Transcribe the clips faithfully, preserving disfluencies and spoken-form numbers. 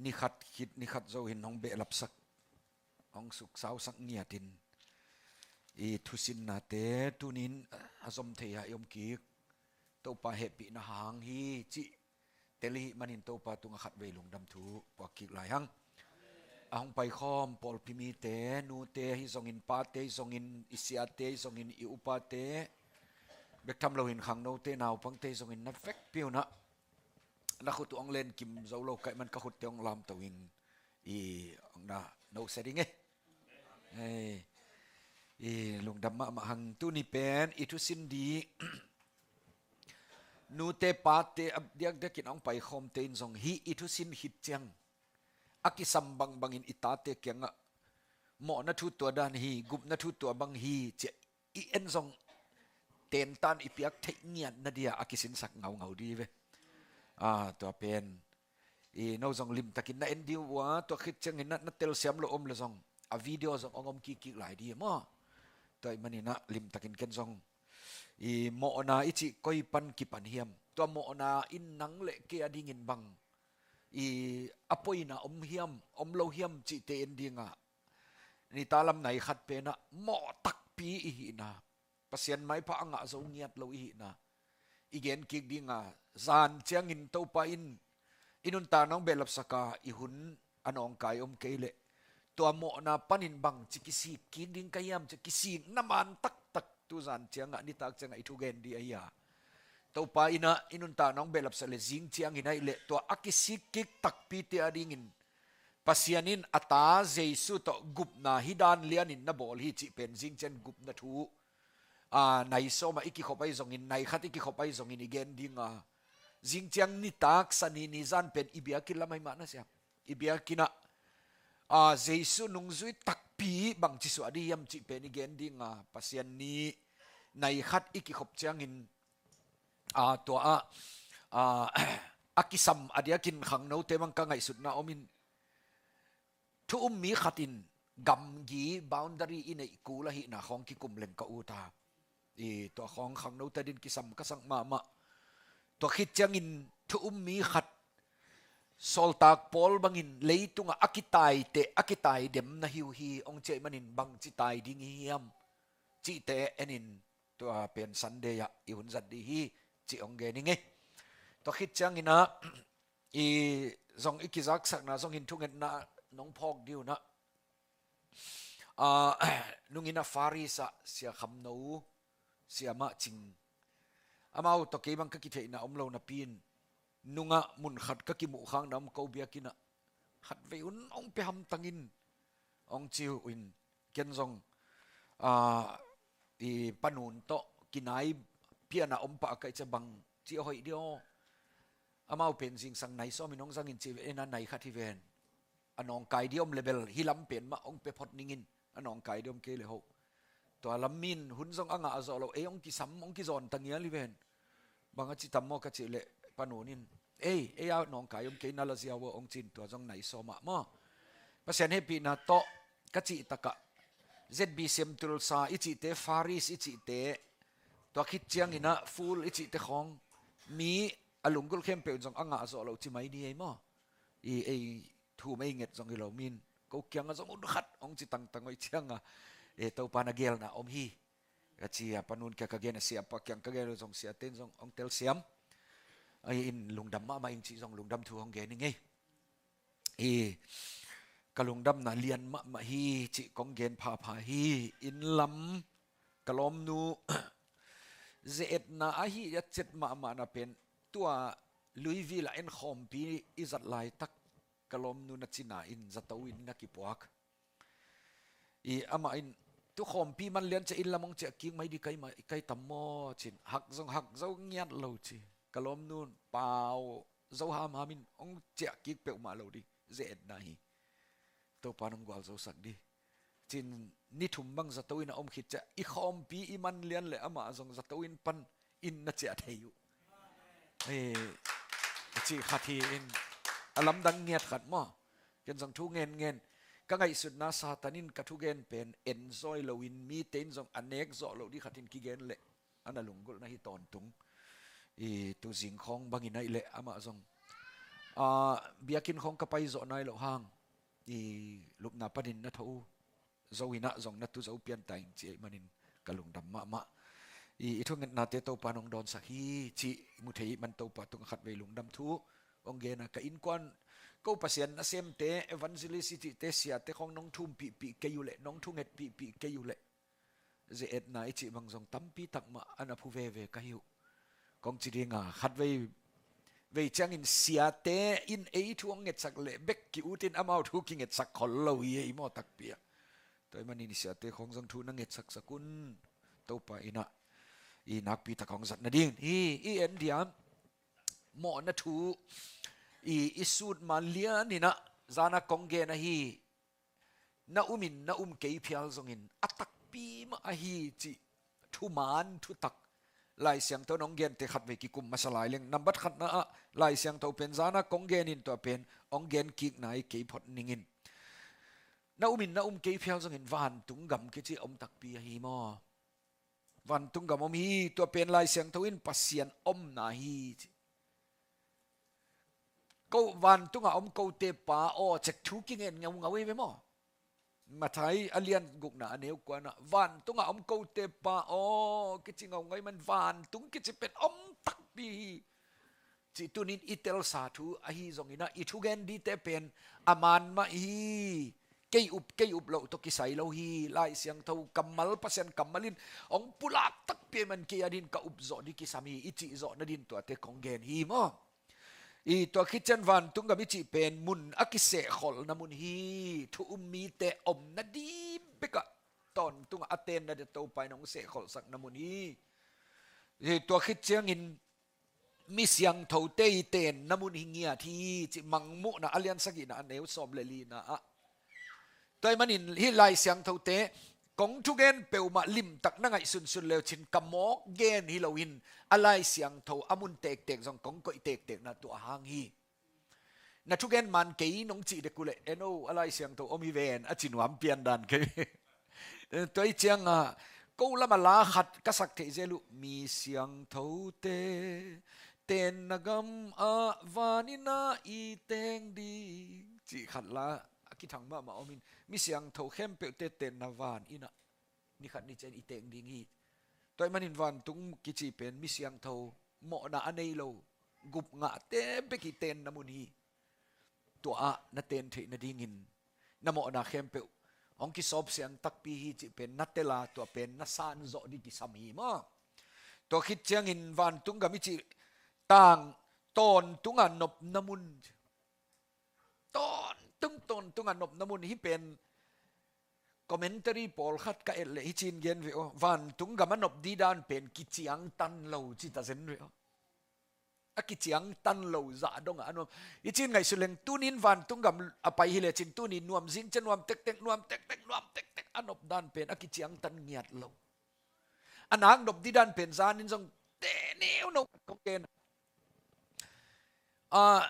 Ni khat khit ni khat zo in hong behlapsak, hong suksausak ngiatin i thusinnate tunin a zom thei ah i om kik. Topa hehpihna hang hi cih tel i hih manin Topa tungah khatvei lungdam thu puak kik lai hang. A hong paikhawm pawlpi mite, nute hi zongin, pate hi zongin, i siate hi zongin, i upate bek tham loin khangnote, naupangte hi zongin na vekpi unah na khut uh hong len kim zo lo ka hih man ka khutte hong lamto ing. I hong na no sia ding e. Hei, i lungdam mahmah hang. Tuni pen i thusin di nute pate a diakdiakin a hong paikhawmte in zong hih i thusin khit ciang a kisam bangbangin i tate kiangah mawhna thu tua dan hi, gupna thu tua bang hi, ciah i en zong tentan i piak theih ngiatna dia a kisinsak ngaungau di ve. Ah, tua pen i no zong limtakin na en di uh a, tua khit ciangin na, na telsiam lo om le zong a video zong hong om kikkik lai di maw? Tua i maninah limtakin ken zong i mawhna i cih koi pan kipan hiam, tua mawhna in nang le kei a dingin bang i a poina om hiam, om lo hiam cihte en dinga, nitalam nai khat penah mawh takpi i hihna, Pasian maipha a ngah zo ngiat lo i hihna i gen kik dinga, zan ciangin Topa in i nuntakna hong behlapsaka i hun a nawngkai om kei leh tua mawhna panin bangci kisik kik ding ka hiam, ci kisikna man taktak tu zan ciangah, nitak ciangah i thugen di ahi a. Topa innah i nuntakna hong behlapsak le zing ciangin ahih leh tua a kisik kik takpite a dingin Pasian in a ta Jesu tawh gupna hih dan lianin na bawl hi cih pen zing ciang gupna thu, a, nai sawmah i kikhop ahi zongin, nai khat i kikhop ahi zongin i gen dinga, zing ciang nitak sani ni zan pen i biakinn lam ahi mah na siam. I biakinnah, a, Jesu nungzui takpi bangci suah di hiam cih pen i gen dinga, Pasian ni nai khat i kikhop ciangin, a, tua ah, a, a kisam a diakin khangnote bang ka ngaihsutna omin, thu um mi khatin gamgi boundary i neih kul ahihna khawng kikum leng ka ut a. I tua khawng khangnote din kisam ka sak mahmah. Tua khit ciangin thu um mi khat sawltak Paul bangin leitungah a kitaite, a kitaidem na hi uh hi, hong ci ahih manin bangci tai ding i hiam cihte enin tua pen Sunday ah i hun zat di hi cih hong gen ing ei. Tua khit cianginah i zong i kizaksakna zongin thungetna nong phawk di unah, a, nungin a Faris ah Sia Kham No, Sia Mah Cing, amau tawh kei bang ka kitheihna om lo napi in, nungah mun khat ka kimuhkhakna om ko biakinnah, khatvei un hong pia hamtang in, hong ci uh in, ken zong, a, i panun tawh kinai piana om pah ka i cia bang ci a hoih di aw. Amau pen zingsang nai sawmin hong zangin ci ve, ena nai khat hi ven. A nawngkai di om le bel hih lam pen mah hong pia phot ningin, a nawngkai di om kei le hoh. Tua lam min hun zong a ngah a zawh lo, ei hong kisam, hong kizawn ta ngial hi ven. Bang a ci tam maw ka cih leh panun in, ei, ei a nawngkai om kei na la ziau aw hong cin, tua zong nai sawmah maw. Pasian hehpihna tawh ka cih takah Z B C M Tulsa i cihte, Faris i cihte, tua khit cianginah Full i cihte khawng mi a lunggulh khempeuh in zong a ngah a zawh lo ci mai ni ei maw. I ei thum ei nget zong hi lo min, ko kiangah zong un khat hong ci tangtang hoih cianga, e, Topa na gelna om hi ka ci a, panun kia ka gen a, siapa kiang ka gen lo zong siate in zong hong telsiam. Ai in lungdam mahmah ing cih zong lungdam thu hong gen ing ei. I ka lungdamna lian mahmah hi cih kong gen phapha hi. Inn lam ka lawmnu ze-etna ahi a cet mahmahna pen tua Louisville ah en khawmpi i zat laitak ka lawmnu na cina in zato in na kipuak. I amah in tu khawmpi man lian ciah inn lam hong ciah kik mai di kai, mai kai tam maw cin, hak zong hak zo ngiat lo ci. Ka lawmnu pau zo hamham in hong ciah kik peuhmah lo di, ze-etna hi. Topa nong gualzosak di. Cin ni thum bang zato in a om khit ciah i khawmpi i man lian le amah zong zato in pan in na ciah thei uh. Hei, a cih khat hi in a lamdang ngiat khat maw. Ken zong thu ngen ngen ka ngaihsutna Satan in ka thugen pen enjoy loin mite in zong a nek zawh loh di khatin kigen leh a na lunggulhna hi tawntung. I tuzing khawng bangin ahih leh amah zong Ah, biakinn khawng ka pai zawh nai loh hang, i lupna panin na tho uh, zo in ah zong na tu zo pian ta ing ci ahih manin ka lungdam mahmah. I, i thungetnate Topa nong dawnsak hi cih mu thei ahih man Topa tungah khatvei lungdam thu hong gen a, ka innkuan ko Pasian nasemte, evangelist i cihte, siate khawng nong thumpihpih kei uh leh, nong thungetpihpih kei uh leh, ze-etna i cih bang zong tampi tak mah a na phu veve ka hi uh. Kong ci ding a, khatvei vei ciangin siate in ei thu hong ngetsak leh bek ki-ut in amau thu kingetsak khol lo hi ei maw, takpi ah. Tua ahih manin i siate khawng zong thu na ngetsaksak un. Topa in ah i nakpi tak hong zat nading hi. I en diam, mawhna thu i, i sut ma lian in ah zan a kong gen ahi, na um in na um kei phial zongin a takpi mah ahi cih thuman thutak Lai Siangtho in hong gente khatvei kikum masa lai leng, nambat khatna ah Lai Siangtho pen zan a kong gen in tua pen hong gen kikna hi kei phot ning in. Na um in na um kei phial zongin vantung gam kici om takpi ahi maw? Vantung gam om hi, tua pen Lai Siangtho in Pasian omna hi ci. Ko vantungah om kote Pa aw, cek thu kingen ngaungau ei ve maw? Mathai a lian gukna a neu kuana, vantungah om kote Pa aw kici ngaungau ahih man vantung kici pen om takpi hi cih tunin i telsa thu ahi zongin ah i thugen dingte pen a man mah hi. Kei up, kei up loh tawh kisai lo hi. Lai Siangtho kammal, Pasian kammal in hong pulak takpi ahih man kei a din ka up zawh ding kisam hi, i cih zawh nadin tuate kong gen hi maw? I tua khit ciang vantung gam i cih pen mun a kisehkholhna mun hi. Thu um mite omna dim bekah tawntungah a tenna dia Topa in hong sehkholhsakna mun hi. I tua khit ciangin mi siangthote i tenna mun hi ngiat hi cih Mangmuhna a lian sagihna a neu sawm le lina ah. Tua ahih manin hih Lai Siangthote kong thugen peuhmah limtak na ngaihsunsun leu cin ka mawk gen hi loin a Lai Siangtho a mun tektek zong kong koih tektekna tua hang hi. Na thugen man kei nong cih dek uh leh, eno, a Lai Siangtho om hi ven, a ci nuam pian dan kei. Tua hi ciangah ko lamah la khat ka sak theih zel uh, mi siangthote tenna gamah vaninah i teng ding cih khat la a kithang mahmah om in, mi siangtho khempeuhte tenna vaninah ni khat ni ciang i teng ding hi. Tua ahih manin vantung kici pen mi siangtho, mawhna a nei lo, gupngahte bek i tenna mun hi. Tua ah na ten theih nadingin na mawhna khempeuh hong kisawp siang takpi hi cih pen na tel a, tua pen na san zawh ding kisam hi maw? Tua khit ciangin vantung gam i cih tang tawntungah nopna mun. Tawntung, tawntungah nopna mun hi pen. Commentary pawlkhat ka et leh hi ci-in gen ve aw. Vantung gam a nop ding dan pen kiciangtan lo ci ta zen ve aw. A kiciangtan lo zah dongah a nuam. Hi ci-in ngaihsun leng tunin vantung gam a pai hi lecin tuni nuam zing ciang nuam tektek, nuam tektek, nuam tektek a nop dan pen a kiciangtan ngiat lo. A nak nop ding dan pen zanin zong te neu no kong gen. Ah,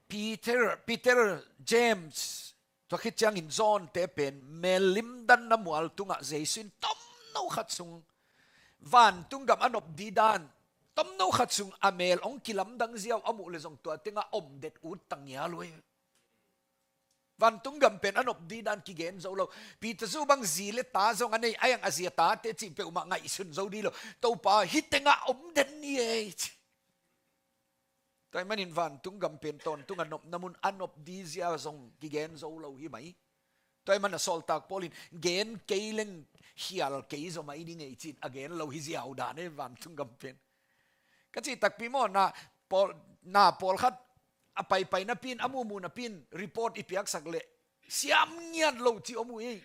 Peter, Peter, James, tua khit ciangin John te pen mel limdanna mual tungah Jesu in tomno khat sung vantung gam a nop ding dan, tomno khat sung a mel hong kilamdang ziau a muh le zong tua tengah om det ut ta ngial uh hi. Vantung gam pen a nop ding dan kigen zo lo. Peter zu bang zi le ta zong a nei, a iang a zi a tate cih peuhmah ngaihsun zo ding lo. Topa, hih tengah om den ni ei ci. Tua ahih manin vantung gam pen tawntungah nopna mun a nop ding zia zong kigen zo lo hi mai. Tua ahih manin a sawltak Paul in gen kei leng khial kei zaw mai ding ei ci-in a gen lo hi ziau dan ei vantung gam pen. Ka cih takpi maw, na pawl, na pawlkhat a paipai napi in, a muhmuh napi in report i piaksak leh siam ngiat lo ci om uh hi.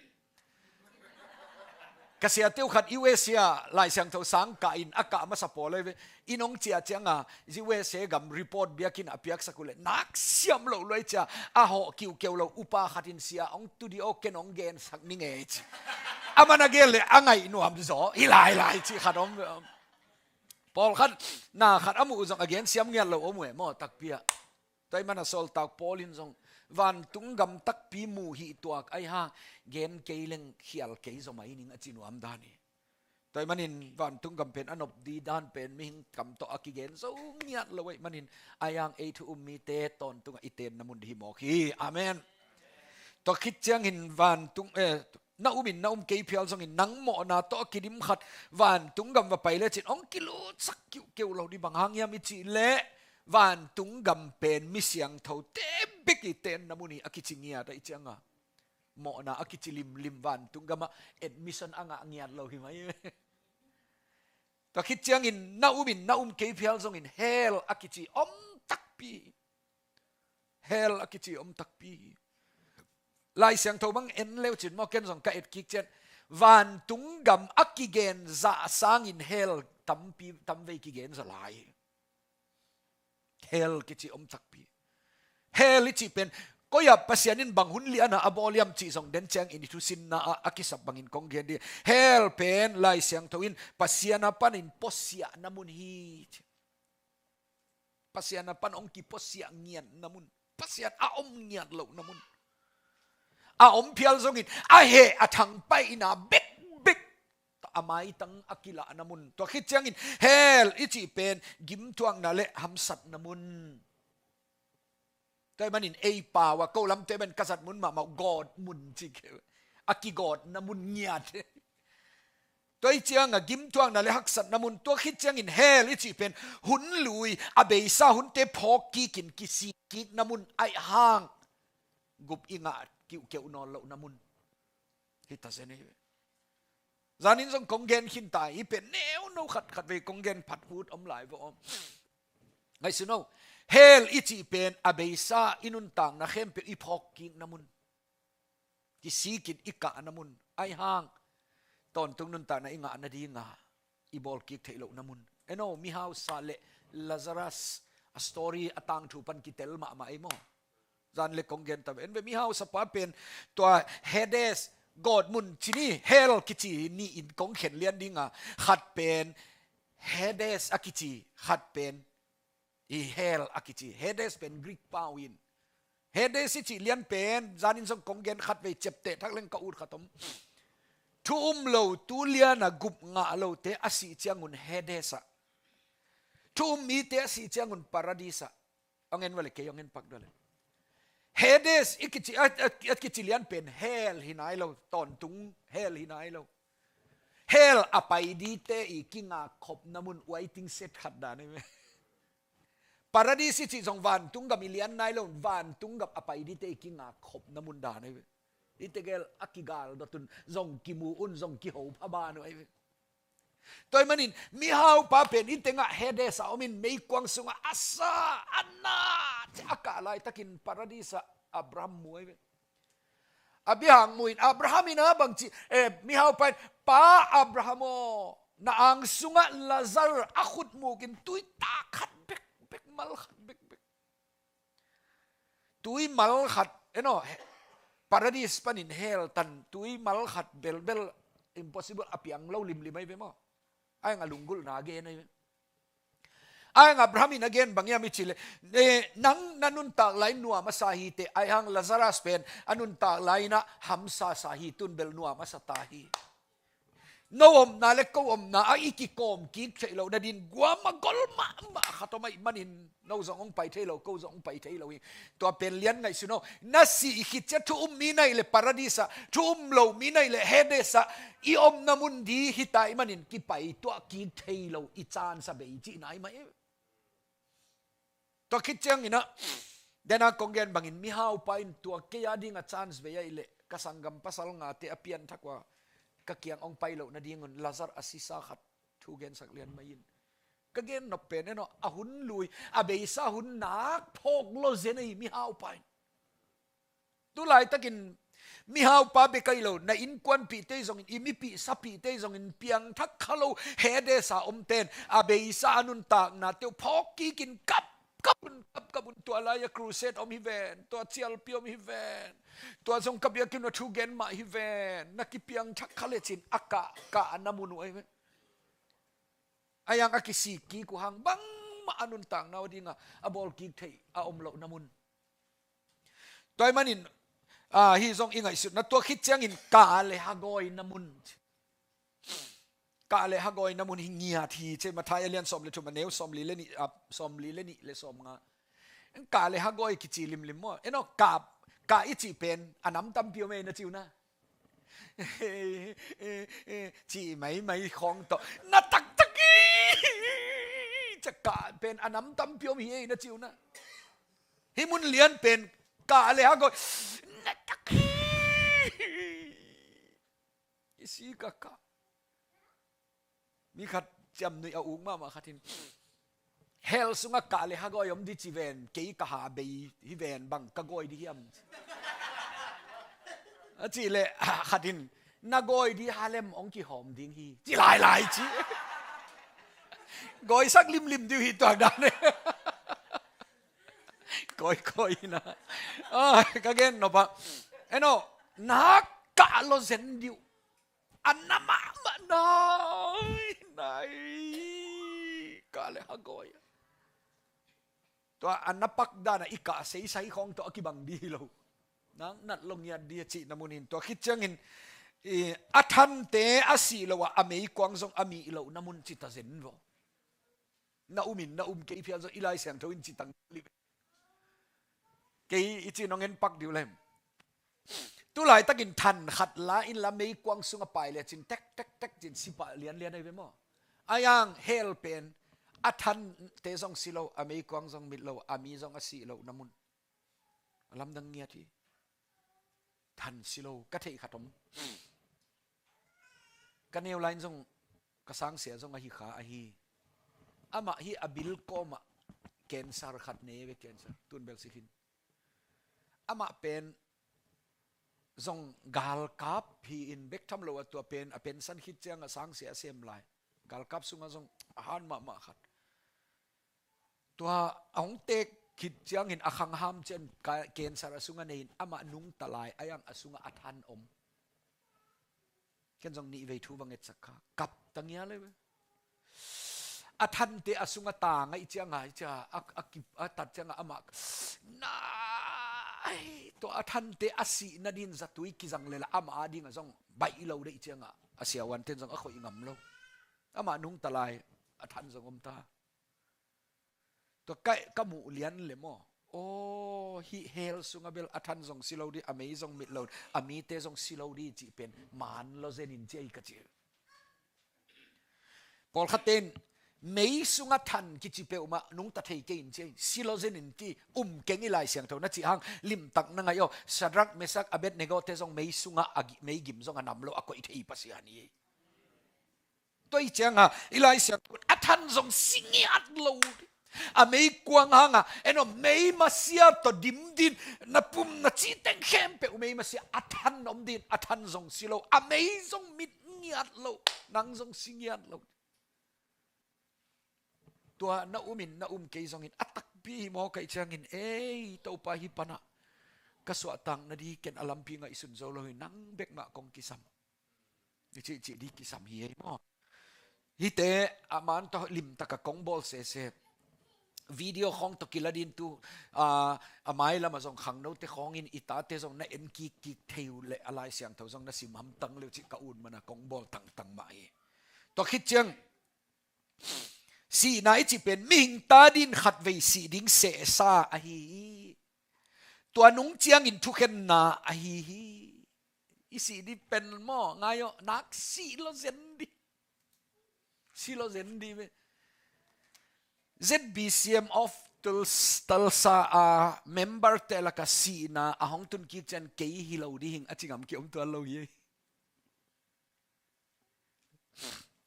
Ka siate uh khat U S A ah Lai Siangtho sang kah in a kah masa pawl ahi ve. Inn hong ciah ciangin U S A gam report biakinn ah a piaksak uh leh nak siam loh luai cia a hawh kiuhkeuh lo upa khat in, sia hong tu dih aw, ken hong gensak ning ei ci. Aman a gen leh a ngaih nuam zaw hi lailai cih khat om ve. Pawlkhat, na khat a muh uh zong a gen siam ngiat lo om uh e maw, takpi ah. Tua ahih manin a sawltak Paul in zong vantung gam takpi muh hi tuak ahi hang gen kei leng khial kei zaw mai ning a ci nuam dan hi. Tua ahih manin vantung gam pen a nop ding dan pen mihing kam tawh a kigen zo ngiat lo ahih manin, a yang ei thu um mite tawntungah i tenna mun ding hi mawk hi. Amen. Tua khit ciangin vantung, eh, na um in na um kei phial zongin nang mawhna tawh a kidim khat vantung gam va pai lecin hong kilutsak kiuhkeuh lo ding. Bang hang hiam i cih leh vantung gam pen mi siangthote bek i tenna mun hi a kici ngiat ahih cianga, mawhna a kici limlim vantung gamah admission a ngah ngiat lo hi mai. Tua khit ciangin na um in na um kei phial zongin hell a kici om takpi hi. Hell a kici om takpi hi. Lai Siangtho bang en leucin maw, ken zong ka et kik ciat. Vantung gam a kigen zah sangin hell tampi, tamvei kigen zaw lai hi. Hell kici om takpi. Hell i cih pen koi-ah Pasian in bang hun liana a bawl hiam cih zong den ciangin i thusinna ah a kisap bangin kong gen ding. Hell pen Lai Siangtho in Pasian a panin puasiahna mun hi. Pasian a pan hong kipuasiah ngiatna mun. Pasian a om ngiat lohna mun. A om phial zongin a heh a thangpaihna bekbek a maitang a kilahna mun. Tua khit ciangin hell i cih pen gimthuakna le hamsatna mun. Tua ahih manin ei pau a ko lamte pen ka zat mun mahmah uh, gawt mun ci kei. A kigawtna mun ngiat. Tua ahih cianga gimthuakna le haksatna mun. Tua khit ciangin hell i cih pen hun lui, a beisa hunte phawk kikin kisik kikna mun ahih hang gup i ngah kiuhkeuh nawn lohna mun hi ta zen hi. Zanin zong kong gen khin ta hi, pen neuno khat khat vei kong gen phat ut om lai vo om. Ngaihsun o. Hell i cih pen a beisa i nuntakna khempeuh i phawk kikna mun. Kisikin i kahna mun. Ahih hang tawntung nuntakna i ngahna dinga i bawl kik theih lohna mun. En o, mihausa le Lazarus a story a tangthu pan kitel mahmah ei maw. Zan le kong gen ta ve. En ve, mihausa pa pen tua Hades, gawt mun ci ni, hell kici ni in kong khen lian dinga, khat pen Hades a kici, khat pen i hell a kici. Hades pen Greek pau in. Hades i cih lian pen zanin zong kong gen khat vei, ciapteh thak leng ka ut khat om. Thu um lo tu liana gup ngah lote a sih ciangun Hades ah. Thu um mite a sih ciangun Paradis ah. Hong en vale, kei hong en pak dua le. Hades i kici, a, a, a kici lian pen hell hi nai lo, tawntung hell hi nai lo. Hell a pai dingte i kingak khopna mun, waiting shed khat dan hi ve. Paradis i cih zong vantung gam i lian nai lo, vantung gam a pai dingte i kingak khopna mun dan hi ve. Hihte gel a kigal dot un, zong kimu un, zong kiho pha ban uh ahi ve. Tua ahih manin mihaupa pen hih tengah Hades ah om in meikuang sungah a sa a na ci a kah laitakin Paradis ah Abraham mu ahi ve. Abraham mu in, Abraham in a bang ci, eh, mihaupa in, "Pa Abraham aw, na ang sungah Lazar a khut muk in, tui tak khat bekbek, mal khat bekbek." Tui mal khat, eno, he-, Paradis panin hell tan tui mal khat belbel impossible, a piang lo limlim ahi ve maw. Ahih hang a lunggulhna a gen ahi ve. Ahih hang Abraham in a gen bang hiam i cih leh, eh, nang na nuntak lai nuam a sa hi teh, ahih hang Lazarus pen a nuntak lai in a hamsa sa hi, tun bel nuam a sa ta hi. No omna le ko omna ah i kikawm kik theih loh nadin guam a gol mahmah khat om ahih manin, no zong hong pai thei lo, ko zong hong pai thei lo hi. Tua pen lian ngaihsun aw. Na sih khit ciang thu um mi na hih leh Paradis ah, thu um lo mi na hih leh Hades ah i omna mun ding hi ta ahih manin kipai tuah kik thei lo i chance a bei cihna ahi mah hi. Tua khit ciangin ah, dena kong gen bangin mihaupa in tua kei a dinga chance bei ahih leh, ka sanggam pasal ngate a pianthak uh a ka kiang hong pai loh nadingun Lazar a sisa khat thu gensak lian mai in. Ka gen nop pen eno, a hun lui, a beisa hun nak phawk lo zen ahi mihaupa in. Tulaitakin mihaupa bek ahi lo, na innkuanpihte zongin, i mipih sapihte zongin, piangthak kha lo Hades a omten a beisa a nuntaknate uh phawk kikin kap kap un, kap kap un, tua lai-a crusade om hi ven, tua cialpi om hi ven, tua zong ka biakinn uh a thugen mah hi ven, na kipiangthak kha lecin a kah, kahna mun uh ahi ve. Ahih hang a kisik kik uh hang bangmah a nuntakna uh dinga a bawl kik theih a om lohna mun. Tua ahih manin, ah, hih zong i ngaihsutna, tua khit ciangin ka le hagawina mun. Kah le hagawi na mun hi ngiat hi ci. Matthai a lian sawm le thum, a neu sawmli le nih, a, sawmli le nih le sawmnga. Kah le hagawi kici limlim maw? Eno, kah, kah i cih pen a nam tampi om ei na ci uh na. Cih maimai khawng tawh na taktak hi. Cia kah pen a nam tampi om hi ei na ci uh na. Hih mun lian pen kah le hagawi na tak hi. I si ka kah. Mi khat ciamnuih a uk mahmah khat in, hell sungah kah le hagawi om di ci ven, kei ka ha bei hi ven, bang ka gawi di hiam? A cih leh khat in, na gawi di ha lem hong kihawm ding hi ci lailai ci. Gawisak limlim di uh hi tuak dan e. Kawikawi na. Ah, ka gen nop ah, eno, na kah lo zen di uh. A na mahmah nai, nai. Kah le hagawi. Tua a na pak dan a i kah seisai khawng tawh a kibang di hi lo. Nang nat lo ngiat di a cih na mun in. Tua khit ciangin, i, a thante a sih lo a, a meikuang zong a mih lo na mun ci ta zen vaw. Na um in na um kei phial zong i Lai Siangtho in ci tang li ve. Kei i ci nong en pak diu lem. Tu laitakin than khat la in la meikuang sungah pai le cin tek tek tek cin si pah lianlian ahi ve maw? Ayang hell pen a thante zong si lo, a meikuang zong mit lo, a mi zong a sih lo na mun. A lamdang ngiat hi. Than si lo, ka theih khat om. Ka neu lai in zong, ka sangsia zong ahi kha ahi. Amah hi a bil kawmah cancer khat ne ve, cancer. Tun bel si khin. Amah pen zong galkap hi in bek tham lo a, tua pen a pensan khit ciang a sangsia a sem lai. Galkap sungah zong a han mahmah khat. Tua a hong tek khit ciangin a khangham cian ka-, cancer a sungah nei in amah nungta lai, a yang a sungah a than om. Ken zong nih vei thu va ngetsak kha. Kap ta ngia le ve. A thante a sungah ta ngaih ciangah, i cia, a, a kip, a tat ciangah amah. Nai, tua a thante a sih nadin zatui kizang lela amah a dingah zong baih lo deih ciangah. A siavuanten zong a khoih ngam lo. Amah nungta lai, a than zong om ta. Tua ka, ka muh lian le maw? Aw, hih hell sungah bel a than zong si lo di, a mei zong mit lo, a mite zong si lo di cih pen man lo zen in ci ei ka ci. Pawlkhat ten mei sungah than kici peuhmah nungta thei kei in ci ei, si lo zen in ci, um keng i Lai Siangtho na cih hang, limtak na ngaih aw, Shadrach, Meshach, Abednego te zong mei sungah a gi-, meigim zong a nam lo a koih thei Pasian hi ei. Tua i cianga, i Lai Siangtho a than zong si ngiat lo. A meikuang hanga, eno mei masia tawh dim din, na pum na cih teng khempeuh mei masia a than om din, a than zong si lo, a mei zong mit ngiat lo, nang zong si ngiat lo. Tua na um in, na um kei zongin, a takpi hi maw ka i ciangin, ei, Topa hi panah, ka suahtak na di ken a lampi ngaihsun zo lo hi, nang bek mah kong kisam. I cihcih di kisam hi ei maw? Hihte a man tawh limtaka kong bawl sese. Video khawng tawh kila din tu, a, a mailamah zong khangnote khawngin i tate zong na en kikkik thei uh leh a Lai Siangtho zong na sim hamtang leh uh cih ka ut mana kong bawl tangtang mah hi. Tua khit ciang, sihna i cih pen mihing ta din khatvei sih ding sehsa ahi hi. Tua nung ciangin thukhenna ahi hi. I sih di pen maw, ngai aw, nak sih lo zen di. Sih lo zen di ve. Z B C M of Tuls-, Tulsa a member te laka sihna a hong tun kik ciang kei hi lo di hing a ci ngam ki om tuan lo hi.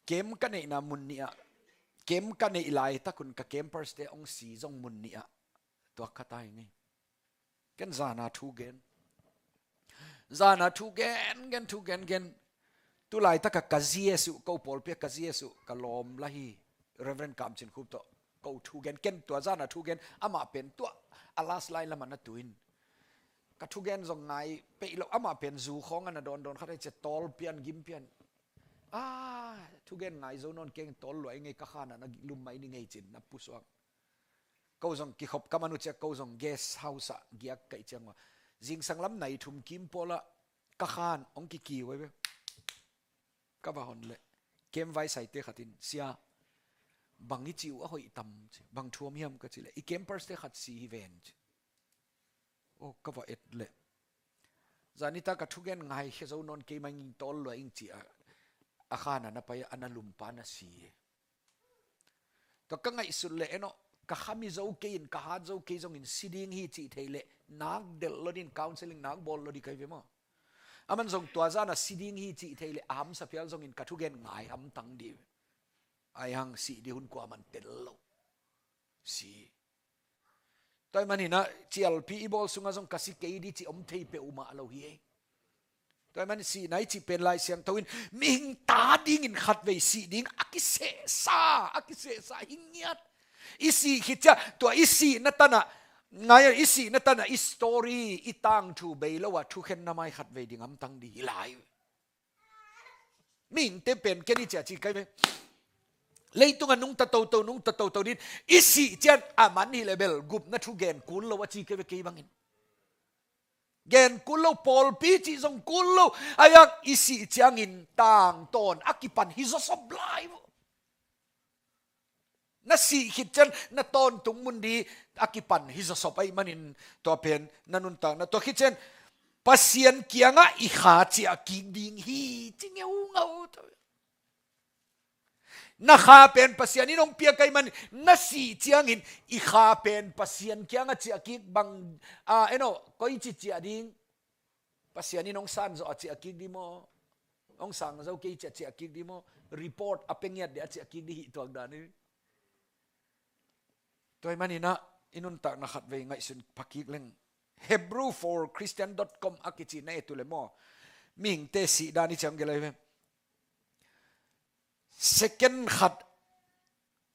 Kem ka neihna mun nih ah, kem ka neih laitakun ka campers te hong si zong mun nih ah tuak kha ta hi ngei. Ken zana thu gen. Zana thu gen, gen, thu gen, gen. Tu laitaka ka zi e suh, ko pawlpi a ka zi e suh, ka lawm la hi. Reverend Kam Cin Khup tawh ko thu gen, ken tua zana thu gen, amah pen tua a last line lamah na tuin. Ka thugen zong ngai peih lo, amah pen zu khawng a na dawndawn khat ei cia, tawl pian, gim pian. Ah, thugen ngai zo nawn keng, tawl luai ngei, ka khan ah na lum mai ni ngei cin, na pusuak. Ko zong kikhop ka man uh cia, ko zong guest house ah giak ka i ciang ua. Zingsang lam nai thum kim pawlah ka khan hong kikiu ei ve. Ka va hon leh Camp Vaisaite khatin, "Sia, bang i cih uh a hoih tam," ci. "Bang thu om hiam?" ka cih leh, "I campers te khat si hi ven," ci. "Oh, ka va et leh. Zani ta ka thugen ngaikhia zo nawn kei mah ing, tawl lua ing," ci a, a khan a na pai a, a na lumpa na si hi. Tua ka ngaihsut leh, eno, ka khami zo kei in, ka hat zo kei zongin si ding hi cih thei leh nak delh lo ding, counseling nak bawl lo ding ka hi ve maw. Aman zong tua zan a si ding hi cih thei leh a hamsa phial zongin ka thugen ngai hamtang ding. Ahi hang si ding hun kuaman tel lo. Si. Tua ahih manin ah, cialpi i bawl sungah zong ka si kei ding cih om thei peuhmah lo hi ei. Tua ahih manin sihna i cih pen Lai Siangtho in mihing ta dingin khatvei sih ding a kisehsa, a kisehsa hi ngiat. I sih khit ciang, tua i sihna tan ah, ngai a, i sihna tan ah i story, i tangthu bei lo a, thukhenna mai khatvei ding hamtang ding hi lai. Mihingte pen ken i ciah ci kai ve. Leitung a nungta toto, nungta toto ding. I sih ciang a man hi leh bel gupna thu gen kul lo a ci kai ve kei bangin. Gen kul lo, pawlpi cih zong kul lo. Ahi hang i sih ciangin tangtawn a kipan hi zawsop lai uh. Na sih khit ciang na tawntung mun ding a kipan hi zawsop ahih manin tua pen na nuntakna. Tua khit ciang Pasian kiangah i kha ciah kik ding hi ci ngeungau. Na kha pen Pasian in hong piak ahih manin na sih ciangin i kha pen Pasian kiangah ciah kik bang, a, eno, koici ciah ding. Pasian in hong san zawh a ciah kik ding maw? Hong sang zo kei ciah ciah kik ding maw? Report a pia ngiat ding a ciah kik ding hih tuak dan hi. Tua ahih manin ah i nuntakna khatvei ngaihsun pha kik leng. Hebrew for Christian dot com a kici na et uh leh maw, mihingte sih dan i ciang gelai ve. Second khat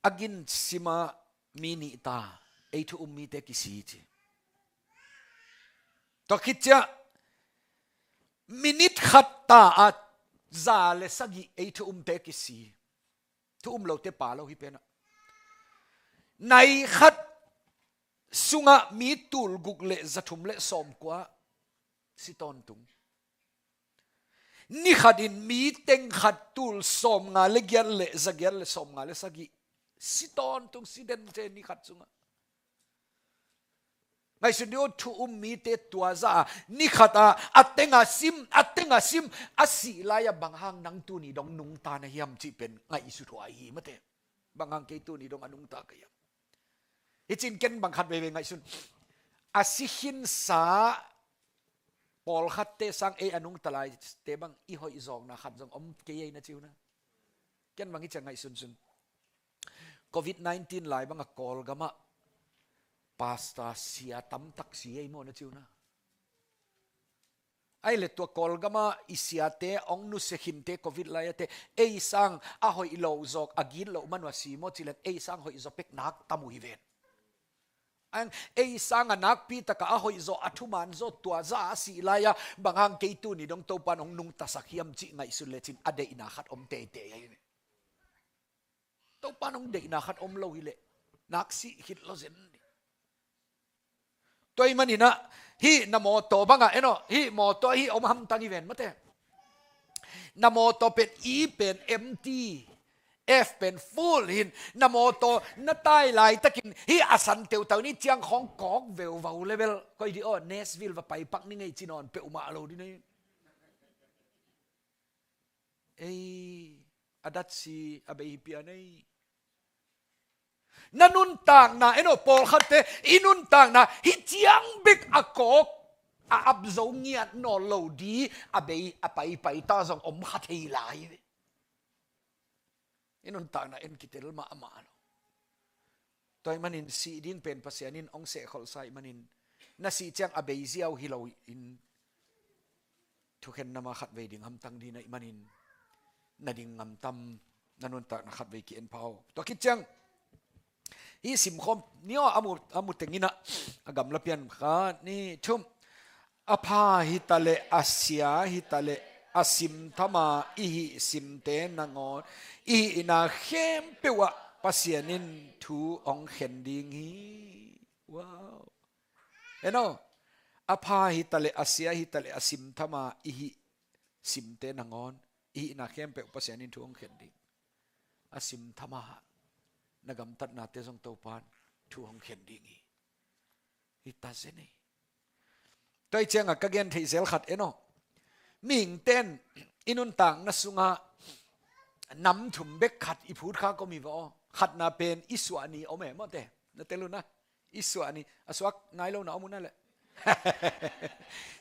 a gin sima mi nih ta, ei thu um mite kisi ci. Tua khit ciang minit khat ta a za le sagih ei thu umte kisi. Thu um lote pha lo hi pen ah. Nai khat sungah mi tul guk le za thum le sawmkua si tawntung. Ni khat in mi teng khat tul sawmnga le giat le za giat le sawmnga le sagih si tawntung, si den ci ni khat sungah. Ngaihsun dih uh, thu um mite tua za a, ni khat a, a teng a sim, a teng a sim, a sih lai a bang hang nang tuni dong nungta na hiam cih pen ngaihsut huai hi mate. Bang hang kei tuni dong a nungta ka hiam. Hi cin ken bang khat veivei ngaihsun. A si khinsa pawlkhatte sang ei a nungta laite bang i hoih zawkna khat zong om kei ei na ci uh na. Ken bang hi ciang ngaihsunsun. Covid nineteen lai bang a Kawlgam ah pastor sia tamtak si ei maw na ci uh na. Ahih leh tua Kawlgam ah i siate, hong nusia khinte, Covid lai ate, ei sang a hoih lo zawk, a git loh man uh a si maw ci leng, ei sang hoih zaw pek nak tam uh hi ven. Ang ei sang a nakpi tak a a hoih zaw, a thuman zaw, tua za a sih lai a, bang hang kei tuni dong Topa'n hong nungtasak hiam cih ngaihsun lecin a deihna khat om teitei ahi ve. Topa'n hong deihna khat om lo hi leh nak sih khit lo zen. Tua ahih manin ah, hih na mawtaw bang ah, eno, hih mawtaw hih om hamtang hi ven mate. Na mawtaw pen E pen empty, F pen full hi in, na mawtaw na tai laitakin hih a san teutau ni ciang khawng kawk veuvau le bel, koi dih aw, Nashville va paipak ni ngei ci nawn peuhmah lo dih na hi. Ei, a datsi a bei hi pian ei. Na nuntakna, eno, pawlkhatte i nuntakna hih ciang bek a kawk, a ap zo ngiat nawn lo dih a bei, a paipai ta zong om kha thei lai ve. I nuntakna en kitel mahmah lo. Tua ahih manin sih ding pen Pasian in hong sehkholhsa ahih manin, na sih ciang a bei ziau hi lo in, thukhenna mah khatvei ding hamtang ding na hih manin, na ding ngam tam, na nuntakna khatvei ki-en pha aw. Tua khit ciang hih simkhawm ni aw, a mu, a mu teng in ah, a gamla pian khat, nih, thum. A pha hi ta leh, a sia hi ta leh, a simtham a i hih simte nangawn i hihna khempeuh ah Pasian in thu hong khen ding hi. Wow. Eno, a pha hi ta leh, a sia hi ta leh, a simtham a i hih simte nangawn i hihna khempeuh Pasian in thu hong khen ding. a simtham a, na gamtatnate zong Topan thu hong khen ding hi. Hi ta zen hi. Tua hi ciangah ka gen theih zel khat en aw. Mihingte in i nuntakna sungah nam thum bek khat i phut kha om hi ve aw. Khatna pen i suah ni om e maw te. Na tel un a. I suah ni. A suak ngai lo na om un a leh.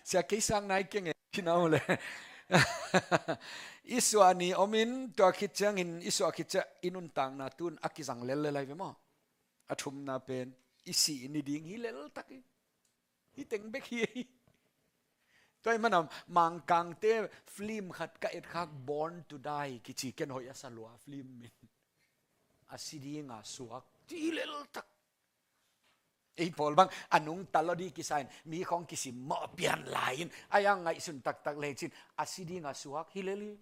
Sia kei sang nai keng e. Kina om leh. I suah ni om in tua khit ciangin i suah khit ciang i nuntakna tun a kizang lel lel lai ve maw. A thumna pen i sih ni ding hi lel tak hi. Hi teng bek hi. Tua hi mana Mangkangte film khat ka et khak Born to Die kici ken hoih a sa lua film min. A si dinga suak. Ci lel tak. Ei pawl bang a nungta lo di kisa in mi khong kisim mawh pian lai in. A yang ngaihsun taktak lecin a si dinga suak hi lel hi.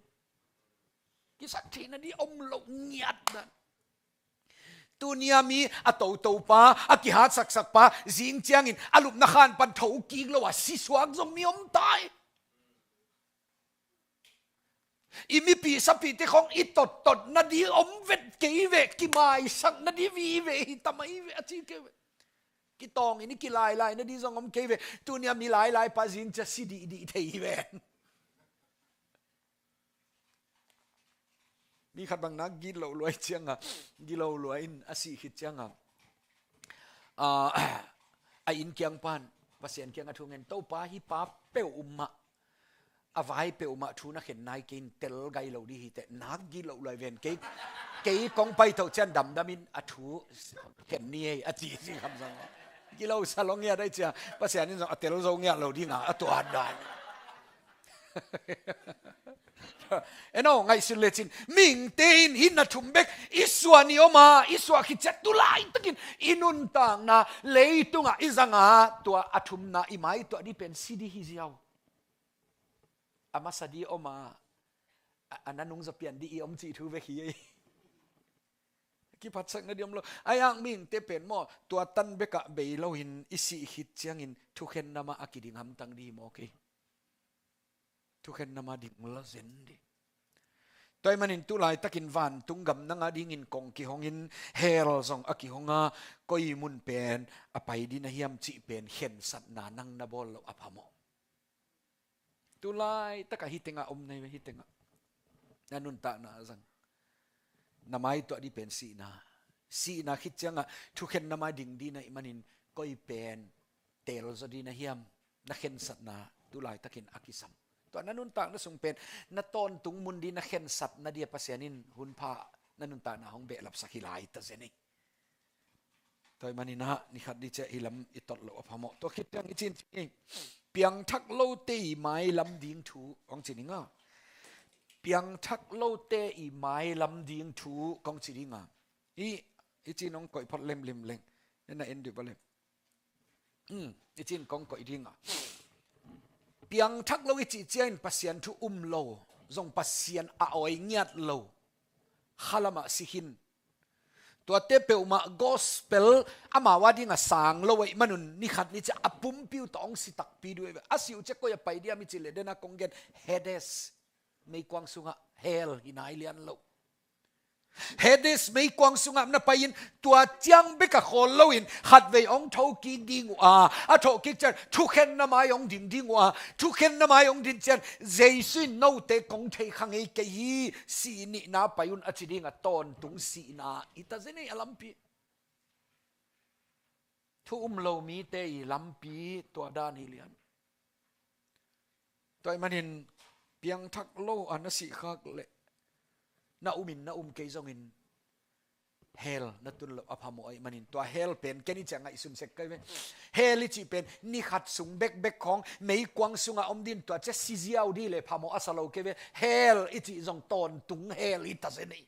Kisaktheihna di om lo ngiat dan. Tunia mi a totopa, a kihatsaksakpa, zing ciangin a lupna khan pan thokik lo a sisuak zong mi om tai. I mipi sapite khong i tottot na di om vet kei ve, kimaisak na di vi ve, hi tamai ve, a ci kei ve. Kitawngin i kilailai na di zong om kei ve. Tunia mi lailai pa zing cia si dihdih thei hi ve. Mi khat bang nak gilo luai cianga, gilo luai in a sih khit cianga, a, a inn kiang pan Pasian kiang a thu ngen, Topa hi pa peuhmah, a vai peuhmah thu na khen nai kei in tel gai lo di hi teh, nak gilo luai ven kei, kei kong pai tho cian damdam in a thu khen ni ei a ci si kham zang. Gilo sa lo ngiat ai cia, Pasian in zong a tel zo ngiat lo dinga a tuan dan. Eno, ngaihsun lecin mihingte in hih na thum bek i suah ni om a, i suah khit ciat tu laitakin i nuntakna leitungah i zanga tua a thumna i mai tuah di pen si di hi ziau. A masa di om a, a, a na nungzaw pian di i om cih thu vek hi ei. Kiphatsakna di om lo. A yak mihingte pen maw, tua tan bekah bei loin i sih khit ciangin thukhenna mah a kiding hamtang di hi maw kei. Thukhenna mah ding lo zen di. Tua ahih manin tu laitakin vantung gam nang a dingin kong kihongin hell zong a kihonga koi mun pen a pai ding na hiam cih pen khensatna nang na bawl loh a phamawh. Tu laitakah hih tengah om na hi ve, hih tengah. Na nuntakna a zang. Na mai tuah di pen sihna. Sihna khit ciangah thukhenna mah ding di na hih manin koi pen telzaw di na hiam, na khensatna tu laitakin a kisam. Tua na nuntakna sung pen na tawntung mun di na khensatna di a Pasian in hunpha na nuntakna hong behlapsak hi lai ta zen ei. Tua ahih manin ah, ni khat ni ciah hih lam i tot loh a phamawh. Tua khit ciang i cin cin hi. Piangthak lote i mailam ding thu kong ci ding a. Piangthak lote i mailam ding thu kong ci ding a. I, i cin hong koih phot lemlim leng. Na en dih bang lem. Hmm, i cin kong koih ding a. Piangthak lo i cih ciangin Pasian thu um lo. Zong Pasian a awi ngiat lo. Khalamah si khin. Tuate peuhmah gospel amau a dingah sang lo ahih manun ni khat ni ciah a pumpi uh tawh hong si takpi duh ei ve. A si uh ciah koi a pai diam i cih leh dena kong gen Hades meikuang sungah hell hi nai lian lo. Hades meikuang sungah na pai-in tua ciang bek a khawl loin khatvei hong thokik ding uh a, a thawhkik cian thukhenna mai hong ding ding uh a, thukhenna mai hong ding cian Jesu in note kong thei kha ngei kei hi, si nihna pai un a ci dingah tawntung sihna hi ta zen ei a lampi. Thu um lo mite i lampi tua dan hi lian. Tua ahih manin piangthak lo a na sih khak leh na um in na um kei zongin hell na tun loh a phamawh ahih manin tua hell pen ken i ciah ngaihsun sek kei ve. Hell i cih pen ni khat sung bekbek khawng meikuang sungah om din tua ciah si ziau di leh phamawh a sa lo kei ve. Hell i cih zong tawntung hell hi ta zen ei.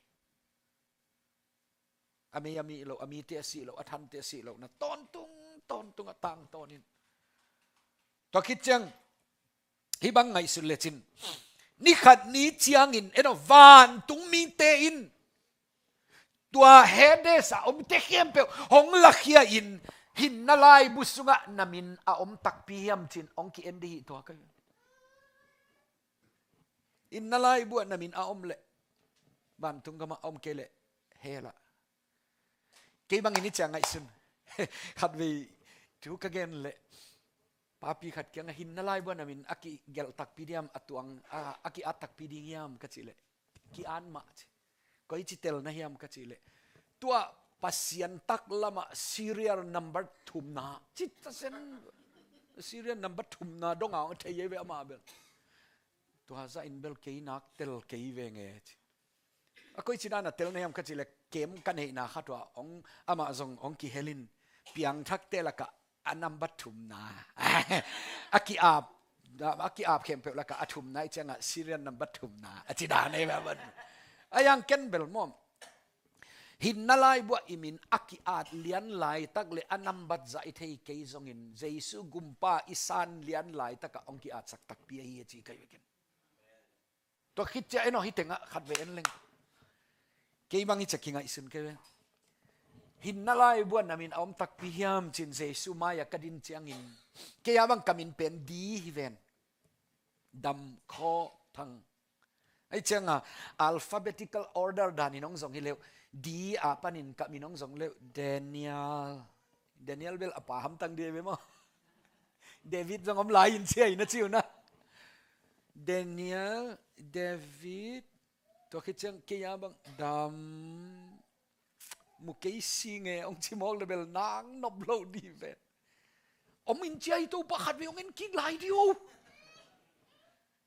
A mei a mih loh, a mite a sih loh, a thante a sih loh na tawntung, tawntung a tangtawn in. Tua khit ciang hih bang ngaihsun lecin ni khat ni ciangin en aw, vantung mite in tua Hades a omte khempeuh hong lakhia in hinna laibu sungah na min a om takpi hiam cin hong ki-en di hi tua ka hi. Hinna laibu ah na min a om leh vantung gamah a om kei leh hell ah. Kei bangin i ciang ngaihsun. Khatvei thu ka gen leh, papi khat kiangah, hinna laibu ah na min a kigelh takpi diam, a tuang, a, a ki-at takpi ding hiam ka cih leh, ki-at mah ci. Koici tel na hiam ka cih leh, tua Pasian taklamah serial number thumna ci ta sen. Serial number thumna dong a hong thei ei ve amah bel. Tua zah in bel kei nak tel kei ve nge ci. A koici dan a tel na hiam ka cih leh, kem ka neihna khat uh ah hong, amah zong hong kihel in, piangthakte lakah a number thumna. A ki-ap, a ki-ap khempeuh lakah a thumna i ciangah serial number thumna a ci dan ei ve. A yang ken bel maw, hinna laibu ah i min a ki-at lian laitak leh a number zah i thei kei zongin, Jesu Gumpa i san lian laitakah hong ki-atsak takpi ahi a ci ka hi ve ken. Tua khit ciang en aw, hih tengah khatvei en leng. Kei bang i ciang kingaihsun kei ve. Hinna laibu ah na min a om takpi hiam ci-in Jesu mai-ah ka din ciangin, kei a bang ka min pen D hi ven. Dam Khaw Thang. Ahih ciangah alphabetical order danin hong zong hi leh uh, D a panin ka min hong zong leh uh, Daniel. Daniel bel a pa hamtang ding hi ve maw. David zong om lai in sia hi na ci uh na. Daniel, David, tua khit ciang kei a bang Dam. Mu kei si nge hong ci mawk leh bel nang nop lo ding hi ve. Om in cia hi, Topa khatvei hong en kik lai ding uh.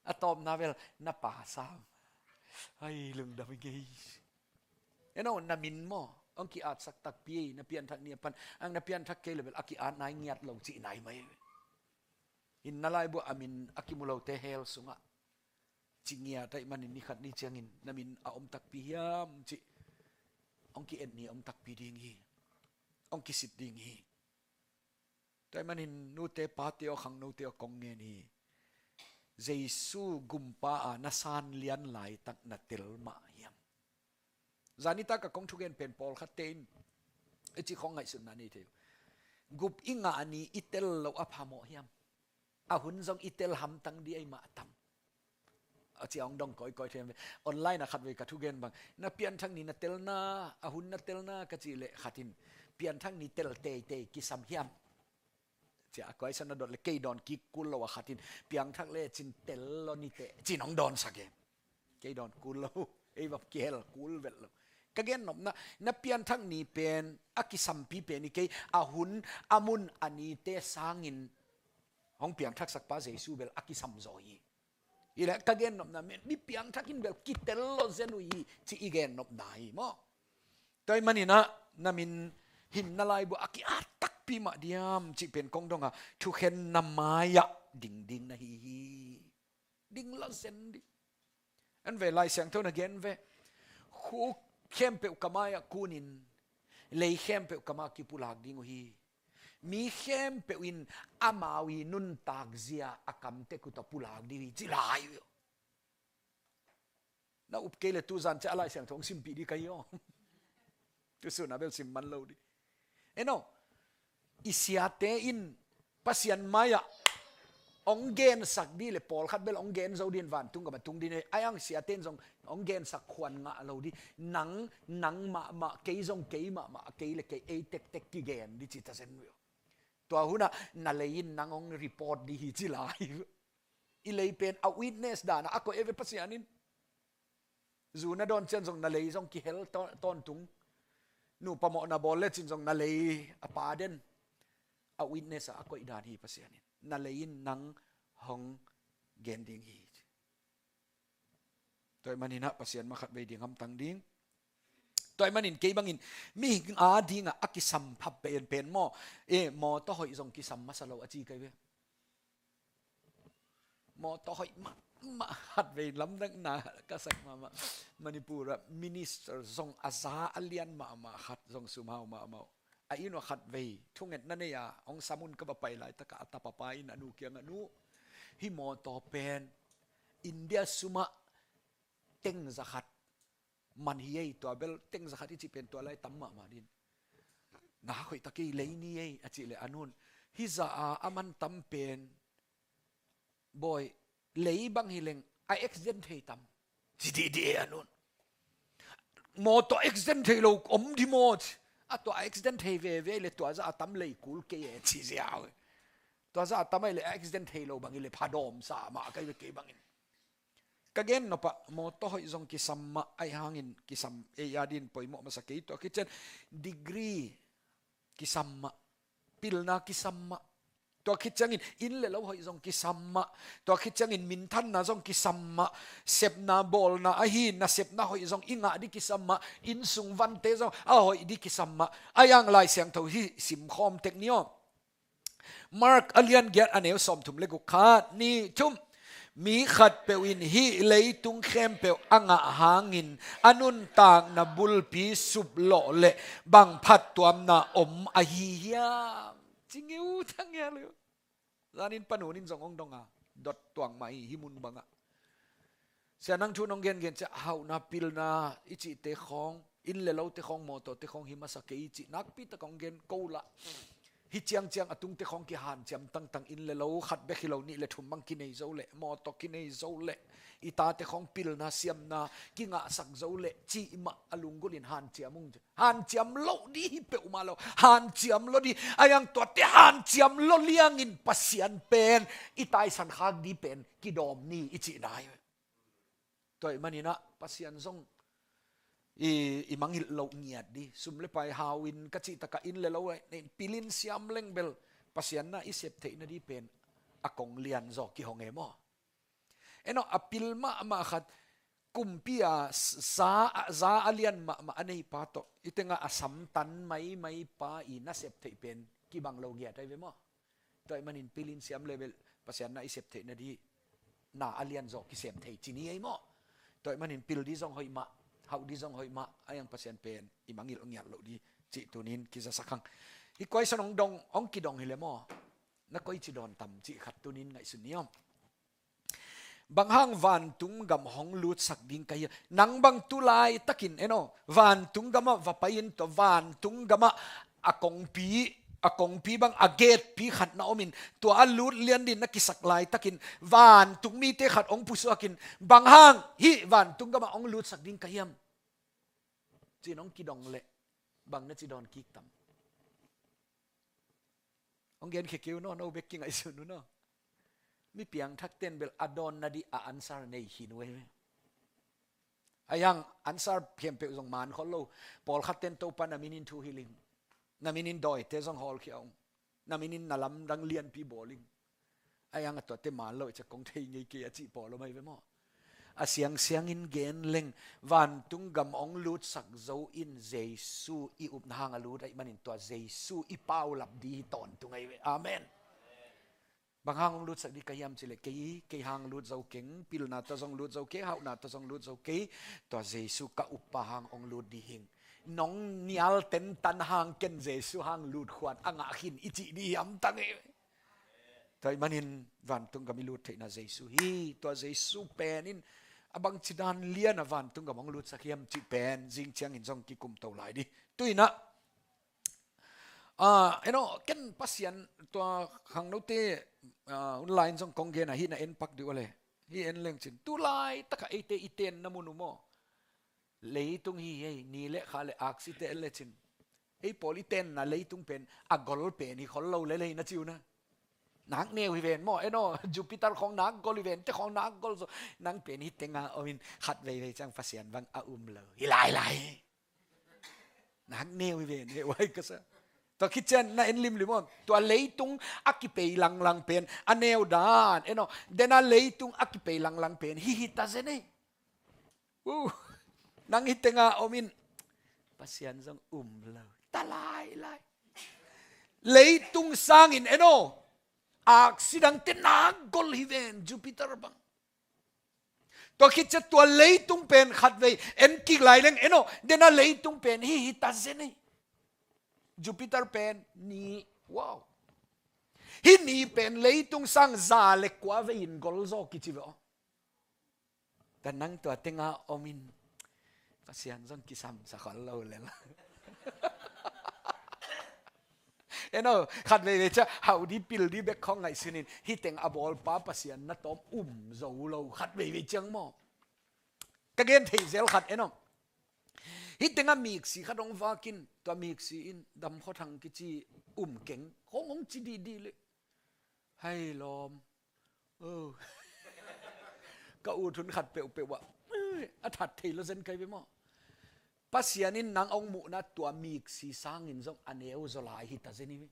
A tawpna bel, na pa sam. Ai, lungdam hi ngei. En aw, na min maw, hong ki-atsak takpi ei, na pianthak ni a pan. Ang na pianthak kei leh bel a ki-at nai ngiat lo cih nai mai. Hinna laibu ah a min a kimu lote hell sungah ci ngiat ahih manin, ni khat ni ciangin na min a om takpi hiam cih hong ki-et ni a om takpi ding hi. Hong kisit ding hi. Tua ahih manin nute pate aw, khangnote aw, kong ngen hi. Jesu Gumpa a na san lian laitak na tel mah hiam? Zanitak a kong thugen pen pawlkhatte in i ci khong ngaihsutna nei thei uh. Gup i ngah ni i tel loh a phamawh hiam? A hun zong i tel hamtang ding ei mah tam. A cia hong dong kawikawi thei ve. Online ah khatvei ka thugen bang, na pianthak ni na telna, a hun na telna ka cih leh khat in, pianthak ni tel teitei kisam hiam? Cia a kuaisan na dot leh kei dawn kik kul lo a khat in, piangthak lecin tel lo ni teh cin hong dawnsak e. Kei dawn kul lo, ei bang kihel kul vet lo. Ka gennopna, na pianthak ni pen a kisampi pen hi kei, a hun a mun a nite sangin hong piangthaksak pa Jesu bel a kisam zaw hi. Hi leh ka gennopna, mi piangthak in bel kitel lo zen uh hi cih i gennopna hi maw. Tua ahih manin ah na min hinna laibu a ki-at takpi mah diam cih pen kong dong a, thukhenna mai-ah ding ding na hi hi. Ding lo zen ding. En ve, Lai Siangtho na gen ve. Khuk khempeuh ka mai-ah kunin, lei khempeuh ka mai-ah kipulak ding uh hi. Mi khempeuh in amau i nuntak zia a kamtek uh tawh pulak ding uh hi ci lai uh. Na up kei leh tuzan ciang a Lai Siangtho hong simpih ding ka hi aw. Tusun a bel sim man lo ding. En aw, i siate in Pasian mai-ah hong gensak ding leh pawlkhat bel hong gen zo ding in vantung gam a tung ding hi. A yang siate in zong hong gensak khuan ngah lo ding. Nang, nang mahmah, kei zong kei mahmah, kei leh kei, ei tektek kigen ding ci ta zen uh. Tua hunah na lei in nang hong report ding hi ci lai uh. I lei pen a witness dan ah a koih ei ve Pasian in. Zu na dawn ciang zong na lei zong kihel taw-, tawntung. Nupa mawhna bawl lecin zong na lei a pa den. A witness ah a koih dan hi Pasian in. Na lei in nang hong gen ding hi. Tua ahih manin ah Pasian mah khatvei ding hamtang ding. Tua ahih manin kei bangin mihing a dingah a kisam pha penpen maw. Eh, mawtaw hoih zong kisam masa lo a ci kei ve. Mawtaw hoih mahmah khatvei lamdangna ka sak mahmah. Manipur ah minister zong a za a lian mahmah khat zong sumhau mahmah uh. A inn uah khatvei thungetna nei a hong sam un ka va pai laitakah a tapa pa in a nu kiangah, nu, hih mawtaw pen India sumah teng za khat man hi ei, tua bel teng za khat i cih pen tua lai tam mahmah ding. Ngak hoih tak ei, lei ni ei a cih leh a nun, hih zah a a man tam pen, bawi, lei bang hi leng a accident thei tam ci dihdih ei a nun. mawtaw accident thei lo om di maw ci. A tua accident thei veve le tua zah a tam lei kul kei e ci ziau. Tua zah a tam ai le accident thei lo bang i le phadawm sa mah kai ve kei bangin. Ka gen nopah mawtaw hoih zong kisam mah ai hangin kisam ei adin poimawh masa kei tua khit ciang degree kisam mah. Pilna kisam mah. Tua khit ciangin inn le lo hoih zong kisam mah. Tua khit ciangin minthanna zong kisam mah. Sepna bawlna ahi nasepna hoih zong i ngah di kisam mah. Inn sung vante zong a hoih di kisam mah. A yang Lai Siangtho hi simkhawm tek ni aw. Mark a lian giat a neu sawmthum le guk khat ni thum. Mi khatpeuh in hih leitung khempeuh a ngah hangin a nuntakna bulpi suplawh le bang phattuamna om ahi hiam? Ci ngeu thang hia leu. Zanin panun in zong ong dong a dot tuang mah hi hih mun bangah. Sia nang thu nong gengen ciah hauhna pilna i cihte khawng, inn le lote khawng, mawtawte khawng hi masa kei i cih nakpi tak ong gen ko lah. Hi ciangciang a tungte khawng kihanciam tangtang, inn le lo khat bek hi lo nih le thum bang kinei zo leh, mawtaw kinei zo leh, i tate khawng pilna siamna kingahsak zo leh cih mah a lunggulhin hanciam ung. Hanciam loh di hi peuhmah lo. Hanciam loh di. A yang tuate hanciam loh liangin Pasian pen i taisan khak di pen kidawm ni i cihna hi. Tua ahih maninah Pasian zong i, i mangilh loh ngiat di. Sum le pai hau in ka cih takah inn le lo pilin siam leng bel Pasian na i sep theihna di pen a kong lian zaw kihong e maw? Eno a pil mahmah khat kumpi a za, za a lian mahmah a neipa tawh i tengah a samtan maimai pa i nasep theih pen kibang lo giat ai ve maw? Tua ahih manin pilin siam level Pasian na i sep theihna di na a lian zawh kisem thei ci ni ei maw? Tua ahih manin pil di zong hoih mah, hauh di zong hoih mah, a yang Pasian pen i mangilh ngiat loh di cih tunin kizasak hang. Hi kuai san hong dong, hong kidong hi le maw? Na koici dawn tam cih khat tunin ngaihsun ni om. Bang hang vantung gam hong lutsak ding ka hiam? Nang bang tu laitakin eno vantung gamah va pai-in tua vantung gamah a kongpi, a kongpi bang a gatepi khat na omin tua a lut lian din na kisak laitakin vantung mite khat hong pusuakin bang hang hih vantung gamah hong lutsak ding ka hiam? Ci-in hong kidong leh bang na ci dawn kik tam? Hong genkhia kei un aw, no bek kingaihsun un aw. Mi piangthakte'n bel a dawnna dih a answer nei khin uh ei ve. A yang answer khempeuh zong man khol lo. Pawlkhatte'n Topa na minin thu hilh ing. Na minin dawite zong hawlkhia ung. Na minin na lamdang lianpi bawl ing. A yang a tuate man lo i cak kong thei ngei kei a cih pawl om ai ve maw? A siangsiangin gen leng vantung gam hong lutsak zo in Jesu i upna hang a lut ahih manin tua Jesu i paulap di hi tawntung ai ve. Amen. Bang hang hong lutsak di ka hiam cileh kei, kei hang lut zo keng, pilna tawh zong lut zo kei, hauhna tawh zong lut zo kei, tua Jesu ka uppa hang hong lut di hing. Nong nial tentan hang ken Jesu hang lut khuat a ngah khin i cih di hiam tang e. Tua ahih manin vantung gam i lut theihna Jesu hi. Tua Jesu pen in a bangci dan lian a vantung gam hong lutsak hiam cih pen zing ciangin zong kikum to lai di. Tu inah, ah, eno, ken Pasian tua khangnote, ah, online zong kong gen a hih na en pak di uh le. Hih en leng cin. Tu laitakah eite i tenna mun uh maw? Leitung hi hei, ni le kha le aksite en lecin. Ei pawl i tenna leitung pen a gol pen hi khol lo lelei na ci uh na. Nak neu hi ven maw, eno, Jupiter khawng nak gol hi ven, te khawng nak gol zo. Nang pen hi tenga om in khat veivei ciang Pasian bang a um lo hi lailai. Nak neu hi ven, he uai ka sa. Tua khit ciang na en limlim om. Tua leitung a kipei langlang pen a neu dan, eno, den a leitung a kipei langlang pen hi hi ta zen ei. Uh, nang hi tenga om in Pasian zong um lo ta lailai. Leitung sangin eno, aksi dangte nak gol hi ven, Jupiter bang. Tua khit ciang tua leitung pen khat vei en kik lai leng eno, den a leitung pen hi hi ta zen ei. Jupiter pen ni, wow. Hih ni pen leitung sang za le kua vei in gol zaw kici ve aw. Tua nang tua tenga om in Pasian zong kisam sa khol lo lel. Eno, khat veivei ciang hauh di pil di bek khawng ngaihsun in hih teng a bawlpa Pasian na tawm um zo lo khat veivei ciang maw? Ka gen thei zel khat eno. Hih tengah miksi khat hong vakin, tua miksi in damkhaw thang kici um keng khong hong ci dihdih leh, hai lawm. Oh. Ka ut hun khat peuhpeuh ah a that thei lo zen kai ve maw? Pasian in nang hong muhna tua miksi sangin zong a neu zaw lai hi ta zen hi ve.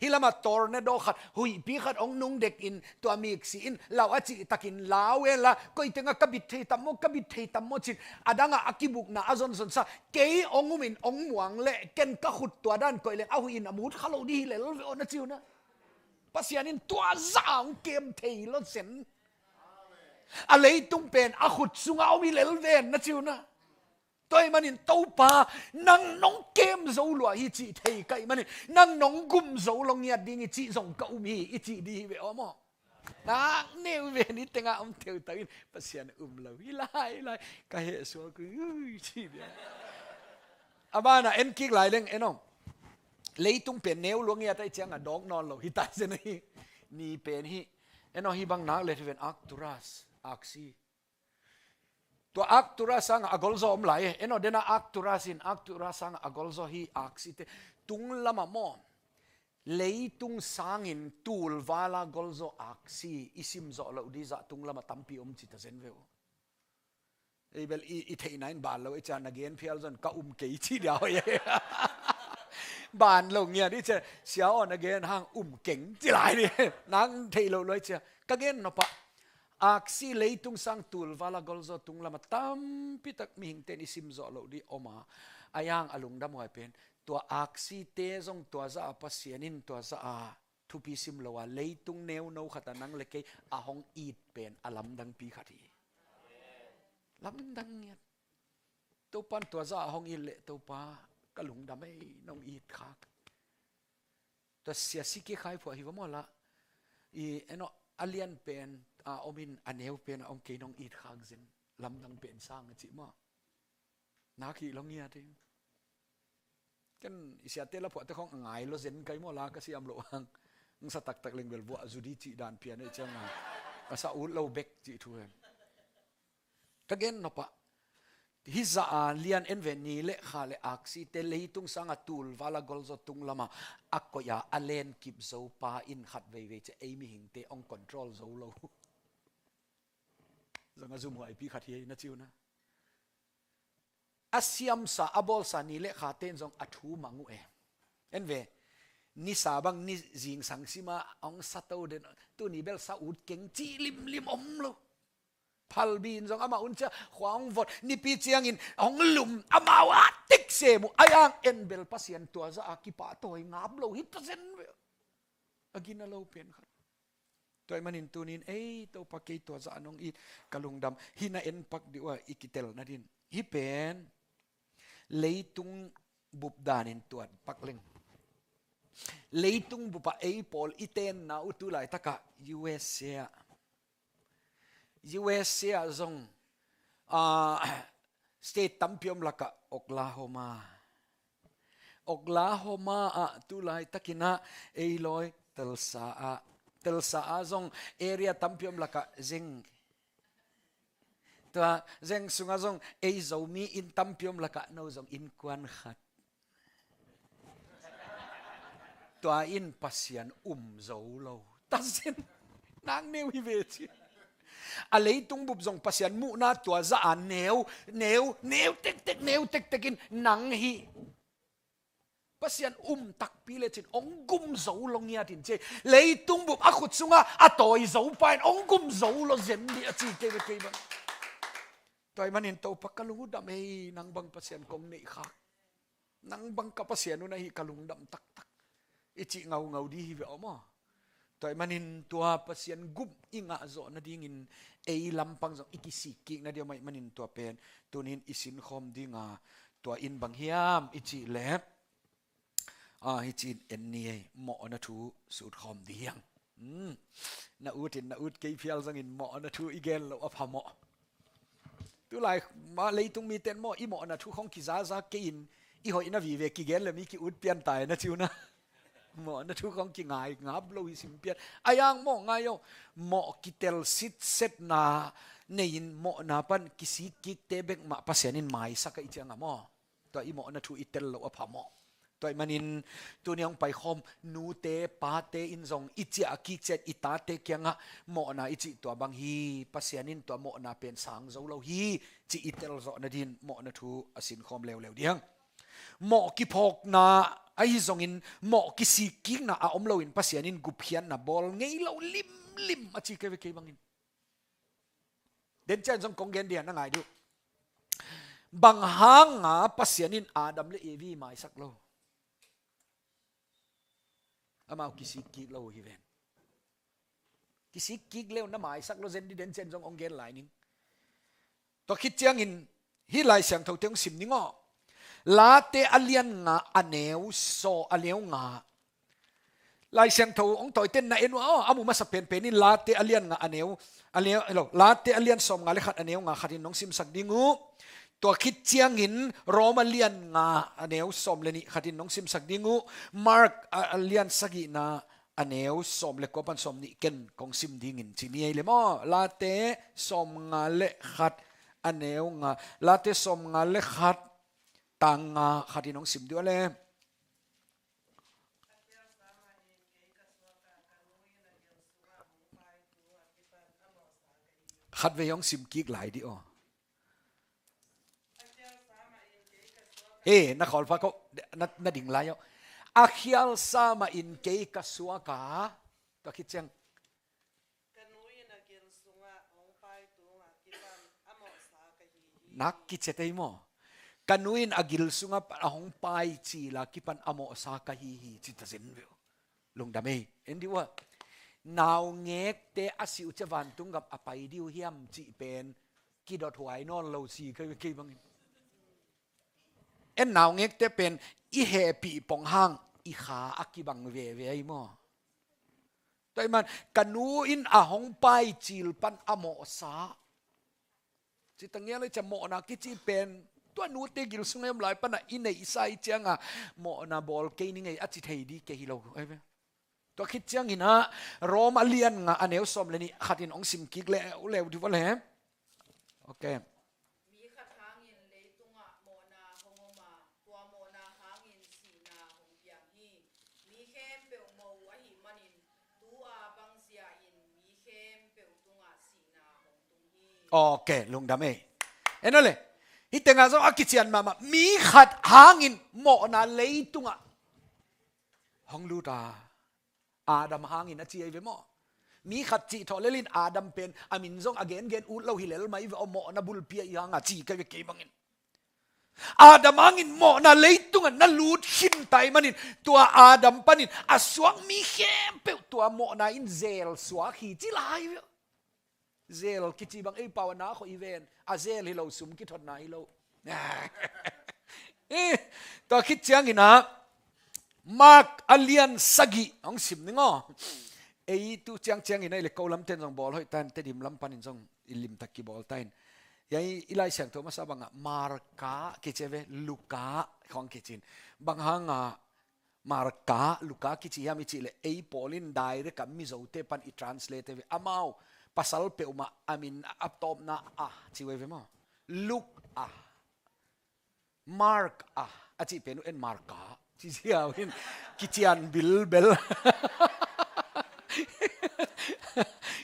Hih lamah tornado khat, huihpi khat hong nung dekin tua miksi in lau a cihtakin lau e la, koi tengah ka bit thei tam maw, ka bit thei tam maw cin, a dangah a kibukna a zonzonsa, kei hong umin hong muang leh ken ka khut tua dan koih leng a huih in a mut kha lo dih hi lel ve aw na ci uh na. Pasian in tua zah hong kem thei lo zen. A leitung pen a khut sungah om hi lel ven na ci uh na. Tua ahih manin Topa, nang nong kem zo lua hi cih thei ka hih manin, nang nong gum zo lo ngiat ding hi cih zong ka um hi i cih dih hi ve aw maw? Nak neu ve ni tengah om teutak in Pasian um lo hi lai lai ka heh suak ui ci bia. A banah en kik lai leng en aw. Leitung pen neu lua ngiat ahih ciangah dawk nawn lo hi ta zen hi. Ni pen hi. En aw hih bang nak let hi ven Arcturus, aksi. Tua Arcturus sangah a golzaw om lai e. En aw dena Arcturus in, Arcturus sangah a golzaw hi aksite. Tung lamah maw, leitung sangin tulvala golzaw aksi i simzawh loh dih zah tung lamah tampi om ci ta zen ve uh. Ei bel i, i theihna in ban lo i cia na gen phial zon ka um kei ci dia hoih e. Ban lo ngiat i cia sia aw na gen hang um keng ci lai ni. Nang theih loh lo i cia ka gen nopah. Aksi leitung sang tulvala golzaw tung lamah tampitak mihingte in i simzawh loh dih om a, a yang a lungdam huai pen tua aksite zong tua zah a Pasian in tua zah a thupi sim lo a leitung neuno khatah nang le kei a hong it pen a lamdangpi khat hi. Lamdang ngiat. Topan tua zah a hong it leh Topa ka lungdam ei nong it khak. Tua sia si kik hai phuah hi va maw lah. I en aw a lian pen a omin a neu pen a om kei nong it khak zen. Lamdang pen sang a cih maw. Nak hi lo ngiat hi. Ken i siate la phuahte khong a ngai lo zen kai maw lah ka siam loh hang. Ng sa taktak leng bel buah zu dih cih dan pian ei ciang a. A sa ut lo bek cih thu hen. Ka gen nopah. Hih zah a lian en ve ni le kha le aksite leitung sangah tulvala golzaw tung lamah a koih a a lenkip zo pa in khat veivei ciah ei mihingte hong control zo lo. Zong a zumhuaipi khat hi ei na ci uh na. A siamsa a bawlsa ni le khate in zong a thu mang uh e. En ve. Nisa bang ni zingsang sima hong sa to den. Tuni bel sa ut keng cih limlim om lo. Phalbi in zong amah un cia khua hong vot nipi ciangin hong lum amau a tik sem uh a yang en bel Pasian tua zah a kipahtawi ngap lo hi ta zen ve. A gina lo pen khat. Tua ahih manin tunin ei Topa kei tua zah a nong it ka lungdam hi na en pak dih uh a i kitel nadin. Hih pen leitung bup danin tuat pak leng. Leitung bupah ei pawl i tenna uh tu laitakah U S A ah. U S A ah zong ah, state tampi om lakah Oklahoma. Oklahoma ah tu laitakinah ei lawi Tulsa ah. Tulsa ah zong area tampi om lakah zeng. Tua zeng sungah zong ei Zomi inn tampi om lakah no zong innkuan khat. Tua in Pasian um zo lo. Tasin nang neu hi ve ci. A leitung bup zong Pasian muhna tua zah a neu, neu, neu tektek, neu tektek in nang hi. Pasian um takpi lecin hong gum zo lo ngiat in ci. Leitung bup a khut sungah a tawi zo pa in hong gum zo lo zen dih a ci kei ve kei bang. Tua ahih manin Topa ka lungdam ei nang bang Pasian kong neih khak. Nang bang ka Pasian uh na hi ka lungdam taktak. I cih ngaungau dih hi ve aw maw. Tua ahih manin tua Pasian gum i ngah zawh nadingin ei lampang zong i kisik kik nading aw mah ahih manin tua pen tunin i sinkhawm dinga tua in bang hiam i cih leh. Ah, hi cin en ni ei mawhna thu sutkhawm dih hiang. Hmm. Na ut in na ut kei phial zongin mawhna thu i gen loh a pha mawh. Tulai ma leitung miten maw i mawhna thu khong kizaza kei in i hoihna vive kigen le mi ki ut pian tai na ci uh na. Mawhna thu khong kingai ngap lo hi sim pian. A yang maw ngai aw. Mawh kitel sitsetna nei-in mawhna pan kisik kikte bek mah Pasian in maisak a i cianga maw? Tua i mawhna thu i tel loh a pha maw? Tua i manin tuni hong paikhawm nute pate in zong i ciah kik ciat i tate kiangah mawhna i cih tua bang hi, Pasian in tua mawhna pen sang zo lo hi, cih i tel zawh nadin mawhna thu a sinkhawm leuleu ding. Mawh kiphawkna ahi zongin mawh kisik kikna a om loin Pasian in gupkhiatna bawl ngei lo limlim a ci kei ve kei bangin. Den cian zong kong gen dia na ngai duh. Bang hanga Pasian in Adam le Evi maisak lo? Amau kisik kik lo hi ven. Kisik kik leu na maisak lo zen di den cian zong ong gen lai ning. Tua khit ciangin hih Lai Siangtho te ong sim ning aw. Late a lian nga a neu saw a neu nga. Lai Siangtho ong tawite na en uh aw, a mu masa penpen in Late a lian nga a neu, a neu, hello, Late a lian sawm nga le khat a neu nga khatin nong simsak ding uh. Tua khit ciangin Rom a lian nga a neu sawm le nih khatin nong simsak ding uh. Mark a, a lian sagihna a neu sawm le kua pan sawm nih ken kong sim dingin ci ni ei le maw? Late sawm nga le khat a neu nga. Late sawm nga le khat tang nga khatin nong sim ding uh le. Khat vei hong sim kik lai dih aw. He, na khawl pha ko, na, na ding lai aw. A khial sama in kei ka suak a. Tua khit ciang. Ka nu in a gil sungah hong pai tungah kipan a mawhsa ka hi hi. Nak kiciat ei maw? Ka nu in a gil sungah a hong pai cila kipan a mawhsa ka hi hi, ci ta zen veu. Lungdam ei, en dih uh a. Naungekte a si uh cia vantung gam a pai dih uh hiam cih pen kidot huai nawn lo si kei, kei bangin. En naungekte pen i hehpih pong hang i kha a kibang veve ahi maw? Tua i man, ka nu in a hong pai cil pan a mawhsa. Ci ta ngial ei cia mawhna kici pen tua nute gil sung a i om lai pana i neihsa i cianga mawhna bawl kei ning ei a ci thei dih kei hi lo. Ai ve. Tua khit ciangin ah Rom a lian nga a neu sawm le nih khatin ong sim kik leh uh leh uh dih uh a le. Ok. Mi khat hangin leitungah mawhna hong om a, tua mawhna hangin sihna hong piang hi. Mi khempeuh mo uh ahih manin, tu-a bangzia in mi khempeuh tungah sihna hong tung hi. Ok, lungdam ei. En aw le. Hih tengah zong a kician mahmah. Mi khat hangin mawhna leitungah hong lut a. Adam hangin a ci ahi ve maw? Mi khat cih thawh lelin Adam pen a min zong a gengen ut lo hi lel mai ve aw, mawhna bulpi ahi hanga ci kei ve kei bangin. Adam hangin mawhna leitungah na lut khin tai manin tua Adam panin a suak mi khempeuh tua mawhna in zel suak hi ci lai ve aw. Zel kici bang ei pau a na khawh i ven. A zel hi lo, sum kithotna hi lo. Eh, tua khit ciangin ah Mark a lian sagih hong sim ning aw. Ei tu ciangciangin ah i le ko lamten zong bawl hoih tan, Tedim lam panin zong i limtak kibawl tan. Ei i Lai Siangtho masa bangah Marka kici ve, Luka khawng kicin. Bang hangah Marka, Luka kici hiam i cih leh ei pawl in direct a Mizote pan i translate ve. Amau pasal peuhmah a min a tawpna a ci uh ve maw? Luk a, Mark a, a cih pen uh en Marka ci ziau in kician bilbel.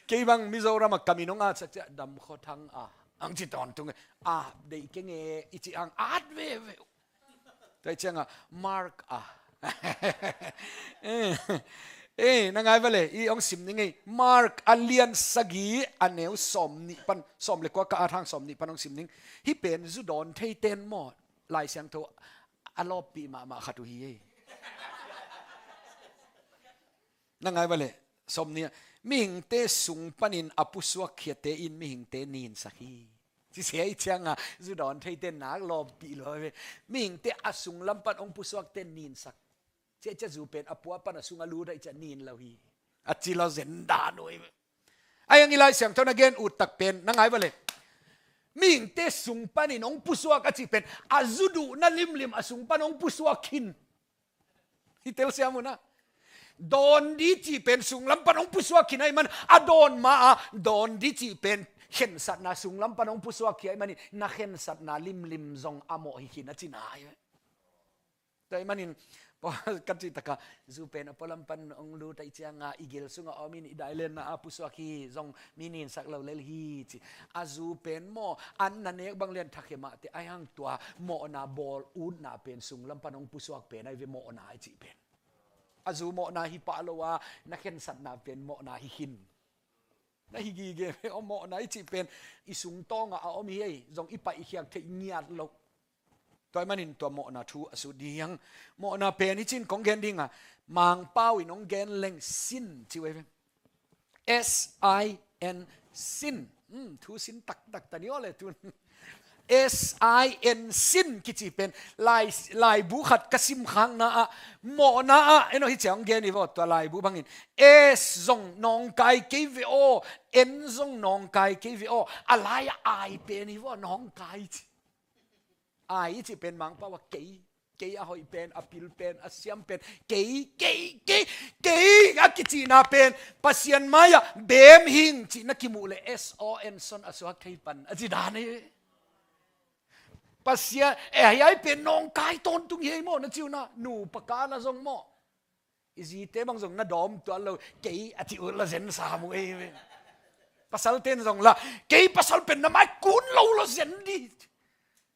Kei bang Mizoram a ka min hong at sak ciah Damkhaw Thang a ang ci tawntung e. A deih keng e i cih ang at veve uh. Tua i ciangah Mark a. Eh, eh, na ngai vale, i hong sim ning ei. Mark a lian sagih a neu sawm nih pan, sawm le kua ka at hang sawm nih pan hong sim ning. Hih pen zu dawn theiten maw Lai Siangtho a lawppih mahmah khat uh hi ei. Na ngai vale, sawm nih ah, mihingte sung panin a pusuak khiate in mihingte ninsak hi. Ci sia i cianga zu dawn theite nak lawppih lua ve. Mihingte a sung lam pan hong pusuakte ninsak. Cia cia zu pen a pua pan a sung a lut a i cia nin lo hi. A ci lo zen dan uh hi ve. Ai ang i Lai Siangtho na gen ut tak pen na ngai vale. Mihingte sung panin hong pusuak a cih pen a zu duhna limlim a sung pan hong pusuak khin. Hi telsiam uh na. Dawn di cih pen sunglam pan hong pusuak khin ahih man a dawn ma a dawn di cih pen khensatna sunglam pan hong pusuak khia ahih manin na khensatna limlim zong a mawh hi khin a cina hi. Tua ahih manin ka cih takah zu pen a pualam pan hong lut ahih ciangin i gil sungah a om in i dailenna a pusuak hi zong mi ninsak lo lel hi ci. A zu pen maw, an na nek bang lian thakhe mah teh ahih hang tua mawhna bawl utna pen sunglam pan hong pusuak pen ahi ve mawhna i cih pen. A zu mawhna hi pah lo a, na khensatna pen mawhna hi khin. Na hi gige ve aw, mawhna i cih pen i sungtawngah a om hi ei, zong i paih i khiak theih ngiat loh. Tua ahih manin tua mawhna thu a sut ding hi hang. Mawhna pen hi cin kong gen ding a, Mangpau in hong gen leng sin ci uh ei ve. S I N, sin. Hmm, thu sin taktak ta ni aw le tun. S I N, sin kici pen lai, laibu khat ka sim khakna ah, mawhna ah, en aw, hi ciang gen hi vaw, tua laibu bangin S zong nawngkai kei ve aw, N zong nawngkai kei ve aw, a lai-ah I pen hi vaw, nawngkai ci. I i cih pen Mangpau ah kei, kei a hoih pen, a pil pen, a siam pen, kei, kei, kei, kei a kicihna pen Pasian mai-ah beem hing cih na kimuh leh S O N, son a suak thei pan a ci dan hi. Pasian, eh, hiai pen nawngkai tawntung hi ei maw, na ci uh na, nupa ka na zong maw. I zite bang zong na dawm tuan lo, kei a ci uh la zen sam uh ei ve. Pasalte'n zong la, kei pasal pen na mai kun lo la zen di.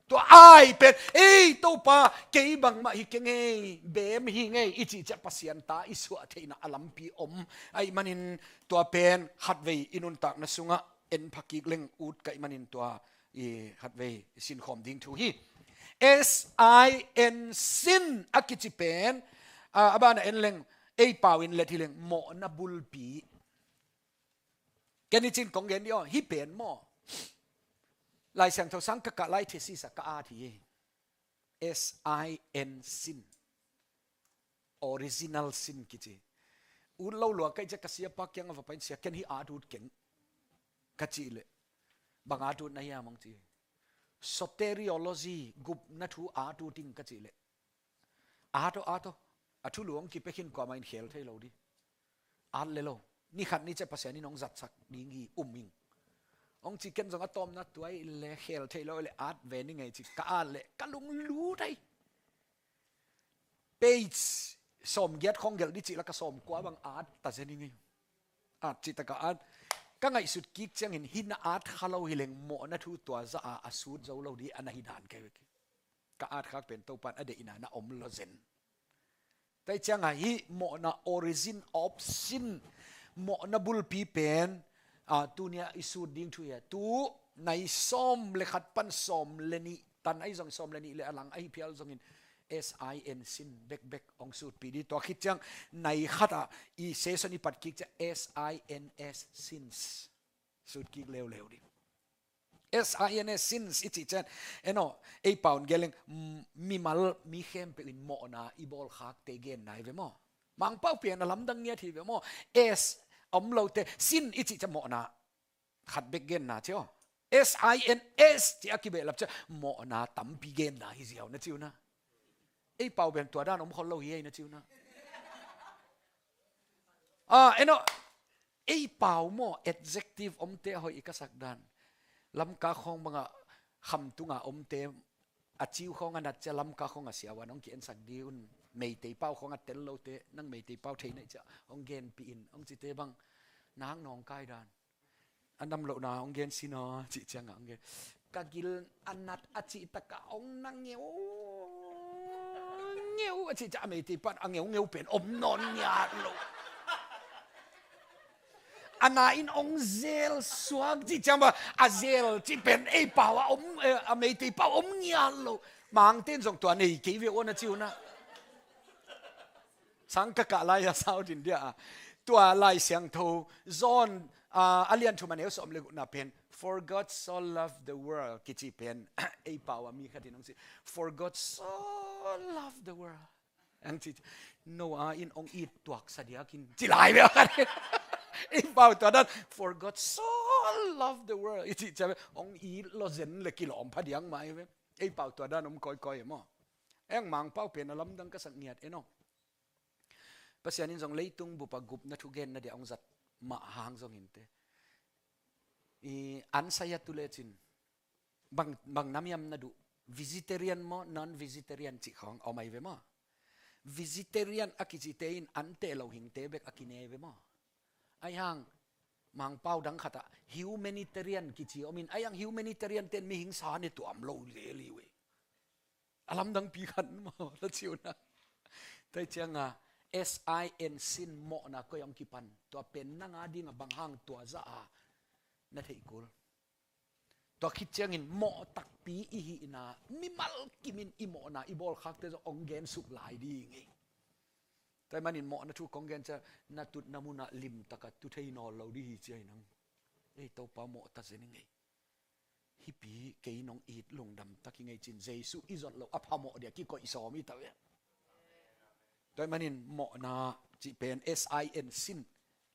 Tua I pen, ei Topa, kei bangmah hi keng ei, beem hing ei i cih ciang Pasian ta i suah theihna a lampi om. Ahih manin tua pen khatvei i nuntakna sungah en pha kik leng ut ka hih manin tua i khatvei sinkhawm ding thu hi. S I N, sin a kici pen, a, a banah en leng, ei pau in let hi leng mawhna bulpi. Ken hi cin kong gen dih aw, hih pen maw, Lai Siangtho sang ka kah lai thesis ah ka at hi. S I N, sin. Original sin kici. Ut lo lua ka hih ciang ka siapa kiangah va pai in, sia, ken hih at ut keng ka cih leh, bang at ut na hiam hong ci. Soteriology, gupna thu at ut ing ka cih leh, at aw, at aw. A thulu hong kipia khin, kuamah in khel thei lo di. At le lo. Ni khat ni ciang Pasian in hong zatsak ding hi, um ing. Hong ci, ken zong a tawpna tua hi leh khel thei lo leh at ve ning ei ci, ka at leh ka lunglut hi. Page sawmgiat khawng gelh di cih la ka sawmkua bang at ta zen ing ei. At cih takah at. Ka ngaihsut kik ciangin hih na at kha lo hi leng mawhna thu tua zah a a sut zo lo di a na hi dan ka hi ve. Ka at khak pen Topa'n a deihna na om lo zen. Tua hi ciangah hih mawhna, origin of sin, mawhna bulpi pen, a, tuni-ah i sut ding thu hi a. Tu nai sawm le khat pan sawm le nih tan ahi zong, sawm le nih le a lang ahi phial zongin S I N, sin bekbek hong sutpih di. Tua khit ciang nai khatah i session i pat kik ciang S I N S, sins. Sut kik leuleu di. S I N S, sins i cih ciang, en aw, ei pau in gen leng, mm, mimal mi khempeuh in mawhna i bawl khakte genna hi ve maw. Mangpau pen a lamdang ngiat hi ve maw. S om lote, sin i cih ciang mawhna khat bek genna ci aw. S I N S cih a kibehlap ciang mawhna tampi genna hi ziau, na ci uh na. Ei pau pen tua dan om khol lo hi ei, na ci uh na. Ah, en aw, ei pau maw, adjective omte a hoih i ka sak dan. Lamka khawng bangah khamtunga omte, a ciu khawng a nat ciang Lamka khawng a siavuan hong ki-ensak di un. Meitei pau khawng a tel lote, nang Meitei pau thei na hih ciang hong genpih in, hong cite bang, nang nawngkai dan. A nam lohna hong gen sin aw, cih ciangah hong gen. Ka gil a nat a cih takah hong na ngeu, ngeu a cih ciang a Meitei pan a ngeungeu pen om nawn ngiat lo. A na in hong zel suak cih ciang bang a zel cih pen ei pau a om, eh, a Meitei pau om ngiat lo. Mangte'n zong tua nei kei ve aw, na ci uh na. Sang ka kah lai-a sau din dia a. Tua Lai Siangtho John, ah, a lian thum a neu sawm le gukna pen, "For God so loved the world," kici pen, ei pau a mi khat in hong ci, "For God so loved the world," hong ci, Noah in hong it tuaksa diakin ci lai ve. Ei pau tua dan, "For God so loved the world," i cih ciang hong it lo zen le kilawm pha diak mah hi ve. Ei pau tua dan om kawikawi maw. Ei Mangpau pen a lamdang ka sak ngiat, en aw. Pasian in zong leitung bup a gupna thu genna dia hong zat mah hang zongin te, I an sai a tu lecin bang, bang nam hiam na duh? Vegetarian maw, non-vegetarian cih khawng om ai ve maw? Vegetarian a kicite in an teh lo hingte bek a kine ve maw? Ai hang Mangpau dang khatah humanitarian kici om in, ai hang humanitarian ten mihing sa ne tuam lo lel hi ve. A lamdang pi khat maw, na ci uh na. Tua cianga S I N sin mawhna koi hong kipan, tua pen nang a dinga bang hang tua zah a na theih kul. Tua khit ciangin mawh takpi i hihna, mimal kimin i mawhna i bawlkhakte zong hong gensuk lai ding hi. Tua ahih manin mawhna thu kong gen ciang, na tutna munah limtaka tu thei nawn lo ding hi ci a hi nang. Ei, Topa mawh ta zen i ngei. Hih pi kei nong it lungdam tak hi ngei cin Jesu i zot lo a phamawh dia kikoih sawm hi ta ve. Tua ahih manin mawhna cih pen S I N sin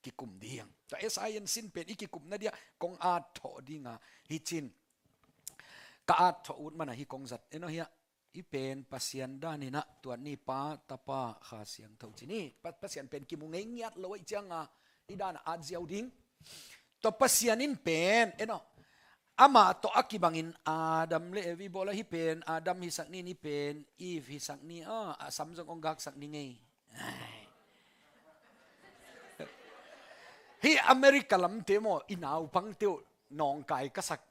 kikum ding. Tua S I N sin pen i kikumna dia kong at thawh dinga hi cin. Ka at thawh ut mana hi kong zat. Eno hiah, i pen Pasian dan inah tuat ni, Pa, Tapa, Kha Siangtho ci ni. Pa-, Pasian pen kimu ngei ngiat lo ahih cianga i dana at ziau ding. Tua Pasian in pen, eno, amah tawh a kibangin Adam le Evi bawl a, hih pen Adam hisak ni, hih pen Eve hisak ni, a, a sam zong hong gaksak ni ngei. Hih America lamte maw, i naupangte uh nawngkai ka sak.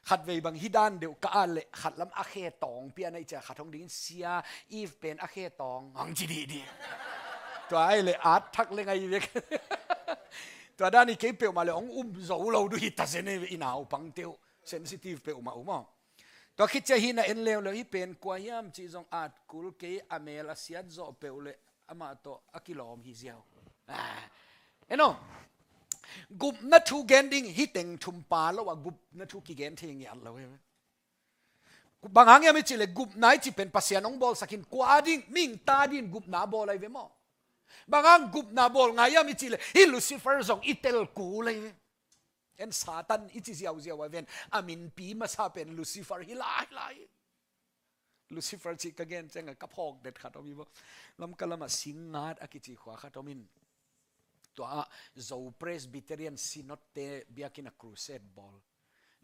Khatvei bang hi dan deuh ka at leh khat lam a khe tawng pian ahih ciang khat hong dingin, Sia, Eve pen a khe tawng, hong ci dihdih. Tua ahih leh at thak leng ahi vek. Tua dan hi kei peuhmah le hong um zo lo duh hi ta zen hi ve, i naupangte uh sensitive peuhmah uh maw. Tua khit ciang hih na en leuleu, hih pen kua hiam cih zong at kul kei, a mel a siat zawh peuh le amah tawh a kilawm hi ziau. Ah, eno, gupna thu gen ding, hih teng thum pha lo a gupna thu kigen thei ngiat lo hi. Bang hang hiam i cih leh gupna i cih pen Pasian hong bawlsak in kua ding, mihing ta dingin gupna bawl ahi ve maw? Bang hang gupna bawl ngai hiam i cih leh hih Lucifer zong i tel kul ahi ve. En Satan i ci ziauziau a ven, a minpi masa pen Lucifer hi lai lai. Lucifer cih ka gen ciangah ka phawk det khat om hi maw. Lamka lamah Singngat a kici khua khat om in. Tua ah Zo Presbyterian Synod te biakinn ah crusade bawl.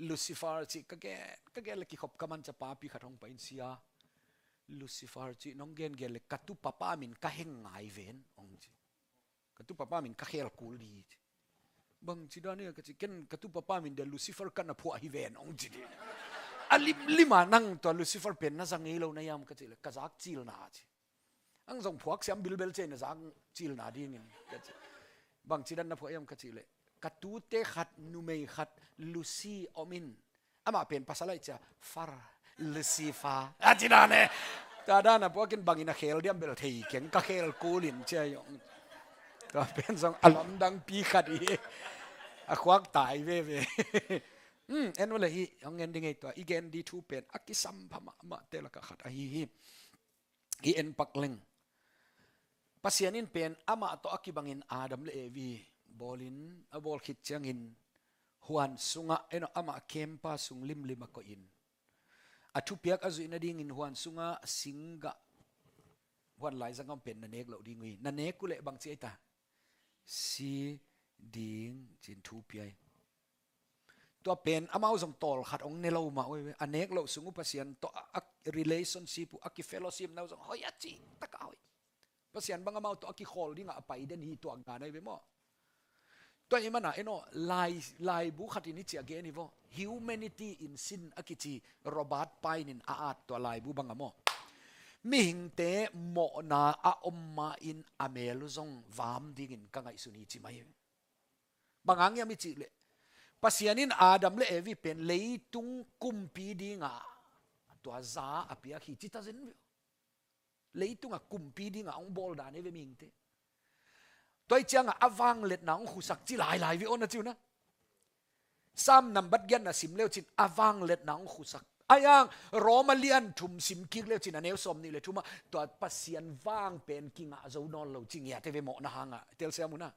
Lucifer cih ka gen, ka gen le kikhop ka manca papi khat hong pai in, Sia, Lucifer cih nong gengen le ka tu papa min ka heng ngai ven, hong ci. Ka tu papa min ka khel kul ding hi ci. Bang ci dan hia ka ci, ken ka tu papa min dia Lucifer ka na phuah hi ven, hong ci ding. A limlim a, nang tua Lucifer pen na za ngei lo na hiam ka cih leh, ka zak cilna ci. Ang zong phuak siam bilbel ci a, na zak cilna dingin ka ci. Bang ci dan na phuah hiam ka cih leh, ka tute khat, numei khat, Lucy om in. Amah pen pasal ahih ciang, Far, Lucifer, a ci dan e. Tua dan a phuak in bangin a khel diam bel thei keng, ka khel kul in ci a hong. Tua pen zong a lamdang pi khat hi. A khuak tai veve. Hmm, en uh leh hih hong en ding hi, tua i gen ding thu pen a kisam pha mahmahte lakah khat ahi hi. I en pak leng, Pasian in pen amah tawh a kibangin Adam le Evi bawlin, a bawl khit ciangin huan sungah, eno, amah kempa sung limlim a koihin, a thupiak a zuih nadingin huan sungah singgah, huan laizang om pen na nek loh ding uh hi. Na nek uh leh bang ci ei ta? Si ding ci-in thu pia hi. Tua pen amau zong tawlkhat hong ne lo mah uh hi ve. A nek loh sung uh Pasian tawh a, a relationship uh, a kifellowship na uh zong hoih a, cih takah hoih. Pasian bang amau tawh a kikhawl dingah a pai den hi, tua ngan ahi ve maw. Tua ahih manin, eno, lai, laibu khat in hih ci a gen hi vaw. Humanity in Sin a kici Robert Pine in a at tua laibu bangah maw, mihingte mawhna a om ma-in a mel uh zong vam dingin ka ngaihsun hi ci mai hi. Bang hang hiam i cih leh, Pasian in Adam le Evi pen leitung kumpi dingah tua za a piak hi ci ta zen ve. Leitungah kumpi dingah hong bawl dan hi ve mihingte. Tua ahih ciangah a vangliatna hong khusak ci lailai ve aw, na ci uh na. Sam nambat giatna sim leu cin a vangliatna hong khusak. Ahi hang Roma lian thum sim kik leu cin a neu sawm nih le thumah tua Pasian vang pen kingah zo nawn lo ci ngiat hi ve mawhna hangah, telsiam uh na.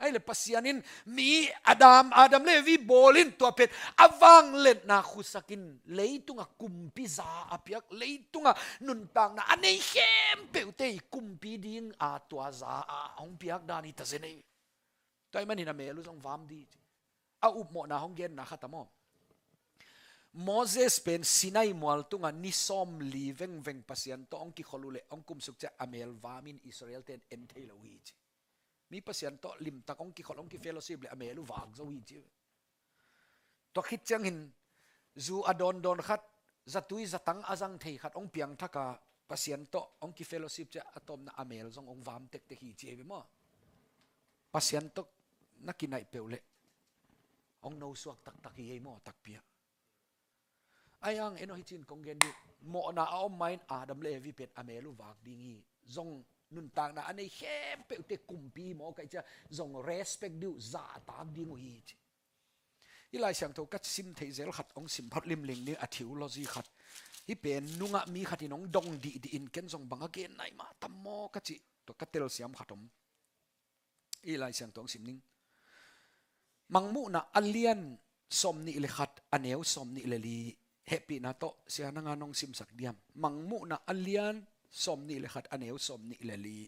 Ahih leh Pasian in mi Adam, Adam le Evi bawl in tua pen a vangliatna khusak in leitungah kumpi za a piak, leitungah nuntakna a nei khempeuhte i kumpi dingah tua za a hong piak dan hi ta zen hi. Tua ahih manin a mel uh zong vam ding ci. a upmawhna hong genna khat a maw. Moses pen Sinai mual tungah ni sawmli vengveng Pasian tawh hong kikhol uh leh hong kumsuk ciah a mel vamin Israel-te in en thei lo hi ci. Mi Pasian tawh limtak hong kikhol, hong kifellowship leh a mel uh vak zo hi ci. Tua khit ciangin zu a dawndawn khat, zatui zatang a zang thei khat hong piangthak a, Pasian tawh hong kifellowship ciah a tawpna a mel zong hong vam tektek hi ci hi ve maw. Pasian tawh na kinaih peuh leh hong nosuak taktak hi ei maw, takpi a. Ahi hang en aw, hih cin kong gen dih, mawhna a om ma-in Adam le Evi pen a mel uh vak ding hi. Zong nuntakna a nei khempeuhte kumpi hi maw, ka hih ciah zong respect dih uh, zahtak ding uh hi ci. Hih Lai Siangtho ka sim theih zel khat hong sim phot limling ni, a theology khat. Hih pen nungah mi khat in hong dong dihdih in ken zong bang a gen nai mah tam maw ka cih tua ka telsiam khat om. Hih Lai Siangtho hong sim ning. Mangmuhna a lian sawmnih le khat, a neu sawmnih le li. Hehpihna tawh sia nang a nong simsak diam? Mangmuhna a lian sawmnih le khat, a neu sawmnih le li.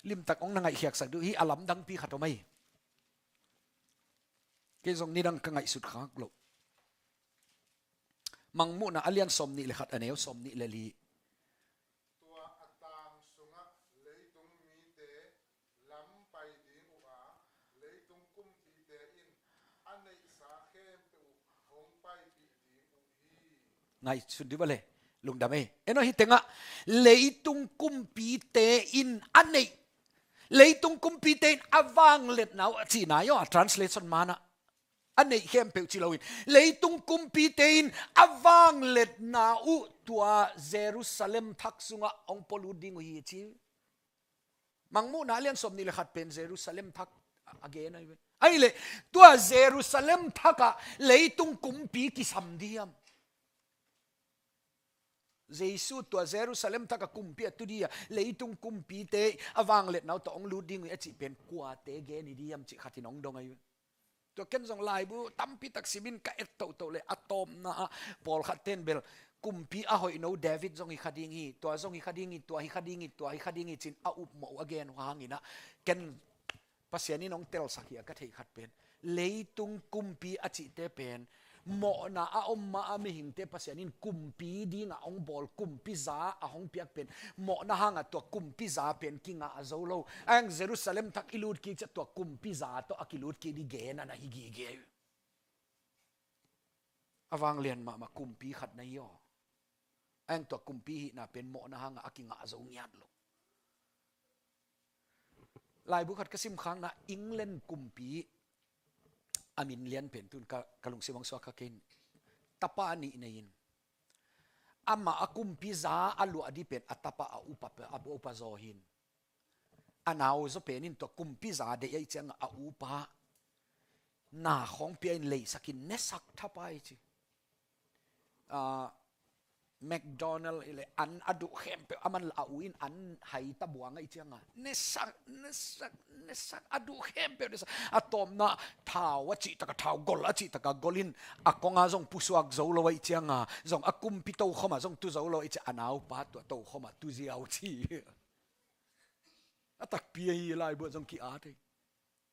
Limtak hong na ngaihkhiatsak dih uh, hih a lamdangpi khat om ei. Kei zong nidang ka ngaihsut khak loh. Mangmuhna a lian sawmnih le khat, a neu sawmnih le li. Tua a tang sungah leitung mite lam pai ding uh a, leitung kumpite in a neihsa khempeuh uh hong paipih ding uh hi. Ngaihsun dih bale, lungdam ei. En aw, hih tengah leitung kumpite in a neih, leitung kumpite in a vangliatna uh a cihna hi aw, a translation manah. A neih khempeuh ci loin, leitung kumpite in a vangliatna uh tua Jerusalem thak sungah hong pualut ding uh hi ci. Mangmuhna a lian sawmnih le khat pen Jerusalem thak a gen ahi ve. Ahih leh tua Jerusalem thakah leitung kumpi kisam diam? Jesu tua Jerusalem thakah kumpi a tu dih a, leitung kumpite a vangliatna uh tawh hong lut ding uh hi a cih pen kuate gen hi diam cih khat in hong dong ahi ve. Tua ken zong laibu tampi tak simin ka et tohtoh leh a tawpna ah pawlkhat ten bel kumpi a hoihno David zong hi kha ding hi, tua zong hi kha ding hi, tua hi kha ding hi, tua hi kha ding hi ci-in a upmawh uh a gen uh hangin ah, ken Pasian in hong telsak hi a ka theih khat pen, leitung kumpi a cihte pen mawhna a om ma a mihingte Pasian in kumpi dingah hong bawl, kumpi za a hong piak pen mawhna hangah tua kumpi za pen kingah zo lo. Ahi hang Jerusalem thak i lut kik ciah tua kumpi za tawh a kilut kik ding gen a na hi gige. A vanglian mahmah kumpi khat na hi aw. Ahi hang tua kumpi hihna pen mawhna hangah a kingah zo ngiat lo. Laibu khat ka simkhakna, England kumpi a min lian pen tun ka, ka lungsim hong suak kha kei in. Tapa nih nei in, amah a kumpi za a luah dih pen a tapa a upa, a upa zaw hi in. A nau zaw pen in tua kumpi za deih ahih ciangah a upa na khawng pia in leisak in nesak thapai ci. Ah, McDonald i le an a duh khempeuh, aman la a u in an hai ta buang ahih ciangah nesak, nesak, nesak, a duh khempeuh nesak. A tawpna thau a cihtakah thau, gol a cihtakah gol in, a kongah zong pusuak zo lo ahih ciangah, zong a kumpi tokhomah zong tu zo lo ahih ciangah a naupa tua tokhomah tu ziau ci. A takpi ahi, laibu ah zong ki-at hi.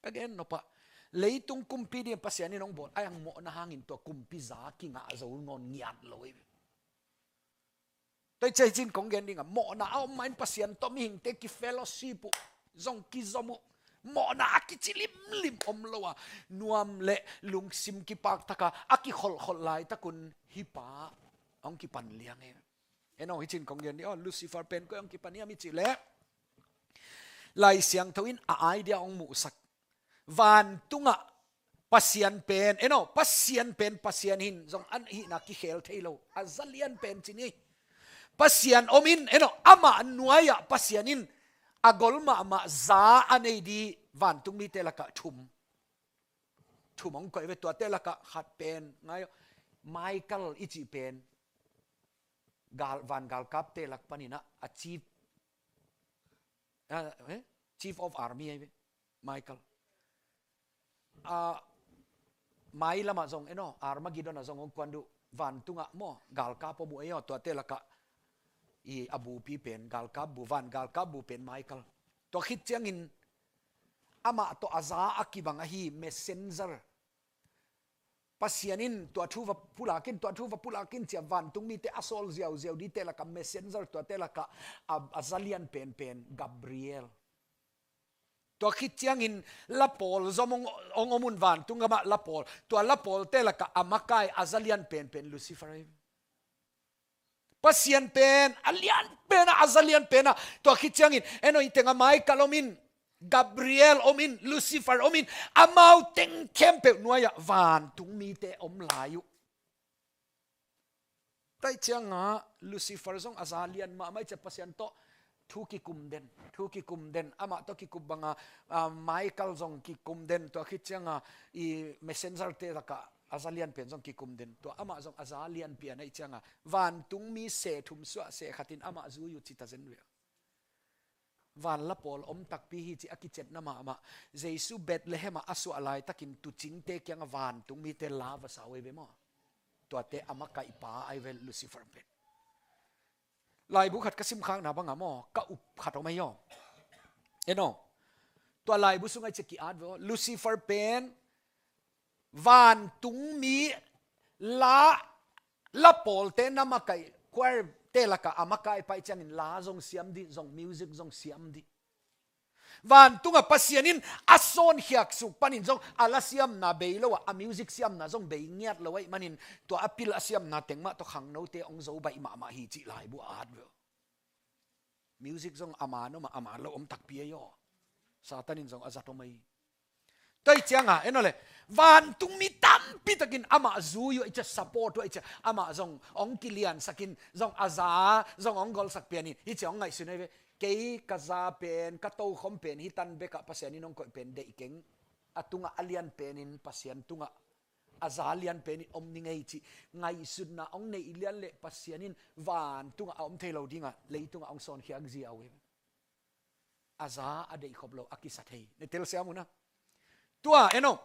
Ka gen nop ah, leitung kumpi ding Pasian in hong bawl, ahi hang mawhna hangin tua kumpi za kingah zo nawn ngiat lo hi. Tua hi ciah hi cin kong gen ding a, mawhna a om ma-in Pasian tawh mihingte kifellowship uh, zong kizom uh, mawhna a kici limlim om lo a, nuam le lungsim kipak taka a kikholhkholh laitakun hih pa hong kipan liang hi. En aw, hi cin kong gen dih aw, Lucifer pen koi hong kipan hiam i cih leh, Lai Siangtho in a idea hong muhsak. Vantungah Pasian pen, en aw, Pasian pen Pasian hi in, zong a hihna kikhel thei lo, a za lian pen ci ni. Pasian om in, en aw, amah nuai-ah Pasian in a gol mahmah za a nei ding vantung mite lakah thum, thum hong koih ve. Tuate lakah khat pen, ngai aw, Michael i cih pen gal, van galkapte lak panin ah a chief, ah, eh? Chief of Army ahi ve, Michael. Ah, mai lamah zong, en aw, Armageddon ah zong hong kuan ding uh, vantungah maw, galkap om uh ei aw, tuate lakah i a bupi pen, galkap bu, van galkap bu pen Michael. Tua khit ciangin amah tawh a za a kibang ahi messenger. Pasian in tua thu va pulak in, tua thu va pulak in ci-a vantung mite a sawl ziauziau dingte lakah messenger tuate lakah a, a za lian penpen Gabriel. Tua khit ciangin la pawl zong hong, hong om un vantung gamah la pawl. Tua la pawlte lakah a makai a za lian penpen Lucifer ahi. Pasian pen a lian pen ah, a za lian pen ah. Tua khit ciangin en aw, hih tengah Michael om in, Gabriel om in, Lucifer om in, amau teng khempeuh nuai-ah vantung mite om lai uh. Tua ahih ciangah Lucifer zong a za lian mahmah ahih ciang Pasian tawh thu kikum den, thu kikum den, amah tawh kikum bangah, ah, Michael zong kikum den, tua khit ciangah i messenger-te lakah a za lian pen zong kikum den, tua amah zong a za lian pian ahih ciangah vantung mi seh thum suah seh khat in amah zui uh ci ta zen ve. Van la pawl om takpi hi cih a kiciatna mahmah. Jesu Bethlehem ah a suah laitakin tuucingte kiangah vantung mite la va sa uh ahi ve maw? Tuate a makaihpa ahi ve Lucifer pen. Laibu khat ka simkhakna bangah maw, ka up khat om ahi aw. En aw. Tua laibu sungah i cih ki-at ve aw. Lucifer pen vantung mi la, la pawlte na makaih, choir-te lakah a makaihpa ahih ciangin la zong siam dih, zong music zong siam dih. Vantungah Pasian in a sawnkhiak suk panin zong a la siamna bei lo ah, a music siamna zong bei ngiat lo ahih manin tua a pil a siamna teng mah tawh khangnote hong zo baih mahmah hi cih laibu a at ve aw. Music zong a man om a, a man lo om takpi ahi aw. Satan in zong a zat om ahi. Tua ahih ciangah en aw le, vantung mi tampi takin amah zui uh ahih ciang, support uh ahih ciang, amah zong hong kiliansak in, zong a za zong hong golsak pian in, hih ciang hong ngaihsun ahi ve. Kei ka za pen, ka tokhom pen hih tan bekah Pasian in hong koih pen deih keng. A tungah a lian penin Pasian tungah a za lian penin om ning ei cih ngaihsutna hong neih lian leh Pasian in vantungah a om thei lo dingah leitungah hong sawnkhiak ziau hi. A za a deihkhop lo a kisa thei. Na telsiam uh na. Tua en aw.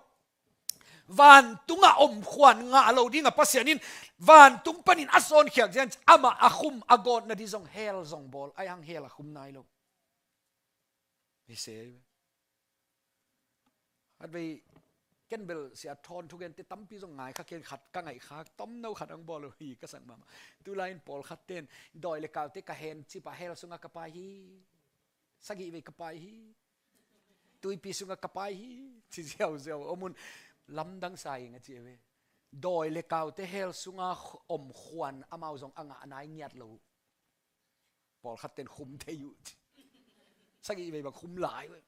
Vantungah omkhuan ngah lo dingah Pasian in vantung panin a sawnkhiak ziau in amah a khum a gawtna ding zong hell zong bawl. Ahi hang hell a khum nai lo. Hi se. Khatvei ken bel Sia Thawn thugente tampi zong ngai kha, ken khat ka ngaih kha, tomno khat hong bawl uh hi ka sak mahmah. Tulai in pawlkhat ten dawi le kaute ka hen cipah hell sungah ka pai hi. Sagih vei ka pai hi. Tuipi sungah ka pai hi. Ci ziauziau om un, lamdang sa ing a ci ve. Dawi le kaute hell sungah omkhuan amau zong a ngah nai ngiat lo uh. Pawlkhat ten khum thei uh ci. Sagih vei bang khum lai uh.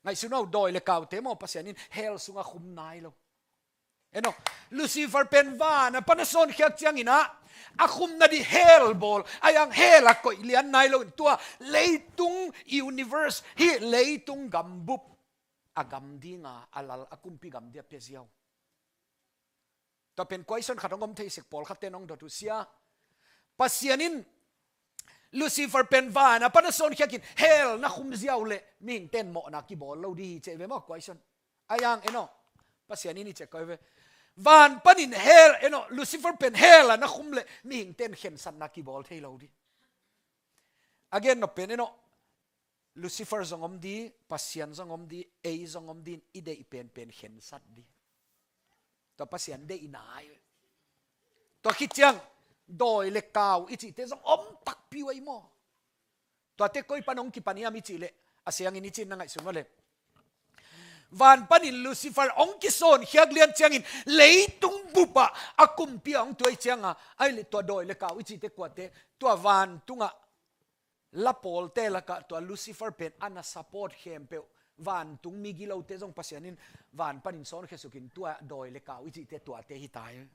Ngaihsun aw, dawi le kaute maw Pasian in hell sungah khum nai lo. En aw, Lucifer pen van a pan a sawnkhiak ciangin ah a khumna ding hell bawl, ahi hang hell a koih lian nai lo in tua leitung universe, hih leitung gambup a gam dinga a lal a kumpi gam ding a pia ziau. Tua pen question khat hong om thei sek, pawlkhat ten hong dot uh, Sia, Pasian in Lucifer pen van a pan a sawnkhiak in hell na khum ziau leh mihing ten mawhna kibawl lo ding hi ci ve maw, question. Ahi hang en aw, Pasian in hi ci a koi ve. Van panin hell, en aw, Lucifer pen hell a na khum leh mihing ten khensatna kibawl thei lo ding. A gen nop pen en aw, Lucifer zong om ding, Pasian zong om ding, ei zong om ding, i deih penpen khensat ding. Tua Pasian deihna hi. Tua khit ciang dawi le kau i cihte zong om takpi uh ahi maw. Tuate koi pan hong kipan hiam i cih leh, a siangin i cih na ngaihsun uh leh, van panin Lucifer hong kisawnkhiak lian ciangin leitung bupah a kumpi a hong tuai cianga, ahih leh tua dawi le kau i cihte kuate, tua vantungah la pawlte lakah tua Lucifer pen a na support khempeuh, vantung migilote zong Pasian in van panin sawnkhia sukin tua dawi le kau i cihte tuate hi ta hi.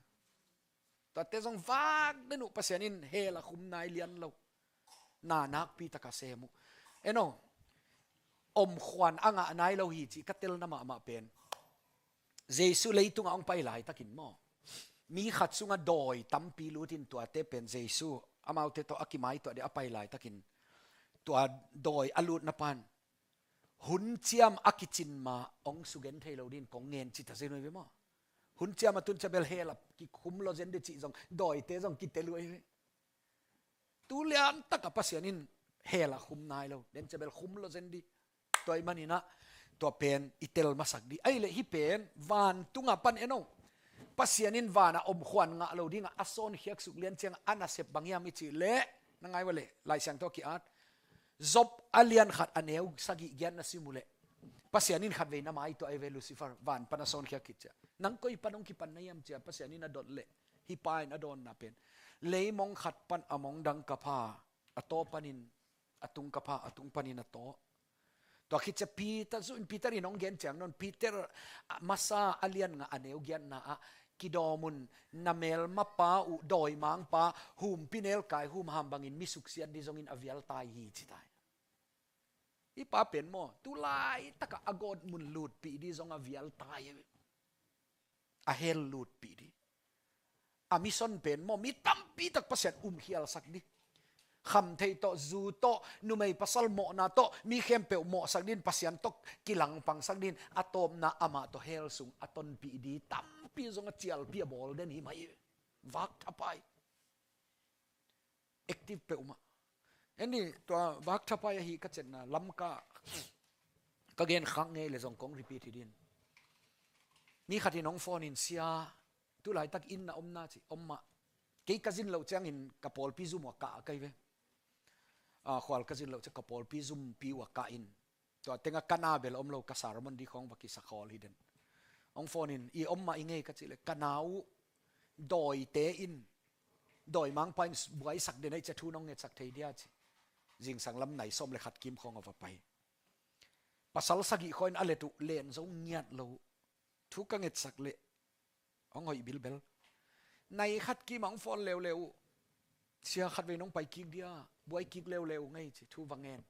Tuate zong vak den uh, Pasian in hell a khum nai lian lo. Na nakpi taka sem uh. En aw, omkhuan a ngah nai lo hi cih ka telna mahmah pen, Jesu leitungah hong pai laitakin maw, mi khat sungah dawi tampi lutin tuate pen Jesu amaute tawh a kimaituah ding a pai laitakin tua dawi a lutna pan hun ciam a kicin ma hong sugen thei lo dingin kong ngen ci ta zen uh hi ve maw. Hun ciam a tun ciang bel hell a kikhum lo zen ding cih zong dawite zong kitel uh hi ve. Tu lian takah Pasian in hell a khum nai lo, den ciang bel khum lo zen ding. Tua ahih manin ah Tua pen i tel masak dih. Ahih leh hih pen vantung a pan en o. Pasian in van a om khuan ngah lo ding a, a sawnkhiak suk lian ciang a nasep bang hiam i cih leh, na ngai ua leh, Lai Siangtho a ki-at. Job a lian khat a neu sagih giat na sim uh leh, Pasian in khatvei na maituah hi ve, Lucifer, van pan a sawnkhiak khit ciang. Nang koi pan hong kipan na hiam ci-a Pasian in a dot leh, hih pa in a dawnna pen, leimong khat pan a mong dang ka pha, a taw panin a tung ka pha, a tung panin a taw. Tua khit ciang Peter, zu in Peter in hong gen ciang nawn, Peter, ah, masa a lian nga a neu giatna ah, kidawm un, na melmapa uh dawimangpa, humpinelkai humham bangin mi suksiat dih zongin a vial tai hi, ci tai. Hih pa pen maw, tu laitak a a gawtmun lutpih dih zong a vial tai hi. A hell lutpih dih. A mission pen maw, mi tampi tak Pasian umkhialsak dih. Khamtheih tawh, zu tawh, numei pasal mawhna tawh, mi khempeuh mawhsak dih in Pasian tawh kilangpangsak dih in, a tawpna amah tawh hell sung a tonpih dih tampi zong a cialpi a bawl den hi mah hi. Vak thapai. Active peuhmah. En dih, tua vak thapai ahi ka ciatna Lamka, ka gen khak ngei leh zong kong repeat hi dih in. Mi khat in hong phone in, "Sia, tu laitak inn na om na?" ci. "Om mah. Kei ka zin loh ciangin ka pawlpi zum uh a kah ka hi ve. Ah, khual ka zin loh ciang ka pawlpi zumpi uh a kah in. Tua teng ah ka na bel om lo, ka sermon dih khawng va kisakhawl hi den." Hong phone in, "I om mah i ngei?" ka cih leh, "Ka na uh dawite in, dawimangpa in buaisak den ahih ciang thu nong ngetsak thei dia?" ci. Zingsang lam nai sawm leh khat kim khawng a va pai. Pasal sagih khawng in a let uh, len zo ngiat lo. Thu ka ngetsak leh hong hoih bilbel. Nai khat kim ah hong phone leuleu uh, "Sia, khatvei nong pai kik dia, buai kik leuleu ung ei," ci, thu va ngen.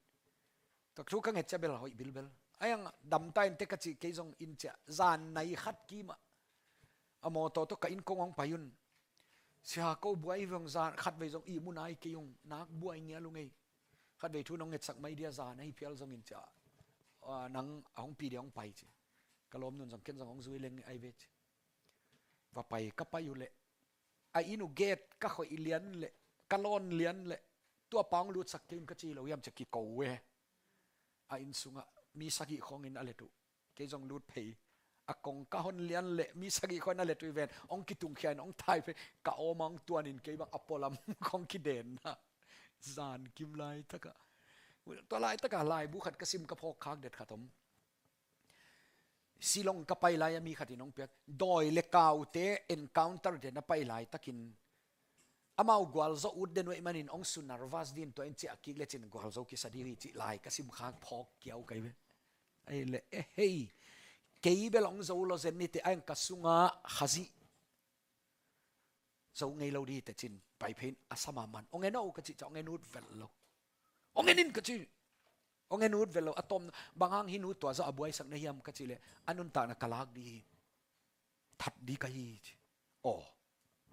Tua thu ka nget ciang bel hoih bilbel. Ahi hang damta inteh ka cih, kei zong in ciah, zan nai khat kim ah a mawtaw tawh ka inn kong hong pai un. "Sia, ko buai veng, zan khatvei zong ihmu nai kei ung, nak buai ngial ung ei. Khatvei thu nong ngetsak mai dia, zan ahi phial zongin," ci-a, "ah, nang a hong pi dia hong pai," ci. Ka lawmnu'n zong, "Ken zong hong zui leng ahi ve," ci. Va pai, ka pai uh leh, a inn uh gate ka khoih lian leh, ka lawn lian leh, "Tua pa hong lutsak kei un," ka ci lo hiam ci-a kiko uh e. A inn sungah mi sagih khawng in a let uh. Kei zong lut phei. A kong ka hon lian leh mi sagih khawng in a let uh hi ven. Hong kitungkhia in hong thai phei. Ka awm ah hong tuan in kei bang a pualam khawng kidenna. Zan kim laitak ah. Tua laitak ah laibu khat ka sim, ka phawk khak det khat om. Shillong ka pai lai-a mi khat in hong piak, dawi le kaute encounter den a pai laitakin, amau gualzo ut den uh ahih manin hong su nervous ding, tua in ciah kik lecin gualzo kisa ding hi cih lai ka sim khak phawk kiau ka hi ve. Ahih leh, "Eh, hei, kei bel hong zo lo zen nite, ahi hang ka sungah Khazih zo ngei lo ding hi teh," ci-in pai phei in a sa mahmah in, "Hong en o," ka cih ciang hong en ut vet lo. "Hong en in," ka ci. "Hong en ut vet lo." A tawpna, "Bang hang hih nu tua zah a buaisak na hiam?" ka cih leh, "A nuntakna ka lak ding hi. That ding ka hi," ci. "Aw,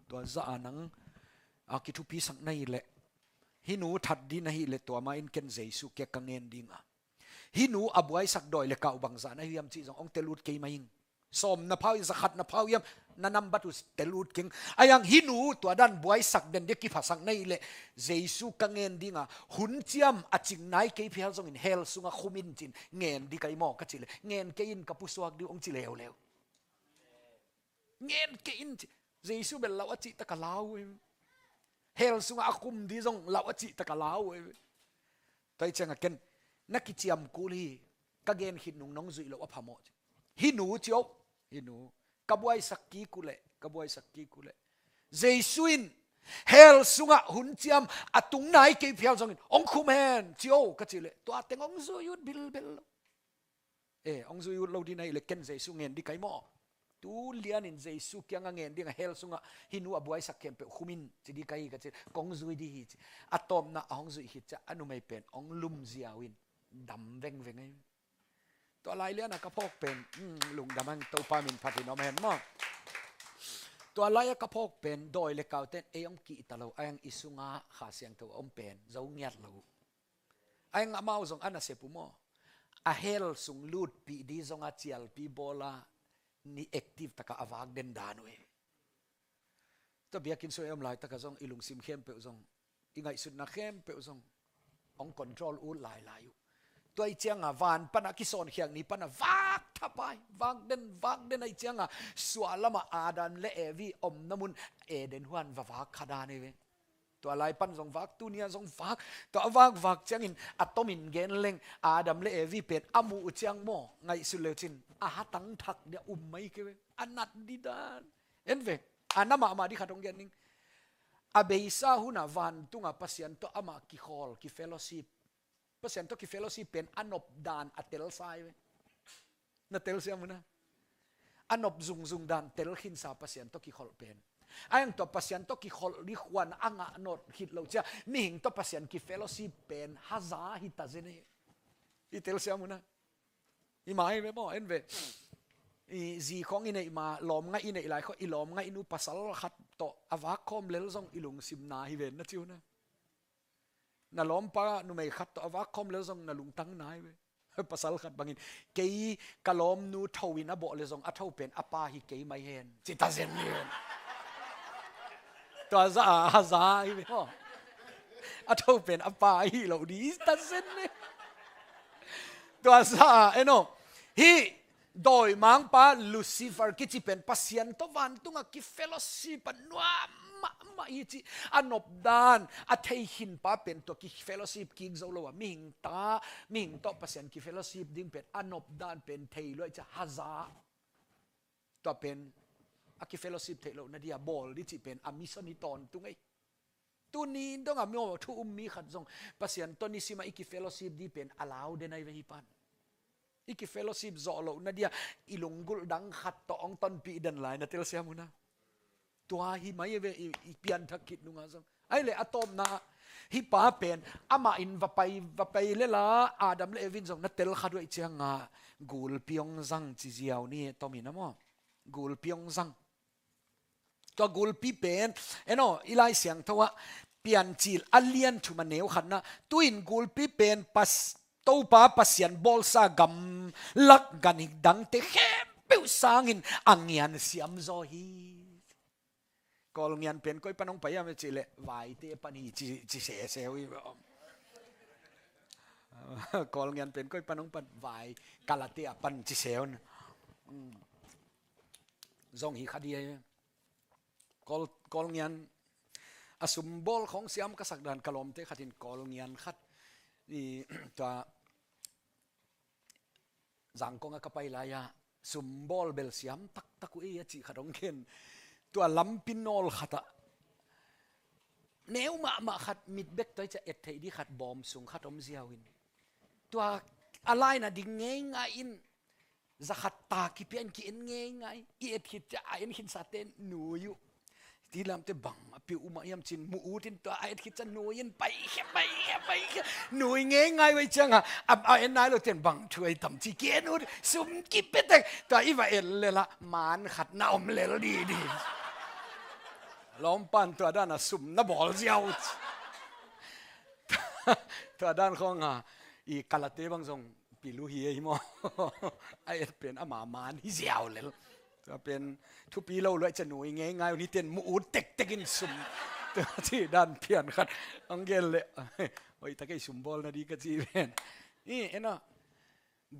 tua zah a nang a kithupisak na hih leh, hih nu that ding na hih leh, tua ma in ken Jesu kiang ka ngen ding a, hih nu a buaisak dawi le kau bangzah na hi hiam cih zong hong tel ut kei mah ing. Sawm na pha uh hiam, za khat na pha uh hiam, na nambat uh tel ut keng. Ahi hang hih nu tua dan buaisak den ding a kiphasak na hih leh, Jesu ka ngen ding a, hun ciam a cing nai kei phial zongin hell sungah khum in," ci-in, "Ngen ding ka hi maw?" ka cih leh, "Ngen kei in, ka pusuak ding uh," hong ci leuleu. "Ngen kei in," ci. Jesu bel lau a cih tak a lau uh hi. Hell sungah a khum ding zong lau a cih tak a lau uh hi. Tua hi ciangah ken na kiciam kul hi, ka gen khit nung nong zuih loh a phamawh, ci. "Hih nu," ci o. "Hih nu ka buaisak kik uh leh, ka buaisak kik uh leh, Jesu in hell sungah hun ciam a tung nai kei phial zongin hong khum hen," ci o, ka cih leh, tua teng hong zui ut bilbel lo. "Eh, hong zui ut lo ding na hih leh ken Jesu ngen ding ka hi maw? Tu lianin Jesu kiangah ngen ding a, hell sungah hih nu a buaisak khempeuh khum in, ci ding ka hi," ka cih, "Kong zui ding hi," ci. A tawpna a hong zuih khit ciang a numei pen hong lum ziau in dam vengveng ahi. Tua lai lian a ka phawk pen, hmm, lungdam hang, Topa min phat in om hen maw. Tua lai a ka phawk pen dawi le kaute in ei hong kihta lo, ahi hang i sungah Kha Siangtho a om pen zo ngiat lo uh. Ahi hang amau zong a nasep uh maw, a hell sung lutpih ding zong a cialpi bawl a, ni active takah a vak den dan uh hi. Tua biakinn sung i om laitakah zong i lungsim khempeuh zong, i ngaihsutna khempeuh zong hong control ut lailai uh. Tua ahih ciangah van panah kisawnkhiat ni panah vak thapai, vak den, vak den ahih ciangah suahlamah Adam le Evi omna mun Eden huan va vak kha dan hi ve. Tua lai pan zong vak, tuni-ah zong vak. Tua a vakvak ciangin a tomin gen leng Adam le Evi pen a muh uh ciang maw, ngaihsut leucin a hatang thak dia um mai kei ve. A nat didan. En ve. A na mahmah di khat hong gen ning. A beisa hunah vantungah Pasian tawh amah kikhawl, kifellowship. Pasian tawh kifellowship pen a nop dan a telsa hi ve. Na telsiam uh na. A nop zungzung dan telkhinsa Pasian tawh kikholh pen. A hiang tua Pasian tawh kikholh dih huan a ngah nawt khit loh ciang mihing tawh Pasian kifellowship pen haza hi ta zen hi. I telsiam uh na. I mai ve maw, en ve. I zi khong i neih ma, lawmngaih i neih lai khong, i lawmngaih nu pasal khat tawh a vak khawm lel zong i lungsim na hi ven na ci uh na. Na lawmpa numei khat tawh a vak khawm lel zong na lungtang na hi ve. Pasal khat bangin, kei ka lawmnu tho in a bawh le zong a tho pen a pa hi kei mai hen, ci ta zen ni hen. Tua za a, a za hi ve maw. A tho pen a pa hi lo di ta zen ni. Tua za a, eno. Hih dawimangpa Lucifer kici pen Pasian tawh vantungah kifellowship a nuam mahmah hi ci. A nopdan a theikhinpa pen tua kifellowship kik zo lo a, mihing ta, mihing tawh Pasian kifellowship ding pen a nopdan pen thei luai ci a haza. Tua pen a kifellowship theih loh nadia bawl di cih pen a mission hi tawntung ei. Tuni dongah mi aw thu um mi khat zong Pasian tawh nisimah i kifellowship di pen a lau den ai ve hi pan. I kifellowship zawh loh nadia i lunggulh dang khat tawh hong tonpih den lai na telsiam uh na. Tua hi mai ve i, i pianthak khit nungah zong. Ai le a tawpna hih pa pen amah in va pai, va pai lela Adam le Evin zong na tel khat uh ai ciangah gulpi hong zang ci ziau ni tawm hi na maw. Gulpi hong zang. Tua gulpi pen, eno, i Lai Siangtho ah, Piancil a lian thum a neu khatna, tu-in gulpi pen pas, Topa Pasian bawlsa gamlak ganhing dangte khempeuh sangin a ngian siam zaw hi. Kawl ngian pen koi pan hong pai hiam cih leh, vaite pan hi ci, ci sese uh hi. Kawl ngian pen koi pan hong pan, vai, kalate a pan ci se uh. Zong hi kha di hi. Kawl, Kawl ngian a sumbawl khong siam ka sak dan ka lawmte khatin Kawl ngian khat i tua Zangkong ah ka pai lai-ah sumbawl bel siam taktak uh ei a cih khat hong khen. Tua lampi nawl khatah neu mahmah khat mit bek tua i ca et theih di khat bawm sung khat om ziau in. Tua a laina ding ngeingai in zakhat ta kipia in ki-en ngeingai. I et khit ciah a en khinsate nui uh. Ti lamte bang a piu umah hiam cin mu ut in tua a et khit ciah nui in pai khia, pai khia, pai khia. Nui ngeingai uh ei ciangah a, a en nai lo ten bang thu ei tam ci ki-en ut. Sum kipiatek tua i va en lela man khat na om lel di di. Lawmpan tua dan a sum na bawl ziau. Tua dan khong a i kalate bang zong pilu hi ei maw. A et pen ama man hi ziau lel. Tua pen thupi lo luai ca nui ngeingai un hi ten mu ut tektek in sum. Tua ci dan pian khat. Ang gel le. Oi, ta kei sumbawl na di ka ci pen. I, ena.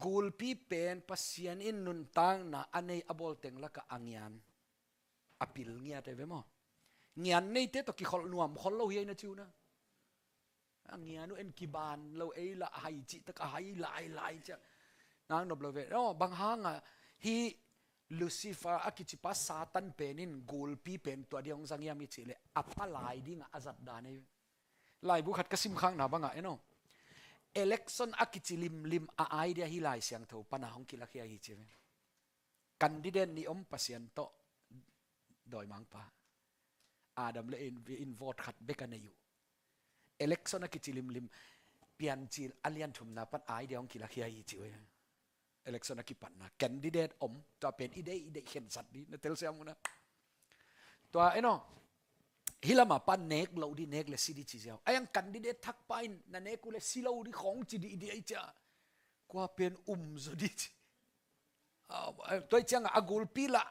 Gulpi pen Pasian in nuntakna a nei a bawl teng lakah a ngian. A pil ngiat ei ve maw. Ngian neite tawh kikholh nuam khol lo hi ei na ci uh na. A ngian uh en kiban lo ei lah a hai cih tak a hai lai lai ciah. Nang nop lo ve. Aw, bang hangah hih Lucifer a kicipa Satan pen in gulpi pen tua dia hong zang hiam i cih leh a palai dingah a zat dan ei. Laibu khat ka simkhakna bangah en aw. Election a kici limlim a idea hi Lai Siangtho pana hong kilakhia hi ci ve. Candidate nih om Pasian tawh dawimangpa. Adam le in, in vote khat bek a nei uh. Election a kici limlim Piancil a lian thumna pan idea hong kilakhia hi ci uh. Election a kipatna. Candidate om. Tua pen i deih, i deih khensat di. Na telsiam uh na. Tua eno. Hih lamah pan nek lo di, nek le si di ci ziau. A hiang candidate thakpa in na nek uh le si lo di khong ci di, di ai cia. Kua pen um zaw di ci. Tua ciangah a gulpi lah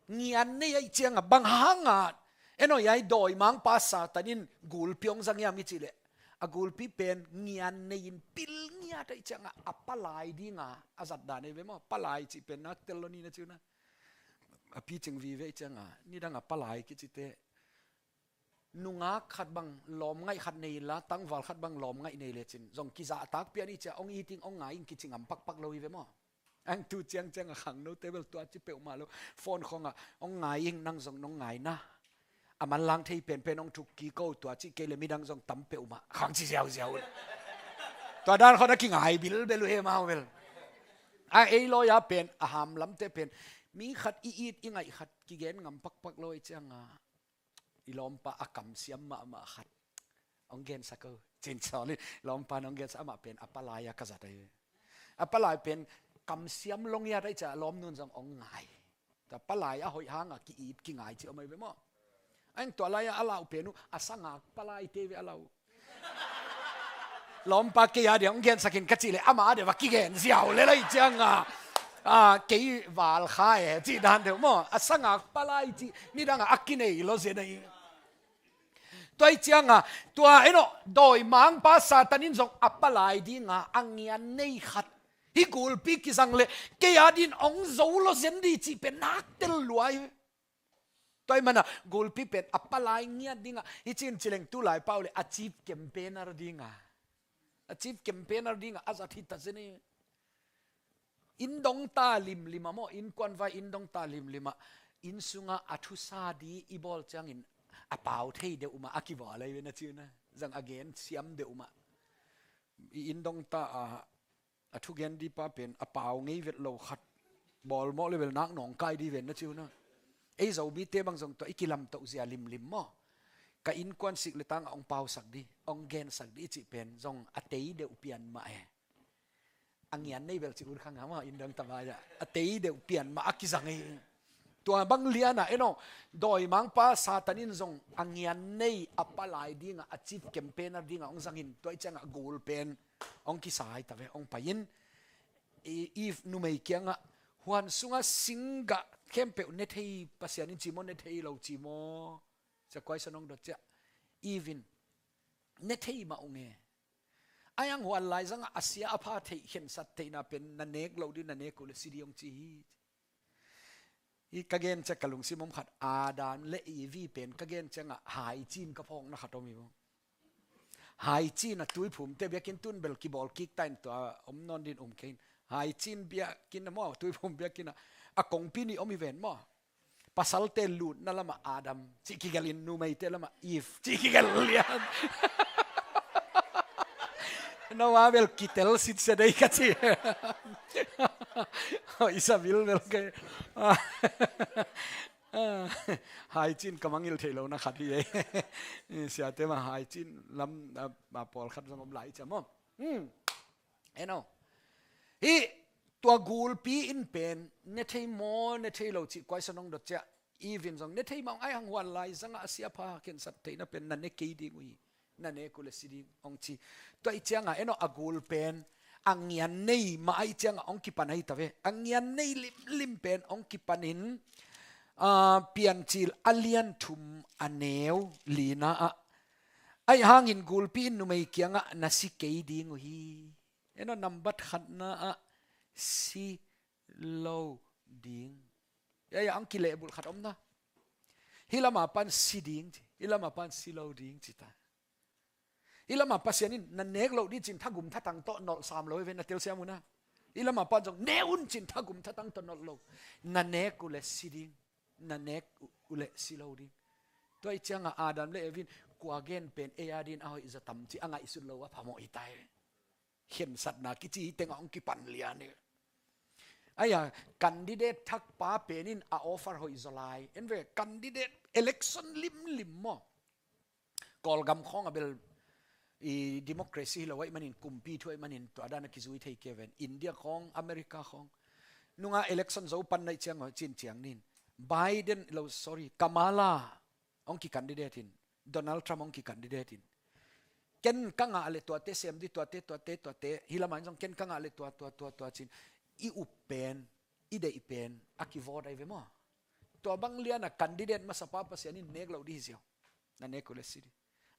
ngian nei ai ciangah bang hangah eno ai dawimangpa Satan in gulpi hong zang hiam i cih leh A gulpi pen ngian nei-in pil ngiat ahih ciangah a palai dinga a zat dan ei ve maw. Palai cih pen nak tel lo ni na ci uh na. A picing vive ahih ciangah nidangah palai kicite nungak khat bang lawm ngaih khat nei inla, tangval khat bang lawm ngaih nei lecin zong kizahtak pian ahih ciah hong it ing hong ngai ing kici ngam pakpak lo hi ve maw. Ang tu ciangciang a khangnote bel tua ci peuhmah lo. Phone khawngah hong ngai ing, nang zong nong ngai na. A manlang thei penpen hong thuk kik o, tua cih kei le midang zong tam peuhmah khang ci ziauziau. Tua dan khawng a kingai bilbel uh he mau bel. A ei lawi-a pen a hamlamte pen mi khat i it i ngaih khat kigen ngam pakpak lo ahih ciangah i lawmpa a kamsiam mahmah khat hong gensak o. Cin sawlin lawmpa in hong gensak, amah pen a palai-a ka zat ahi. A palai pen kamsiam lo ngiat ahih ciah lawmnu'n zong hong ngai. Tua palai a hoih hangah ki-it kingai ci om ahi ve maw. Aing tua lai-ah a lau pen uh a sangak palaite ve a lau. Lawmpa kei a dia hong gensak in ka cih leh amah a dia va kigen ziau le lai ciangah, a, kei val kha e cih dan deuh maw. A sangak palai cih nidangah a kinei lo zen ahi. Tua ahih ciangah tua en aw, dawimangpa Satan in zong a palai dinga a ngian nei khat, hih gulpi kizang leh kei a din hong zo lo zen di cih pen nak tel lua hi. Tua ahih manah gulpi pen a palai ngiat dingah hih cin ci leng tu lai pau le a chief campaigner dinga, a chief campaigner dingah a zat hi ta zen hi. Inn dongta limlimah maw, innkuan vai inn dongta limlimah inn sungah a thusa di i bawl ciangin a pau thei deuh mah a kibawl ahi ve na ci uh na. Zang a gen siam deuh mah. I inn dongta a, a thugen dipa pen a pau ngei vet lo khat bawl mawh le bel nak nawngkai di ven na ci uh na. Ei Zomite bang zong tua i kilamtoh zia limlim maw. Ka innkuan sik le tangah hong pausak di, hong gensak di cih pen zong a tei deuh pian mah e. A ngian nei bel ci ut khang a maw, inn dongta vai-ah a tei deuh pian mah a kizang hi. Tua bang lianah en aw, dawimangpa Satan in zong a ngian nei a palai dingah a chief campaigner dingah hong zang in, tua ahih ciangah gul pen hong kisa hi ta ve, hong pai in. I, Eve numei kiangah huan sungah singgah khempeuh ne thei Pasian in ci maw, ne thei lo ci maw, cia kuaisa nong dot ciah. Eve in ne thei mah ung e. Ahi hang huan laizangah a sia a pha theih khensat theihna pen na nek loh ding, na nek uh le si ding hong ci hi. Hi ka gen ciah ka lungsim om khat, Adam le Eve pen ka gen ciangah haicin ka phawkna khat om hi maw. Haicin a tuiphumte biakinn tun bel kibawl kik ta in tua om nawn din um kei in. Haicin biakinn maw, tuiphum biakinn ah a kongpi nih om hi ven maw. Pasalte lutna lamah Adam cih kigelh in, numeite lamah Eve cih kigelh lian. Noah bel kitel sitsia dei ka ci. Isabil bel kei. Haicin ka mangngilh theih lohna khat hi ei. Siate mah haicin lam, a, a pawlkhat zong om lai cia maw. Hmm. En aw. Hih tua gulpi in pen ne thei maw, ne thei lo cih kuaisa nong dot ciah. Eve in zong ne thei mah ung, ahi hang huan laizangah a sia pha khensat theihna pen na ne kei ding uh hi. Na nek uh le si ding hong ci. Tua ahih ciangah en aw, a gul pen a ngian nei mah ahih ciangah hong kipan ahi ta ve. A ngian nei limlim pen hong kipan in, a, Piancil a lian thum a neu lina ah, ahi hangin gulpi in numei kiangah na si kei ding uh hi. En aw, nambat khatna ah si lo ding. Ya, ya, ang kilehbulh khat om na. Hih lama pan si ding ci, hih lama pan si lo ding ci ta. Hih lama Pasian in na nek loh ding cin thagum thatang tawh nolh sam lo hi ve, na telsiam uh na. Hih lama pan zong ne un cin thagum thatang tawh nolh lo. Na nek uh le si ding, na nek uh le si lo ding. Tua ahih ciangah Adam le Eve in kua gen pen ei a din a hoih zaw tam ci a ngaihsut lo a phamawh hi ta hi. Khensatna kici hi tengah hong kipan lian hi. Ahi a, candidate thakpa pen in a offer hoih zaw lai. En ve, candidate election limlim maw. Kawlgam khawng a bel i democracy hi lo ahih manin, kumpi thu ahih manin tua dan a kizui thei kei ven. India khawng, America khawng. Nunga election zo pan na hih ciang aw, cin ciang nin. Biden lo, sorry, Kamala hong ki candidate in, Donald Trump hong ki candidate in, ken ka ngah le tuate sem di, tuate, tuate, tuate, hih lamah in zong ken ka ngah le tua, tua, tua, tua cin, i up pen, i deih pen a kivote ahi ve maw. Tua bang liana candidate masapa Pasian in nek loh di hi ziau. Na nek uh le si di.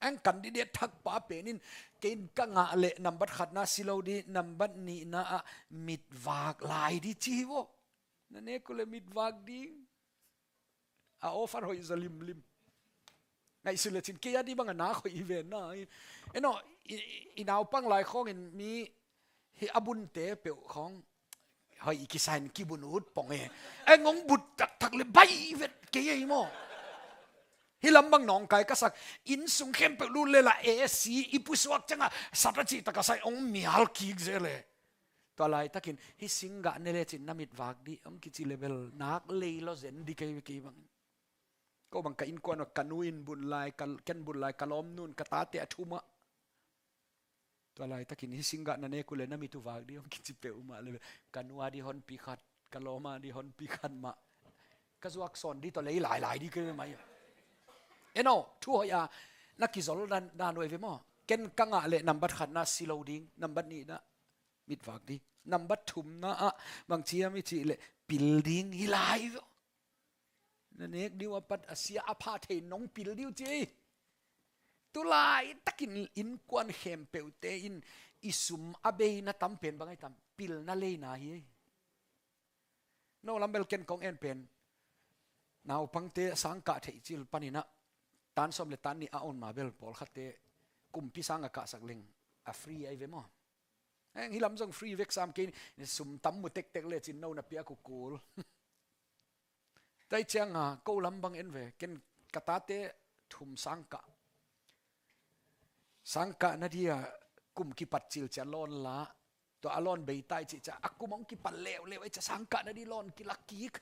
Ang candidate thakpa pen in, kei in ka ngah leh nambat khatna si lo ding, nambat nihna ah mitvak lai ding ci hi vaw. Na nek uh leh mitvak ding. A offer hoih zaw limlim. Ngaihsun lecin kei a ding bang a nak hoih hi ven na. Eno, i, i, i naupang lai khawngin mi hi a bunte peuh khawng hoih i kisa in kibun ut pong e. Eng hong but taktak leh bai vet kei ei maw. Hih lam bang nawngkai ka sak. Inn sung khempeuh lut leh la A C i pusuak ciangah sat a cihtak a sai hong mial kik zel e. Tua laitakin hih singgah ne lecin na mitvak ding hong kici leh bel nak lei lo zen ding kei, kei bangin. Ko bang ka innkuan uh ka nu in bun lai, ka, ken bun lai, ka lawmnu in ka tate a thum ah. Tua laitakin hih singgah na nek uh leh na mit uh vak ding hong kici peuhmah leh bel ka nu a ding honpi khat, ka lawm a ding honpi khat mah. Ka zuak sawn ding tawh lei lailai ding kei mai. Eno, thu hoih a na kizol dan, dan uh ei ve maw. Ken ka ngah leh nambat khatna si lo ding, nambat nihna mitvak ding. Nambat thumna ah bang ci hiam i cih leh pil ding hi lai ve. Na nek ding uh a pat a sia a pha thei nong pil ding uh ci ei. Tu laitakin innkuan khempeuhte in i sum a beina tam pen bang ai tam, pilna leina hi ei. No lam bel ken kong en pen naupangte sangkah theih cil panin ah tan sawm leh tan nih a on ma bel pawlkhatte kumpi sang a kahsak leng a free ai ve maw. Eng hih lam zong free vek sam kei, sum tam mu tektek lecin no na piak uh kul. Tua hi cianga ko lam bang en ve, ken ka tate thum sangkah. Sangkah na dia kum kipat cil cia lawn la, tua a lawn bei tai cih cia a kum hong kipat leuleu ei cia sangkah na di lawn kilak kik.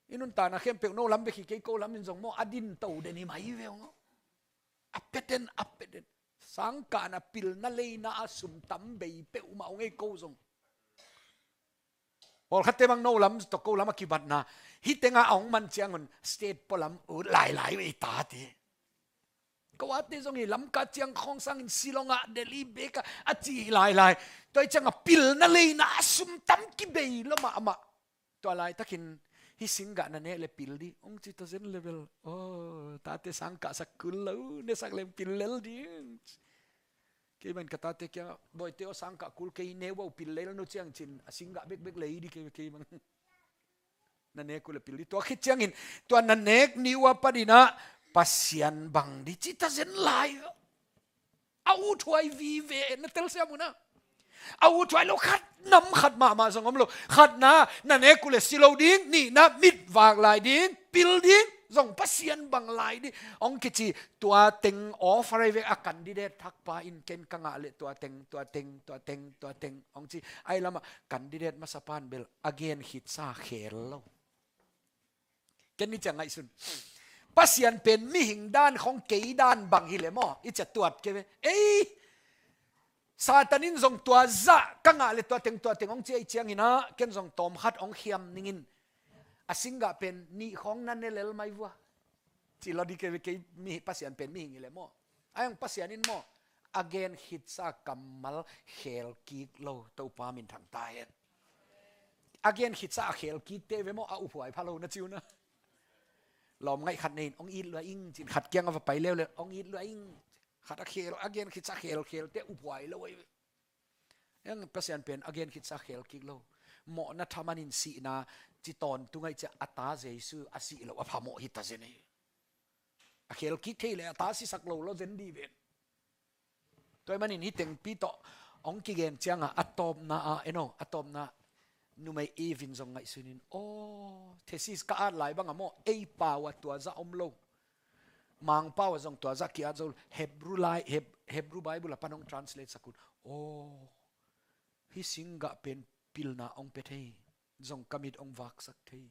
I nuntakna khempeuh no lam bek hi kei, ko lam in zong maw a din to den hi mai ve hong. A pia den, a pia den. Sangkahna pilna leina a sum tam bei peuhmah hong ei ko zong. Pawlkhatte bang no lam tawh ko lam a kibatna hih tenga a hong man ciangun state pualam ut lailai uh ei ta ti. Ko ate zong hi Lamka ciang khawng sangin Shillong ah, Delhi bek ah a ci hi lailai. Tua hi cianga pilna leina a sum tam kibei lo mahmah. Tua laitakin hih singgah na nek leh pil ding hong ci ta zen leh bel. Oh, tate sangkah sak kul lo, ne sak leng pil lel ding. Kei bang ka tate kiangah, bawite aw sangkah kul kei ne uh a, pil lel nu ciang cin a singgah bekbek lei ding kei, kei bang. Na nek uh leh pil ding. Tua khit ciangin tua na nek ni uh a panin ah Pasian bang ding ci ta zen lai. A uthuai vive na telsiam uh na. A uthuai lo khat nam khat mahmah zong om lo. Khatna, na nek uh leh si lo ding, nihna mitvak lai ding, pil ding, zong Pasian bang lai ding. Hong kici tua teng offer ai ve a candidate thakpa in ken ka ngah leh tua teng, tua teng, tua teng, tua teng. Hong ci ai lamah candidate masapan bel a gen khitsa khel lo. Ken ni ciang ngaihsun. Pasian pen mihing dan khong kei dan bang hi leh maw. I cia tuat kei ve. Ei! Satan in zong tua zah ka ngah leh tua teng tua teng hong ci ei ciangin ah ken zong tawm khat hong khiam ningin. A singgah pen nih khong na ne lel mai vua. Ci lo ding kei ve kei mi Pasian pen mihing hi leh maw. Ai ang Pasian in maw. A gen khitsa kammal khel kik lo Topa min thang ta hen. A gen khitsa a khel kikte ve maw a uphuai pha lo na ci uh na. Lawm ngaih khat nei in hong it lua ing cin khat kiang a va pai leuleu hong it lua ing. Khat a khel a gen khitsa khel khelte uphuai lo ai ve. Eng Pasian pen a gen khitsa khel kik lo. Mawhna thaman in sihna ci tawntung ai cia a ta Jesu a sih lo a phamawh hi ta zen ei. A khel kik thei leh a ta sisak lo lo zen dih ven. Tua ahih manin hih tengpi tawh hong kigen ciangah a tawpna ah eno a tawpna numei Eve in zong ngaihsun in aw thesis ka at lai bangah maw ei pau ah tua zah om lo. Mangpau ah zong tua zah ki-at zo lo. Hebrew lai Heb- Hebrew Bible ah pan hong translate sak un aw hih singgah pen pilna hong pia thei. Zong ka mit hong vaksak thei.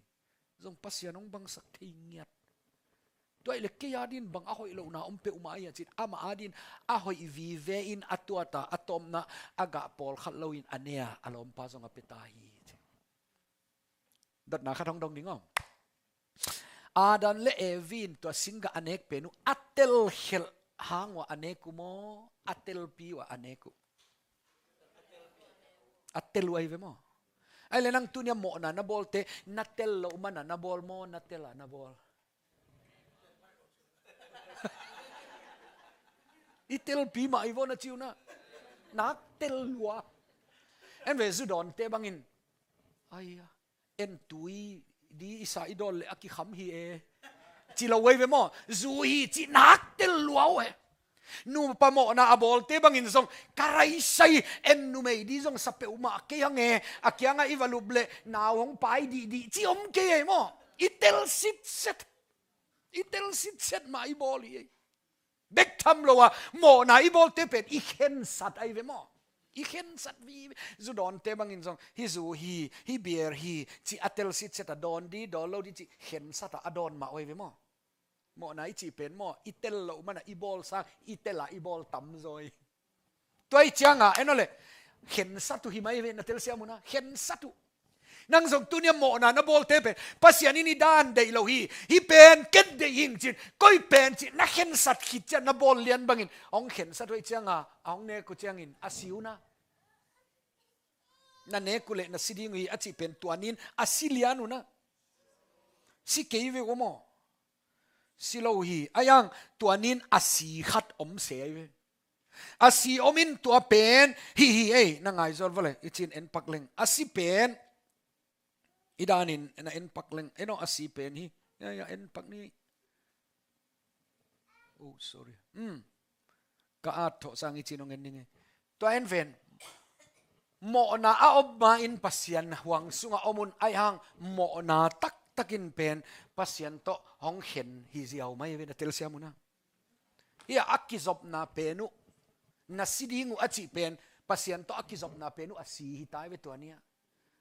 Zong Pasian hong bangsak thei ngiat. Tua ahih leh kei a din bang a hoih lohna om peuhmah ahi a cin amah a din a hoih vive in a tuata a tawpna a gah pawlkhat loin a ne a a lawmpa zong a pia ta hi ci. Dotna khat hong dong ding aw. Adam le Evi in tua singgah a nek pen uh a telkhelh hang uh a nek uh maw a telpi uh a nek uh? A tel uh ahi ve maw? Ahih leh nang tuni a mawhna na bawlte na tel loh mana na bawl maw na tel a na bawl? I telpi mah i vaw na ci uh na. Nak tel lua. En ve, zu dawnte bangin, ai, a, en tui di i sa i dawn le a kikham hi e, ci lo ei ve maw. Zu hi ci nak tel lua uh e. Nupa mawhna a bawlte bangin zong ka raisai en numei di zong sa peuhmah kei hang e, a kiangah i va lup le nau hong pai dihdih ci om kei ei maw. I tel sitset. I tel sitset mah i bawl hi ei. Bek tham lo a, mawhna i bawlte pen i khensat ahi ve maw. I khensat vive. Zu dawnte bangin zong, hi zu hi, hi beer hi, ci a tel sitset a, dawn di, dawn lo di ci khensat a, a dawn mah uh ahi ve maw. Mawhna i cih pen maw, i tel loh mana i bawl sang, i tel a i bawl tamzaw hi. Tua i cianga, en aw le, khensat uh hi mai ve, na telsiam uh na, khensat uh. Nang zong tunia mawhna na bawlte pen Pasian in i dan deih lo hi. Hi pen ken deih hing cin, koi pen cin na khensat khit ciang na bawl lian bangin hong khensat uh hi cianga, a hong nek uh ciangin a si uh na. Na nek uh leh na si ding uh hi a cih pen tua ni-in a si lian uh na. Si kei ve uh maw. Si lo uh hi. Ahi hang tua ni-in a si khat om se ahi ve. A si om in tua pen hih hi ei, na ngaizol vua le, i cin en pak leng. A si pen, i danin na en pak leng. En aw, a si pen hi. Ya, ya, en pak ni. Oh, sorry. Hmm. Ka at thawh sang i cin hong en ning ei. Tua en ven. Mawhna a om ma-in Pasian huang sungah om un, ahi hang mawhna taktakin pen Pasian tawh hong khen hi ziau mai ve, na telsiam uh na. Hi a, a kizopna pen uh, na si ding uh a cih pen, Pasian tawh a kizopna pen uh a si hi ta hi ve tua ni-a.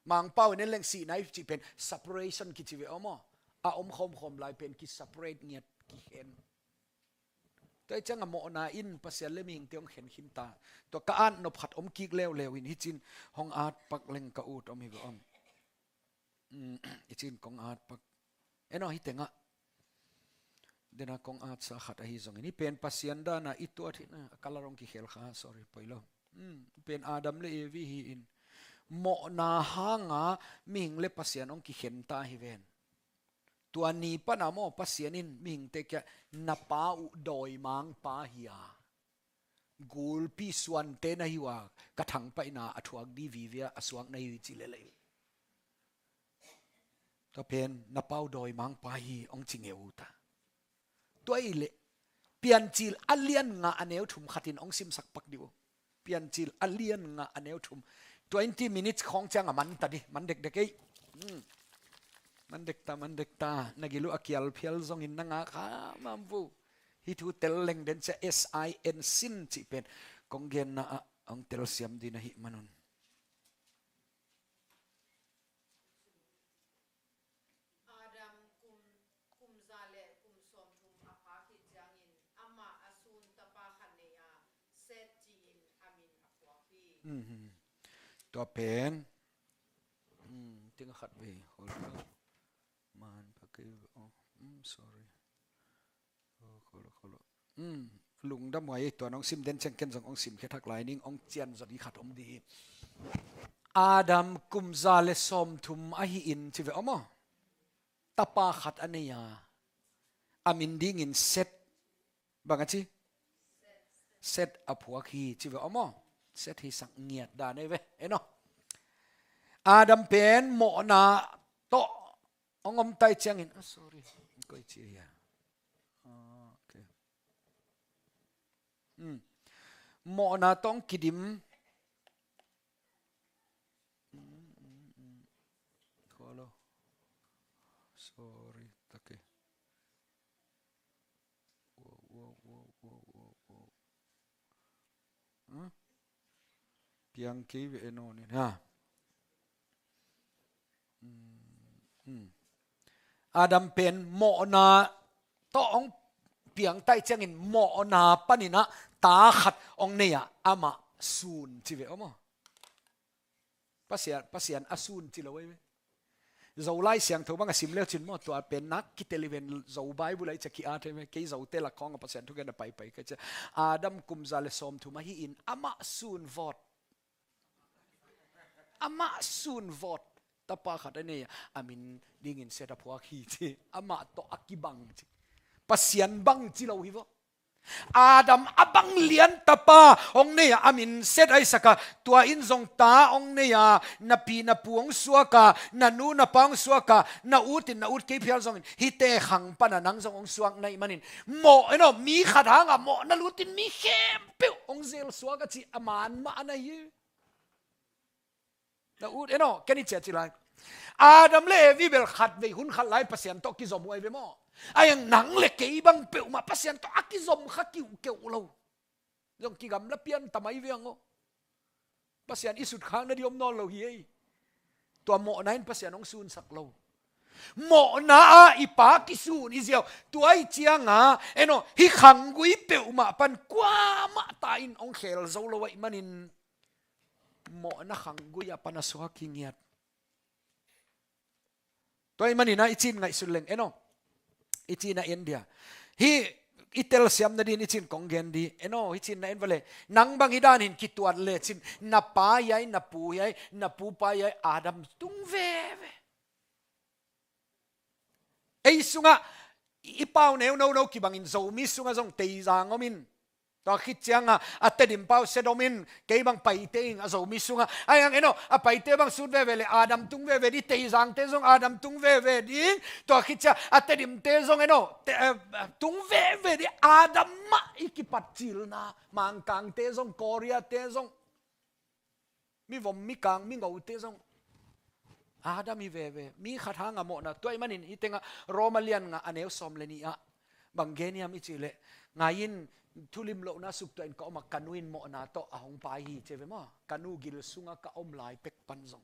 Mangpau in en leng sihna i cih pen separation kici ve aw maw. A om khawmkhawm lai pen ki-separate ngiat, kikhen. Tua hi cianga mawhna in Pasian le mihingte hong khen khin ta. Tua ka at nop khat om kik leuleu in hi cin hong at pak leng ka ut om hi ve om. Mm, i cin kong at pak. En aw, hi tengah. Dena kong at sa khat ahi zongin, hi pen Pasian dana i tuat hi na, a color hong kikhel kha, sorry, poi lo. Mm, hi pen Adam le Evi hi in. Mawhna hanga mihing le Pasian hong kikhen ta hi ven. Tua ni pana maw Pasian in mihingte kiangah na pa uh dawimangpa hi a. Gulpi suante na hi uh a, ka thangpaihna a thuak di vive a suak na hi uh ci lelei. Tua pen na pa uh dawimangpa hi hong ci ngeu uh ta. Tua i leh Piancil a lian nga a neu thum khatin hong simsak pak di uh. Piancil a lian nga a neu thum. Twenty minutes khawng cianga man ta di, man dekdek ei. Hmm. Man dek ta, man dek ta. Na gil uh a kial phial zongin na ngak ha, mam vu. Hih thu tel leng den cia S I N sin cih pen kong genna ah hong telsiam ding ahih manun. Adam kum, kum za le kum sawmthum a phak hi ciangin amah a sun tapa khat nei a, Seth ci-in a min a phuak hi. Mhm. Tua pen. Hmm, ting khat ve. Hold on. Man, pakei, oh, hmm, sorry. Kholo, kholo. Hmm, lungdam huai, tua nong sim den ciang ken zong hong sim khia thak lai ning, hong cian zaw di khat om di hi. Adam kum za le sawmthum ahi in ci ve aw maw. Tapa khat a nei a. A min dingin Seth. Bang a ci? Seth a phuak hi ci ve aw maw. Seth hi sak ngiat dan ei ve. En aw. Adam pen mawhna tawh hong om tai ciangin, ah, sorry. Koi ci hia. Ah, okay. Hmm. Mawhna tawh hong kidim. Hmm, hmm, hmm. Kholo. Sorry, take. Wow, wow, wow, wow, wow, wow. Hmm? Piang kei ve e nawn in ha. Hmm, hmm. Adam pen mawhna tawh hong piang tai ciangin mawhna panin ah ta khat hong nei ah amah sun ci ve aw maw. Pasian, Pasian a sun ci lo ei ve. Zo Lai Siangtho bang a sim leu cin maw, tua pen nak kitel i ven Zo Bible ah i cia ki-at ei ve. Kei Zote lak khawng a Pasian thugen a paipai ka cia. Adam kum za le sawmthum ahi in amah sun vawt. Amah sun vawt. Tapa khat a nei a, a min dingin Seth a phuak hi ci. Amah tawh a kibang ci. Pasian bang ci lo hi vaw. Adam a bang lian tapa hong nei a, a min set Isaac a, tua in zong ta hong nei a, na pi na pu hong suak a, na nu na pa hong suak a, na ut in na ut kei phial zongin hihte khang pana nang zong hong suak na hih manin, mawh, en aw, mi khat hanga mawhna lutin mi khempeuh hong zel suak a ci a man mah a na hi. Na ut, en aw, ken i ciah ci lai. Adam le Evi bel khat vei hun khat lai Pasian tawh kizom uh ahi ve maw? Ahi hang nang le kei bang peuhmah Pasian tawh a kizom kha kiuhkeuh lo. Zong kigamla pian ta mai ve hang aw. Pasian i sutkhakna ding om nawn lo hi ei. Tua mawhna in Pasian hong sunsak lo. Mawhna ah i Pa kisun i ziau. Tua i cianga, en aw, hih khanggui peuhmah pan kuamah ta in hong khel zo lo ahih manin, mawhna khanggui a pan a suak hi ngiat. Tua ahih manin ah i cin ngaihsut leng, en aw, i cin a en dia. Hih i telsiam nadin i cin kong gen di, en aw, hih cin na en va le. Nang bang hih dan hin kituat le cin, na pa hi ai, na pu hi ai, na pu pa hi ai, Adam tung veve. Ei sungah i pau neu nono kibangin Zomi sungah zong Teizang om in. Tua khit cianga a Tedim pau Sedom in, kei bang Paite ing a Zomi sungah. Ahi hang en aw, a Paite bang sut veve le Adam tung veve di, Teizangte zong Adam tung veve ding. Tua khit ciang a Tedimte zong en aw, te, eh, tung veve di, Adam mah i kipat cilna. Mangkangte zong, Koreate zong, mi vom, mi kang, mi ngote zong Adam hi veve. Mi khat hanga mawhna. Tua ahih manin hih tengah Roma lian nga a neu sawm le nih ah bang gen hiam i cih leh, ngai in, thulimlohna suktuah in ka om a, ka nu in mawhna tawh a hong pai hi ci ve maw? Ka nu gil sungah ka om lai pek pan zong.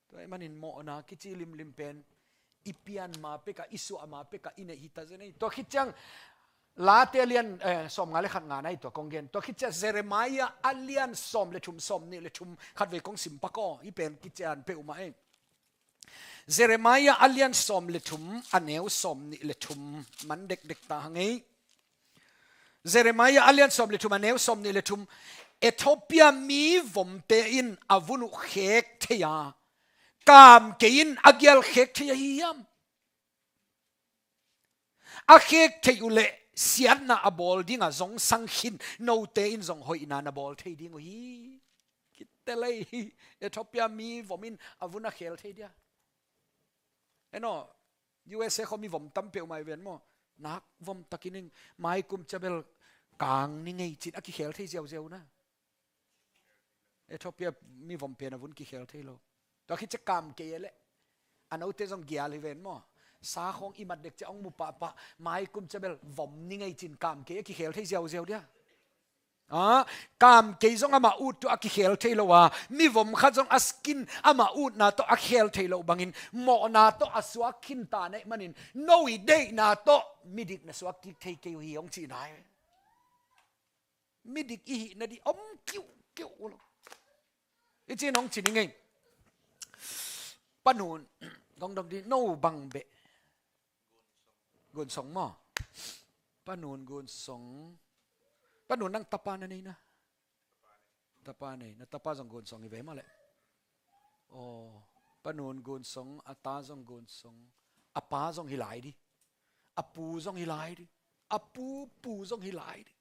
Tua ahih manin mawhna kici limlim pen i pian ma pekah, i suah ma pekah i neih hi ta zen ei. Tua khit ciang Late a lian, eh, sawm nga le khat nga na hi, tua kong gen. Tua khit ciang Jeremiah a lian sawm le thum, sawm nih le thum, khat vei kong sim pak aw, hih pen kician peuhmah ei. Jeremiah a lian sawm le thum, a neu sawm nih le thum, man dekdek ta hang ei. Jeremiah a lian sawm le thum, a neu sawm nih le thum. Ethiopia mi vomte in a vun uh khek thei a, kam kei in a gial khek thei ahi hiam? A khek theih uh leh siatna a bawl dinga zong sang khin, note in zong hoihna na bawl thei ding uh hi. Kitelei, Ethiopia mi vom in a vun a khel thei dia? En aw, U S A khawng mi vom tam peuhmah hi ven maw? Nak vom takin ing, mai kum ciang bel kang ni ngei cin a kikhel thei ziauziau na. Ethiopia mi vom pen a vun kikhel thei lo. Tua khit ciang kam kei e leh, a note zong gial hi ven maw? Sa khawng i mat dek ciang hong mu pahpah, mai kum ciang bel vom ni ngei cin kam kei a kikhel thei ziauziau dia? Ah, kam kei zong amah ut tawh a kikhel thei lo a, mi vom khat zong a skin amah utna tawh a khel thei lo bangin, mawhna tawh a suak khin ta na hih manin, no i deihna tawh midik na suak kik thei kei uh hi hong cihna hi. Midik i hih nading om kiuhkiuh uh lo. I cin hong ci ni ngei. Pa Nun, dong dong di, no bang beh? Gun Song maw? Pa Nun, Gun Song. Pa Nun, nang tapa na nei na? Tapa nei, na tapa zong Gun Song hi ve maw leh? Aw, Pa Nun Gun Song, a ta zong Gun Song, a pa zong hi lai di, a pu zong hi lai di, a pu pu zong hi lai di.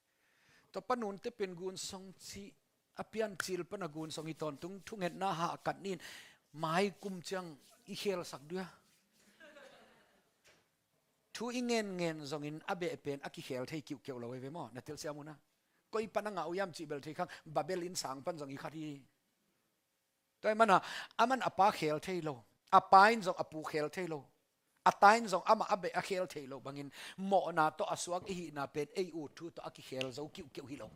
Tua Pa Nun te pen Gun Song cih a piancil pana Gun Song hi tawntung, thungetna hahkat ni in, mai kum ciang i khelsak dia? Thu i ngenngen zongin a beh pen a kikhel thei kiuhkeuh lo hi ve maw? Na telsiam uh na. Koi pan a ngah uh hiam cih bel thei khang, Babel inn sang pan zong hi khat hi. Tua ahih mana, aman a pa khel thei lo, a pa in zong a pu khel thei lo, a ta in zong amah a beh a khel thei lo bangin, mawhna tawh a suak i hihna pen ei ut thu tawh a kikhel zo kiuhkeuh hi lo.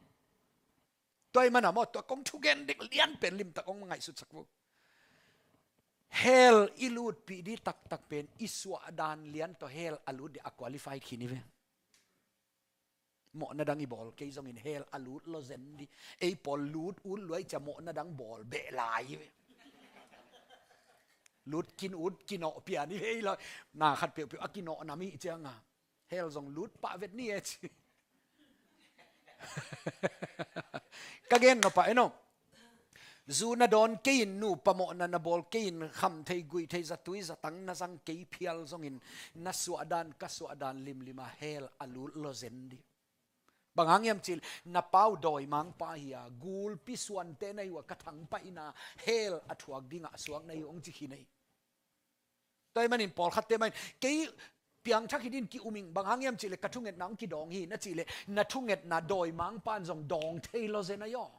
Tua ahih mana maw, tua kong thugen dek lian pen limtak hong ngaihsutsak vo. Hell i lutpih di taktak pen i suah dan lian tawh hell a lut di a qualified khin hi ve. Mawhna dang i bawl kei zongin hell a lut lo zen di. Ei pawl lut ut luai cia mawhna dang bawl beh lai hi ve. Lut kin ut kinawh pian hi ve ei lo. Na khat peuhpeuh a kinawh nam i cianga hell zong lut pah vet ni e ci. Ka gen nop ah, en aw, Zu na dawn kei in, nupa mawhna na bawl kei in, kham thei, guih thei, zatui zatang na zang kei phial zongin, na suahdan, ka suahdan limlim a hell a lut lo zen dih. Bang hang hiam cih leh na pau dawimangpa hi a, gulpi suante na hi uh a, ka thangpaihna hell a thuak dingah a suak na hi uh, hong ci khin hi. Tua ahih manin pawlkhatte mah in, kei piangthak hi dingin ki-um ing, bang hang hiam cih leh ka thungetna hong kidawng hi na cih leh, na thungetna dawimangpa in zong dawng thei lo zen ahi aw.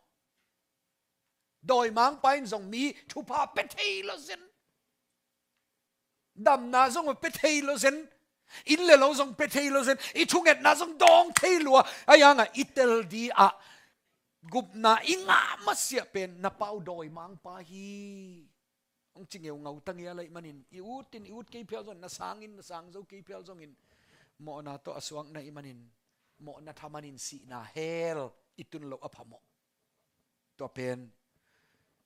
Dawimangpa in zong mi thupha pia thei lo zen. Damna zong pia thei lo zen. Inn le lo zong pia thei lo zen. I thungetna zong dawng thei lua. Ahi hangah i tel dingah gupna i ngah masiah pen na pau dawimangpa hi, hong ci ngeungau ta ngial ahih manin, i ut in, i ut kei phial zongin, na sang in, na sang zo kei phial zongin, mawhna tawh a suak na hih manin, mawhna thaman in sihna hell i tun loh a phamawh. Tua pen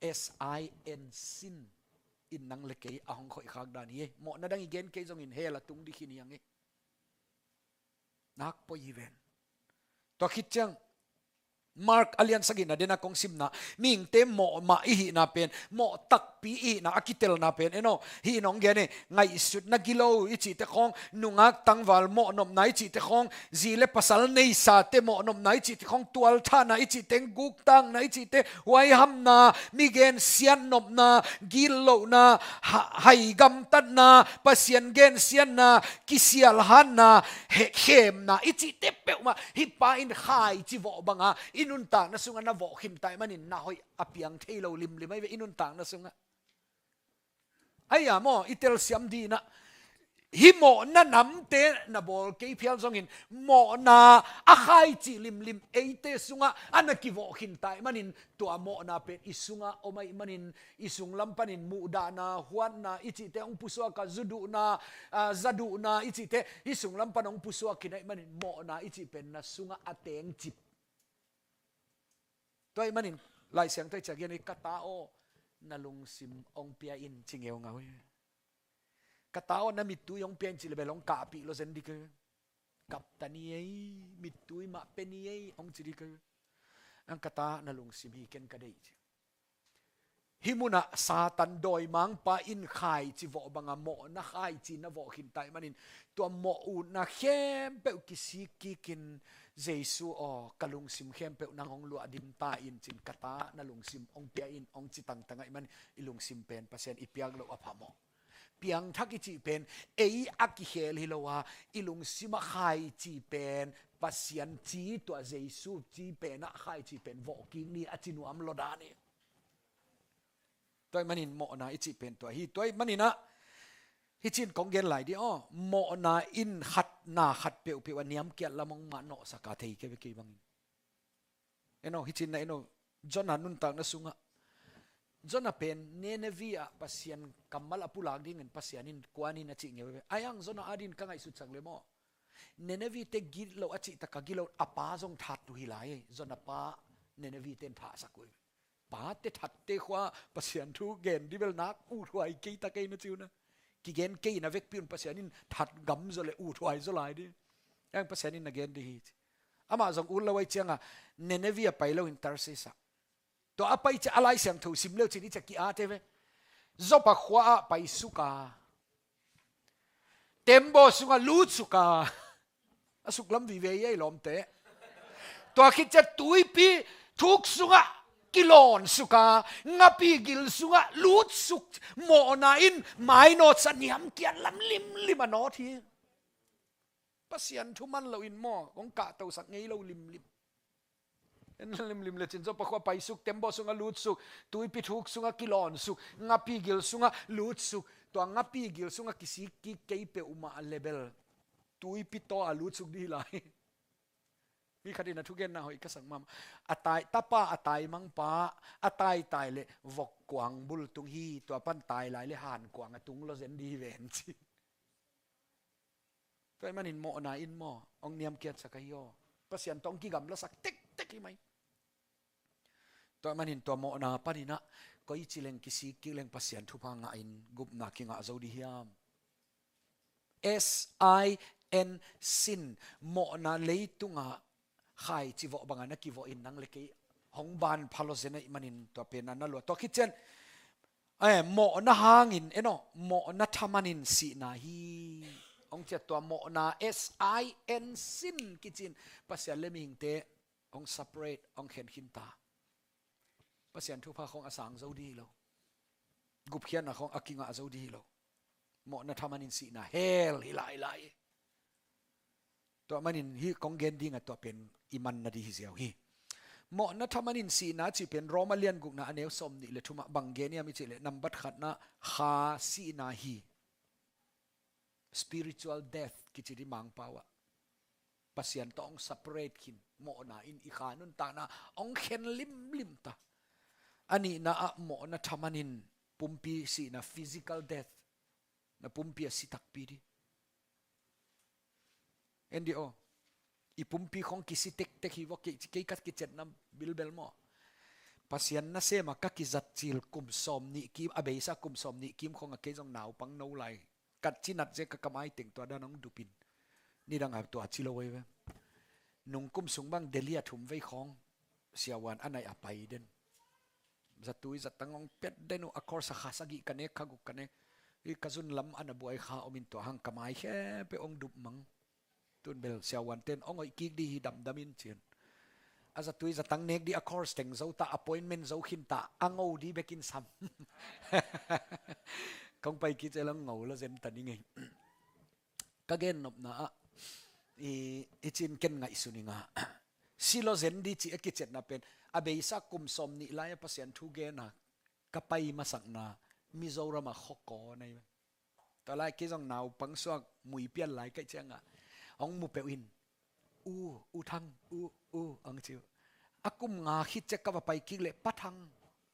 S I N, sin in nang le kei a hong khoih khak dan hi. Mawhna dang i gen kei zongin hell a tung ding khin hi hang hi. Nak poi hi ven. Tua khit ciang Mark a lian sagihna dena kong simna, mihingte mawh mah i hihna pen, mawh takpi i hihna a kitelna pen, eno, hih in hong gen hi, ngaihsutna gilo i cihte khawng, nungak tangval mawhnopna i cihte khawng, zi le pasal neisate mawhnopna i cihte khawng, tualthahna i cihte, guktakna i cihte, huaihamna, mi gensiat nopna, gitlohna, ha-, hai gamtatna, Pasian gensiatna, kisialhatna, he-, khemna i cihte peuhmah hih pa in khaici vawh banga i nuntakna sungah na vawh khin ta ahih manin na hoih a piang thei lo limlim ahi ve, i nuntakna sungah. Ahi a maw, i telsiam dingin ah, hih mawhna namte na bawl kei phial zongin, mawhna a khaici limlim eite sungah a na kivawh khin ta ahih manin, tua mawhna pen i sungah om ahih manin, i sunglam panin muhdahna, huatna i cihte hong pusuak a, zuduhna, ah, zaduhna i cihte i sunglam pan hong pusuak khin ahih manin, mawhna i cih pen na sungah a tengcip. Tua ahih manin Lai Siangtho i ciah gen hi, ka ta aw, na lungsim hong pia in, ci ngeungau hi. Ka ta aw, na mittui hong pia in, cih le bel hong kahpih lo zen ding hi. Kap ta ni ei, mittui mah pia ni ei, hong ci ding hi. Ang ka ta, na lungsim hi, ken ka deih, ci. Hih munah Satan dawimangpa in khaici vawh banga mawhna khaici na vawh khin ta ahih manin, tua mawh utna khempeuh kisik kikin, Jesu aw, ka lungsim khempeuh nang hong luahdim ta in, ci-in, ka ta, na lungsim hong pia in, hong ci tangtang ahih manin, i lungsim pen Pasian i piak loh a phamawh. Piangthak i cih pen ei a kikhel hi lo a, i lungsim a khaici pen Pasian ci, tua Jesu ci penah khaici pen vawh kik ni, a ci nuam lo dan hi. Tua ahih manin mawhna i cih pen tua hi. Tua ahih manin ah, hih ci-in kong gen lai dih aw, mawhna in khat, na khat peuhpeuh a niamkiat lam hong mah nawhsak a, thei kei ve kei bangin. Eno, hih ci-in na eno, Jonah nuntakna sungah, Jonah pen Nineveh ah Pasian kammal a pulak dingin Pasian in kuan in, a cih ngeu ve. Ahi hang Jonah adingin ka ngaihsutsak le maw, Nineveh te gilo a cih tak a gilo a pa zong that uh hi lai. Jonah pa Nineveh ten thahsak uh hi. Pate thatte khua Pasian thu gen ding bel nak uthuai kei ta kei na ci uh na. Kigen kei na vekpi un, Pasian in that gam zaw le uthuai zaw lai ding. Ahi hang Pasian in na gen ding hi, ci. Amah zong ut lo ahih ciangin Nineveh ah pai loin Tarshish ah. Tua a pai ciang a Lai Siangtho sim le uh cin i ciah ki-at hi ve. Joppa khua ah paisuk a, tembaw sungah lutsuk a, a suklam vive hi ei lawmte. Tua khit ciang tuipi thuk sungah kilawnsuk a, ngapi gil sungah lutsuk, mawhna in mainawt sa, niamkiat lam limlim a nawt hi. Pasian thu man loin maw, kong kahtosak ngei lo limlim. En limlim le cin, Joppa khua paisuk, tembaw sungah lutsuk, tuipi thuk sungah kilawnsuk, ngapi gil sungah lutsuk. Tua ngapi gil sungah kisik kik kei peuhmah le bel tuipi taw a lutsuk ding hi lai. Mi khat in a thugenna hoih ka sak mahmah. A tai, tapa a taimangpa, a taitai le vok kuang bul tung hi, tua pan tai lai le han kuang a tung lo zen ding hi ven, ci. Tua ahih manin mawhna in maw, hong niamkiatsak ahi aw. Pasian tawh hong kigamlasak tektek hi mai. Tua ahih manin tua mawhna panin ah, koici leng kisik kik leng Pasian thupha ngahin gupna kingah zo ding hiam. S I N, sin, mawhna leitungah khaici vawh bangin a kivawh in nang le kei hong ban pha lo zen ahih manin tua pen a na lua. Tua khit ciang, eh, mawhna hangin, eno, mawhna thamanin sihna hi. Hong ciat tua mawhna, S I N, sin kici in, Pasian le mihingte hong separate, hong khen khin ta. Pasian thupha khong a sang zo dih hi lo. Gupkhiatna khong a kingah zo dih hi lo. Mawhna thamanin sihna, hell hi lai lai. Tua manin hih kong gen ding a tua pen i manna dih hi ziau hi. Mawhna thamanin sihna cih pen Roma lian gukna a neu sawm nih le thumah bang gen hiam i cih leh, nambat khatna, kha sihna hi. Spiritual death kici dih Mangpau ah. Pasian tawh hong separate khin, mawhna in i kha nuntakna hong khen limlim ta. A nihna ah mawhna thamanin pumpi sihna, physical death. Na pumpi a si takpi dih. En dih aw. I pumpi khong kisi tektek hi vua, kei, kei ka kiciatna bilbel maw. Pasian nasem a ka kizat cil kum sawm nih kim, a beisa kum sawm nih kim khong a kei zong naupang no lai. Ka cinat zia ka kamai teng tua dan hong dup in. Nidang a tua ci lo ei ve. Nung kum sung bang Delhi a thum vei khong. Siavuan a naih a pai den. Zatui zatang hong pet den uh, a course a kha sagih ka nek, kha guk ka nek. I ka zun lam a na buai kha om in tua hang kamai khe pe hong dup mang. Tun bel siavuan ten hong hoih kik dih hi damdam in ci un. A zatui zatang nek dih a course teng zo ta, appointment zo khin ta, a ngo dih bek in sam. Kong pai kik ciang hong ngo lo zen ta ni ngei. Ka gen nopna ah, i, i cin ken ngaihsun ing a. Si lo zen dih cih a kiciatna pen. A beisa kum sawm nih lai a Pasian thu gen a ka pai masakna Mizoram a khuakaw na hi. Tua lai kei zong naupang suak mui pian lai kaih ciangah hong mu peuh in, "U, U Thang, U, U," hong ci uh. A kum nga khit ciang ka va pai kik leh, "Pa Thang,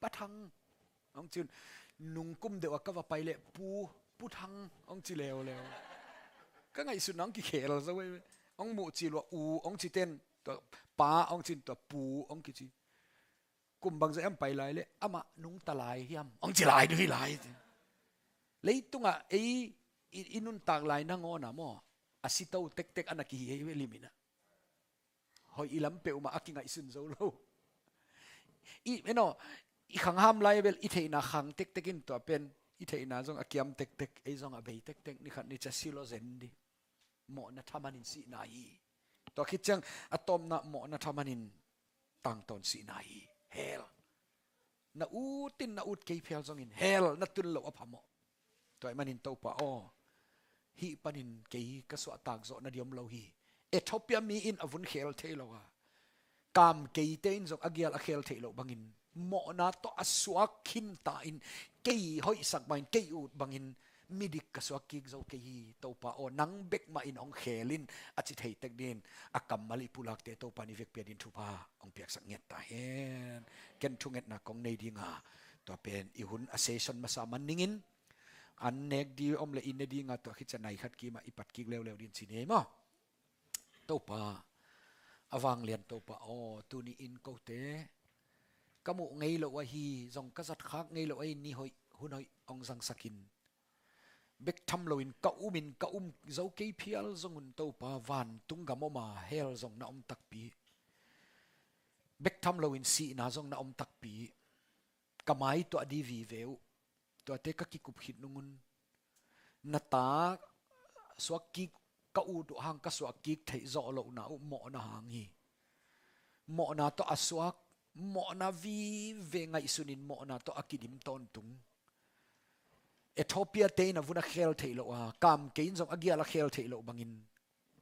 Pa Thang," hong ci un. Nung kum deuh a ka va pai leh, "Pu, Pu Thang," hong ci leuleu. Ka ngaihsutna hong kikhel zo ei. Hong muh ci lua, "U," hong ci ten, tua, "Pa," hong ci in, tua, "Pu," hong kici. Kum bangzah hiam pai lai leh, "Amah nungta lai hiam?" hong ci lai dih hi lai. Leitungah ei i, i nuntak lai nangawn ah maw, a sito tektek a na kihi hi ve lim in ah. Hoih i lam peuhmah a kingaihsun zo lo. I, eno, i khangham lai bel i theihna khang tektek in tua pen, i theihna zong a kiam tektek, ei zong a bei tektek, ni khat ni ciang si lo zen dih. Mawhna thamanin sihna hi. Tua khit ciang a tawpna mawhna thamanin tangtawn sihna hi. Hell. Na ut in na ut kei phial zongin hell na tun loh a phamawh. Tua ahih manin Topa aw, hih panin kei ka suahtak zawh na diam lo hi. Ethiopia mi in a vun khel thei lo a, kam keite in zong a gial a khel theih loh bangin, mawhna tawh a suak khinta in, kei hoihsak bangin, kei ut bangin, midik ka suak kik zo kei hi. Topa aw, nang bek mah in hong khel in, a ci thei tek dingin a kammal i pulakte Topa in i vekpi-a dingin thupha hong piaksak ngiat ta hen. Ken thungetna kong nei ding a, tua pen i hun a session masa man ningin, an nek ding om leh i ne ding a, tua khit ciang nai khat kim ah i pat kik leuleu dingin ci ni ei maw. Topa, a vanglian Topa aw, tuni in kote ka muh ngei loh ahi, zong ka zat khak ngei loh ahi, ni hoih, hun hoih hong zangsak in. Bek tham loin ka um in, ka um zo kei phial zong un Topa, vantung gam om a hell zong na om takpi. Bek tham loin sihna zong na om takpi. Ka mai tuah ding vive uh. Tuate ka kikup khit nung un, na ta suak kik ka ut uh hang ka suak kik theih zawh lohna uh mawhna hang hi. Mawhna tawh a suak, mawhna vive ngaihsun in mawhna tawh a kidim tawntung. Ethiopia te in a vun a khel theih loh a, kam kei in zong a gial a khel theih loh bangin,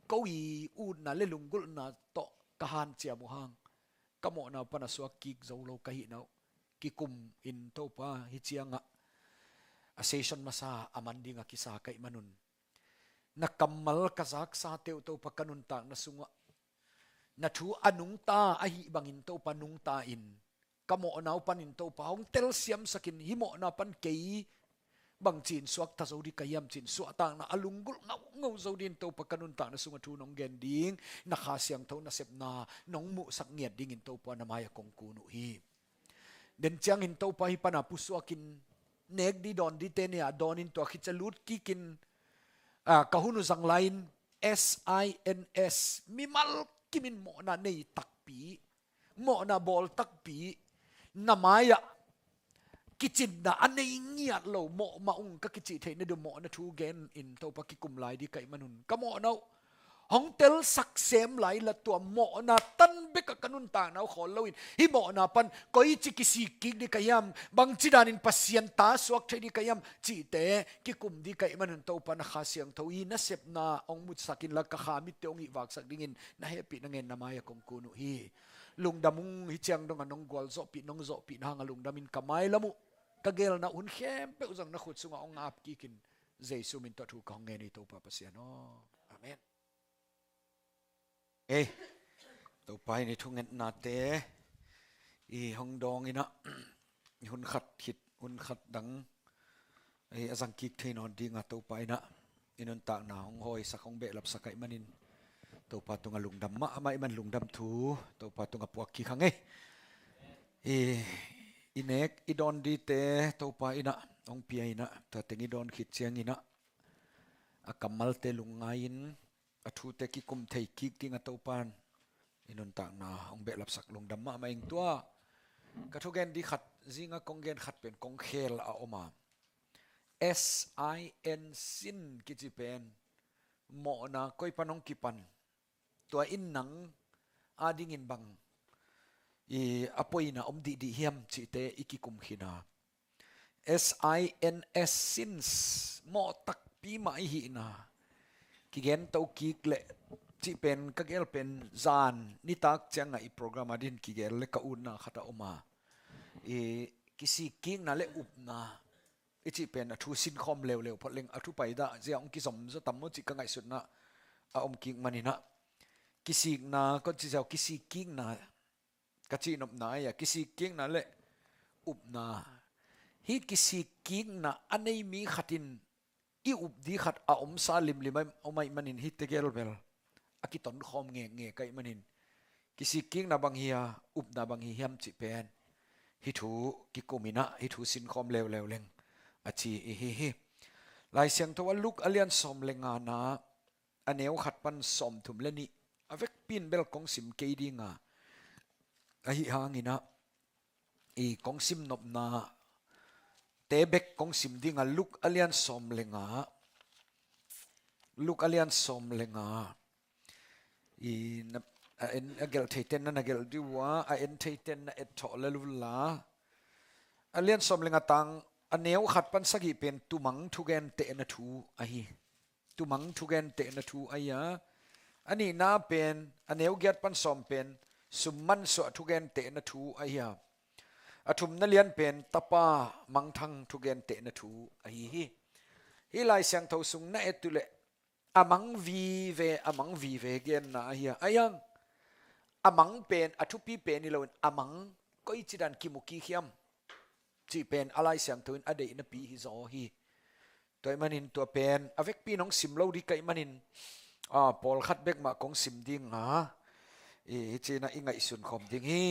ko i utna le lunggulhna tawh ka hanciam uh hang, ka mawhna pan a suak kik zo lo ka hihna uh kikum in Topa, hih ciangah a session masa a man ding a kisa ka hih man un, na kammal ka zaksa teuh Topa ka nuntakna sungah, na thu a nungta ahih bangin Topa nungta in, ka mawhna uh panin Topa hong telsiamsak in, hih mawhna pan kei bangci in suakta zo ding ka hiam ci in suahtakna a lunggulh ngaungau zo dingin Topa ka nuntakna sungah thu nong gen ding, na Kha Siangtho nasepna nong muhsak ngiat dingin Topa na mai-ah kong kun uh hi. Den ciangin Topa hih pan a pusuak in, nek ding dawn dingte nei-ah dawn in, tua khit ciang lut kik in, ah, ka hun uh zang lai-in, S I N S, mimal kim in mawhna nei takpi, mawhna bawl takpi, na mai-ah kicinna a nei ngiat lo, mawh mah ung ka kicih theihna ding mawhna thu gen in Topa kikum lai ding ka hih manun ka mawhna uh hong telsak sem lai la, tua mawhna tan bekah ka nuntakna uh khawl loin hih mawhna pan koici kisik kik ding ka hiam, bangci danin Pasian ta suak thei ding ka hiam cihte kikum ding ka hih manun Topa na Kha Siangtho i nasepna hong mutsak inla ka kha mitte hong hihvaksak dingin na hehpihna ngen na mai-ah kong kun uh hi. Lungdam ung, hih ciang dongah nong gualzawhpih, nong zawhpihna hangah lungdamin ka mailam uh ka gelna hun khempeuh zong na khut sungah hong ap kikin Jesu min tawh thu ka hong ngen hi Topa Pasian aw. Amen. Ei, Topa in i thungetnate i hong dawng inah, i hun khat khit hun khat dang ei a zang kik thei nawn dingah Topa inah i nuntakna hong hawisak, hong behlapsak ahih manin Topa tungah lungdam mahmah i man lungdam thu Topa tungah puak kik hang ei. I, i nek i dawn dingte Topa inah hong pia inah, tua teng i dawn khit ciang inah a kammalte lungngai-in a thute kikum thei kik dingah Topa in i nuntakna hong behlapsak, lungdam mahmah ing. Tua ka thugen ding khat, zinga kong gen khat pen kong khel a om a, S I N, sin kici pen mawhna koi pan hong kipan, tua in nang adingin bang i a poina om dihdih hiam cihte i kikum khin a, S I N S, sins, mawh takpi mah i hihna kigen to kik leh cih pen ka gel pen zan nitak ciangah i program adingin kigel leh ka utna khat a om a, i kisik kikna le upna i cih pen a thu sinkhawm leuleu phot leng a thu paidah zia hong kizom zaw tam maw cih ka ngaihsutna a om kik maninah, kisikna kon ci ziau, kisik kikna ka cihnopna ahi a, kisik kikna le upna. Hih kisik kikna a nei mi khatin i up ding khat a omsa limlim a om ahih manin hih tegel bel a kitonkhawm ngekngek ahih manin, kisik kikna bang hi a, upna bang hi hiam cih pen hih thu kikum inah hih thu sinkhawm leuleu leng a ci i hi hi. Lai Siangtho a Luke a lian sawm le ngana a neu khat pan sawmthum le nih a vekpi in bel kong sim kei dinga, ahi hanginah i kong sim nopna te bek kong sim dinga, Luke a lian sawm le nga, Luke a lian sawm le nga i na, a en a gelh theiten na na gelh dih uh a, a en theiten na etthawh lel unla, a lian sawm le nga tang a neu khat pan sagih pen tumang thugentehna thu ahi. Tumang thugentehna thu ahi a, a nihna pen a neu giat pan sawm pen sum mansuah thugentehna thu ahi a, a thumna lian pen tapa mangthang thugentehna thu ahi hi. Hih Lai Siangtho sung na et uh leh a mang vive, a mang vive genna ahi a, ahi hang a mang pen a thupi pen hi loin a mang koici dan kimu kik hiam cih pen a Lai Siangtho in a deihnapi hi zaw hi. Tua ahih manin tua pen a vekpi in hong sim lo ding ka hih manin, a, pawlkhat bek mah kong sim dinga, i, hi cinah i ngaihsun khawm ding hi.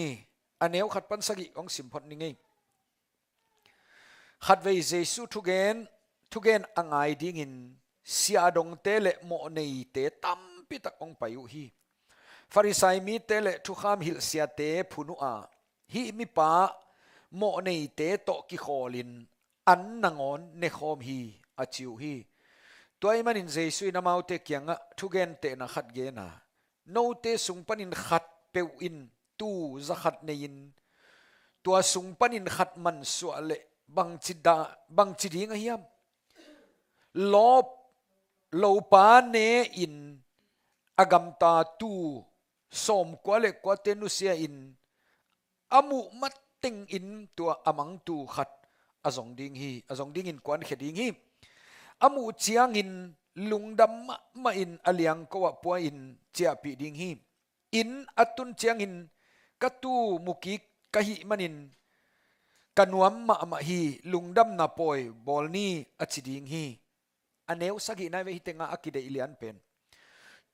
A neu khat pan sagih hong sim phot ning ei. Khatvei Jesu thugen, thugen a ngai dingin siahdongte le mawhneite tampitak hong pai uh hi. Farisai mite le thukham hilhsiate phun uh a, hih mipa mawhneite tawh kikhawlin an nangawn nekhawm hi, a ci uh hi. Tua ahih manin Jesu in amaute kiangah thugentehna khat gen a, note sung panin khat peuh in tuu za khat nei-in tua sung panin khat mansuah leh bangci da, bangci ding a hiam? Lawp, lopa ne-in a gamta tuu sawmkua le kuate nusia-in a muh matengin tua a mang tuu khat a zong ding hi, a zong dingin kuankhia ding hi. A muh ciangin lungdam mahmahin a liangko ah pua-in ciahpih ding hi. Inn a tun ciangin ka tuu mu kik ka hih manin ka nuam mahmah hi, lungdamna pawi bawl ni, a ci ding hi. A neu sagihna ve hi tenga a kideih lian pen.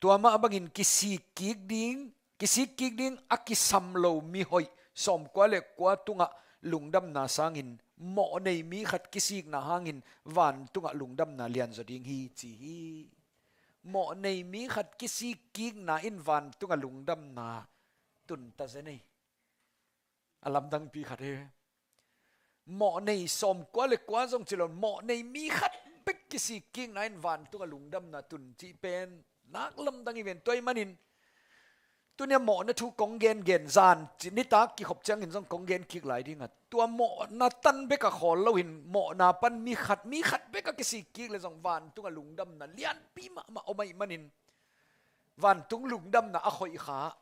Tua mah bangin kisik kik ding, kisik kik ding a kisam lo mihoih sawmkua le kua tungah lungdamna sangin mawhnei mi khat kisikna hangin vantungah lungdamna lianzaw ding hi ci hi. Mawhnei mi khat kisik kikna in vantungah lungdamna tunta zen ei. A lamdangpi khat hi. Mawhnei sawmkua le kua zong ci lo, mawhnei mi khat bek kisik kikna in vantung a lungdamna tun cih pen nak lamdang hi ven. Tua ahih manin tunia mawhna thu kong gengen zan ci nitak kikhop ciangin zong kong gen kik lai ding a, tua mawhna tan bek a khawl loin mawhna pan mi khat, mi khat bek a kisik kik le zong vantung a lungdamna lianpi mahmah om ahih manin vantung lungdamna a khoih kha,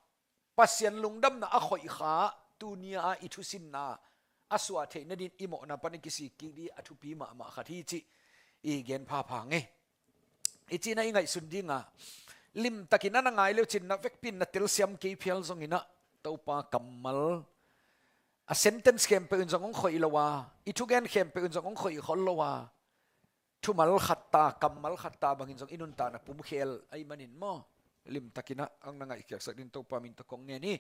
Pasian lungdamna a khoih kha, tunia i thusinna a suah theih nadin i mawhna pan i kisik kik ding a thupi mahmah khat hi cih i gen phapha ngei. I cihna i ngaihsun ding a, limtakin a na ngai leu cin na vekpi in na telsiam kei phial zongin ah, Topa kammal a sentence khempeuh in zong hong khoih lo a, i thugen khempeuh in zong hong khoih khol lo a, thumal khat ta, kammal khat ta bangin zong i nuntakna pumkhel ahih manin maw, limtakin ah ang na ngaihkhiatsak dingin Topa min tawh kong ngen hi.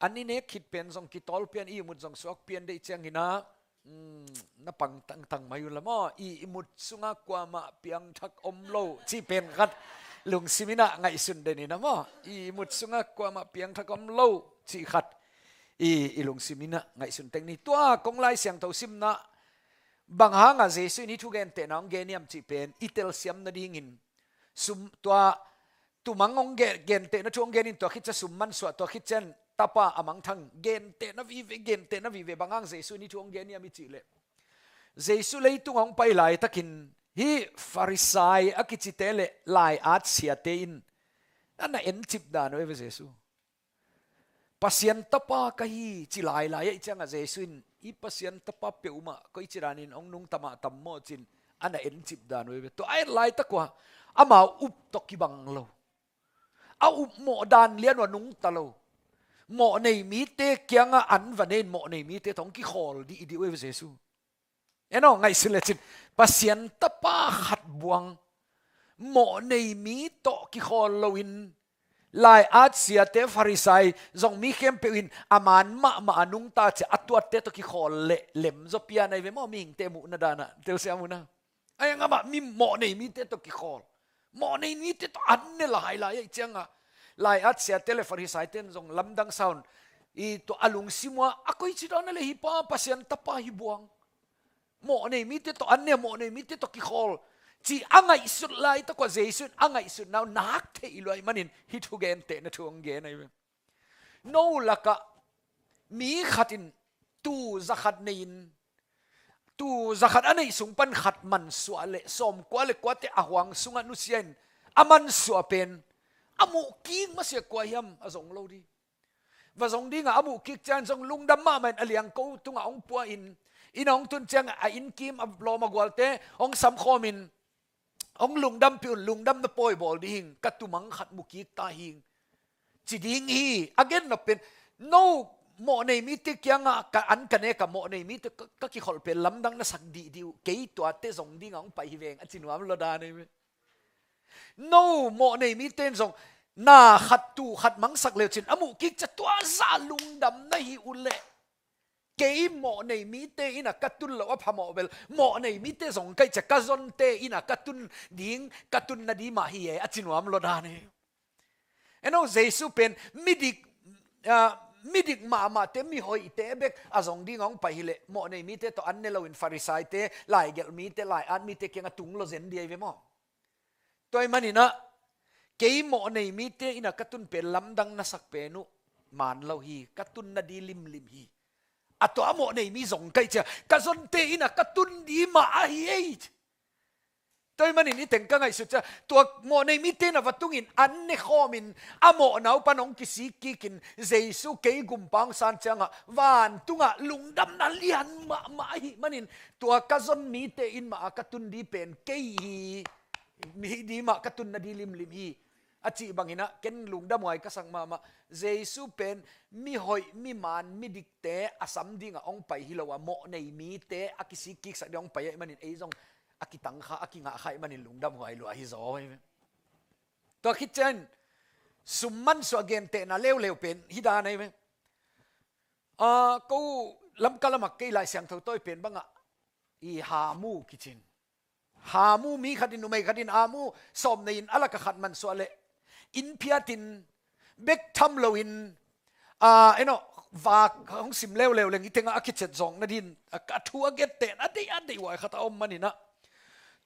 An i nek khit pen zong kitawlpian, i ihmut zong suakpian deih ciangin ah, um, na pang tangtang mai uh la maw, i ihmut sungah kuamah piangthak om lo cih pen khat lungsim in ah ngaihsun den in ah maw, i ihmut sungah kuamah piangthak om lo cih khat i, i lungsim in ah ngaihsun teng ni. Tua kong Lai Siangtho simna bang hangah Jesu in hih thugentehna hong gen hiam cih pen i telsiam nadingin, sum, tua tumang hong gen, gentehna thu hong genin tua khit ciang sum mansuah, tua khit ciang tapa a mangthang, gentehna vive, gentehna vive. Bang hang Jesu in hih thu hong gen hiam i cih leh, Jesu leitung hong pai laitakin hih Farisai a kicite le lai-at siate in a na encip dan uh ei ve Jesu. Pasian tapa ka hi ci lailai ahih ciangah Jesu in, i Pasian tapa peuhmah koici danin hong nungta mahtam maw cin a na encip dan uh ei ve. Tua a en laitak uh ah amau up tawh kibang lo, a upmawh dan lian uh a nungta lo, mawhnei mite kiangah an va nei in mawhnei mite tawh hong kikhawl dihdih uh ei ve Jesu. En aw, ngaihsun lecin Pasian tapa khat buang, mawhnei mi tawh kikhawl loin, lai-at siate, Farisai zong mi khempeuh in a man mahmah a nungta ciah a tuatte tawh kikhawl leh lemzaw pian ahi ve maw, mihingte muhna danah, telsiam uhna. Ahi hang amah mi mawhnei mite tawh kikhawl, mawhnei mite tawh an ne lailai ahih ciangah lai-at siate le Farisaite in zong lamdang sa un, i tua a lungsim uh ah, a koici dan a le hih pa Pasian tapa hi buang, mawhnei mite tawh an ne, mawhnei mite tawh kikhawl, ci a ngaihsut laitak uh ah Jesu in a ngaihsutna uh nak theih lua ahih manin hih thugentehna thu hong gen ahi ve. No lakah mi khat in tuu za khat nei-in, tuu za khat a neih sung pan khat mansuah leh sawmkua le kuate a huang sungah nusia in a mansuah pen a muhkik masiah kua hiam a zong lo ding. Va zong dingah a muhkik ciangin zong lungdam mahmah in a liangko tungah hong pua in, inn ah hong tun ciangah a innkim a lawm a gualte hong samkhawm in, hong lungdampih un, lungdamna pawi bawl ding hing, ka tumang khat mukik ta hing, ci ding hi. A gen nop pen, no mawhnei mite kiangah ka an ka nek a, mawhnei mite ka, ka kikholh pen lamdang na sak dihdih uh, kei tuate zong dingah hong pai hi veng, a ci nuam lua dan ahi ve. No mawhnei mite in zong na khat tuu khat mangsak leu cin a muhkik ciah tua zah lungdam na hih uh leh, kei mawhnei mite inn ah ka tun loh a phamawh bel, mawhnei mite zong ka hih ciah ka zonte inn ah ka tun ding, ka tun nading mah hi e, a ci nuam lua dan hi. En aw, Jesu pen midik, ah, midik mahmahte, mihoihte bek a zong dingah hong pai hileh mawhnei mite tawh an ne loin Farisaite, laigelh mite, lai-at mite kiangah tung lua zen ding ahi ve maw. Tua ahih manin ah, kei mawhnei mite inn ah ka tun pen lamdang na sak pen uh man lo hi, ka tun nading limlim hi. A tua mawhnei mi zong ka hih ciah ka zonte inn ah ka tun ding mah ahi ei. Tua ahih manin i teng ka ngaihsut ciah tua mawhnei mite inn ah va tungin an ne khawmin a mawhna uh pan hong kisik kikin Jesu kei gumpa hong san ciangah vantungah lungdamna lian mahmah ahih manin tua ka zon mite inn mah ah ka tun ding pen kei hi. Hih ding mah ka tun nading limlim hi, a cih bangin ah ken lungdam huai ka sak mahmah. Jesu pen mihoih, miman, midikte a sam dingah hong pai hi lo a, mawhnei mite a kisik kiksak dingah hong pai ahih manin ei zong a kitangkha, a kingahkha ahih manin lungdam huai lua hi zaw hi ve. Tua khit ciangin sum mansuah gentehna leuleu pen hih dan ahi ve. Ah, ko Lamka lamah kei Lai Siangtho tawi pen bangah i hamu kicin. Hamu, mi khatin, numei khatin hamu sawm nei-in a lakah khat mansuah leh inn phiatin bek tham loin, ah, en aw, vak hong sim leuleu leng i tengah a kicet zawkna din a, a thu a getten a deih a deih huai khat a om maninah.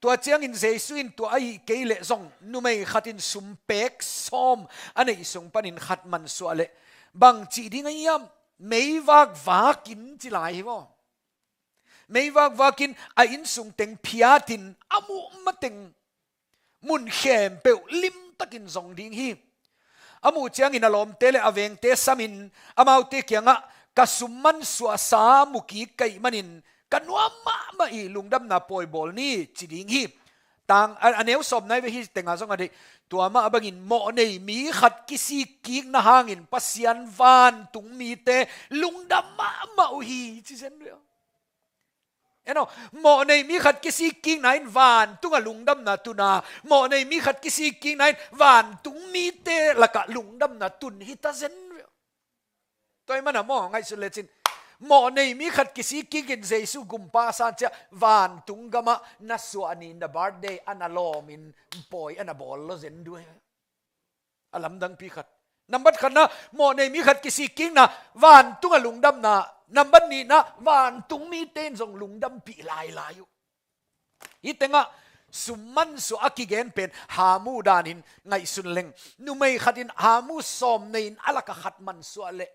Tua ciangin Jesu in tua ahih kei leh zong numei khatin sumpek sawm a neih sung panin khat mansuah leh bang cih ding a hiam? Meivak vakin ci lai hi vaw. Meivak vakin a innsung teng phiatin a muh mateng mun khempeuh limtakin zong ding hi. A muh ciangin a lawmte le a vengte samin amaute kiangah, ka sum mansuahsa mu kik ka hih manin ka nuam mahmah ih, lungdamna pawi bawl ni, ci ding hi. Tang a, a neu sawm nai ve hi tenga zong a deih. Tua mah bangin mawhnei mi khat kisik kikna hangin Pasian vantung mite lungdam mahmah uh hi, ci zen ve. Eno, mawhnei mi khat kisik kikna in vantung a lungdamna tuna, mawhnei mi khat kisik kikna in vantung mite lakah lungdamna tun hi ta zen ve. Tua ih mana maw ngaihsun lecin, mawhnei mi khat kisik kikin Jesu gumpa a san ciah vantung gamah na suah ni, na birthday a na lawmin pawi a na bawl lo zen duai. A lamdangpi khat. Nambat khatna, mawhnei mi khat kisik kikna, vantung a lungdamna. Nambat nihna, vantung mite in zong lungdampih lailai uh. Hih tengah sum mansuah a kigen pen hamu danin ngaihsun leng, numei khatin hamu sawm nei-in a laka khat mansuah leh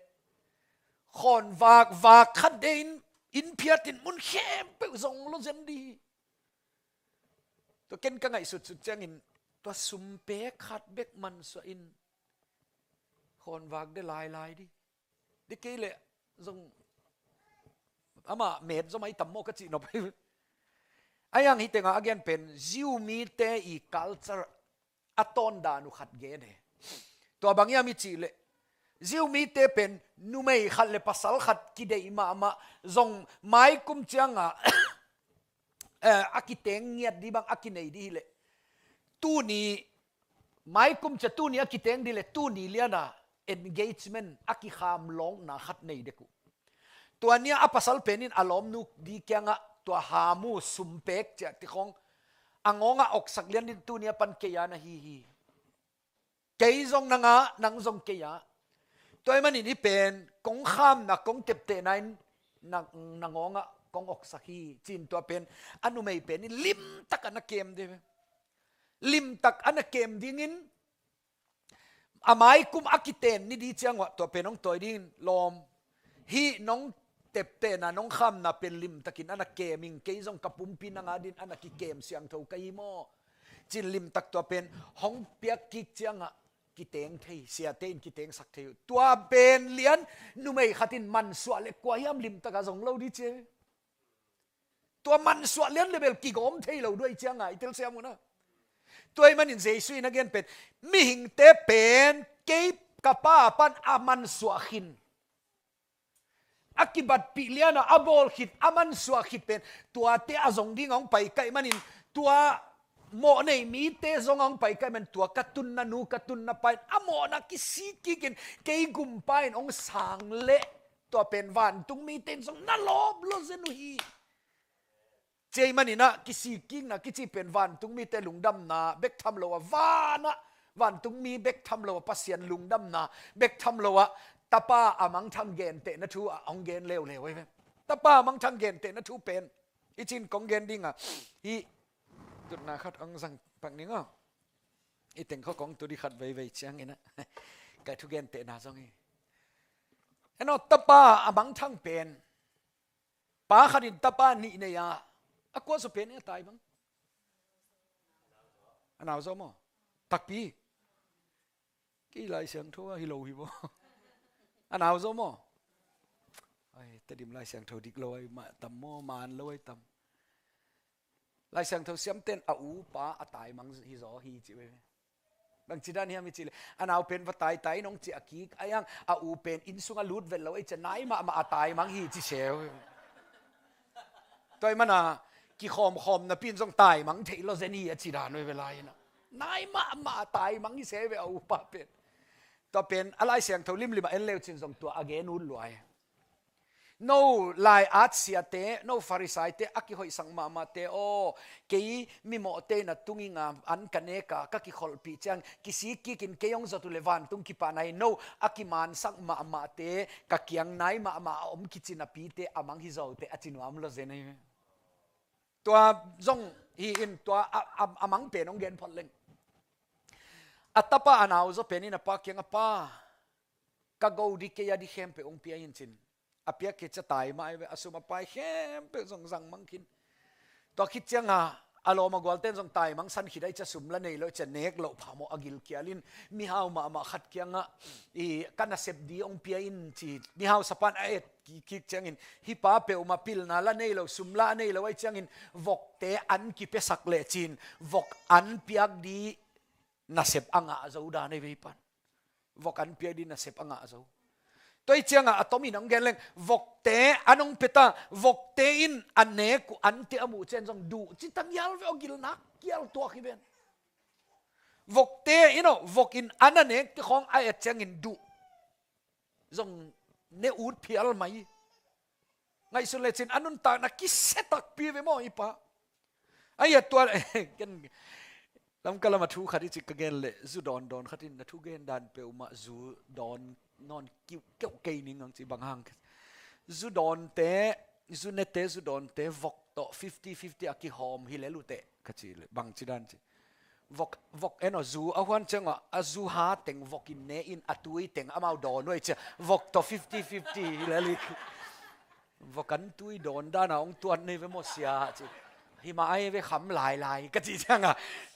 khawnvak vak khat deihin inn phiatin mun khempeuh zong lo zen dih hi. Tua ken ka ngaihsutsut ciangin tua sumpek khat bek mansuah in khawnvak de lailai dih. Dih kei leh zong amah met zom ai tam maw ka cih nop. A hiang hih tengah a gen pen Jew mite ih culture a tawndan uh khat gen hi. Tua bang hiam i cih leh Jew mite pen numei khat le pasal khat kideih mahmah, zong maikum ciangah eh, a kiteng ngiat dih bang a kinei dih hileh, tuni maikum ciah tuni a kiteng dih leh tuni liana engagement a kikham lawkna khat nei dek uh. Tua nia a pasal penin a lawmnu dih kiangah tua hamu sumpek ciah tikhong a ngawngah oksak lian din tunia pan kei a na hi hi. Kei zong na ngah, nang zong kei a. Tua ih manin hih pen kong khamna kong teptehna in na, na ngawngah kong oksak hi, ci-in tua pen a numei pen in limtak a na kem dih ve. Limtak a na kem dingin a maikum a kiten ni dih ciang uah tua pen hong tawi dingin lawm, hih nong teptehna nong khamna pen limtakin a na kem ing, kei zong ka pumpi nang adin a na kikem siangtho ka hi maw, ci-in limtak tua pen hong piak kik ciangah kiteng thei, siate in kitengsak thei uh. Tua pen lian numei khatin mansuah le kua hiam limtaka zong lo dih ci. Tua mansuah lian le bel kigawm thei lo duai cianga i telsiam uh na. Tua ih manin Jesu in a gen pen, mihingte pen kei ka Pa pan a mansuah khin, a kibatpih liana a bawl khit, a mansuah khit pen tuate a zong dinga hong pai ka hih manin, tua mawhnei mite zonga hong pai ka hih manin, tua ka tunna nu, ka tunna pa in a mawhna kisik kikin kei gumpa in hong sang leh tua pen vantung mite in zong na lawp lo zen uh hi. Ci ih maninah kisik kikna kici pen vantung mite lungdamna bek tham lo a, vanah vantung mi bek tham lo a, Pasian lungdamna bek tham lo a, Tapa a mangthang gentehna thu ah hong gen leuleu ei ve. Tapa a mangthang gentehna thu pen i cin kong gen dinga, hih tutna khat hong zang pak ning aw. I tengkhaw kong tut i khat veivei cianginah ka thu gentehna zong hi. Eno, Tapa a mangthang pen, pa khat in tapa nih nei a, a kua zaw pen a tai bang? A nau zaw maw? Takpi. Kei Lai Siangtho a hi lo hi maw? A nau zaw maw? Ai, Tedim Lai Siangtho dik lo ai mah tam maw, man lo ai tam. Lai Siangtho siamten a u pa a taimang hi zaw hi ci ve. Bangci dan hiam i cih leh, a nau pen va taitai nong ci a kik a, iang a u pen inn sungah lut vet lo ei cia, nai mahmah a taimang hi ci seu. Tua ih mana kikhawmkhawm napi in zong taimang thei lo zen hi a ci dan uh ei ve lai inah. Nai mahmah a taimang hi se ve a u pa pen. Tua pen a Lai Siangtho limlim a en leu cin zong tua a gen ut luai. No lai-at siate, no Farisaite, a kihoihsak mahmahte aw, kei mimawhte in a tungin a an ka nek a, ka kikholhpih ciang, kisik kikin kei hong zawh uh leh vantung kipahna hi, no a kimansak mahmahte, ka kiang nai mahmah a om kici napite a mang hi zaw uh teh, a ci nuam lua zen ahi ve. Tua zong hi in, tua a, a, a mang pen hong gen phot leng, a tapa a nau zaw pen in a pa kiangah, "Pa, ka go ding, kei a ding khempeuh hong pia in," ci-in a piak khit ciang tai mah ahi ve, a sum a pai khempeuh zong zang mang khin. Tua khit ciangin a lawm a gualte'n zong taimangsan khit a, i ci a sum la nei lo, i ci a nek loh phamawh a gilkial in, mihau mahmah khat kiangah, "I, ka nasep ding hong pia in," ci. Mihausa pa'n a et kik ciangin, "Hih pa peuhmah pilna la nei lo, sum la a nei lo ahih ciangin vokte an kipiasak leh," ci-in vok an piak ding nasep a ngah zo dan ahi ve hih pa'n. Vok an piak ding nasep a ngah zo. Tua ahih ciangin a tomin hong gen leng, vokte an hong pia ta, vokte in a nek uh ante a muh ciang zong duh ci tanghial ve aw, gil nak kial tuak hi ven. Vokte in aw, vok in an a nekte khawng a et ciangin duh zong ne ut phial mai. Ngaihsun lecin a nuntakna kisia takpi ve maw hih pa. Ahih hang tua, ken Lamka lam a thu khat i cih ka gen leh, zu dawn dawn khat in na thugen dan peuhmah zu dawn nawn kiuhkeuh kei ning ang ci, bang hang. Zu dawnte, zu nete, zu dawnte vok tawh fifty fifty a kihawm hi lel uh teh, ka cih leh, bang ci dan ci. Vok, vok en aw, zu a huan ciangah a zu ha teng vok in ne in, a tui teng amau dawn uh ahih ciang vok tawh fifty fifty hi lel hi. Vok an tui dawn dan a hong tuat nei ve maw sia ci. Hi mah ahi ve, kham lailai ka cih ciangin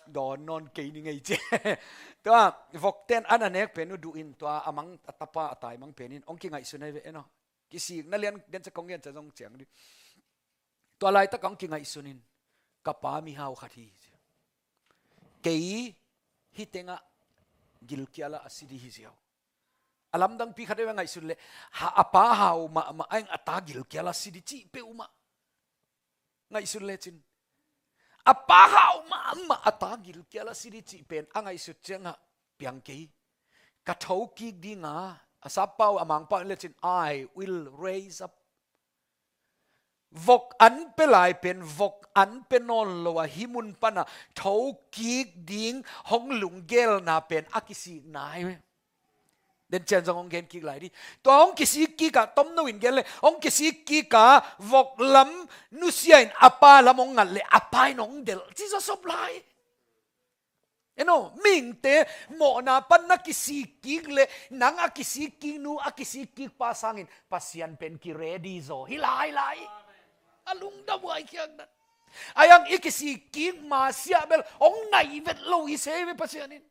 dawn nawn kei ning ei ci. Tua vokte'n an a nek pen uh duh in, tua a mang, a tapa a taimang pen in hong kingaihsun ahi ve en aw. Kisikna lian den ciang kong gen ciang zong ciang ding. Tua laitak hong kingaihsun in, "Ka pa mihau khat hi," ci. "Kei hih tengah gilkial a si ding hi ziau." A lamdangpi khat ei ve, ngaihsun leh, ha, a pa hau mahmah ahih hang a ta gilkial a si ding cih peuhmah. Ngaihsun lecin, a pa hau mahmah a ta gilkial a si ding cih pen a ngaihsut ciangah, "Piang kei, ka thokik ding a," a sap pau a mang pau in lecin, "I will raise up." Vok an pia lai pen vok an pia nawn lo a, hih mun pan a thokik ding hong lunggelna pen a kisikna hi ve. Den ciang zong hong gen kik lai ding. Tua hong kisik kik a, tomno in gen leh, hong kisik kik a, vok lam nusia in a pa lam hong ngat leh, a pa in hong delh ci zaw sop lai. En aw, mihingte mawhna pan na kisik kik leh, nang a kisik kik nu, a kisik kik pa sangin Pasian pen ki-ready zaw hi lailai. A lungdam huai khiak dan. Ahih hang i kisik kik masiah bel hong nai vet lo hi se ve Pasian in.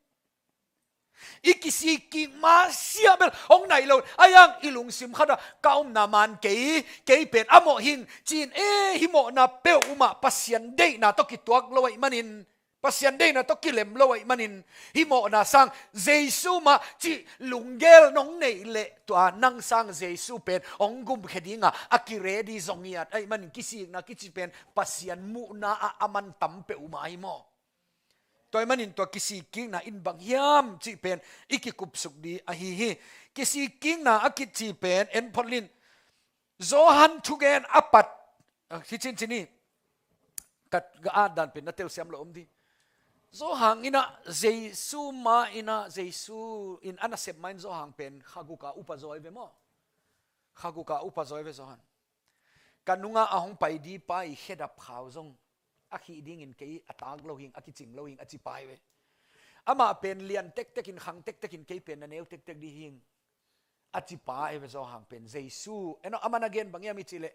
I kisik kik masiah bel hong nai lo. Ahih hang i lungsim khat ah, "Ka omna man kei, kei pen a mawh hing," ci-in, eh, hih mawhna peuhmah Pasian deihna tawh kituak lo ahih manin, Pasian deihna tawh kilem lo ahih manin, hih mawhna sang Jesu mah cih lunggel nong neih leh, tua nang sang Jesu pen hong gumkhia ding a, a ki-ready zong hi at, ahih manin kisikna kici pen Pasian muhna ah a man tam peuhmah hi maw. Tua ahih manin tua kisik kikna in bang hiam cih pen i kikupsuk ding ahi hi. Kisik kikna a kici pen en phot lin, Johan thugen a pat, ah, hi cin cin hi. Ka, ka at dan pen na telsiam lo om ding. Johan in ah, Jesu ma in ah, Jesu in a nasep ma in Johan pen kha guk a upa zaw hi ve maw. Kha guk a upa zaw hi ve Johan. "Ka nungah a hong pai ding pa i khedap khau zong a khih dingin kei a tak lo hing, a kicing lo hing," a ci pa hi ve. Amah pen lian tektek in, khang tektek in, kei pen na neu tektek ding hing, a ci pa hi ve Johan pen. Jesu, en aw, aman a gen bang hiam i cih leh,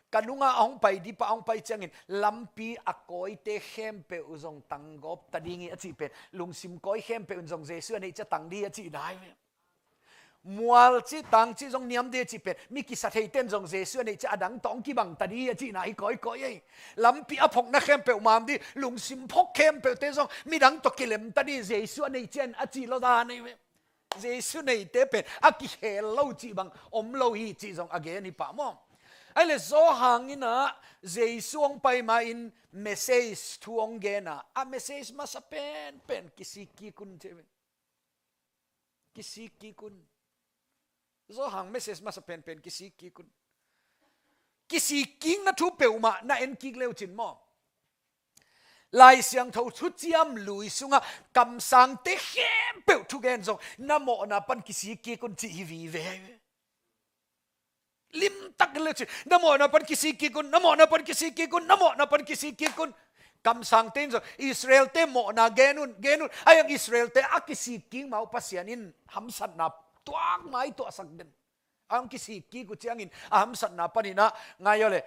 "Ka nungah a hong pai ding pa a hong pai ciangin lampi a kawite khempeuh uh zong tanggawp ta ding hi," a cih pen, lungsim kawi khempeuh in zong Jesu a neih ciang tang ding hi a cihna hi ve. Mual cih tang cih zong niam ding a cih pen, mi kisa theite'n zong Jesu a neih ciang a dang tawh hong kibang ta ding hi a cihna hi kawikawi ei. Lampi a phokna khempeuh mam ding, lungsim phok khempeuhte zong midang tawh kilem ta ding, Jesu a neih ciang a cih lo dan ei ve. Jesu neite pen a kikhel lo cih bang om lo hi cih zong a gen hi pah maw. Ahih leh Johan in ah Jesu hong pai ma in message, thu hong gen a, a message masa penpen kisik kik un ci ve. Kisik kik un. Johan message masa penpen kisik kik un. Kisikkikna thu peuhmah na en kik leucin maw, Lai Siangtho thuciam lui sungah kamsangte khempeuh thugen zong na mawhna pan kisikkik un cih hi vive. Limtak leucin, na mawhna pan kisikkik un, na mawhna pan kisikkik un, na mawhna pan kisikkik un. Kamsangte in zong Israelte mawhna gen un, gen un. Ahi hang Israelte a kisikkik mah uh Pasian in hamsatna tuak mai tuahsak den. A hong kisikkik uh ciangin a hamsatna panin ah ngai aw le,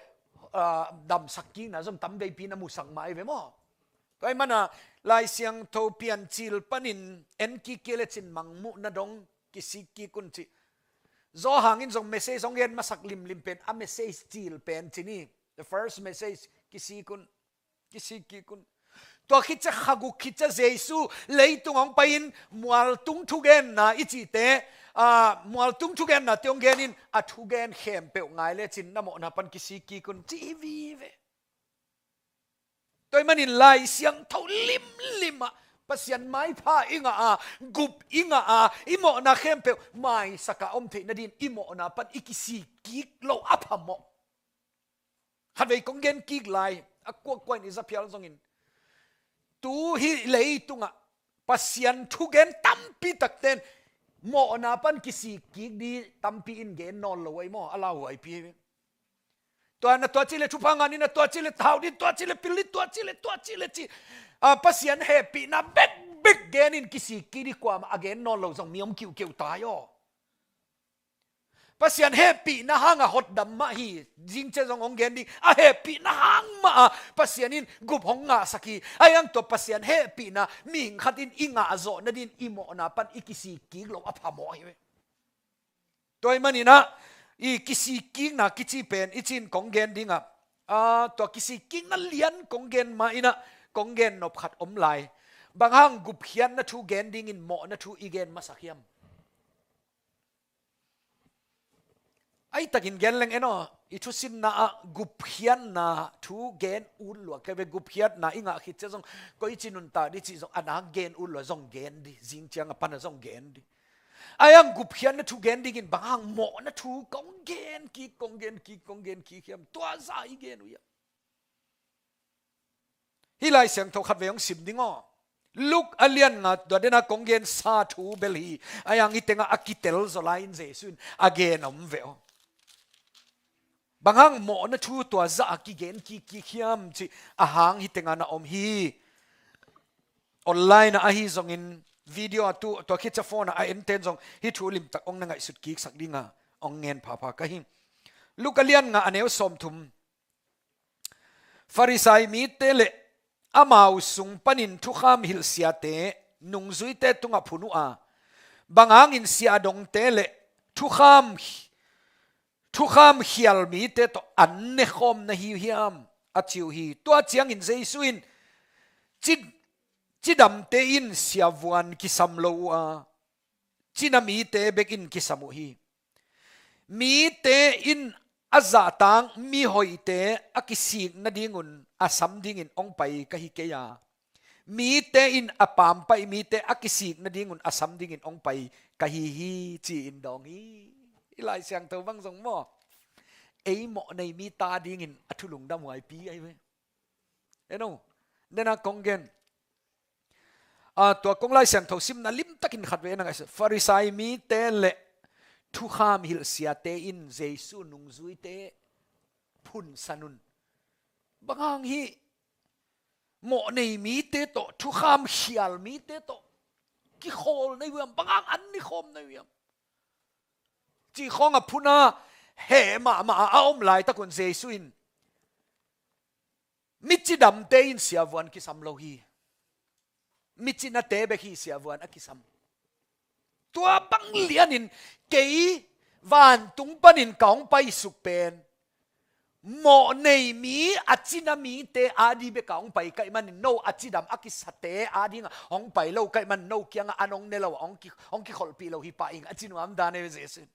ah, damsak kikna zong tamveipi na musak mah ahi ve maw. Tua ahih manin Lai Siangtho Piancil panin en kik kei lecin Mangmuhna dong kisikkik un ci. Johan in zong message hong gen masak limlim pen a message cil pen ci ni. The first message, kisikkik un. Kisikkik un. Tua khit ciang kha guk khit ciang Jesu leitung hong pai-in mualtung thugenna i cihte, ah, mualtung thugennate hong gen in a thugen khempeuh ngai lecin na mawhna pan kisikkik un cih hi vive. Tua ahih manin Lai Siangtho limlim ah Pasian maipha i ngah a, gup i ngah a, i mawhna khempeuh maisak a om theih nadin i mawhna pan i kisikkik loh a phamawh. Khatvei kong gen kik lai, a kuakua in i za phial zongin, tu hih leitungah Pasian thugen tampi takte in mawhna pan kisikkik di tampi in gen nawn lo ahi maw, a lauhuaipi hi. Tua na tua cih le thupha ngah ni, na tua cih le thau ni, tua cih le pil ni, tua cih le, tua cih le cih. Ah, Pasian hehpihna bekbek gen in kisikkik di kuamah a gen nawn lo zong mi om kiukiu tai aw. Pasian hehpihna hangah hotdam mah hi. Zingciang zong hong gen ding, a hehpihna hang mah a Pasian in gup hong ngahsak hi. Ahi hang tua Pasian hehpihna mihing khat in i ngahzawh nadin i mawhna pan i kisikkik loh a phamawh hi ve. Tua ahih manin ah i kisikkikna kici pen i cin kong gen dingah, ah, tua kisikkikna lian kong gen mah in ah kong gen nop khat om lai. Bang hang gupkhiatna thu gen dingin mawhna thu i gen masak hiam? Ahi takin gen leng en aw, i thusinna ah gupkhiatna thu gen ut lua kei ve. Gupkhiatna i ngah khit ciang zong koi ci nuntak di cih zong a nak gen ut lua zong gen di, zingciang a pan a zong gen di. Ahi hang gupkhiatna thu gen dingin bang hang mawhna thu kong gen kik, kong gen kik, kong gen kik hiam? Tua zah i gen uh hiam? Hih Lai Siangtho khatvei hong sim ding aw. Luke a lian nga, tua dena kong gensa thu bel hi. Ahi hang hih tengah a kitel zaw lai-in Jesu in a gen om ve aw. Bang hang mawhna thu tua zah a kigen kikkik hiam cih a hang hih tengah na om hi. Online ah ahi zongin video a tu, tua khit ciang phone ah a enten zong hih thu limtak hong na ngaihsut kiksak dinga hong ngen phapha ka hi. Luke a lian nga a neu sawmthum. Farisai mite le amau sung panin thukham hilh siate nungzuite tungah phun uh a, bang hangin siahdongte le thukham, thukham khial mite tawh an nekhawm na hi uh hiam, a ci uh hi. Tua ciangin Jesu in, ci, cidamte in siavuan kisam lo uh a, cina mite bek in kisam uh hi. Mite in a zahtang mihoihte a kisik nadingun a sam dingin hong pai ka hi kei a, mite in a pampaih mite a kisik nadingun a sam dingin hong pai ka hi hi, ci-in dawng hi. I Lai Siangtho bang zong maw, ei mawh nei mi ta dingin a thu lungdam huaipi ahi ve. Eno, nena kong gen. A, tua kong Lai Siangtho simna limtakin khatvei na ngaihsun. Farisai mite le thukham hilh siate in Jesu nungzuite phunsan un. Bang hang hih mawh nei mite tawh, thukham khial mite tawh kikhawl na hi uh hiam? Bang hang an nikhawm na hi uh hiam? Cih khawng a phun a heh mahmah a om laitakun Jesu in, mi cidamte in siavuan kisam lo hi. Mi cinate bek hi siavuan a kisam. Tua bang lianin kei vantung panin ka hong paisuk pen mawh nei mi a cina mite a di bek a hong pai ka hih manin, no a cidam a kisate a dingah hong pai lo ka hih manin, no kiangah an hong ne lo a hong ki, hong kikholhpih lo hi pah ing, a ci nuam dan ahi ve Jesu in.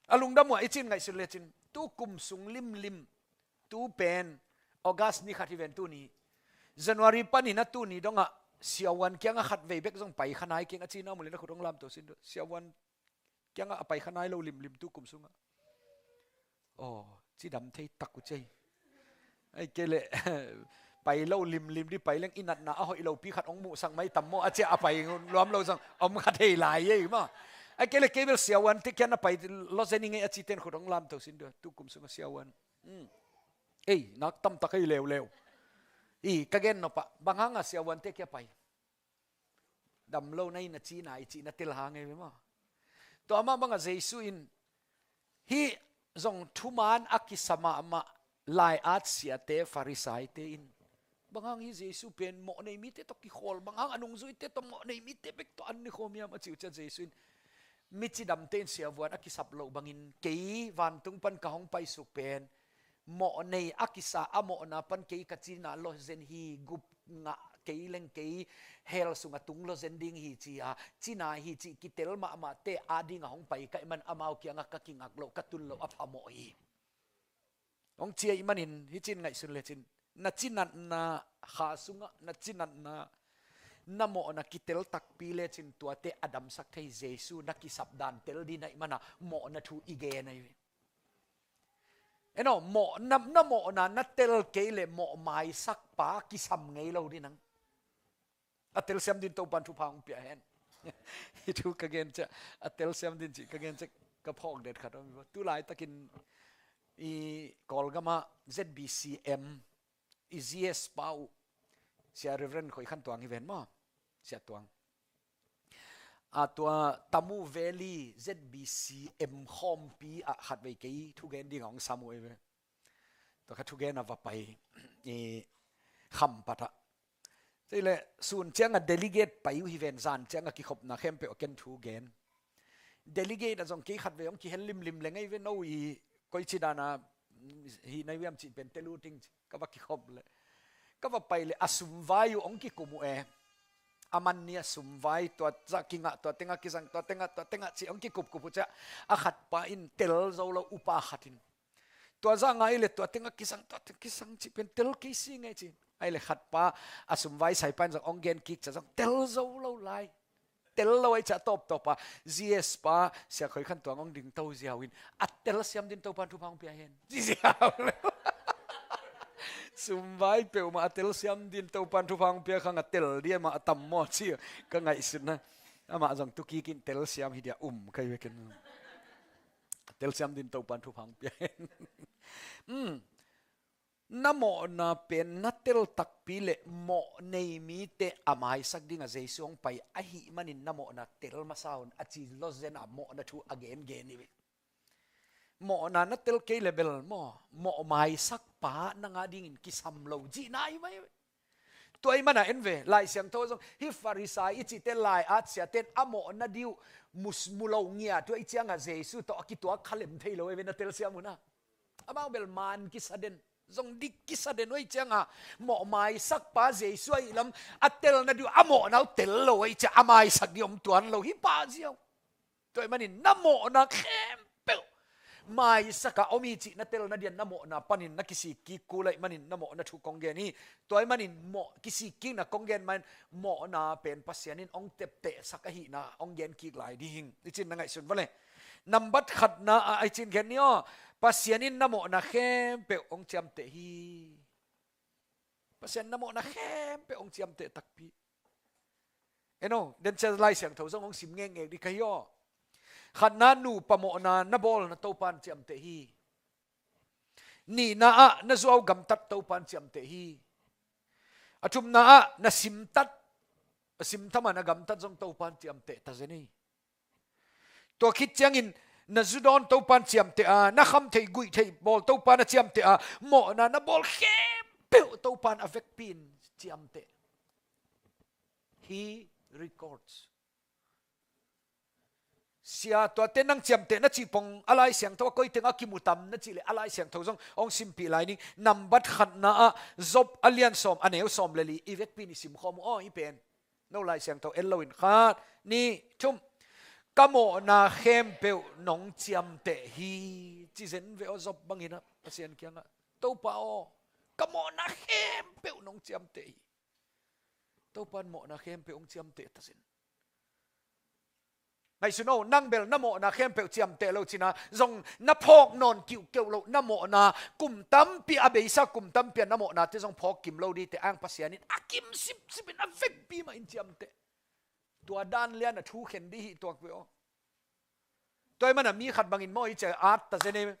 A lungdam uh a i cin ngaihsun lecin, tu kum sung limlim, tu pen August ni khat hi ven tuni. January panin a tuni dongah siavuan kiangah khatvei bek zong pai kha nai keng a cina mu le na khut hong lamto sin. Siavuan kiangah a pai kha nai lo limlim tu kum sungah. Aw, cidam thei tak uh ci ei. Ahih kei leh pai lo limlim dih, pai leng i natna a hoih lopi khat hong muhsak mai tam maw a ci a, a pai luam lo zong om kha thei lai ei maw. Ahih kei leh kei bel siavuante kia na pai lawzen ing ei a cite in khut hong lamto sin dua, tukum sungah siavuan. Hmm. Ei, nak tamtak ei leuleu. I, ka gen nop ah, bang hanga siavuante kia pai? Dam lo na hi na cihna i cih na tel hang ei ve maw. Tua mah bangah Jesu in, hih zong thuman a kisa mahmah lai-at siate, Farisaite in, bang hang hih Jesu pen mawh nei mite tawh kikhawl, bang hang a nungzuite tawh, mawh nei mite bek tawh an ne khawm hiam a cih uh ciang Jesu in, mi cidamte in siavuan a kisap loh bangin kei vantung pan ka hong paisuk pen mawh nei a kisa, a mawhna pan kei ka cina lawzen hi, gup ngah kei leng kei hell sungah tung lawzen ding hi ci-a, cina hi cih kitel mahmahte adingah hong pai ka hih man amau kiangah ka kingak loh, ka tun loh a phamawh hi. Hong ci ahih manin hih cin ngaihsun lecin, na cinatna kha sungah, na cinatna, na mawhna kitel takpi lecin tuate a damsak thei Jesu na kisap dan tel ding ahih mana mawhna thu i gen ahi ve. Eno, mawhna, na mawhna na tel kei leh mawh maisak pa kisam ngei lo ding nang. A telsiam ding Topan thupha hong pia hen. Hih thu ka gen ciang, a telsiam ding cih ka gen ciang ka phawk det khat om hi. Tu laitakin i Kawlgamah Z B C M i G S pa uh, Sia Reverend Khoi Khan Tuang hi ven maw? Sia Tuang. A tua Tamu Valley Z B C M khawmpi ah khatvei kei thugen dingah hong sam uh ei ve. Tua kha thugen a va pai i Khampat ah. Cei leh sun ciangah delegate pai uh hi ven, zan ciangah kikhopna khempeuh a ken thugen. Delegate ah zong kei khatvei hong kihel limlim leng ei ve, no i koici dana hih na hiam cih pen tel uh ting ci. Ka va kikhop leh, ka va pai leh a sumvai uh hong kikum uh e. A man ni a sumvai, tua zah kingah, tua tengah kisang, tua tengah, tua tengah cih hong kikupkup uh ciah, a khatpa in tel zo lo, upa khat in. Tua zah ngai leh tua tengah kisang, tua tengah kisang cih pen tel kei si ngei ci. Ai leh khatpa, a sumvai saipa in zong hong gen kik ciah zong tel zo lo lai. Tel lo ai ciah tawptawp a, G S pa Sia Khoi Khan Tuang hong ding to ziau in, a telsiam ding Topan thupha hong pia hen. Ci ziau lo. Sumvai peuhmah a telsiam ding Topan thupha hong pia khang a tel ding amah a tam maw ci ka ngaihsutna. Amah zong tu kik in telsiam hi dia um kai vekin. A telsiam ding Topan thupha hong pia hen. Hmm. Na mawhna pen na tel takpi leh mawh nei mite a maisak dingah Jesu hong pai ahih manin na mawhna tel masa un a ci lawzen a mawhna thu a gengen hi ve. Mawhna na tel kei leh bel maw, mawh maisak pa nang a dingin kisam lo cihna hi mai ve. Tua ahih mana en ve, Lai Siangtho zong hih Farisai i cihte, lai-at siate in a mawhna ding uh mu, mu lo ngiat uh ahih ciangah Jesu tawh a kituak kha lem thei lo ei ve, na telsiam un a. Amau bel man kisa den, zong dik kisa den uh ahih ciangah, mawh maisak pa Jesu ahih lam a telna ding uh a mawhna uh tel lo ahih ciah a maisak ding om tuan lo hi pah ziau. Tua ahih manin na mawhna khempeuh maisak a om hi cih na telna ding a na mawhna panin na kisik kik kul ahih manin na mawhna thu kong gen hi. Tua ahih manin mawh, kisik kikna kong gen mahin mawhna pen Pasian in hong teptehsak ahihna hong gen kik lai ding hi. I cin na ngaihsun vale. Nambat khatna ah i cin gen ni aw. Pasian in na mawhna khempeuh hong ciamteh hi. Pasian na mawhna khempeuh hong ciamteh takpi. Eno, den ciang Lai Siangtho zong hong sim ngekngek ding ka hi aw. Khatna, nupa mawhna na bawlna Topan ciamteh hi. Nihna ah na zuau gamtat Topan ciamteh hi. A thumna ah na simtat, a simtham a na gamtat zong Topan ciamteh tazen hi. Tua khit ciangin na zu dawn Topan ciamteh a, na kham theih guih theih bawl Topan a ciamteh a, mawhna na bawl khempeuh Topan a vekpi in ciamteh. He records. Sia, tuate nang ciamteh na cih pong a Lai Siangtho a koi tengah kimu tam na cih leh a Lai Siangtho zong hong simpih lai ning. Nambat khatna ah Job a lian sawm a neu sawm le li i vekpi in i simkhawm uh aw, hih pen. No Lai Siangtho en loin khat, nih, thum. Ka mawhna khempeuh nong ciamteh hi. Ci zen ve aw, Job bangin ah Pasian kiangah, Topa aw, ka mawhna khempeuh nong ciamteh hi. Topan mawhna khempeuh hong ciamteh tazen. Ngaihsun o, nang bel na mawhna khempeuh ciamteh lo cina, zong na phawk nawn kiuhkeuh loh na mawhna, kum tampi a beisa, kum tampi a na mawhnate zong phawk kim lo dite, ang Pasian in a kim sipsip in a vekpi mah in ciamteh. Tua dan lian a thu khen dih hi tuak ve aw. Tua ahih mana mi khat bangin maw i cia at ta zen e.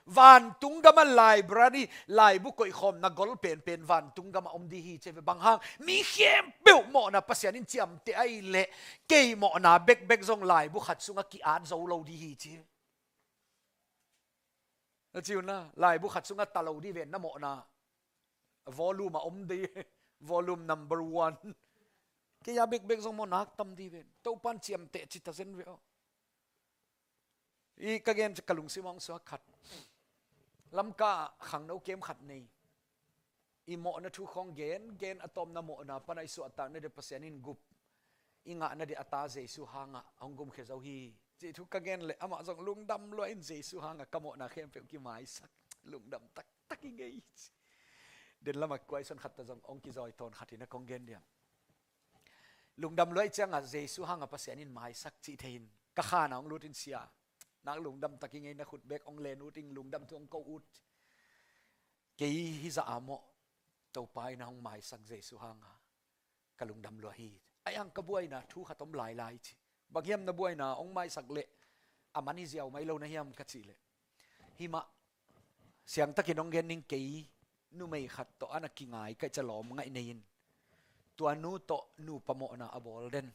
Vantung gama library, laibu koihkhawmna gol penpen vantung gama om dih hi ci ve. Bang hang, mi khempeuh mawhna Pasian in ciamteh ahih leh kei mawhna bekbek zong laibu khat sungah ki-at zo lo dih hi ci. Na ci un la, laibu khat sungah ta lo dih ven na mawhna. Volume a om dih, volume number one. Kei a bekbek zong maw nak tam dih ven. Topan ciamteh ci ta zen ve aw. I ka gen ka lungsim hong suak khat. Lamka khangno kem khat nei. I mawhna thu khawng gen, gen a tawpna mawhna pana i suahtakna dih Pasian in gup. I ngahna dih a ta Jesu hangah hong gumkhia zo hi. Cih thu ka gen leh amah zong lungdam lua in Jesu hangah ka mawhna khempeuh kimaisak. Lungdam taktak i ngei. Den lamah kuaison khat ta zong hong kizawi tawn khat in a kong gen diam. Lungdam luai ciangah Jesu hangah Pasian in maisak cih thei in ka khan ah hong lut in sia. Nak lungdam tak i ngei, na khut bek hong len ut in lungdam thu hong ko ut. Kei hi zah a mawh Topa in a hong maisak Jesu hangah ka lungdam lua hi. Ai ang ka buaina thu khat om lailai ci. Bang hiam na buaina hong maisak leh a man hi ziau mai lo na hiam ka cih leh. Himah siangtakin hong gen ning kei numei khat tawh ana kingai ka ca lawm ngaih nei in. Tua nu tawh nupa mawhna a bawl den.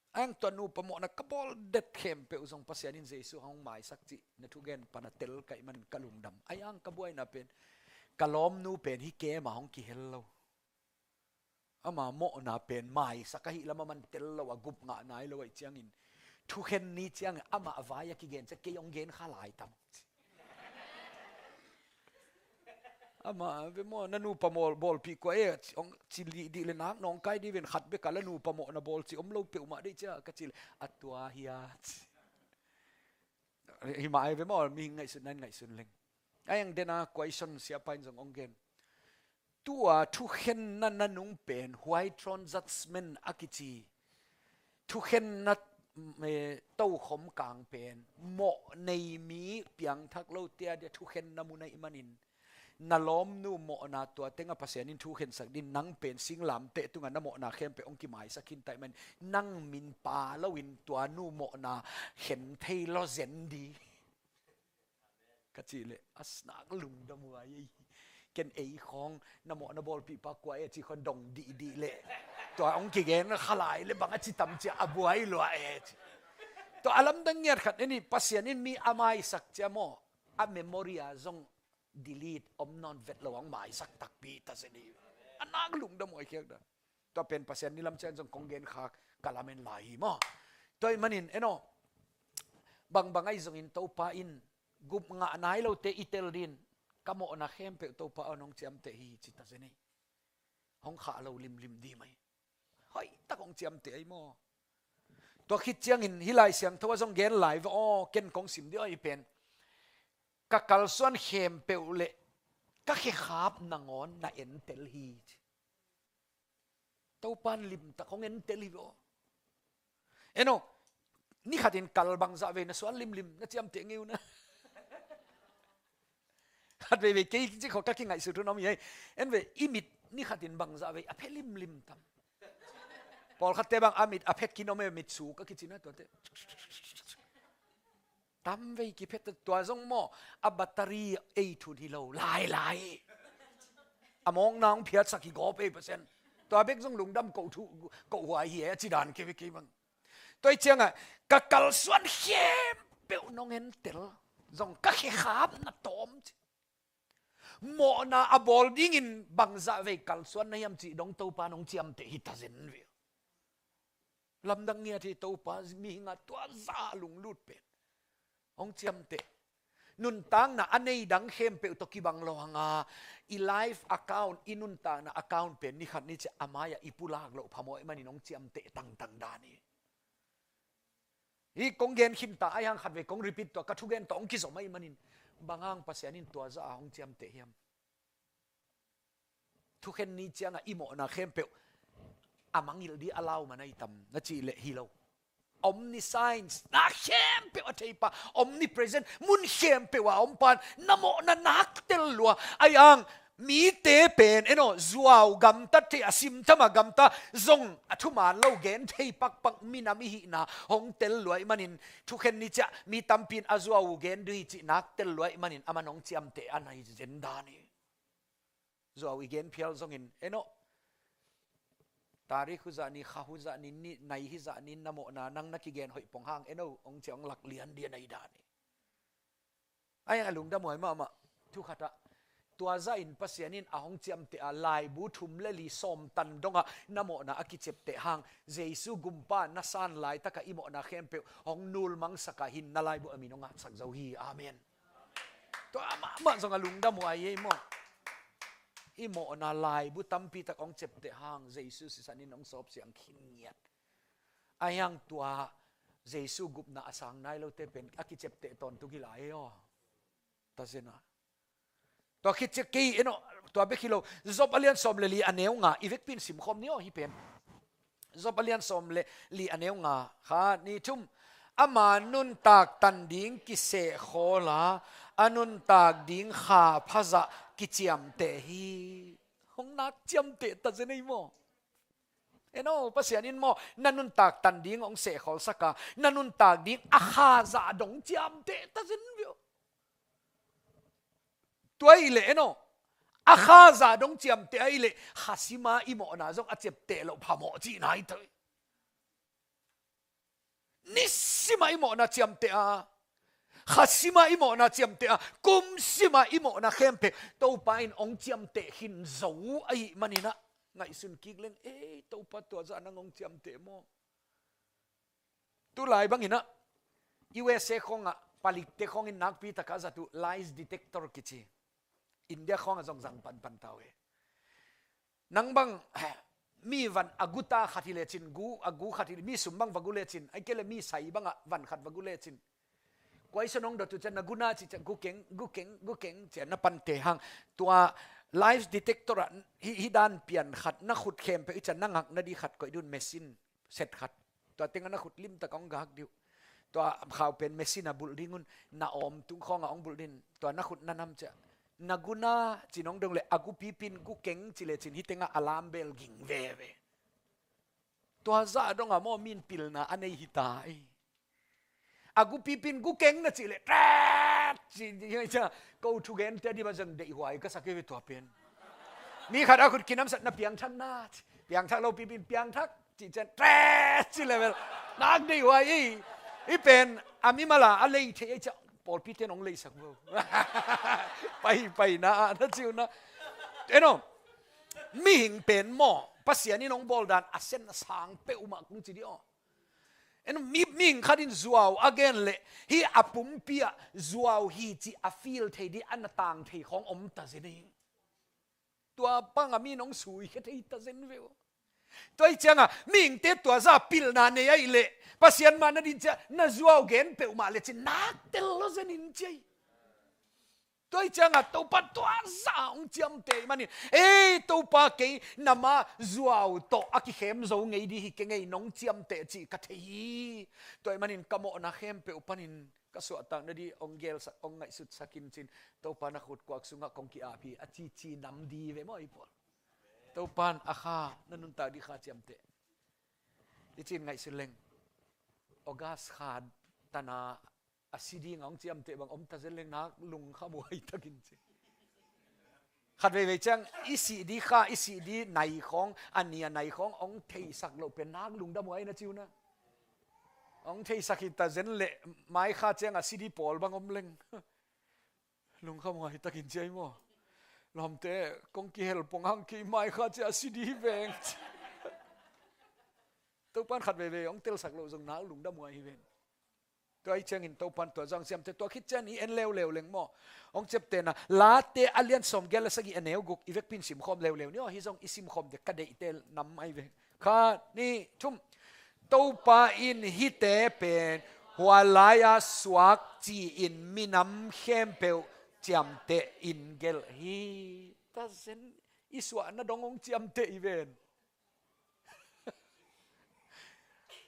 Ai ang tua nupa mawhna ka bawl det khempeuh zong Pasian in Jesu hong maisak cih na thugen pana tel kaih manin ka lungdam. Ai ang ka buaina pen ka lawmnu pen hi kema hong kihel lo. Ama mawhna pen maisak ahih lam a man tel lo a gup ngah nai lo ahih ciangin thukhen ni ciangin amah a vai a kigen ciah kei hong gen kha lai tam. Amah ve maw, na nupa mawl bawlpih kua e, hong ci lih dih le nak nawngkai dih ven khat bek a la nupa mawhna bawl ci om lo peuhmah dih ciah ka ci le a tua hi a ci. Himah ai ve maw, mihing ngaihsutna in ngaihsun leng. Ai ang dena kuaison siapa in zong hong gen. Tua thukhenna na nung pen white throne judgment a kici thukhenna, eh, tokhom kang pen mawh nei mi piangthak lote a dia thukhenna mun ahih manin na lawmnu mawhna tua tengah Pasian in thukhensak din nang pen singlamteh tungah na mawhna khempeuh hong kimaisak khin ta ahih manin nang min pa loin tua nu mawhna khen thei lo zen di. Ka cih leh a snak lungdam huai ei. Ken ei khawng na mawh na bawlpih pa kua e ci khawng dong dihdih leh tua hong kigen kha lai leh bang a ci tam cia a buai lua e ci. Tua a lamdang ngiat khat en hi, Pasian in mi a maisak cia maw a memory a zong delete om nawn vet lo hong maisak takpi ta zen hi. A nak lungdam huai khiak dan. Tua pen Pasian ni lam ciang zong kong gen khak ka lamen lai hi maw. Tua ahih manin en aw, bangbang ahi zongin Topa in gup ngah nai lote i tel din ka mawhna khempeuh Topa aw nong ciamteh hi ci ta zen hi. Hong khah lo limlim di mai. Hoih tak hong ciamteh ahi maw. Tua khit ciangin hih Lai Siangtho a zong gen lai va aw, ken kong sim dih aw hi pen ka kalsuan khempeuh leh ka khekhap nangawn na entel hi ci. Topan limtak hong entel hi ve aw. En aw, ni khatin kal bangzah vei na suan limlim na ciamteh ngei uh na. Khat veivei kei ci khawng ka kingaihsut hun om hi ei. En ve, i mit ni khatin bangzah vei a phe limlim tam. Pawlkhatte bang a mit a phe kin om e, mit suk a kici na tuate. Tam vei kiphet tua zong maw a battery ei thun hi lo lailai. A mawkna hong phiatsak hi gawp ei Pasian. Tua bek zong lungdam koh thu, koh huai hi e a ci dan kei ve kei bang. Tua hi ciangah ka kalsuan khempeuh nong entel zong ka khekhap na tawm ci. Mawhna a bawl dingin bangzah vei kalsuan na hiam cih dong Topa nong ciamteh hi ta zen ve. Lamdang ngiat hi Topa mihing a tua zah lunglut pen hong ciamteh. Nuntakna a nei dang khempeuh tawh kibang lo hanga i life account, i nuntakna account pen ni khat ni ciah a mai-ah i pulak loh phamawh ahih manin hong ciamteh tangtang dan hi. Hi kong gen khinta ahi hang khatvei kong repeat tua ka thugen tawh hong kizom ahih manin bang hang Pasian in tua zah a hong ciamteh hiam? Thukhen ni ciangah i mawhna khempeuh a mangngilh ding a lau man ahi tam na cih leh hi lo. Omniscience, na khempeuh a thei pa, omnipresent, mun khempeuh ah a om pan, na mawhna nak tel lua. Ahi hang mite pen, en aw, zuau gamta thei a, simtham a gamta zong a thuman lo gen thei pakpak minam i hihna hong tel lua ahih manin, thukhen ni ciah mi tampi in a zuau uh gen ding hi cih nak tel lua ahih manin, aman hong ciamteh a nai zen dan hi. Zuau i gen phial zongin, en aw, tarik hu zah ni, kha hu zah ni, ni, nai hi zah ni, na mawhna nang na kigen hoih pong hang, en aw, hong ciah hong lak lian lian ahi dan hi. Ahi hang a lungdam huai mahmah. Thu khat ah, tua zah in Pasian in a hong ciamteh a, laibu thum le li sawm tan dong ah na mawhna a kiciapteh hang, Jesu gumpa na san laitak ah i mawhna khempeuh hong nulmangsak a, hi in na laibu a min hong hatsak zo hi. Amen. Tua mahmah zong a lungdam huai hi ei maw. I mawhna laibu tampi tak hong ciapteh hang, Jesu sisan in hong sawpsiang khin ngiat. Ahi hang tua Jesu gupna a sang nai lote pen a kiciapteh tawntung hi lai ei aw. Tazen a. Tua khit ciang kei, en aw, tua bek hi lo. Job a lian sawm le li a neu nga, i vekpi in simkhawm ni aw hih pen. Job a lian sawm le li a neu nga, khat, nih, thum. Ama nuntak tan ding kisehkhawl a, a nuntak ding kha phazah kiciamteh hi. Hong nak ciamteh tazen ei maw. En aw, Pasian in maw, na nuntak tan ding hong sehkhawlsak a, na nuntak ding a kha zah dong ciamteh tazen ve aw. Tua ahih leh, en aw, a kha zah dong ciamteh ahih leh, kha sim a i mawhna zong a ciapteh loh phamawh cihna hi ta hi. Nisim a i mawhna ciamteh a, kha sim a i mawhna ciamteh a, kum sim a i mawhna khempeuh Topa in hong ciamteh khin zo ahih manin ah, ngaihsun kik leng, ei, Topa tua zah nang hong ciamteh maw. Tulai bangin ah, U S A khawngah palikte khawngin nakpi takah zat uh lies detector kici. India khawngah zong zang panpan ta uh hi. Nang bang mi van a gu ta khat hi lecin, gu, a gu khat hi, mi sum bang va gu lecin, ahih kei leh mi sai bangah van khat va gu lecin, kua i sa nong dot uh ciah na gu na cih ciah gu keng, gu keng, gu keng ciah na pante hang. Tua lies detector ah hih, hih dan pian khat na khut khempeuh i ciah na ngak na di khat koih ding un, machine set khat. Tua tengah na khut limtak hong gak ding uh. Tua khau pen machine a bulh ding un, na awm tung khawngah hong bulh ding un. Tua na khut na nam ciah na gu na ci nong dong leh a gu pipin gu keng ci lecin hih tengah alarm bell ging veve. Tua zah dongah maw mi in pilna a nei hi ta ei. A gu pipin gu keng na cih leh, tet! Ci, ci, ci, ko thugente a dim a zang deihhuai ka sa kei ve tua pen. Mi khat a khut kinamsat na piangthak na, piangthak lo pipin piangthak, ci cian, tet! Ci level. Nak deihhuai ei. Hih pen a mimal a a lei thei ei ciah, pawlpite nong leisak vo. Pai, pai na, na ci uh na. En aw, mihing pen maw, Pasian in hong bawl dan a sen a sang peuhmah kong ci dih aw. En, mi, mihing khat in zuau a gen leh, hih a pumpi ah zuau hi cih a feel thei ding a na tang thei khawng om tazen hi. Tua bangah mi in hong suikhia thei tazen ve aw. Tua ahih ciangah mihingte tua zah pilna nei ahih leh, Pasian mah na din ciah na zuau gen peuhmah lecin nak tel lo zen in ci ei. Tua ahih ciangah Topa tua zah hong ciamteh ahih manin, ei Topa, kei na ma zuau tawh a kikhem zo ngei ding hi keng ei, nong ciamteh cih ka thei hi. Tua ahih manin ka mawhna khempeuh panin ka suahtak nading hong gelsak, hong ngaihsutsak in ci-in, Topa na khut kuak sungah kong ki-ap hi a cici nam ding ve maw i pawl. Topa in a kha, na nuntak ding kha ciamteh. I ci-in ngaihsun leng, August kha tan a a si ding a hong ciamteh bang om tazen leng nak lungkham huai takin ci. Khat veivei ciang i sih ding kha, i sih ding nai khawng, a ni a nai khawng hong theisak loh pen nak lungdam huai na ci uh na. Hong theisak hi tazen leh mai kha ciang a si ding pawl bang om leng lungkham huai takin ci ei maw. Lawmte, kong kihel pong hang, kei mai kha ciang a si ding hi veng. Topa in khat veivei hong telsak loh zong nak lungdam huai hi ven. Tua ahih ciangin Topa in tua zah hong ciamteh, tua khit ciang i en leuleu leng maw. Hong ciaptehna, Late a lian sawmgiat le sagih a neu guk, i vekpi in simkhawm leuleu ni aw, hih zong i simkhawm dek ka deihte nam ahi ve. Khat, nih, thum. Topa in hihte pen hua lai-a suak ci-in minam khempeuh ciamteh in gelh hi. Tazen, i suahna dong hong ciamteh hi ven.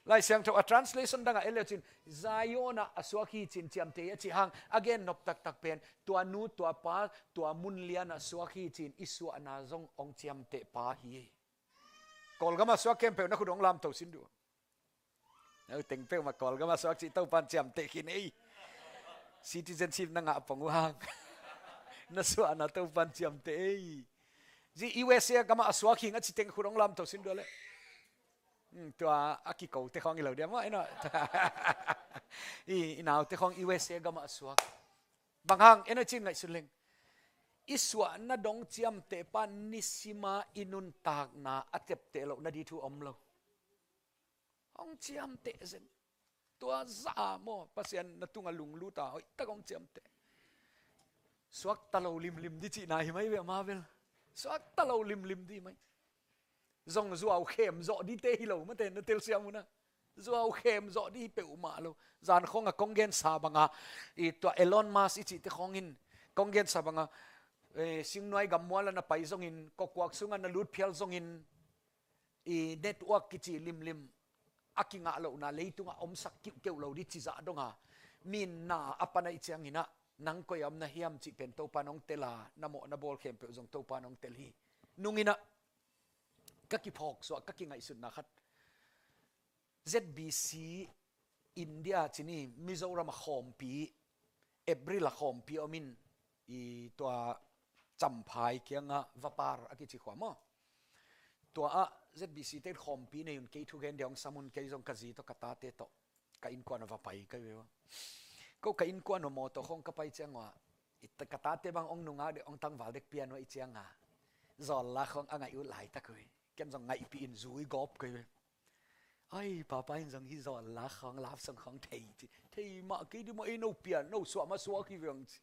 Lai Siangtho a translation dangah en le cin, Zion ah a suak hi cin ciamteh a cih hang, a gen nop taktak pen, tua nu, tua pa, tua mun lianah suak hi cin i suahna zong hong ciamteh pa hi. Kawlgam a suak khempeuh na khut hong lamto sin duh. No teng peuhmah Kawlgam a suak cih Topan ciamteh khin ei. Citizenship na ngah pong uh hang. Na suahna Topan ciamteh ei. Zi U S A gam a suak hing a ci teng khut hong lamto sin duh le. Hmm, tua a kiko te khawng i lo dia maw, eno. I, i nau te khawng U S A gam a suak. Bang hang, eno cin ngaihsun leng. I suahna dong ciamteh pa nisima i nuntakna a tepteh loh na di thu om lo. Hong ciamteh zen. Tua za maw, Pasian na tunga lunglut a, hoih tak hong ciamteh. Suakta lo limlim di cihna hi mai ve ama bel. Suakta lo limlim di mai. Zong zuau khem zawh dite hi lo mate na telsiam una. Zuau khem zawh di hi peuhmah lo. Zan khawng a kong gensa banga, i tua Elon Musk i cihte khawngin, kong gensa banga, eh, singnuai gammual a na pai zongin, kawkkuak sunga na lut phial zongin, i network kici limlim a kingah lohna leitungah omsak kiuhkeuh lo di cizah donga, mi na a pana i cianginah, nang koi a om na hiam cih pen Topan hong tel a, na mawh na bawl khempeuh zong Topan hong tel hi. Nunginah ka kiphawk suah, ka kingaihsutna khat. Z B C India cini Mizoram a khawmpi, April a khawmpi omin, i tua Champhai kiangah Vapar a kici khua maw. Tua ah Z B C te khawmpi nei un kei thugen dia hong sam un kei zong ka zi tawh ka tate tawh ka innkuan a va pai ka ve ua. Ko ka innkuan a mawtaw khawng ka pai ciang ua, i ta-, ka tate bang hong nungak dek hong tangval dek pian ua i cianga. Zawlla khawng a ngaih uh laitak ui. Ken zong ngaihpih in zui gawp kei ve. Ai, papa in zong hi zawlla khawng, love song khawng thei ci. Thei mah kei di maw, ei no pian, no suah mah suak hi veng ci.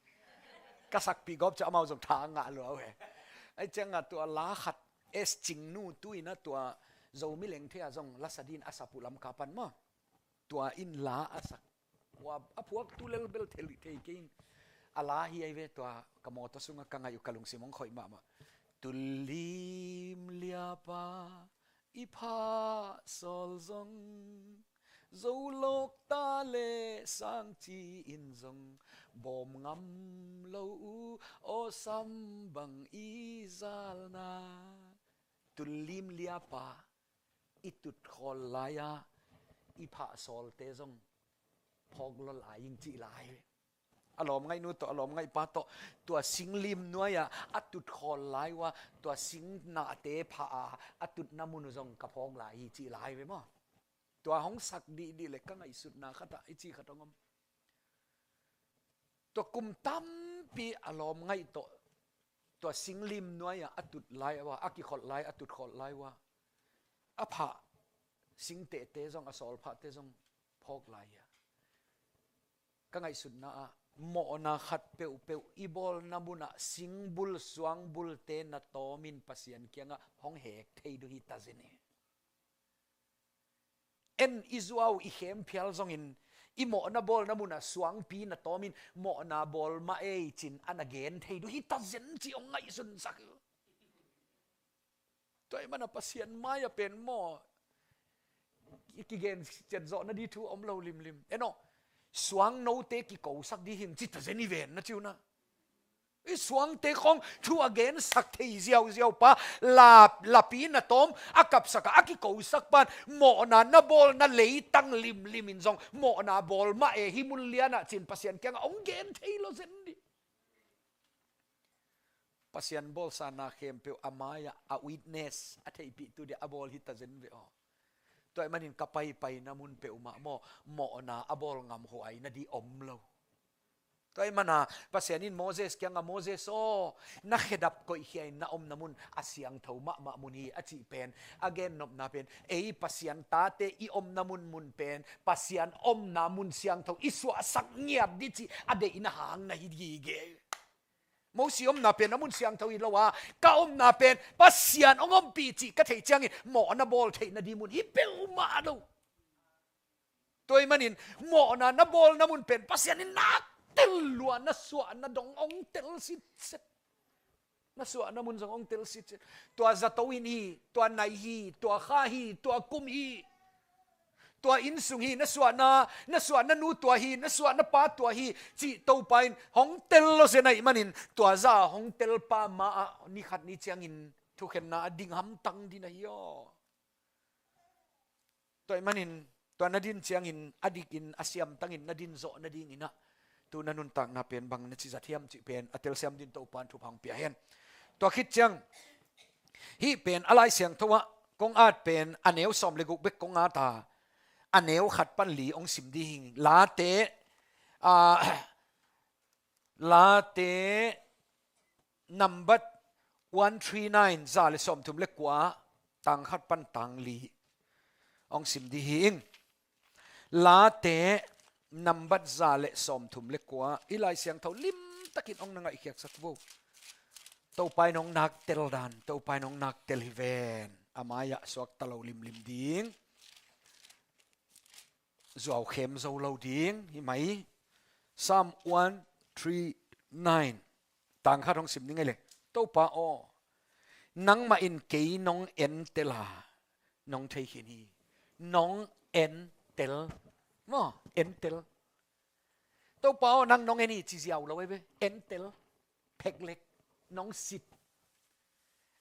Ka sakpih gawp ci amau zong tha ngah lua uh he. Ai cianga tua la khat S Cingnu tu ina tua Zomi lengthei a zong lasa din a sap uh Lamka pan maw. Tua in la a sak. Ua a phuak tu lel bel thei, thei kei in. A la hi ai ve tua ka mawtaw sunga ka ngaih uh ka lungsim hong khoih mahmah. Tullim liapa i phah sawl zong, zo lawk ta le sang ci-in zong, bawm ngam lo uh, awsam bang i zalna. Tullim liapa i tutkhawl lai-a i phah sawlte zong phawk lo lai ing cih lai. A lawmngaihnu tawh, a lawmngaihpa tawh, tua singlim nuai-ah a tutkhawl lai uh a, tua sing nahte phah a, a tutna mun uh zong ka phawk lai hi cih lai ve maw. Tua hong sak dihdih le ka ngaihsutna khatah i ci khat hong om. Tua kum tampi a lawmngaih tawh, tua singlim nuai-ah a tut lai uh a, a kikholh lai, a tutkholh lai uh a, a phah singtehte zong, a sawlphahte zong phawk lai hi a. Ka ngaihsutna ah mawhna khat peuhpeuh i bawlna munah singbul suangbulte na tawmin Pasian kiangah hong hek thei duh hi ta zen hi. En i zuau i khemphial zongin i mawhna bawlna munah suangpi na tawmin mawhna bawl mah ei cin a na gen thei duh hi ta zen ci hong ngaihsunsak hi. Tua ahih mana Pasian mai-ah pen maw, i kigen ciat zawhna di thu om lo limlim. En aw, suang note kikosak di hing ci ta zen hi ven na ci uh na. I suangte khawng thu a gensak thei ziauziau pa, la, lapi na tawm a kapsak a, a kikosak pan mawhna na bawlna leitang limlim in zong mawhna bawl mah e hi mun lianah cin Pasian kiangah hong gen thei lo zen di. Pasian bawlsa na khempeuh a mai-ah a witness a theihpihtu dia a bawl hi ta zen ve aw. Tua ahih manin ka paipaina mun peuhmah maw, mawhna a bawl ngam huaina di om lo. Tua ahih mana Pasian in Moses kiangah, Moses aw, na khedap koihkhia in na omna mun a siangtho mahmah mun hi a cih pen, a gennopna pen ei Pasian tate i omna mun, mun pen Pasian omna mun siangtho i suahsak ngiat di cih a deihna hang na hi gige. Mosi omna pen a mun siangtho hi lo a, ka omna pen Pasian hong ompih cih ka theih ciangin mawhna bawl theihna di mun hi peuhmah lo. Tua ahih manin mawhna na bawlna mun pen Pasian in nak tel lua, na suahna dong hong tel sitset. Na suahna mun zong hong tel sitset. Tua zato in hi, tua nai hi, tua kha hi, tua kum hi. Tua inn sung hi, na suahna, na suahna nu tua hi, na suahna pa tua hi, cih Topa in hong tel lo zen ahih manin, tua zah hong tel pa ma-ah ni khat ni ciangin thukhenna a ding hamtang ding ahi aw. Tua ahih manin, tua na din ciangin, a dikin, a siamtangin na din zawh nadingin ah, tu na nuntakna pen bang na ci zat hiam cih pen a telsiam dingin Topa in thupha hong pia hen. Tua khit ciang, hih pen a Lai Siangtho ah kong at pen a neu sawm le guk bek kong at a, a neu khat pan li hong sim ding hi. Late, ah, Late number one three nine, za le sawmthum le kua, tang khat pan tang li hong sim ding hi ing. Late number za le sawmthum le kua, i Lai Siangtho limtakin hong na ngaihkhiatsak vo. Topa in hong nak tel dan, Topa in hong nak tel hi ven. A mai-ah suakta lo limlim ding, zuau khem zo lo ding hi mai. Psalm one three nine, tang khat hong sim ding ei le. Topa aw, nangmah in kei nong entel a, nong thei khin hi. Nong entel. Maw, entel. Topa aw, nang nong en hi ci ziau lo ei ve. Entel. Pheklek. Nong sit.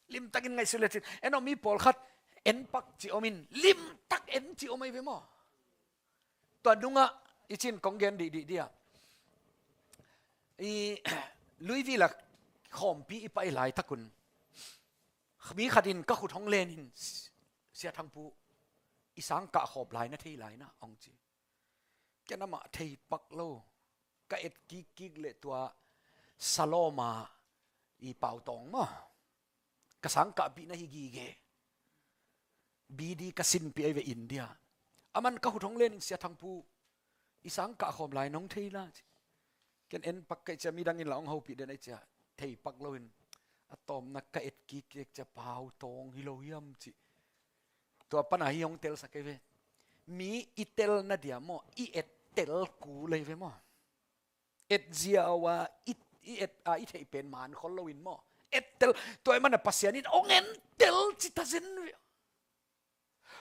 Limtakin ngaihsut le cin. En aw, mi pawlkhat en pak ci om in, limtak en ci om ei ve maw. Tua nungah i cin kong gen dihdih dia, i Louisville ah khawmpi i pai laitakun, mi khat in ka khut hong len in, Sia Thangpu, i sang kah khawm lai na thei lai na, hong ci. Ken amah thei pak lo. Ka et kikkik le tua Saloma i pautawng maw, ka sang kahpih na hi gige. B D ka sinpih ei ve India. Aman ka khut hong len in, Sia Thangpu, i sang kah khawm lai nong thei la ci. Ken en pak kei cia, midang in la hong hopih den ei cia, thei pak lo in, a tawpna ka et kikkik cia, pautawng hi lo hiam ci. Tua pana hi hong telsak ei ve. Mi i telna dia maw, i et tel kul ei ve maw. Et ziau a, i, i et a, i theih pen man khol lo in maw. Et tel, tua ahih mana Pasian in hong en tel ci ta zen ve.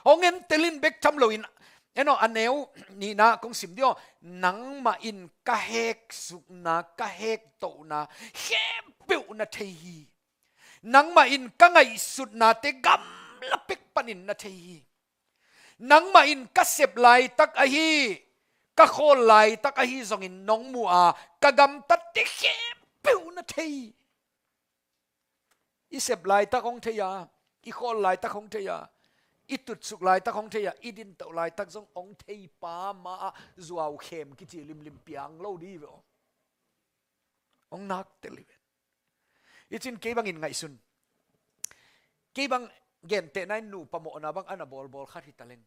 Hong en tel in bek tham lo in, en aw, a neu nihna kong sim dih aw. Nangmah in ka heksukna, ka hektohna khempeuh na thei hi. Nangmah in ka ngaihsutnate gamla pek panin na thei hi. Nangmah in ka sep laitak ahi, ka khawl laitak ahi zongin nong mu a, ka gamtatte khempeuh na thei. I sep laitak hong thei a, i khawl laitak hong thei a, i tutsuk laitak hong thei a, i dintoh laitak zong hong thei pa ma-ah zuau khem kici limlim piang lo dih ve aw. Hong nak tel hi ven. I cin kei bangin ngaihsun. Kei bang gentehna in nupa mawhna bang a na bawlbawl khat hi ta leng,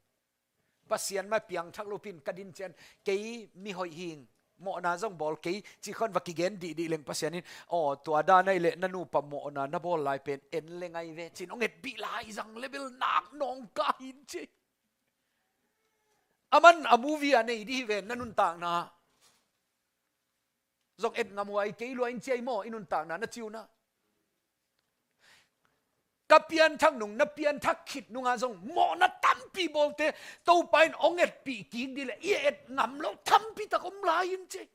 Pasian mai piangthak lopin ka din cian, kei mi hoih hing, mawhna zong bawl kei ci khon va kigen dihdih leng Pasian in, aw, tua dan ahih leh na nupa mawhna na bawl lai pen en le ngai ve cin hong etpih lai zang le bel nak nawngka hin ci. Aman a movie a nei dih hi ven, na nuntakna zong et ngam huai kei lua in ci ei maw, i nuntakna na ci un ah. Ka pianthak nung, na pianthak khit nungah zong mawhna tampi bawlte Topa in hong etpih kik dih leh i et ngam lo tampi tak om lai in ci ei.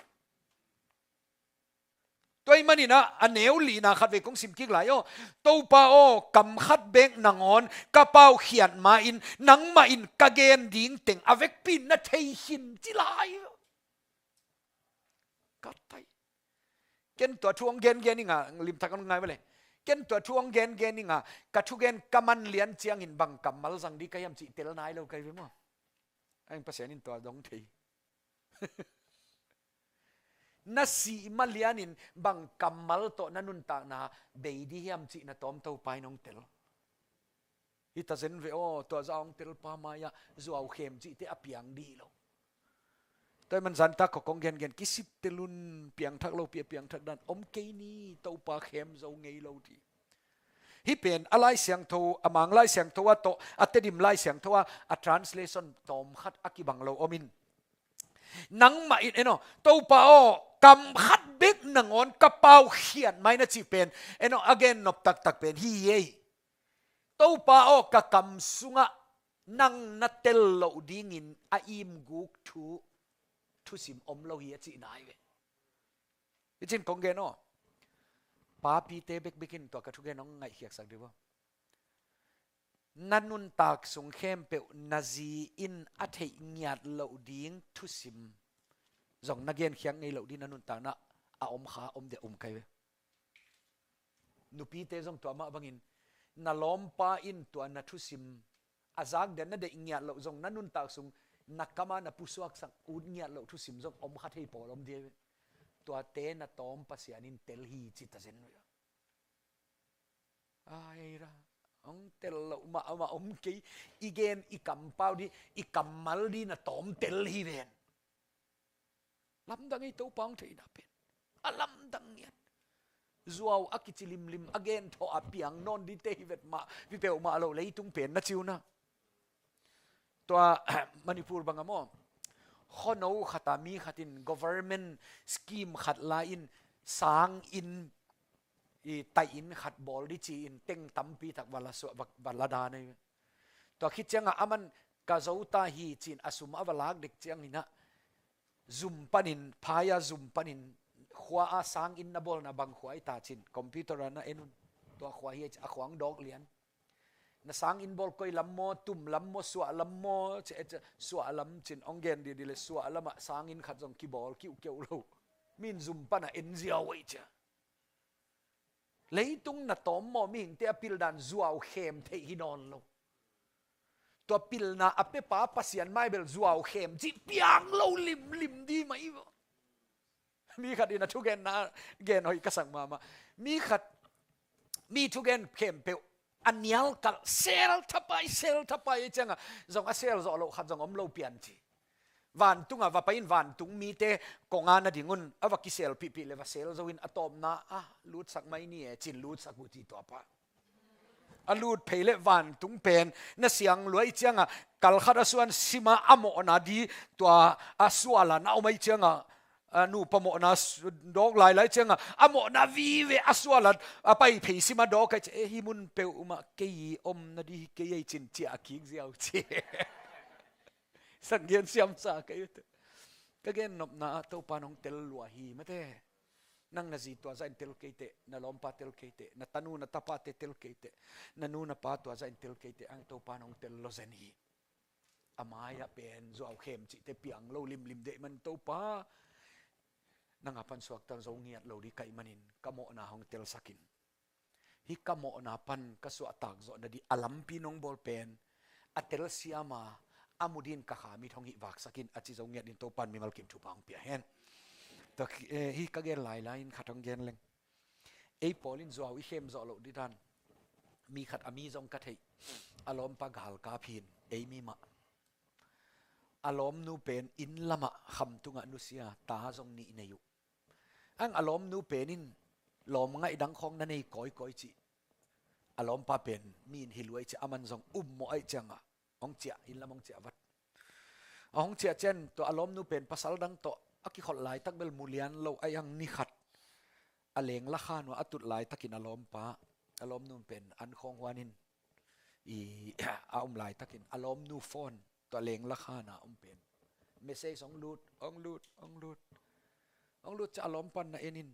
Tua ahih manin ah, a neu lina khat vei kong sim kik lai aw. Topa aw, kam khat bek nangawn ka paukhiat ma-in nangmah in ka gen ding teng a vekpi in na thei khin ci lai. Ka thei. Ken tua thu hong gengen ing a, limtak hong ngai mah le. Ken tua thu hong gengen ing a, ka thugen ka man lian ciangin bang kammal zang dih ka hiam cih tel nai lo ka hi ve maw. Ahi hang Pasian in tua dong thei. Na sih ma lianin bang kammal tawh na nuntakna bei dih hiam cih na tawm Topa in hong tel. Hi ta zen ve aw, tua zah hong tel pa mai-ah zuau khem cihte a piang dih lo. Tua ahih man zanta kong gengen kisip tel un, piangthak lopi a piangthak dan om kei ni, Topa khem zo ngei lo dih. Hih pen a Lai Siangtho, a Mang Lai Siangtho ah tawh a Tedim Lai Siangtho ah a translation tawm khat a kibang lo om in. Nangmah in, en aw, Topa aw, kam khat bek nangawn ka paukhiat ma-in a cih pen, en aw, a gen nop taktak pen hi ei. Topa aw, ka kam sungah Nang na tel loh dingin a imguk thu, thusim om lo hi a cihna hi ve. I cin kong gen aw. Papite bekbek in tua ka thugen hong ngaihkhiaksak dih ua. Na nuntak sung khempeuh na zi in a theih ngiat loh ding thusim zong na genkhiak ngei loh ding na nuntakna a om kha om dia um kai ve. Nupite zong tua mah bangin na lawmpa in tua na thusim a zak den na deih ngiat loh zong na nuntak sung na kama na pusuaksak ut ngiat loh thusim zong om kha thei pawl om dia ve. Tuate na tawm Pasian in tel hi ci ta zen ve. Ai ra, hong tel loh mahmah om kei, i gen i kampau dih, i kammal dih na tawm tel hi ven. Lamdang ei Topa hong theihna pen. A lamdang ngiat. Zuau a kici limlim a gen thawh a piang nawn dihte hi vet mah, pi peuhmah lo leitung pen na ciuna. Tua Manipur bang a maw, khuano khat a mi khat in government scheme khat la in sang in i tai in khat bawl dih ci in teng tampi tak va la suah, va, va la dan ei. Tua khit ciangah aman ka zo ta hi ci in a sum a va lak dek ciangin ah zum panin, phaya zum panin khua a sang in na bawlna bang khua i ta ci in computer ah na en un. Tua khua hi a khuang dawk lian. Na sang in bawl koi lam maw, tum lam maw, suah lam maw, ci, ci, suah lam ci in hong gen didi le suah lamah sang in khat zong kibawl kiuhkeuh lo. Min zum panah en ziau ei cia. Leitung na tawm maw mihingte a pildan zuau khem theih hi nawn lo. Tua pilna a pepa Pasian mai bel zuau khem cih piang lo limlim di mah i vaw. Mi khat in a thugenna gen hoih ka sak mahmah. Mi khat, mi thugen khempeuh a nial kalh sel thapai, sel thapai ei ciangah zong a sel zawh loh khat zong om lo pian ci. Vantungah va pai in vantung mite kong a na ding un a va kisel pihpih le va sel zo in a tawpna a lutsak mai ni e ci in lutsak uh ci tua pa. A lut phei le vantung pen na siang luai ciangah kalkhat a suan sima a mawhna di tua a suala na om ai ciangah a nupa mawhna dawk lailai ciangah a mawhna vive a suala a pai phei sima dawk ai ci e hi mun peuhmah kei omna di hi kei ei cin ciah a kik ziau ci. Sanggian siamsa kei ute. Ka gen nopna ah Topa nong tel lua hi mate. Nang na zi tua zah in tel kei teh, na lawmpa tel kei teh, na tanu na tapate tel kei teh, na nu na pa tua zah in tel kei teh ang Topa nong tel lo zen hi. A mai-ah pen zuau khem cihte piang lo limlim deih man Topa. Nang a pan suaktan zo ngiat lo di kaih manin ka mawhna hong telsakin. Hi ka mawhna pan ka suahtak zawh nadih a lampi nong bawl pen a telsiama a mudin ka khamit hong hih vaksakin a ci zo ngiat in Topan mimal kim thupha hong pia hen. Hi ka gen lailai in khat hong gen leng. Ei pawl in zuau i khem zawh loh didan mi khat a mi zong ka theih a lawmpa galkap hin ei mi mah. A lawmnu pen inn lamah khamtungah nusia ta zong nih nei uh. Ang a lawmnu pen in lawm ngaih dang khawng na nei kawikawi cih a lawmpa pen mi in hi luai cih a man zong ummawh aih ciangah hong ciah, inn lam hong ciah vat. A hong ciah cian tua a lawmnu pen pasal dang tawh a kikholh laitak bel mulian lo aih ang ni khat a lengla khan uh a tut laitakin a lawmpa a lawmnu pen an khawng huanin i a um laitakin a lawmnu phone tua lengla khan a um pen message hong lut, hong lut, hong lut. Hong lut ciah a lawmpan na enin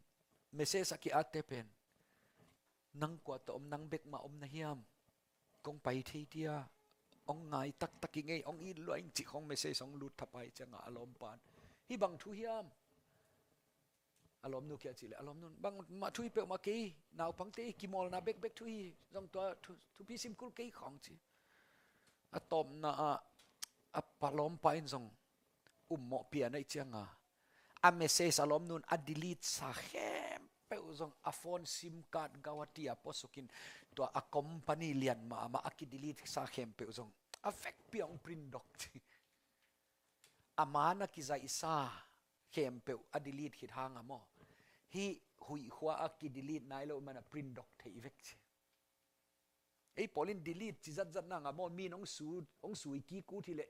message a ki-atte pen nang kua tawh om, nang bek mah om na hiam? Kong pai thei dia, hong ngai taktak i ngei, hong it luaing cih khawng message hong lut thapai ciangah a lawmpan hi bang thu hiam? A lawmnu kiah cih leh a lawmnun bang mah thu hi peuhmah kei, naupangte i kimawlna bekbek thu hi, zong tua thupi simkul kei khawng ci. A tawpna ah a pa lawmpa in zong ummawh pian aih cianga a message a lawmnun a delete sa khempeuh zong a phone sim card gauh a tia pawsukin tua a company lian mahmah a ki delete sa khempeuh zong a vekpi hong print dok ci. A man a kizaihsa khempeuh a delete khit hanga maw, hih huihkhua a ki delete nai lo mana print dok theih vek ci. Ei pawl in delete ci zatzat nanga maw, min hong su, hong sui kikut hileh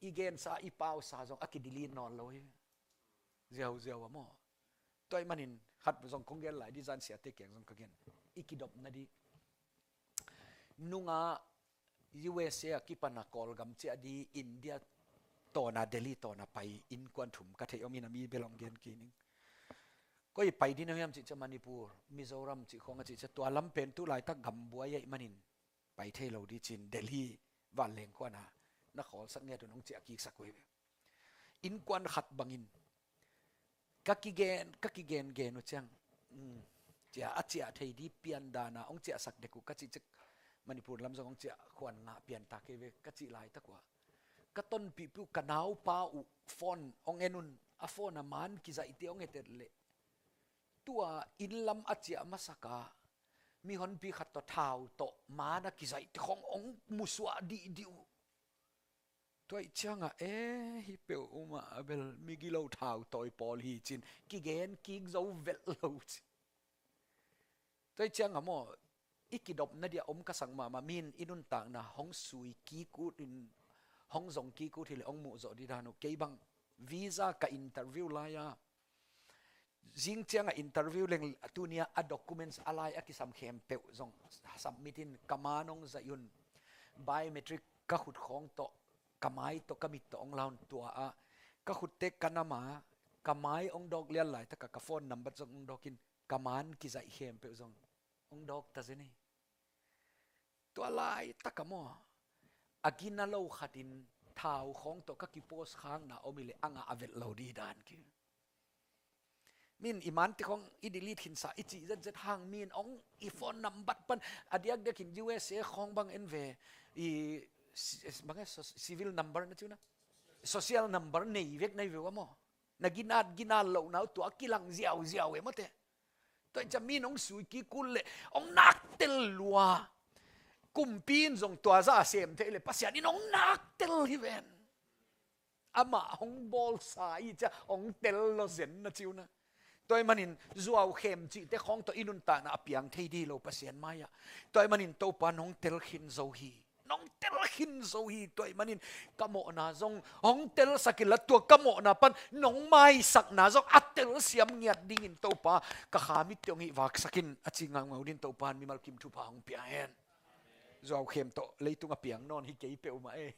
i gensa i pausa zong a ki delete nawn lo hi. Ziauziau a maw. Tua ih manin khat zong kong gen lai di zan siate keng zong ka gen. I kidopna di nunga U S A a kipana Kawlgam ciah di India tawna Delhi tawna pai innkuan thum ka theih om in a mi bel hong gen kei ning. Koi pai ding na hiam cih ciah Manipur, Mizoram cih khawng a cih ciah tua lam pen tu laitak gambuai ahih manin pai thei lo di cin Delhi vanleng khuana na khawlsak ngiat un hong ciah kiksak uh hi ve. Innkuan khat bangin ka kigen ka kigen gen uh ciang, um, ciah a ciah thei di pian dana hong ciahsak dek uh ka cih ciah Manipur lam zong hong ciah khuan ngah pian ta kei ve ka cih laitak uh ah ka tonpihpih uh ka naupa uh phone hong en un a phone a man kizaihte hong et et leh tua inn lam a ciah masaka mihonpi khat tawh thau tawh man a kizaihte khawng hong musuah dihdih uh. Tua ih ciangah e hi peuh umah a bel migilo thau tawi pawl hi cin kigen kik zo velh lo cin. Tua ih ciangah maw i kidopna dia om ka sak mahmah min i nuntakna hong sui kik ut in hong zong kik ut hileh hong muh zawh di dan uh kei bang visa ka interview lai-a zing ciangah interview leng tunia a documents a lai a kisam khempeuh zong submit in ka man hong zaih un biometric ka khut khawng tawh ka mai tawh ka mit tawh hong laun tua ah ka khutte ka nama ka mai hong dawk lian laitaka ka phone number zong hong dawkin ka man kizaih khempeuh zong hong dawk ta zen hi. Tua laitaka maw a gina lo khatin thau khawng tawh ka kipost khakna om hileh a ngah a velh lo di dan ki. Min i mante khawng i delete khinsa i cih zetzet hang min hong i phone number pan a diakdiakin U S A khawng bang en ve i si- bang e so- civil number na ciuna social number nei vek nai ve uh a maw na ginat ginat loh nau tua kilang ziauziau e mawte. Tua i ca min hong sui kik ut leh hong nak tel lua. Kumpi in zong tua za a sem thei leh Pasian in hong nak tel hi ven. Amah hong bawlsa i ca hong tel lo zen na ciuna. Tua i manin zuau khem cihte khawng tawh i nuntakna a piang thei di lo Pasian mai-ah. Tua i manin Topa nong tel khin zo hi. Nong tel khin zo hi tua i manin ka mawhna zong hong telsak inla tua ka mawhna pan nong maisakna zong a telsiam ngiat dingin Topa ka kha mitte hong hih vaksak in a ci ngaungau din Topa in mimal kim thupha hong pia hen. Zuau khem tawh leitung a piang nawn hi kei peuhmah e.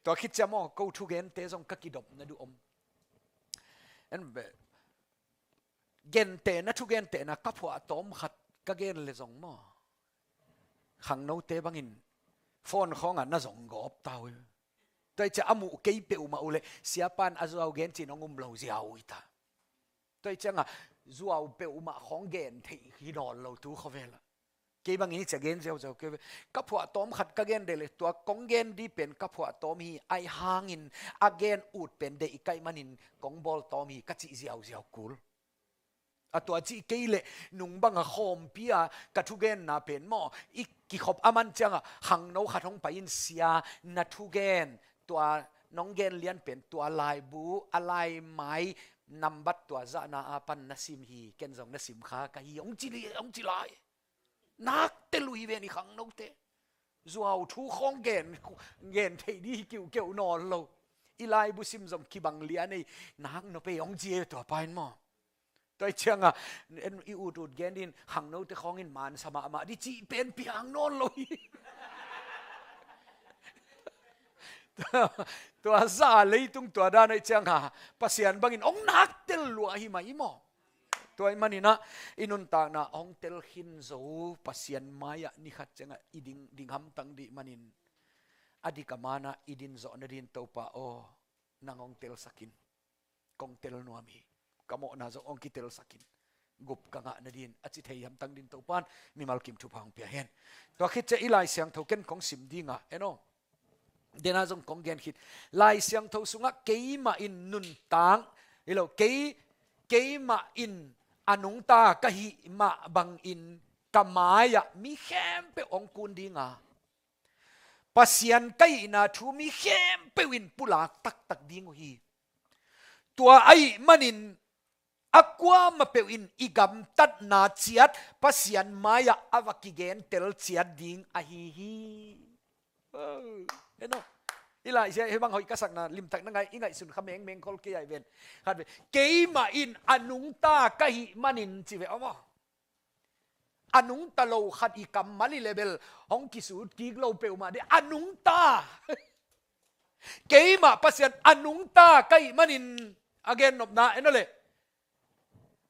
Tua khit ciang maw ko thugente zong ka kidopna duh om. En ve. Gentehna thugentehna ka phuahtawm khat ka gen le zong maw khangnote bangin phone khawngah na zong gawp ta uh hi. Tua i ciah a muh kei peuhmah uh leh siapan a zuau gen cin hong um lo ziau uh hi ta. Tua i ciangah zuau peuhmah khawng gen theih hi nawn lo tu khawvelah. Kei bangin i ciah gen ziauziau kei ve. Ka phuahtawm khat ka gen deh leh tua kong gen di pen ka phuahtawm hi ahi hangin a gen ut pen deih kaih manin kong bawltawm hi ka cih ziauziau kul. A tua cih kei leh nung banga khawmpi a ka thugenna pen maw i kikhop a man ciangah khangno khat hong pai in sia na thugen tua nong gen lian pen tua laibu a laimai nambat tua zahna a pan na sim hi ken zong na sim kha ka hi hong ci lai. Nak tel uh hi ven i khangnote. Zuau thu khawng gen, gen theih di hi kiuhkeuh nawn lo. I laibu sim zong kibang lian ei nak nop ei hong ci e tua pa in maw. Tua i ciangah i ut ut gen din khangnote khawngin mansa mahmah di cih pen piang nawn lo hi. Tua za leitung tua dan aih ciangah Pasian bangin hong nak tel lua hi mah i maw. Tua i maninah i nuntakna hong tel khin zo Pasian mai-ah ni khat ciangah i ding, ding hamtang dih manin a dik a manah i din zawh nadin Topa aw nang hong telsak in. Kong tel nuam hi. Ka mawhna zong hong kitelsak in. Gup ka ngah nadin a ci thei hamtang din Topan mimal kim thupha hong pia hen. Tua khit ciah i Lai Siangtho ken kong sim dingah en aw. Dena zong kong gen khit. Lai Siangtho sungah keimah in nuntak hi lo kei, keimah in a nungta ka hih mah bangin ka mai-ah mi khempeuh hong kun dinga Pasian ka hihna thu mi khempeuh in pulak taktak ding uh hi. Tua ahih manin a kuamah peuh in i gamtatna ciat Pasian mai-ah a va kigentel ciat ding ahi hi. Oh, eno. I Lai Siangtho hih bang hoih ka sakna limtak na ngaih, i ngaihsun kha mengmeng khol kei aih ven. Khat ve. Keimah in a nungta ka hih manin ci ve aw maw. A nungta lo khat i kammal i level hong kisut kik lo peuhmah dih. A nungta. Keimah Pasian a nungta ka hih manin, a gennopna en aw le.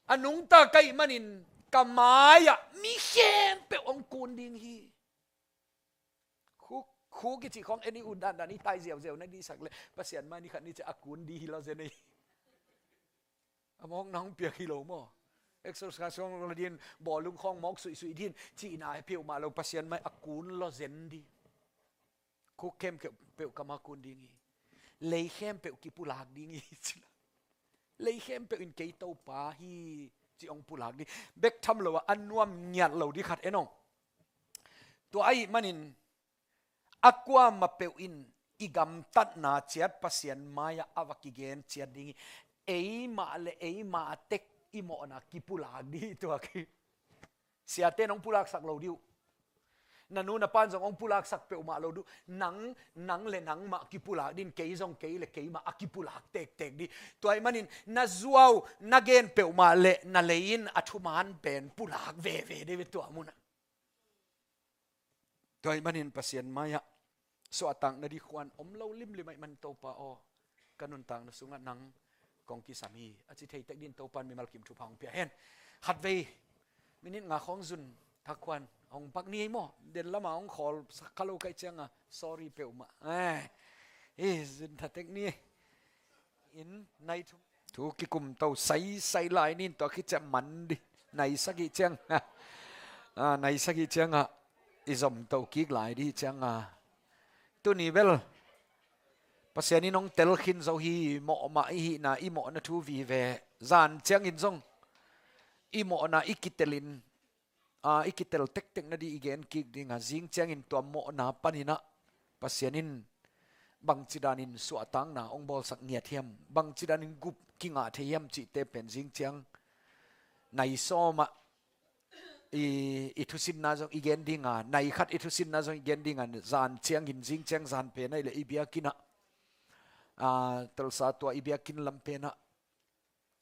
A nungta ka hih manin ka mai-ah mi khempeuh hong kun ding hi. Khuk, khuk i cih khawng en i ut dandan i tai ziauziau na dihsak le Pasian mai ni khat ni ciah a kun dih hi lo zen ei. A mawkna hong piak hi lo maw? Exercise khawng la din, bawlung khawng mawk suihsuih din cihna hi peuhmah lo, Pasian mai a kun lo zen dih. Khuk khempeuh ka mai-ah kun ding hi. Lei khempeuh kipulak ding hi. Lei khempeuh in kei Topa hi ci hong pulak dih. Bek tham lo ah a nuam ngiat lo dih khat en aw. Tua ahih manin a kuamah peuh in i gamtatna ciat Pasian mai-ah a va kigen ciat ding hi. Eimah le eimah tek i mawhna kipulak dih tua khi. Siate in hong pulaksak lo dih uh. Na nu na pa'n zong hong pulaksak peuhmah lo dih uh. Nang, nang le nangmah kipulak dih in, kei zong kei le keimah a kipulak tektek dih. Tua ahih manin na zuau, na gen peuhmah le na lei in a thuman pen pulak veve dih ve tua munah. Tua ahih manin Pasian mai-ah suahtakna dih khuan om lo limlim ahih manin Topa aw, ka nuntakna sungah nang kong kisam hi a ci thei tek dih in Topa in mimal kim thupha hong pia hen. Khatvei minit nga khawng zun thak khuan hong pak ni ei maw? Den lamah hong khawl sak kha lo ka hih ciangah sorry peuhmah. Eh, eh, zun tha tek ni ei. In nai thu, thu kikum to saisai lai ni in tua khit ciah man dih. Nai sagih ciang. Ah, nai sagih ciangah i zom to kik lai dih ciangah. Tuni bel Pasian in hong tel khin zo hi, mawhmah i hihna, i mawhna thu vive. Zan ciangin zong i mawhna i kitel in, a, i kitel tektek nading i gen kik ding a, zing ciangin tua mawhna panin ah Pasian in bangci danin suahtakna hong bawlsak ngiat hiam, bangci danin gup kingah thei hiam cihte pen zing ciang nai sawm ah i, i thusinna zong i gen ding a, nai khat i thusinna zong i gen ding a, zan ciangin, zing ciang zan pen ahih leh i biakinn ah, a, Tulsa tua i biakinn lam pen ah,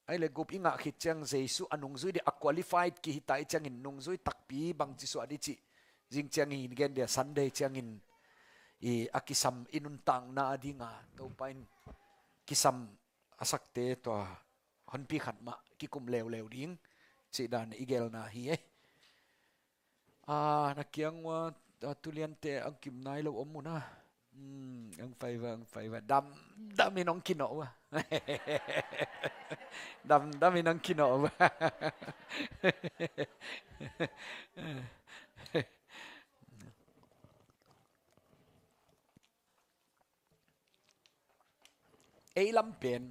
ahih leh gup i ngah khit ciang Jesu a nungzui ding a qualified kihi ta i ciangin nungzui takpi bangci suah ding cih zing ciangin gen ding a, Sunday ciangin i a kisam i nuntakna a ding a Topa in kisam a sakte tua honpi khat mah kikum leuleu ding cih dan i gelna hi ei. A, na kiang ua, a, tuliante ang kim nai lo om un a. Hmm, ang fai va, ang fai va. Dam, dam in ang kinawh ua. Dam, dam in ang kinawh ua. Ei lam pen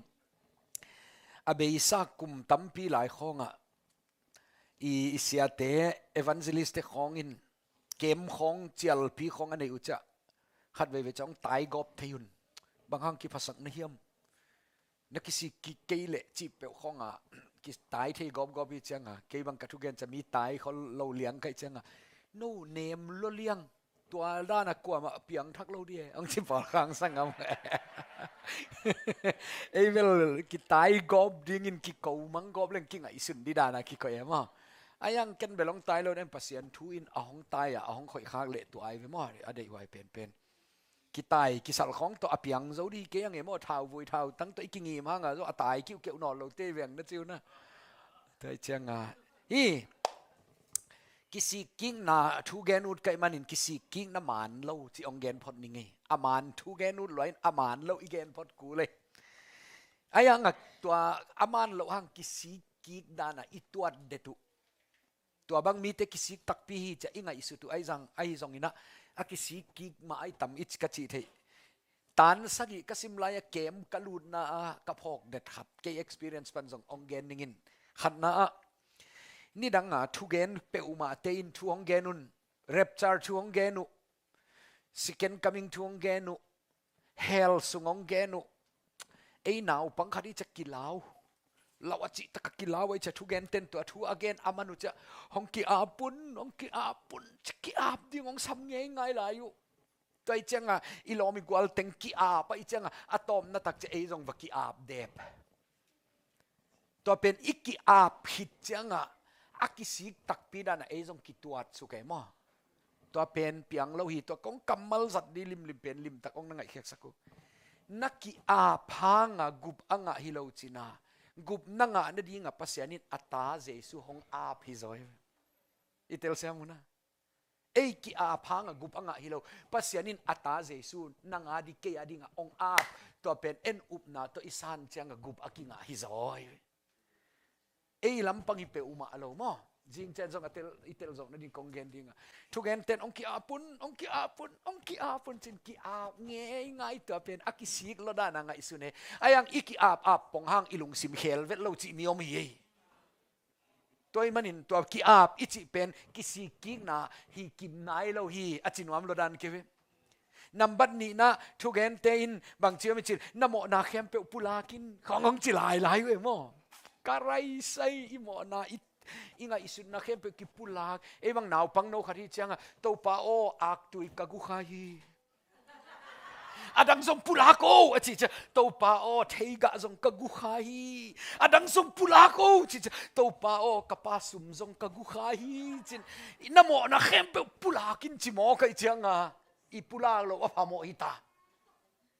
a beisa kum tampi lai khawngah i, i siate evangelist te khawngin kem khawng cialpi khawng a neih uh ciah khatveivei ciah hong tai gawp thei un. Bang hang kiphasak na hiam? Na kisik kik kei leh cih peuh khawngah kitai thei gawpgawp hi ciangah kei bang ka thugen ciah mi tai khol lo liang ka hih ciangah no nem lua liang. Tua dan a kuamah piangthak lo dih e, hong ci pawl khang sangam. Ei bel kitai gawp dingin kiko mang gawp leng kingaihsun dih dan a kiko e maw? Ai ang ken bel hong tai lo den Pasian thu in a hong tai a, a hong khoih khak leh tua ai ve maw? A deih huai penpen. Kitai, kisal khawng tawh a piang zo dih kei ang e maw? Thau vui, thau tang tawh i kingim hang a zo a tai kiuhkeuh nawn lo te veng na ciu na. Tua hi ciangah hi. Kisik kikna thu gen ut ka hih manin kisik kikna man lo ci hong gen phot ning ei. A man thu gen ut lua in a man lo i gen phot kul ei. Ai ang a tua a man lo hang kisik kik dan a i tuat det uh. Tua bang mite kisik takpi hi ciah i ngaihsut uh ai zang, ahi zongin ah a kisik kik mah ai tam i ci ka cih theih. Tan sagih ka sim lai-a kem ka lutna-ah ka phawk det khat, kei experience pan zong hong gen ningin. Khatna-ah nidang-a thugen peuhmahte in thu hong gen un. Rapture thu hong gen uh. Second coming thu hong gen uh. Hell sung hong gen uh. Ei naupang khat i ciah kilau, lau a cihtak a kilau a i ciah thugen ten tua thu a gen a man uh ciah hong ki-ap un, hong ki-ap un, ciah ki-ap ding hong sam ngeingai lai uh. Tua hi cianga i lawm i gual teng ki-ap a hi cianga a tawpna tak ciah ei zong va ki-ap dep. Tua pen i ki-ap khit cianga a kisik takpi dan a ei zong kituat suk e maw. Tua pen piang lo hi, tua kong kammal zat di limlim pen limtak ong na ngaihkhiaksak uh. Na ki-ap hanga gup a ngah hi lo cina, gup na ngah nadinga Pasian in a ta Jesu hong ap hi zaw hi. I telsiam uh na. Ei ki-ap hanga gup a ngah hi lo, Pasian in a ta Jesu nang a di kei a dinga ong ap. Tua pen en upna tawh i san cianga gup a kingah hi zaw hi. Ei lampang hi peuhmah lo maw. Zing cian zong a tel, i tel zawh nading kong gen dinga, thugenten ong ki-ap un, ong ki-ap un, ong ki-ap un cin ki-ap ngeingai, tua pen a kisik lo dana ngaihsun e. Aiang i ki-ap ap pong hang i lungsim khel vet lo cih mi om hi ei. Tua ahih manin tua ki-ap i cih pen kisik kikna hi kim nai lo hi, a ci nuam lo dan kei ve. Nambat nihna, thugente in bang ci om i cin, na mawhna khempeuh pulakin khong hong ci lailai uh e maw. Ka raisai i mawhna i, i ngaihsutna khempeuh kipulak. Ei bang naupang no khat hi cianga, Topa aw, aktui ka gukha hi. A dang zong pulak o a cih ciang, Topa aw, theigah zong ka gukha hi. A dang zong pulak o cih ciang, Topa aw, ka pa sum zong ka gukha hi cin. Na mawhna khempeuh pulakin ci maw kaih cianga, i pulak lo a phamawh hi ta.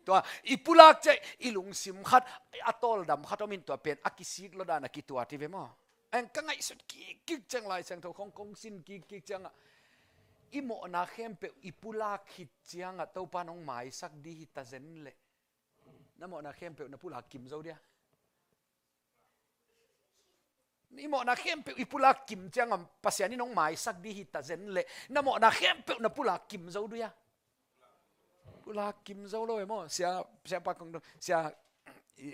Tua i pulak ciang i lungsim khat, a tawldam khat om in tua pen a kisik lo dana kituat hi ve maw. Eng ka ngaihsut kikkik ciang Lai Siangtho khong kong sin kikkik cianga, i mawhna khempeuh i pulak khit cianga Topa nong maisak di hi ta zen leh, na mawhna khempeuh na pulak kim zo dia. I mawhna khempeuh i pulak kim cianga Pasian in nong maisak di hi ta zen leh, na mawhna khempeuh na pulak kim zo dia. Pulak kim zo lo e maw. Sia, siapa kong dong, sia, i,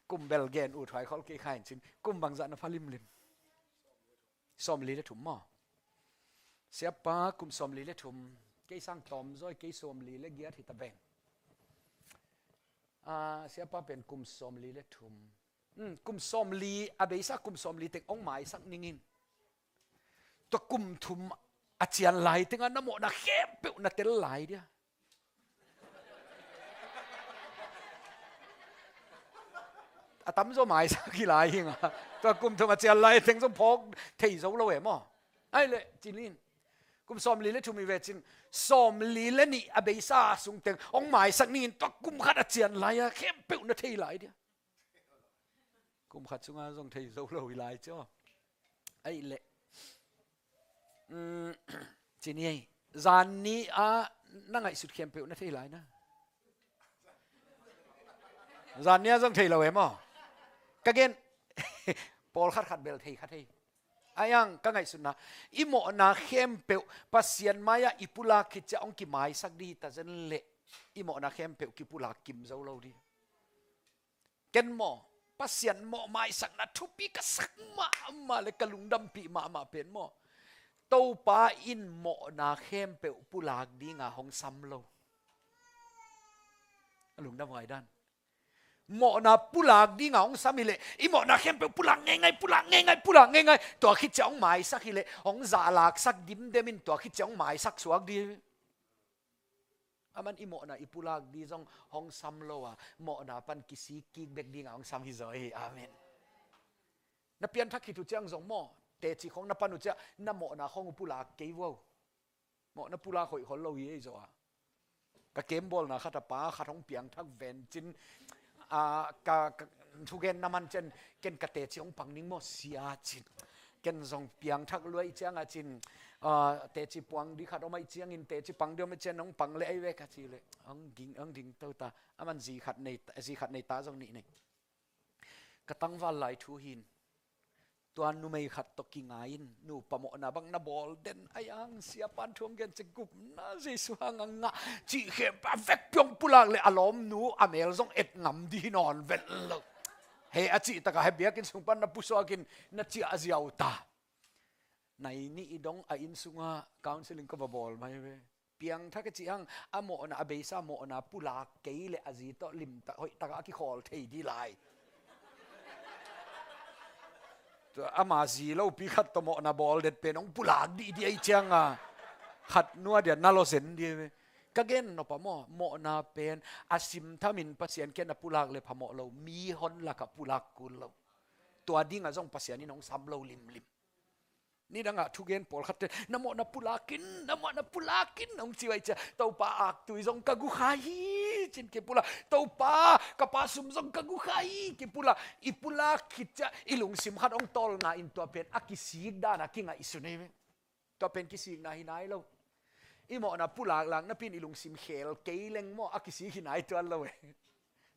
kum bel gen ut huai khol kei kha in cin, kum bangzah na pha limlim? Sawmli le thum maw. Siapa kum sawmli le thum, kei sang tawm zaw, kei sawmli le giat hi ta veng. Ah, siapa pen kum sawmli le thum. Hmm, kum sawmli, a beisa kum sawmli teng ong maisak ningin, tua kum thum a cian lai tenga na mawhna khempeuh na tel lai dia. A tamzaw maisak hi lai hinga. Tua kum thum a cian lai teng zong phawk thei zo lo e maw. Ai le, cinin. Kum sawmli le thum i ve cin, sawmli le nih a beisa sung teng ong maisak ningin tua kum khat a cian lai-a khempeuh na thei lai dia. Kum khat sunga zong thei zo lo hi lai cio. Ai le. Mm, cini ei. Zanni a na ngaihsut khempeuh na thei lai na. Zanni a zong thei lo e maw. Ka gen, pawlkhat khat bel thei kha thei. Aiang ka ngaihsutna, i mawhna khempeuh Pasian mai-ah i pulak khit ciang ong kimaisak di hi ta zen leh, i mawhna khempeuh kipulak kim zo lo di. Ken maw, Pasian mawh maisakna thupi ka sak mahmah le ka lungdampih mahmah pen maw, Topa in mawhna khempeuh pulak dinga hong sam lo. A lungdam huai dan. Mawhna pulak dinga hong sam hileh, i mawhna khempeuh pulak ngeingai, pulak ngeingai, pulak ngeingai. Tua khit ciang hong maisak hileh, hong zahlaksak dimdem in tua khit ciang hong maisak suak di. Aman i mawhna i pulak di zong hong sam lo a, mawhna pan kisik kik bek dinga hong sam hi zaw hi. Amen. Na pianthak khit uh ciang zong maw, teci khong na pan uh ciang, na mawhna khong uh pulak kei vua uh. Mawhna pulak hoih khol lo hi ei zaw a. Ka kembawlna khat a pa khat hong piangthak ven cin, a, ka, ka thugen na man cian, ken ka teci hong pang ning maw sia cin. Ken zong piangthak luai cianga cin, a, teci puang di khat om ai ciangin, teci pang di om ai cian hong pang le ai ve ka ci le. Hong ging, hong ding to ta. Aman zi khat nei, zi khat nei ta zong nih nei. Ka tangval lai thu hin, tua numei khat tawh kingai in, nupa mawhna bang na bawl den, aiang siapan thu hong gen ciang gupna Jesu hanga ngah cih khempeuh a vekpi hong pulak le a lawmnu a mel zong et ngam di hi nawn vet lo. He a cih takah he biakinn sung pan na pusuakin na ciah a ziau ta. Nai nih i dong a inn sungah counseling ka va bawl mai ve. Piangthak a cih hang, a mawhna, a beisa mawhna pulak kei le a zi tawh limtak hoih takah a kikhawl thei di lai. Tua ama zi lopi khat tawh mawhna bawl det pen hong pulak dih di ai cianga, khat nua dia na lo zen di ve. Ka gen nop a maw, mawhna pen a simthamin Pasian kiang a pulak le phamawh lo, mi hon lakah pulak kul lo. Tua dinga zong Pasian in hong sam lo limlim. Nidangah thugen pawlkhatte, na mawhna pulakin, na mawhna pulakin, hong ci uh ahih ciang, Topa, aktui zong ka gu kha hi, ci-in kipulak. Topa, ka pa sum zong ka gu kha hi, kipulak. I pulak khit ciang i lungsim khat hong tawlna in tua pen a kisik dan a kingaihsun hi ve. Tua pen kisikna hi nai lo. I mawhna pulaklak napi-in i lungsim khel kei leng maw, a kisik hi nai tuan lo e.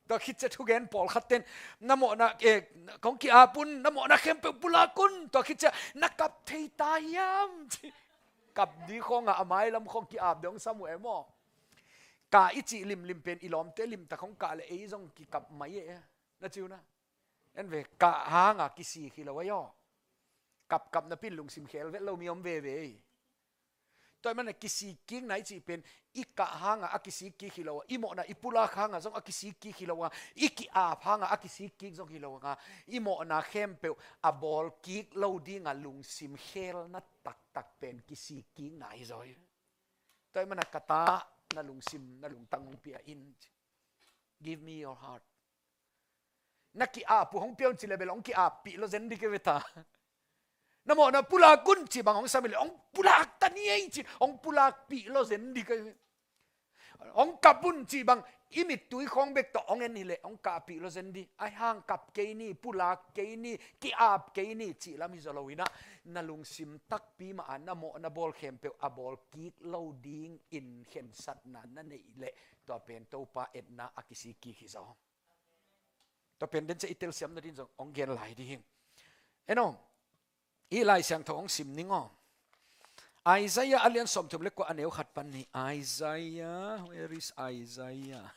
Tua khit ciang thugen pawlkhatte in, na mawhna, eh, kong ki-ap un, na mawhna khempeuh pulak un, tua khit ciang na kap thei ta hiam? Kap ding khawngah a mailam khawng ki-ap ding hong sam uh e maw. Kah i cih limlim pen i lawmte limtak hong kah leh ei zong kikap mai e. Na ci uh na. En ve, kah hanga kisik hi lo ahi aw. Kapkap napi-in lungsim khel vet lo mi om veve hi. Tua ahih manin kisikkikna i cih pen i kah hanga a kisikkik hi lo a, i mawhna i pulak hanga zong a kisikkik hi lo a, i ki-ap hanga a kisikkik zong hi lo a, i mawhna khempeuh a bawlkik lo dinga lungsim khelna taktak pen kisikkikna hi zaw hi. Tua ahih manin ka ta, na lungsim, na lungtang hong pia in. Give me your heart. Na ki-ap uh hong pia un ci leh bel hong ki-appih lo zen ding hi ve ta. Na mawhna pulak un ci bang hong sam hi leh hong pulak ta ni ei ci, hong pulakpih lo zen ding hi ve. Hong kap un ci bang i mittui khawng bek tawh hong en hi leh hong kahpih lo zen ding. Ahi hang kap kei ni, pulak kei ni, ki-ap kei ni cih lam hi zaw lo in ah, na lungsim takpi mah a na mawhna bawl khempeuh a bawlkik lo dingin khensatna na neih leh tua pen Topa etna a kisikkik hi zaw. Tua pen den ciang i telsiamna ding zong hong gen lai ding hi. En aw, i Lai Siangtho hong sim ning aw. Isaiah a lian sawmthum le kua, a neu khat pan ni. Isaiah, where is Isaiah?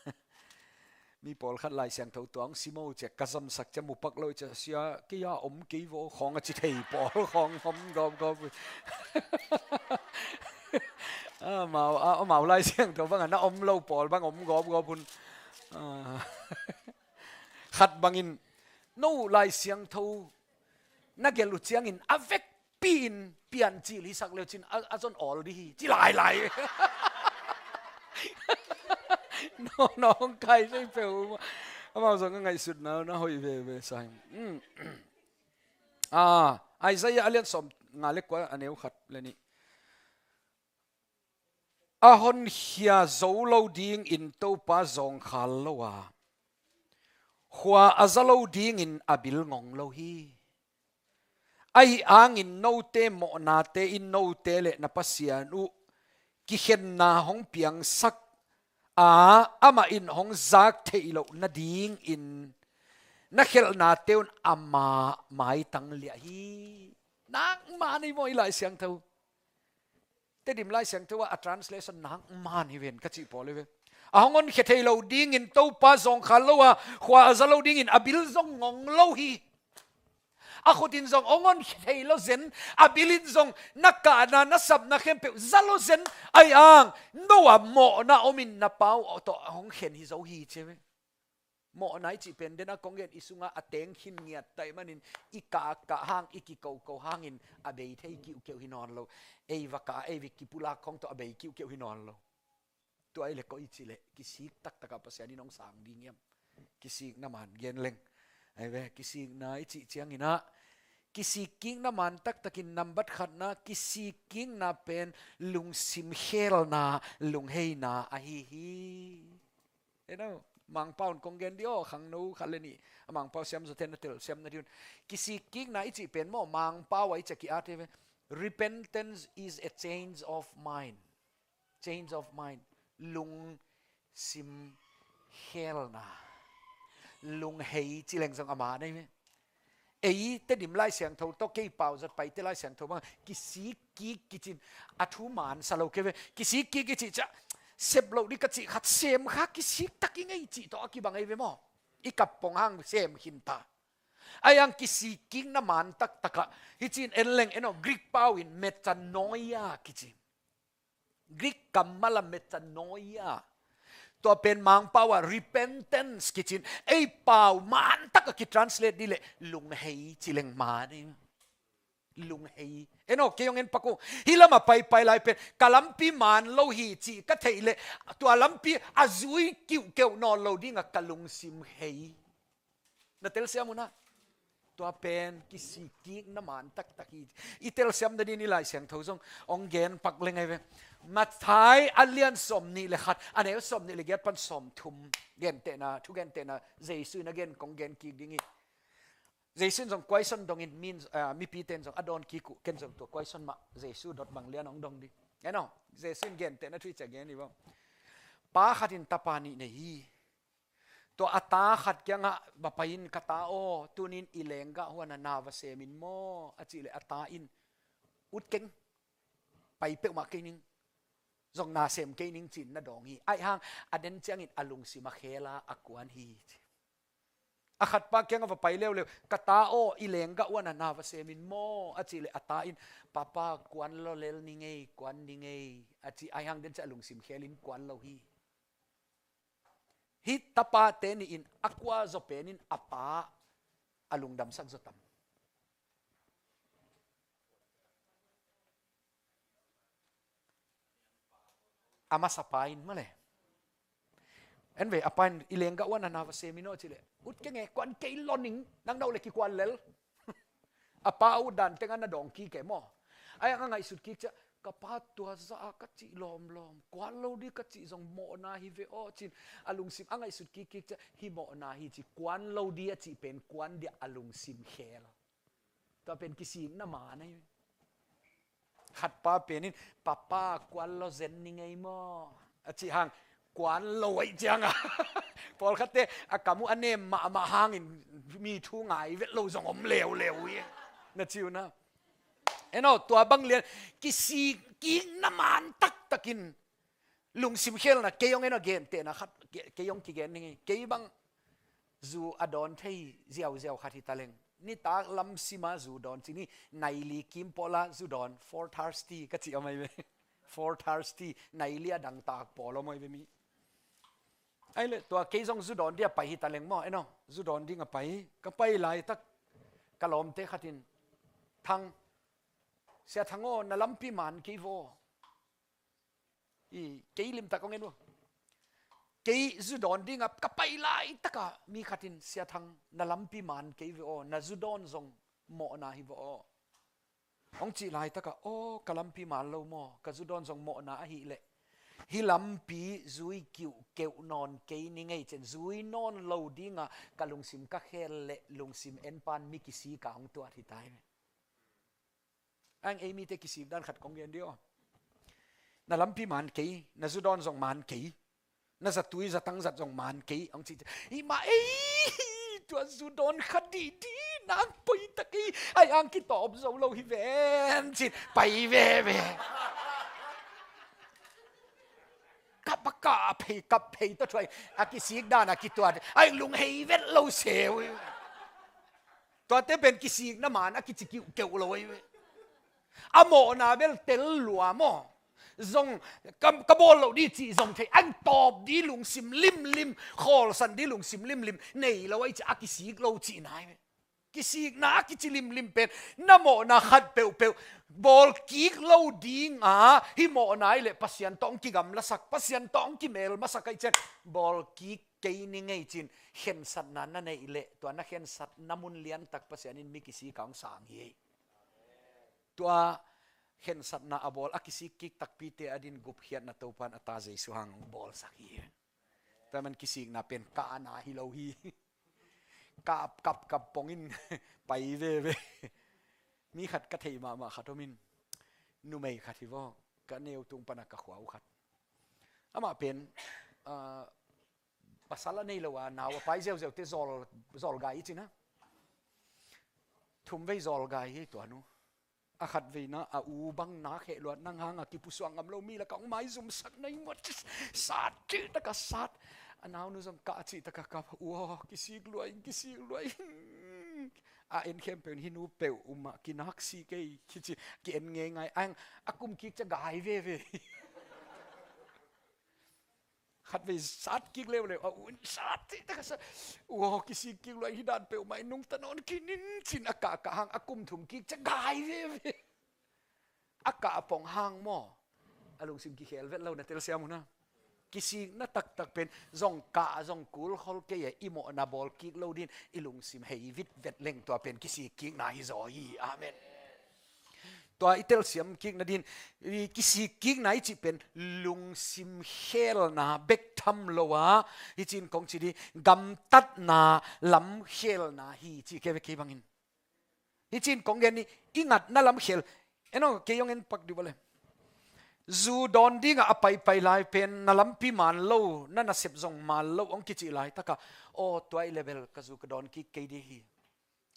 Mi pawlkhat Lai Siangtho tua hong sim aw ciang ka zamsak ciang mu pak lo ciang, sia, kei a om kei vaw khawng a ci thei pawl khawng om gawpgawp. Amau, a, amau Lai Siangtho bangah na om lo pawl bang om gawpgawp hun. Ah. Khat bangin, no Lai Siangtho na gelh uh ciangin a vekpi-in piancil hisak le uh cin a, a zon awl ding hi, ci lailai. No, no, hong kai vei peuh. Amau zong a ngaihsutna na hoih veve sa hi. Mm. Ah, Isaiah a lian sawmnga le kua, a neu khat le nih. A honkhia zo lo dingin Topa zawngkhal lo a, khua a za lo dingin a bil ngong lo hi. Ahi hangin note mawhnate in note le na Pasian uh kikhenna hong piangsak a, amah in hong zak theih loh nadingin na khelhnate un ama maitang liah hi. Nakma nei maw i Lai Siangtho? Tedim Lai Siangtho ah a translation nakma ni ven ka cih pawl hi ve. A hong honkhia thei lo dingin Topa zawngkhal lo a, khua a za lo dingin a bil zong ngong lo hi. A khut in zong hong honkhia thei lo zen, a bil in zong na kahna, na sapna khempeuh za lo zen. Ahi hang no a mawhna omin na Pa uh tawh hong khen hi zo hi ci ve. Mawhna i cih pen den a kong gen i sungah a teng khin ngiat ta ahih manin i kah kah hang, i kikoko hangin a bei thei kiuhkeuh hi nawn lo. Ei va kah, ei va kipulak khawng tawh a bei kiuhkeuh hi nawn lo. Tua ahih leh koi cih leh kisik taktakah Pasian in hong sang ding hiam? Kisikna man gen leng. Ahi ve, kisikna i cih ciangin ah, kisikkikna man taktakin nambat khatna, kisikkikna pen lungsim khelna, lungheina ahi hi. Eno, Mangpau in kong gen dih aw, khangno khat le nih a Mangpau siam zawte na telsiamna dih un. Kisikkikna i cih pen maw, Mangpau ah i cih ki-at hi ve. Repentance is a change of mind. Change of mind. Lungsim khelna. Lunghei ci leng zong a man ahi ve. Ei Tedim Lai Siangtho tawh kei pau zat Paite Lai Siangtho bang kisikkik kicin a thu man sa lo kei ve. Kisikkik i cih ciang sep loh dih ka cih khat sem kha, kisik tak i ngei cih tawh a kibang ahi ve maw. I kap pong hang sem khin ta. Ahi hang kisikkikna man taktakah hi cin en leng, eno, Greek pau in metanoia kici. Greek kammal ah metanoia. Tua pen Mangpau ah repentance kicin. Ei pau man takah kitranslate dih leh lunghei ci leng man hi. Lunghei. Eno, kei hong en pak uh. Hih lamah paipai lai pen ka lampi man lo hi cih ka theih leh tua lampi a zui kiuhkeuh nawn lo dingah ka lungsim hei. Na telsiam uh na. Tua pen kisik kikna man taktak hi. I telsiam nadingin i Lai Siangtho zong hong gen pak leng ahi ve. Matthai a lian sawmnih le khat, a neu sawmnih le giat pan sawmthum, gentehna, thugentehna Jesu in a gen kong gen kik ding hi. Jesu in zong question dongin min, ah, mipite in zong a dawn kik uh, ken zong tua question mah Jesu dot bang lian hong dong ding. En aw, Jesu in gentehna thu i ciah gen hi bang. Pa khat in tapa nih nei hi. Tua a ta khat kiangah va pai-in, "Ka ta aw, tuni-in i lenggah huan ah na va sem in maw?" a cih leh a ta in, "Ut keng, pai peuhmah kei ning, zong na sem kei ning," ci-in na dawng hi. Ahi hang a den ciangin a lungsim a khel a, a kuan hi, ci. A khatpa kiangah va pai leuleu, "Ka ta aw, i lenggah huan ah na va sem in maw?" a cih leh a ta in, "Papa, kuan lo lel ning ei, kuan ning ei," a ci. Ahi hang den ciang a lungsim khel in kuan lo hi. Hih tapate nih in a kua zaw pen in a pa a lungdamsak zaw tam? A masa pa in maw le. En ve, a pa in, "I lenggah huan ah na va sem in aw," ci leh, "Ut keng e, kuan kei lo ning, nang na ut leh kikuan lel." A pa a ut dan teng a na dawng kik e maw. Ahi hang a ngaihsut kik ciang, "Ka pa, tua zah a ka cih lawmlawm, kuan lo ding ka cih zong mawhna hi ve aw," ci-in a lungsim a ngaihsut kik kik ciang, "Hih mawhna hi," ci, kuan lo ding a cih pen kuan ding a lungsim khel. Tua pen kisikna man ahi. Khatpa pen in, "Papa, kuan lo zen ning ei maw?" a cih hang, kuan lo ahih ciangin, pawlkhatte a kam uh a nem mahmah hangin mi thu ngai vet lo zong om leuleu hi, na ci uh na. En aw, tua bang lian, kisik kikna man taktakin lungsim khelna, kei hong en aw, gentehna khat, ke-, kei hong kigen ning ei. Kei bang zu a dawn thei ziauziau khat hi ta leng, nitak lam sima zu dawn ci ni, nai li kim pawl a zu dawn, four thirty ka cih om ahi ve. Four thirty, nai li a dangtak pawl om ahi ve mi. Ahih leh tua kei zong zu dawn ding a pai hi ta leng maw, en aw, zu dawn ding a pai. Ka pai laitak ka lawmte khat in, "Thang, Sia Thang aw, na lampi man kei vaw." I, kei limtak hong en uh. Kei zu dawn ding a ka pai laitak a mi khat in, "Sia Thang, na lampi man kei ve aw, na zu dawn zong mawhna hi vaw aw," hong cih laitak a, "Aw, ka lampi man lo maw, ka zu dawn zong mawhna ahih leh, hih lampi zui kiuhkeuh nawn kei ning ei," ci-in zui nawn lo ding a ka lungsim ka khel leh lungsim en pan mi kisik a hong tuat hi ta hi. Ahi hang ei mite kisik dan khat kong gen ding aw. "Na lampi man kei, na zu dawn zong man kei, na zatui zatang zat zong man kei," hong ci. Hih mah ei, tua zu dawn kha dihdih nak poi ta kei, ahi hang kitawp zo lo hi ven, ci-in pai veve. Kap a kap phei, kap phei tawh thuai, a kisik dan a kituat, ahi hang lunghei vet lo se uh hi. Tuate pen kisikna man a kici kiuhkeuh lo ahi ve. A mawhna bel tel lua maw. Zong ka, ka bawl loh ding cih zong thei, a tawp ding lungsim limlim, khawlsan ding lungsim limlim nei lo ahi ci, a kisik lo cihna ahi ve. Kisikna a kici limlim pen na mawhna khat peuhpeuh bawl kik lo ding a, hih mawhna ahih leh Pasian tawh hong kigamlasak, Pasian tawh hong kimel masak ahih ciang bawl kik kei ning ei ci-in khensatna na neih leh, tua na khensatna mun liantak Pasian in mi kisik a hong sang hi. Tua khensatna a bawl a kisik kik takpite adingin gupkhiatna Topa in a ta Jesu hang hong bawlsak hi. Tua man kisikna pen kahna hi lo hi. Kap, kap, kap pongin pai veve. Mi khat ka theih mahmah khat om in, numei khat hi vaw, ka neu tung pan a ka khua uh khat. Amah pen, ah, pasal a nei lo a, nau a pai ziauziaute zawl, zawlgai i ci na. Thumvei zawlgai hi tua nu. A khatveina, a u bang nak heh luat, nang hang a kipusuak ngam lo mi lakah hong maizumsak na hi mawk. Sat cih tak a sat. A naunu zong kah cih tak a kah. Ua, kisik lua ing, kisik lua ing. A en khempeuh in hih nu peuh um a, kinak si kei, kici, ki-en ngeingai. Ahi hang a kum kik ciang gai veve. Khatvei sat kik leuleu, a u in sat cih tak a sat. Ua, kisik kik lua ing, hih dan peuhmah in nungta nawn kei ning ci-in a kah, kah hang a kum thum kik ciang gai veve. A kah a pong hang maw, a lungsim kikhel vet lo, na telsiam uh na. Kisikna taktak pen zong kah zong kul khol kei a, i mawhna bawl kik lo dingin i lungsim hei vitvet leng tua pen kisik kikna hi zaw hi. Amen. Tua i telsiam kikna dingin i kisik kikna i cih pen lungsim khelna bek tham lo a, i cih in kong ci ding gamtatna lam khelna hi ci kei ve kei bangin. Hi cih in kong gen ni, i ngatna lam khel. En aw, kei hong en pak dih vua le. Zu dawn dingah a paipai lai pen na lampi man lo, na nasep zong man lo hong kicih laitakah, aw, tua i le bel ka zu ka dawn kik kei dih hi.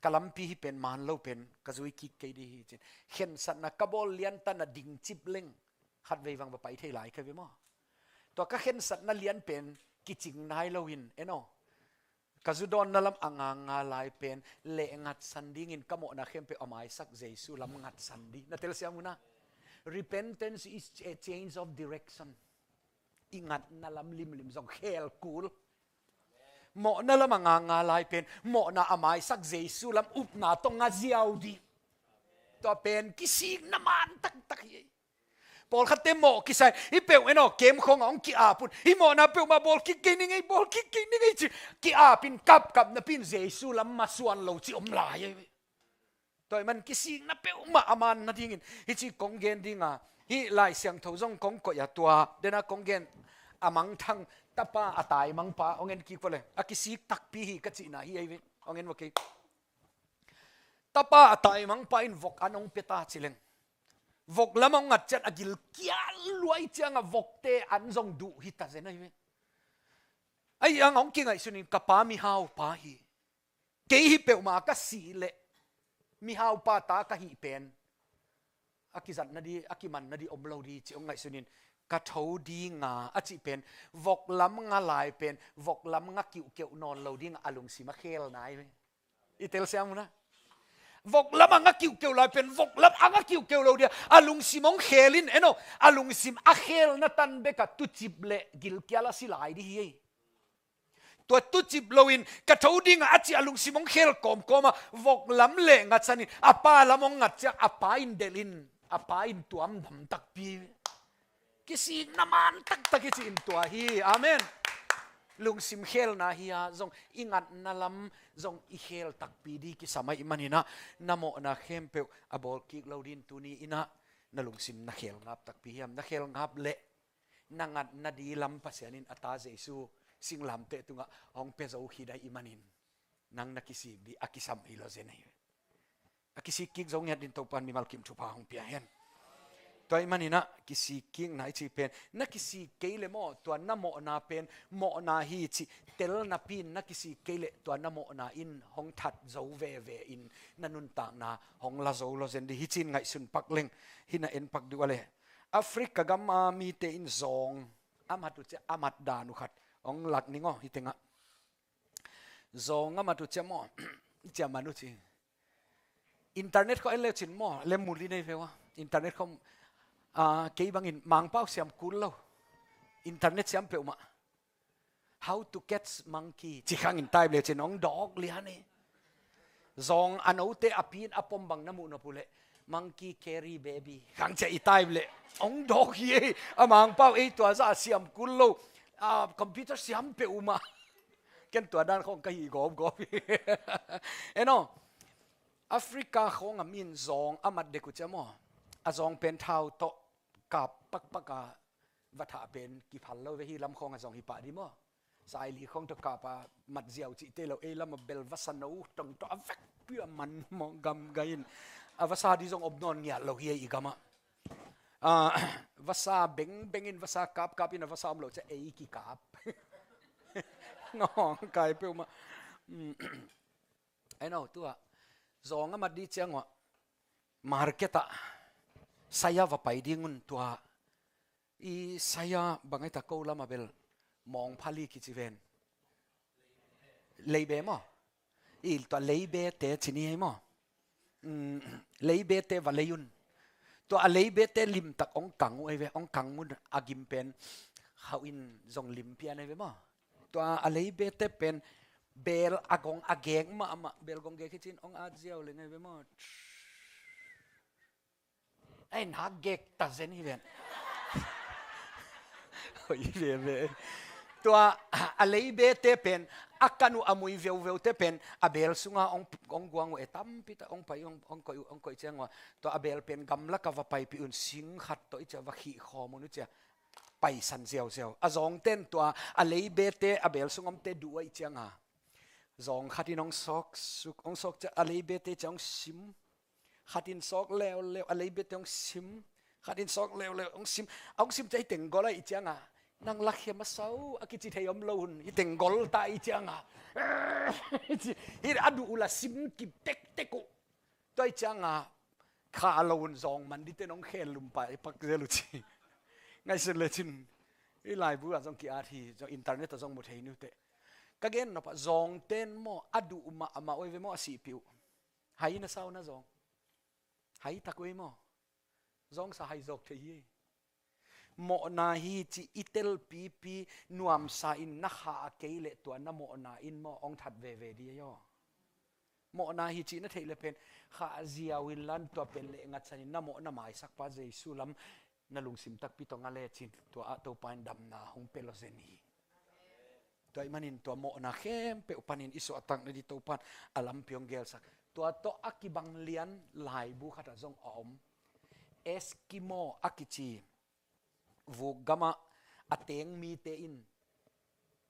Ka lampi hi pen man lo pen ka zui kik kei dih hi ci-in khensatna ka bawl lian ta na ding cip leng khatvei vang va pai thei lai ka ve maw? Tua ka khensatna lian pen kicing nai loin, en aw, ka zu dawnna lam a nganga lai pen leh ngatsan dingin ka mawhna khempeuh a maisak Jesu lam ngatsan dih. Na telsiam uh na? Repentance is a change of direction. I ngatna lam limlim zong khel kul. Mawhna lam a nganga lai pen mawhna a maisak Jesu lam upna tawh nga ziau dih. Tua pen kisikna man taktak hi. Pawlkhatte mawh kisai, hih peuh en aw, kem khawngah hong ki-ap un, hih mawhna peuhmah bawl kik kei ning ei, bawl kik kei ning ei ci, ki-ap in kapkap napi in Jesu lam masuan lo ci om lai ei. Tua ahih man kisikna peuhmah a man nadingin hih ci kong gen dinga, hih Lai Siangtho zong kong koih a tua dena kong gen a mangthang tapa a taimangpa hong en kik vua le, a kisik takpi hi ka cihna hi ei ve, hong en vua kei. Tapa a taimangpa in vok an hong pia ta ci leng, vok lam hong ngat ciang a gilkial luai ciangah vokte an zong duh hi ta zen ahi ve. Ahi hang hong kingaihsun in ka pa mihaupa hi. Kei hi peuhmah ka sih leh mihaupa ta ka hih pen a kizatna dih, a kimanna dih om lo dih ci hong ngaihsun in, ka tho dinga a cih pen vok lam nga lai pen vok lam nga kiuhkeuh nawn lo dinga a lungsim a khelna hi ve. I telsiam uh na? Vok lam a nga kiuhkeuh lai pen vok lam a nga kiuhkeuh lo dih a, a lungsim hong khel in, en aw, a lungsim a khelna tan bekah tucip le gilkial a si lai dih hi ei. Tua tucip loin ka tho dingah a cih a lungsim hong khel kawmkawm a, vok lam leh ngatsan in a pa lam hong ngat ciang a pa in delh in, a pa in tuamdam takpi. Kisikna man taktak hi ci in tua hi. Amen. Lungsim khelna hi a, zong i ngatna lam zong i khel takpi dih kisam ahih manin ah, na mawhna khempeuh a bawl kik lo dingin tuni in ah na lungsim na khel ngap takpi hiam? Na khel ngap leh na ngatna dih lam Pasian in a ta Jesu singlamteh tungah hong pia zo khit ahih manin nang na kisik dih a kisam hi lo zen ahi. A kisik kik zo ngiat dingin Topa'n mimal kim thupha hong pia hen. Tua ahih manin ah kisik kikna i cih pen, na kisik kei leh maw, tua na mawhna pen mawhna hi cih tel napi in na kisik kei leh tua na mawhna in hong that zo veve in na nuntakna hong la zo lo zen dih hi ci in ngaihsun pak leng. Hih na en pak dih uh a le, Africa gam a mite in zawng a mat uh ciang a mat dan uh khat hong lak ning aw, hih tengah. Zawng a mat uh ciang maw, ciah man uh ci. Internet khawng en le cin maw, le mu li nei ve ua. Internet khawng, ah, kei bangin Mangpau siam kul lo. Internet siam peuhmah. How to catch monkey ci khang in type le cin hong dawk lian hi. Zawng a note a pi in a pom bang na muh nop uh leh, monkey carry baby khang ciah i type leh hong dawk hi ei. A Mangpau ei tua zah a siam kul lo. A computer siam peuhmah. Ken tua dan khawng ka hih gawpgawp hi. En aw, Africa khawng a mi in zawng a mat dek uh ciang maw, a zawng pen thau tawh kap pakpak a va thah pen kiphal lo ve, hih lam khawng a zong hi pah dih maw. Saili khawng tawh kap a mat ziau cihte lo, ei lam a bel vasa no tong tawh a vekpi a man maw, gamgai in. A vasa dih zong om nawn ngiat lo hi ei i gamah. Ah, vasa bengbeng in, vasa kapkap in, a vasa om lo ciang ei kikap. Ngawng kai peuhmah. Mm. Ai no, tua zawng a mat dih ciang uah market ah saya va pai ding un, tua i saya bang ai ta, ko lam a bel mawngphali kici ven. Leibe maw? I tua leibete ci ni ei maw? Mm, leibete va lei un. Tua a leibete limtak hong kang uh ei ve, hong kang un a gim pen khauh in zong lim pian ei ve maw? Tua a leibete pen bel a gong a gek mahmah, bel gong gek hi cin hong at ziau leng ei ve maw? Ei, nak gek ta zen hi ven. Hoih veve. Tua a leibete pen a kan uh a mui veuveute pen a bel sunga ong, ong guang uh e, tampi tak ong pai, ong, ong koih uh, ong koih ciang uh a, tua a bel pen gamlak a va paipih un, sing khat tawh i cia va khih khawm un uh cia, paisan ziauziau. A zawngten tua a leibete a bel sung omte duh uh a i cianga zawng khatin ong sawk suk, ong sawk cia a leibete cia ong sim. Khatin sawk leuleu, a leibete ong sim. Khatin sawk leuleu, ong sim. Ong sim cia i tenggol a i cianga, nang lakhiam a sau a kici thei om lo hun, i tenggol ta i cianga, hi a duh uh la sim kip tektek uh. Tua i cianga kha a lo hun zawng man dite nong khel lum pa i pak zel uh ci. Ngaihsun lecin i laibu a zong ki-at hi, zong internet a zong mu thei niute. Ka gen nopah zawngten maw a duh mahmah uh ei ve maw, a sihpih uh. Hai na sau na zawng. Hai tak uh ei maw. Zawngsa hai zawk thei hi. Mawhna hi ci i telpipi nuamsa in na khah a kei leh tua na mawhna in maw ong that veve di ei aw. Mawhna hi ci na theih le pen khah ziau in lan tua pen leh ngatsan in na mawhna maisak pa Jesu lam na lungsim takpi tawh nga lecin tua ah Topa in damna hong pia lo zen hi. Tua ih manin tua mawhna khempeuh panin i suahtakna di Topa in a lampi hong gelsak. Tua tawh a kibang lian laibu khatah zong a om. Eskimo a kici vuk gamah a teng mite in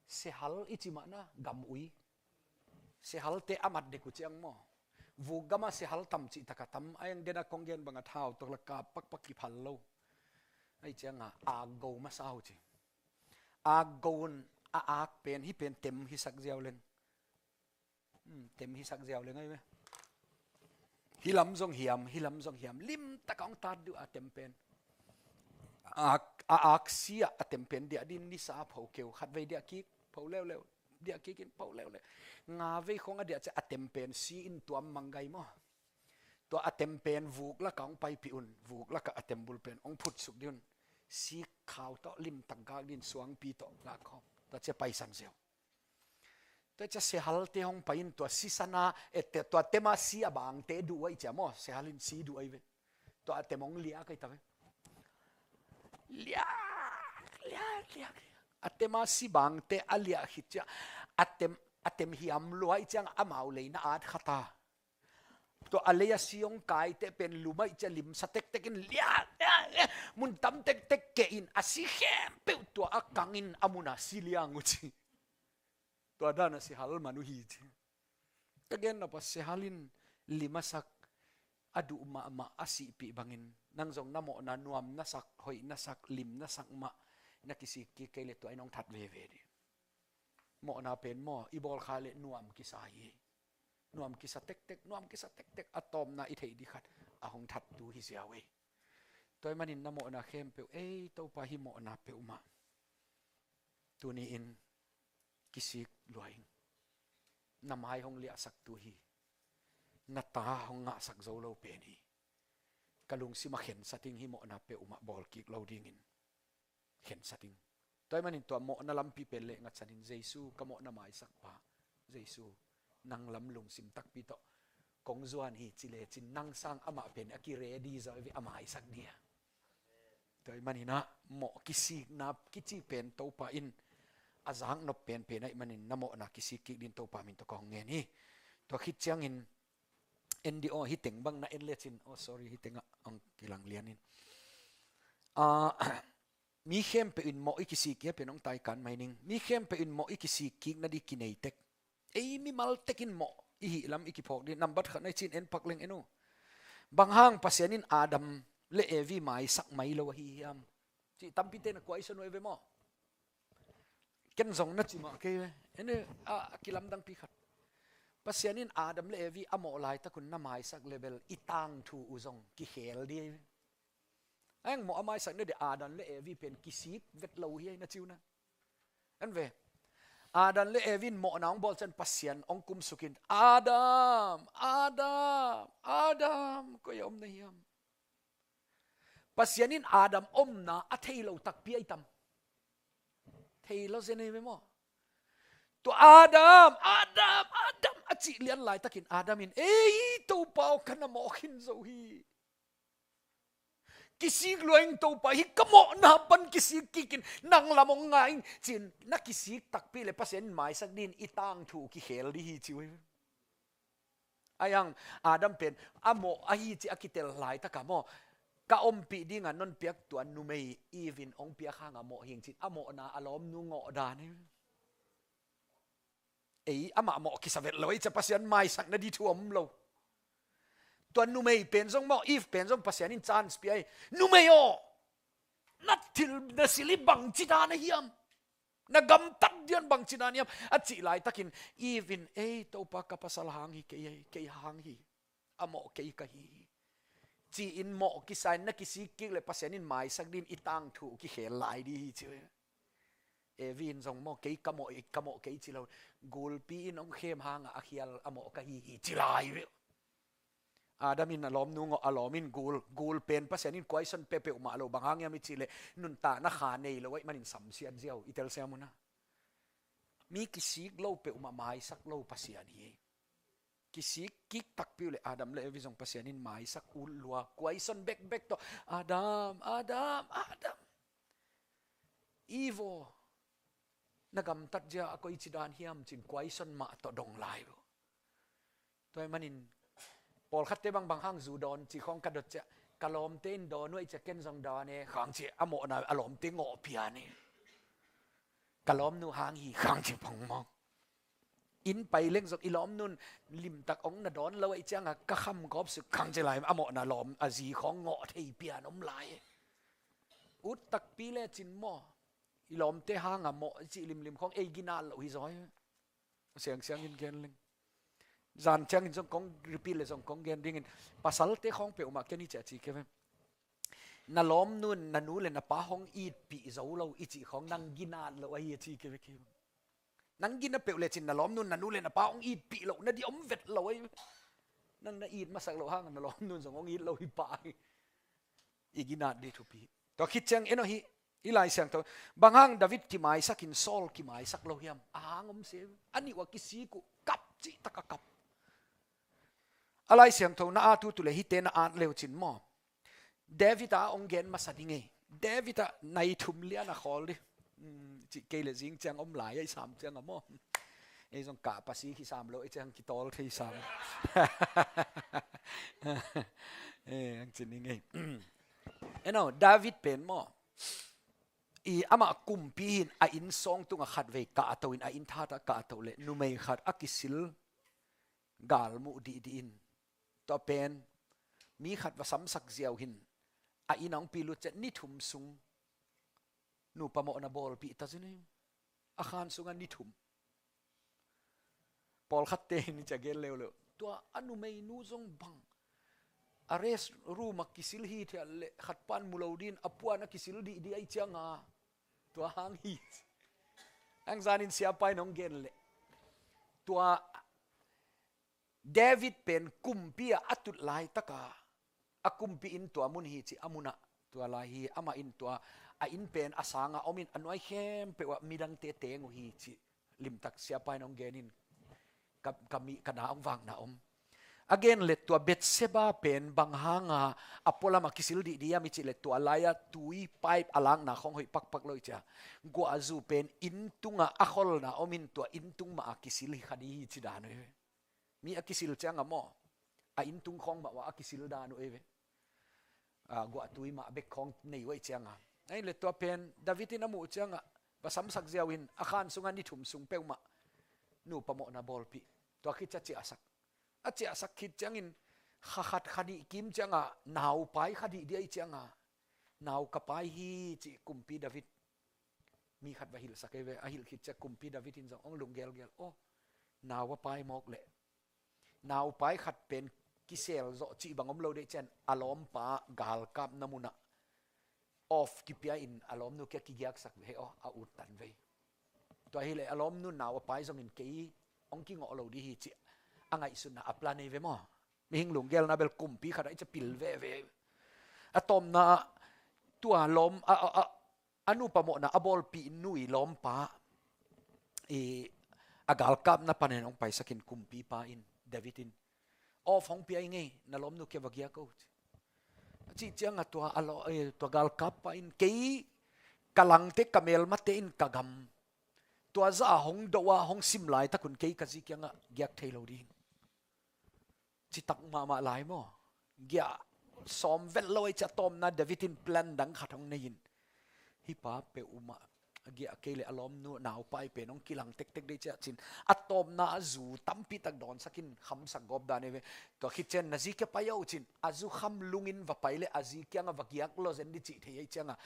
sehal i ci mahna gam ui. Sehalte a mat dek uh ciang maw. Vuk gamah sehal tam cih taka tam a eng dena kong gen banga thau tawh la kap pakpak kiphal lo. Ai cianga akgo masa uh ci. Akgo un a ak pen hi pen tem hisak ziau leng. Hmm, tem hisak ziau leng ai ve. Hi lam zong hiam, hi lam zong hiam. Limtak a ong tat duh a tem pen. A, a aksi ah a tem pen diah din nisa a pho keu. Khatvei diah kik, pho leuleu. Diah kik in pho leuleu. Nga vei khong a diah ciah a tem pen si in tuam manggai maw. Tua a tem pen vuk lakah ong paipih un. Vuk lakah a tem bul pen ong phutsuk di un. Si khau tawh limtak gak din suangpi tawh gak khawm. Tua ciah paisan ziau. Tua ciah sehalte hong pai in tua sisana, eh, te, tua tema si a bangte duh uh aih ciah maw, sehal in si duh aih ve. Tua a tem hong liak aih ta ve. Liak, liak, liak. A tema si bangte a liak khit ciah a tem, a tem hiam lua aih ciang amau leina at khata. Tua a lei a si hong kaite pen lum aih ciah limsa tektek in liak, liak, liak. Mun tam tektek keh in a si khempeuh tua a kang in a mun a si liang uh ci. Tua dan a sehal man uh hi ci. Ka gen nopah sehal in lim a sak a duh mahmah a sihpih bangin nang zong na mawhna nuam na sak, hoih na sak, lim na sak mah na kisik kik kei le tua in hong that veve di. Mawhna pen maw i bawl kha le nuam kisa hi. Nuam kisa tektek, nuam kisa tektek a tawpna i theih di khat a hong thattu hi ziau ei. Tua ih manin na mawhna khempeuh ei Topa hi mawhna peuhmah. Tuni in kisik lua ing. Na mai hong liahsaktu hi. Na ta hong ngahsak zo lo pen hi. Ka lungsim a khensat ing hi mawhna peuhmah bawl kik lo dingin. Khensat ing. Tua ih manin tua mawhna lampi pen leh ngatsan in Jesu ka mawhna maisak pa. Jesu nang lam lungsim takpi tawh kong zuan hi ci lecin nang sang amah pen a ki ready zaw hi ve a maisak dia. Tua ih manin ah mawh kisikna kici pen Topa in a zaknop penpen aih manin na mawhna kisik kik din Topa min tawh kong ngen hi. Tua khit ciangin en di aw hi teng bang na en lecin, oh sorry, hi tengah ang kilang lianin. Ah, mi khempeuh in mawh i kisik kik pen hong taikan mai ning. Mi khempeuh in mawh i kisik kik na di kinei tek. Ei mimal tekin mawh i hih lam i kiphawk ding nambat khat na i cin en pak leng en uh. Bang hang Pasian in Adam le Evi maisak mai lo ahi hiam? Cih tampite na kuai sa nuai ve maw? Ken zong na ci mah kei ve. En uh, a kilamdangpi khat. Pasian in Adam le Evi a mawh laitakun na maisak le bel i tangthu uh zong kikhel di. Eng mawh a maisak na di Adam le Evi pen kisik vet lo hi na ci uh na. En ve. Adam le Evi in mawhna hong bawl ciang Pasian hong kumsukin Adam, Adam, Adam, koi a om na hiam? Pasian in Adam omna a thei lo takpi aih tam? Thei lo zen aih ve maw? Tua Adam, Adam, Adam a cih lian laitakin Adam in ei Topa aw ka na mawh khin zo hi. Kisik lua ing Topa, hih ka mawhna pan kisik kikin nang lam hong nga ing ci-in na kisik takpi le Pasian in maisak dingin i tangthu kikhel ding hi ci uh hi. Ahi hang Adam pen a mawh ahi ci a kitel laitak a maw, ka ompih dingin non piak tua numei Eve in hong piak hang a mawh hi ing ci-in a mawhna a lawmnu ngawh dan hi. Ei, amah mawh kisa vet lo, ei, ci-a Pasian maisak nading thu om lo. Tua numei pen zong maw, Eve pen zong Pasian in chance pia hi. Numei aw, na thil, na sil hi bangci dan a hiam? Na gamtat ding bangci dan hiam? A cih laitakin Eve in, ei, Topa, ka pasal hang hi kei, kei hang hi. A mawh kei ka hi hi, ci-in mawh kisa-in na kisik kik le Pasian in maisak dingin i tangthu kikhel lai ding hi ci uh hi. Evi in zong maw, kei ka mawh, ka mawh kei ci lo. Gulpi in hong khem hang a, a khial a mawh ka hi hi ci lai uh hi. Adam in a lawmnu ngawh, a lawm in gul, gul pen Pasian in kuaison pia peuhmah lo, bang hang hiam i cih leh nuntakna kha nei lo ahih manin samsiat ziau, i telsiam uh na. Mi kisik lo peuhmah maisak lo Pasian hi. Kisik kik takpi uh le Adam le Evi zong Pasian in maisak ut lua, kuaison bekbek tawh, Adam, Adam, Adam. Eve aw, na gamtat zia a koici dan hiam ci-in kuaison mah tawh dong lai uh. Tua ahih manin pawlkhatte bang, bang hang zu dawn cih khawng ka dot ciah, ka lawmte in dawn uh ahih ciah ken zong dawn e khang ci-a a mawhna a lawmte ngawh pian hi. Ka lawmnu hang hi khang ci pong mawk. Inn pai leng zong i lawmnu'n limtak hong na dawn lo ahih ciangin ka kham gawp suk khang ci lai, a mawhna lawm a zi khawng ngawh thei pian om lai. Ut takpi lecin maw, i lawmte hang a mawh i cih limlim khawng ei ginat loh hi zaw hi. Siangsiang in gen leng, zan ciangin zong kong repeat le zong kong gen dingin, pasalte khawng peuhmah ken hi ciah ci kei ve. Na lawmnu'n na nu le na pa hong itpih zo lo i cih khawng nang ginat loh ahi a ci kei ve kei. Nang gina peuh lecin na lawmnu'n na nu le na pa hong itpih loh nading om vet lo ahi. Nang na it masak loh hang na lawmnu'n zong hong it lo hi pah hi. I ginat ding thupi. Tua khit ciang en aw hi, i Lai Siangtho, bang hang David kimaisakin Saul kimaisak lo hiam? A hang om se, a nih uh a kisik uh, kap cih tak a kap. A Lai Siangtho na at uh tu le hihte na at le uh cin maw, David a hong gen masa ding ei. David a nai thum lian a khawl ding. Hmm, cih kei le zing ciang om lai a i sam ciang a maw. Ei zong kah pasi kisam lo, ei ciang kitawl thei sam. Eh, ang cin ding ei. En aw, David pen maw, i amah kumpi hi-in a inn sawng tungah khatvei kahto in, a inn thahat ah kahto le numei khat a kisil galmuh dihdih in, tua pen mi khat va samsak ziau hi-in a inn ah hong pil uh ciah ni thum sung nupa mawhna bawlpih ta zin hi. A khan sungah ni thum. Pawlkhatte in i ciah gen leuleu, tua a numeinu zong bang, a rest room ah kisil hithiat le khat pan mu lo dingin a puan a kisil dihdih ahih ciangin tua hang hi. Ang zanin siapa in hong gen le, tua David pen kumpi ah a tut laitak a, a kumpi inn tua mun hi ci, a mun ah tua lai hi. Amah in tua a inn pen a sang a om in, a nuai khempeuh ah midangte teng uh hi ci, limtak siapa in hong gen in, ka, ka mi, ka na hong vakna om. A gen le tua Bathsheba pen bang hang a a pualam ah kisil dihdih hiam i cih le, tua lai ah tui pipe a lakna khawng hoih pakpak lo hi ci a, guahzu pen inn tungah a kholna om in tua inn tung mah ah kisil hi kha ding hi ci dan uh hi. Mi a kisil ciangin maw, a inn tung khawng mah uh ah a kisil dan uh ei ve. Ah, guahtui mah bek khawng nei uh ahih ciangin. Ahih le tua pen David in a muh ciangin va samsak ziau hi-in a khan sungah ni thum sung peuhmah nupa mawhna bawlpih. Tua khit ciah ciahsak. A ciahsak khit ciangin kha khat kha nih kim ciangin nau pai kha dihdih ahih ciangin, nau ka pai hi ci kumpi David. Mi khat va hilhsak ei ve, a hilh khit ciah kumpi David in zong hong lunggelgel, aw, nau a pai mawk leh. Nau pai khat pen kisel zawh cih bang om lo dih ciang a lawmpa galkapna mun ah off kipia in a lawmnu kiang kigiaksak ve aw, a ut tan vei. Tua hi leh a lawmnu nau a pai zongin kei hong kingawh lo dih hi cih a ngaihsutna a plan ei ve maw. Mihing lunggelna bel kumpi khat ah i ciah pil veve. A tawpna ah tua lawm a, a, a, a nupa mawhna a bawlpih nu i lawmpa i a galkapna panin hong paisakin kumpipa in, David in, off hong pia ing ei, na lawmnu kiang va giak o ci. A cih ciangah tua, a lo, eh, tua galkappa in kei ka langte, ka melmate in ka gam tua zah a hong do a hong sim laitakun kei ka zi kiangah giak thei lo ding. Citak mahmah lai maw? Giah sawm vet lo ei cia tawmna David in plan dang khat hong nei in. Hih pa peuhmah a giah kei le a lawmnu naupai pen hong kilang tektek dei cia cin. A tawmna a zu tampitak dawnsakin khamsak gawp dan ei ve. Tua khit cian na zi kia pai au cin. A zu kham lungin va pai le a zi kiangah va giak lo zen di cih thei ei ciangah.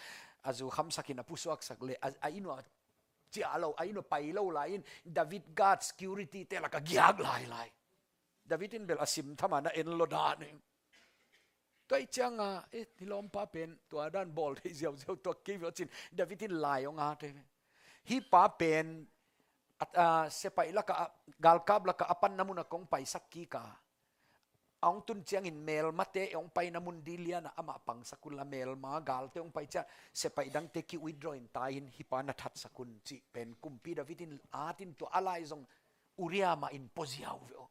A zu khamsakin a pusuaksak le a, a inn uh a cia lo, a inn uh pai lo lai in David guard security te lakah giak lailai. David in bel a sim thamah na en lo dan ei. Tua ih cianga, eh, ni lawmpa pen tua dan bawl thei ziauziau tuak kei viau cin David in lai hong at ei ve. Hih pa pen a, a, sepaih lakah a, galkap lakah a panna mun a kong paisak kik a, a hong tun ciangin melmate hong paina mun di lianah amah pangsak un la, melma galte hong pai ciah sepaih dangte ki-withdraw in tai in hih pa na thatsak un cih pen kumpi David in at in tua a lai zong Uria mah in pua ziau ve aw.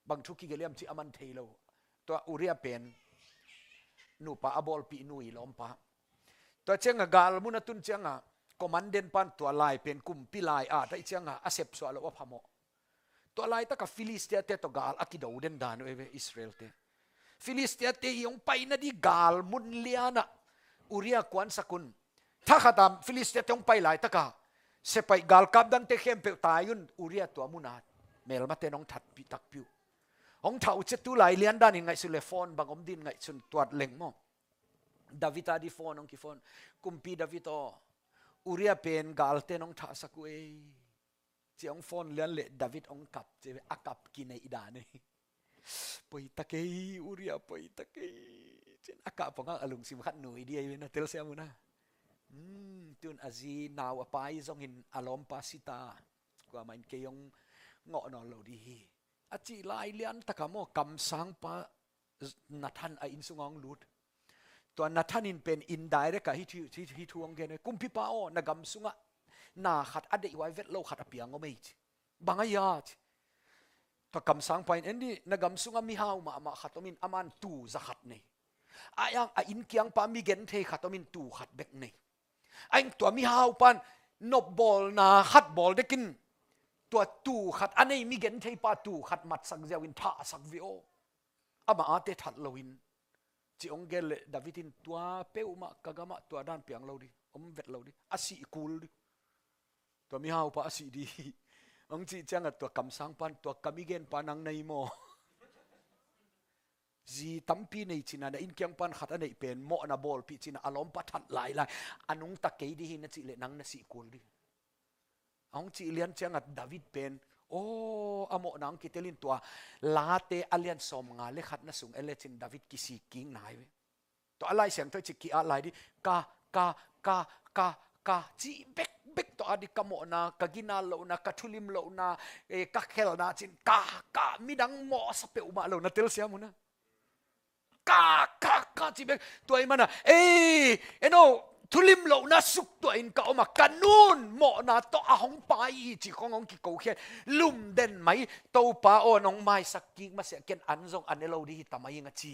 Bang thu kigelh hiam cih a man thei lo. Tua Uria pen nupa a bawlpih nu i lawmpa. Tua cianga gal mun a tun cianga commandant pan tua lai pen kumpi lai a, tai cianga a sepsuah lo a phamawh. Tua laitaka Philistia te tawh gal a kido den dan uh ei ve Israel te. Philistia te i hong paina di gal mun lianah Uria kuansak un. Thakhat a Philistia te hong pai laitaka sepaih galkap dangte khempeuh tai un, Uria tua muna melmate nong thatpih takpi uh. Hong thah uh cia tu lai lian danin ngaihsun le phone bang om din ngaihsun tuat leng maw? David a di phone hong kiphone. Kumpi David aw, Uria pen galte nong thahsak uh ei. Ci hong phone lian le David hong kap ci ve, a kap kineih dan ei. Poi ta kei, Uria poi ta kei. Cin a kap hong a lungsim khat nui di ei ve na telsiam un a. Hmm, tun a zi nau a pai zongin a lawmpa sita. Kuamah in kei hong ngawh nawn lo di hi. A cih lai lian taka maw kamsangpa Nathan a inn sungah hong lut. Tua Nathan in pen indirect ah hih thu, hih, hih thu hong gen. Kumpipa aw, na gam sungah na khat a deih huai vet lo khat a piang om ei ci. Bang a hia ci. Tua kamsangpa in en di, na gam sungah mihau mahmah khat om in, aman tuu za khat nei. A iang a inn kiangpa mi genthei khat om in, tuu khat bek nei. A ing tua mihau pan nopbawlna khat bawl dekin tua tuu khat a nei mi gentheipa tuu khat matsak ziau in thahsak ve aw. Amah ate that loin ci hong gen le David in tua peuhmah ka gamah tua dan piang lo di, om vet lo di, a sih kul di. Tua mihaupa a sih di. Hong cih ciangah tua kamsangpan tua ka mi genpa nang nei maw? Zi tampi nei cina na inn kiangpan khat a neih pen mawhna bawlpih cina a lawmpa that lailai. A nungta kei di hi na cih leh nang na sih kul di. A hong cih lian ciangah David pen aw, a mawhna hong kitelin tua Late a lian sawmnga le khat na sung en lecin David kisik kik nai ve. Tua a Lai Siangtho cih ki-at lai di. Ka, ka, ka, ka, ka cih bekbek tua a di, ka mawhna, ka gina lohna, ka thulim lohna, eh, ka khelna cin ka, ka, midang mawhsa peuhmah lo na telsiam un a. Ka, ka, ka cih bek. Tua i mana, ei, eno, thulim lohna suk tua in ka om a, ka nun mawhna tawh a hong pai hi cih khong hong kikokhia. Lumden mai, Topa aw, nong maisak kik masiah ken an zong a ne lo di hi ta mai ing a ci.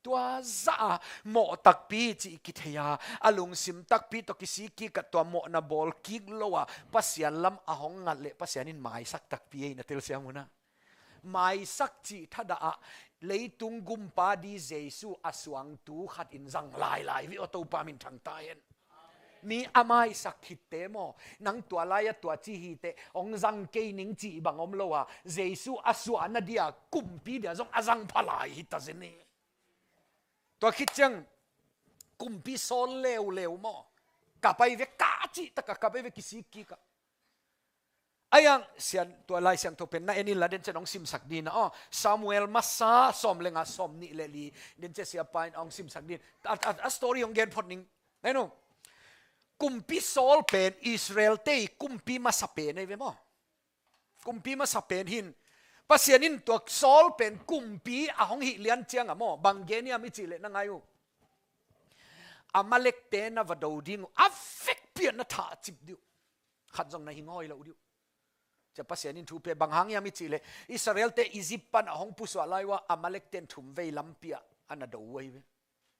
Tua zah a mawh takpi cih kithei a, a lungsim takpi tawh kisik kik a, tua mawhna bawl kik lo a Pasian lam a hong ngat leh Pasian in maisak takpi ei na telsiam un a. Maisak cih thadah ah leitung gumpa di Jesu a suangtu khat in zang lailai ve aw, Topa min thangta hen. Mi a maisak khitte maw, nang tua lai-ah tua ci hiteh hong zang kei ning cih bang om lo a, Jesu a suahna dia kumpi dia zong a zang pha lai hi ta zen hi. Tua khit ciang kumpi sawl leuleu maw, ka pai ve ka cih taka ka pai ve kisik kik a. A iang sian tua Lai Siangtho pen na en in la den cian hong simsak dina aw. Samuel masa sawm le nga, sawm nih le li, den cian siapa in hong simsak din. A, a, a story hong gen phot ning. Nai no. Kumpi Saul pen Israel te kumpi masa pen ei ve maw. Kumpi masa pen hin Pasian in tua Saul pen kumpi a hong hih lian ciang a maw, bang gen hiam i cih leh na ngai uh. Amalek te na va do ding uh, a vekpi ah na thah cip dih uh. Khat zong na hing hawi lo dih uh. Cia Pasian in thu pia, bang hang hiam i cih leh Israel te Egypt pan a hong pusuah lai uh a, Amalek ten thum vei lampi ah a na do uh ahi ve.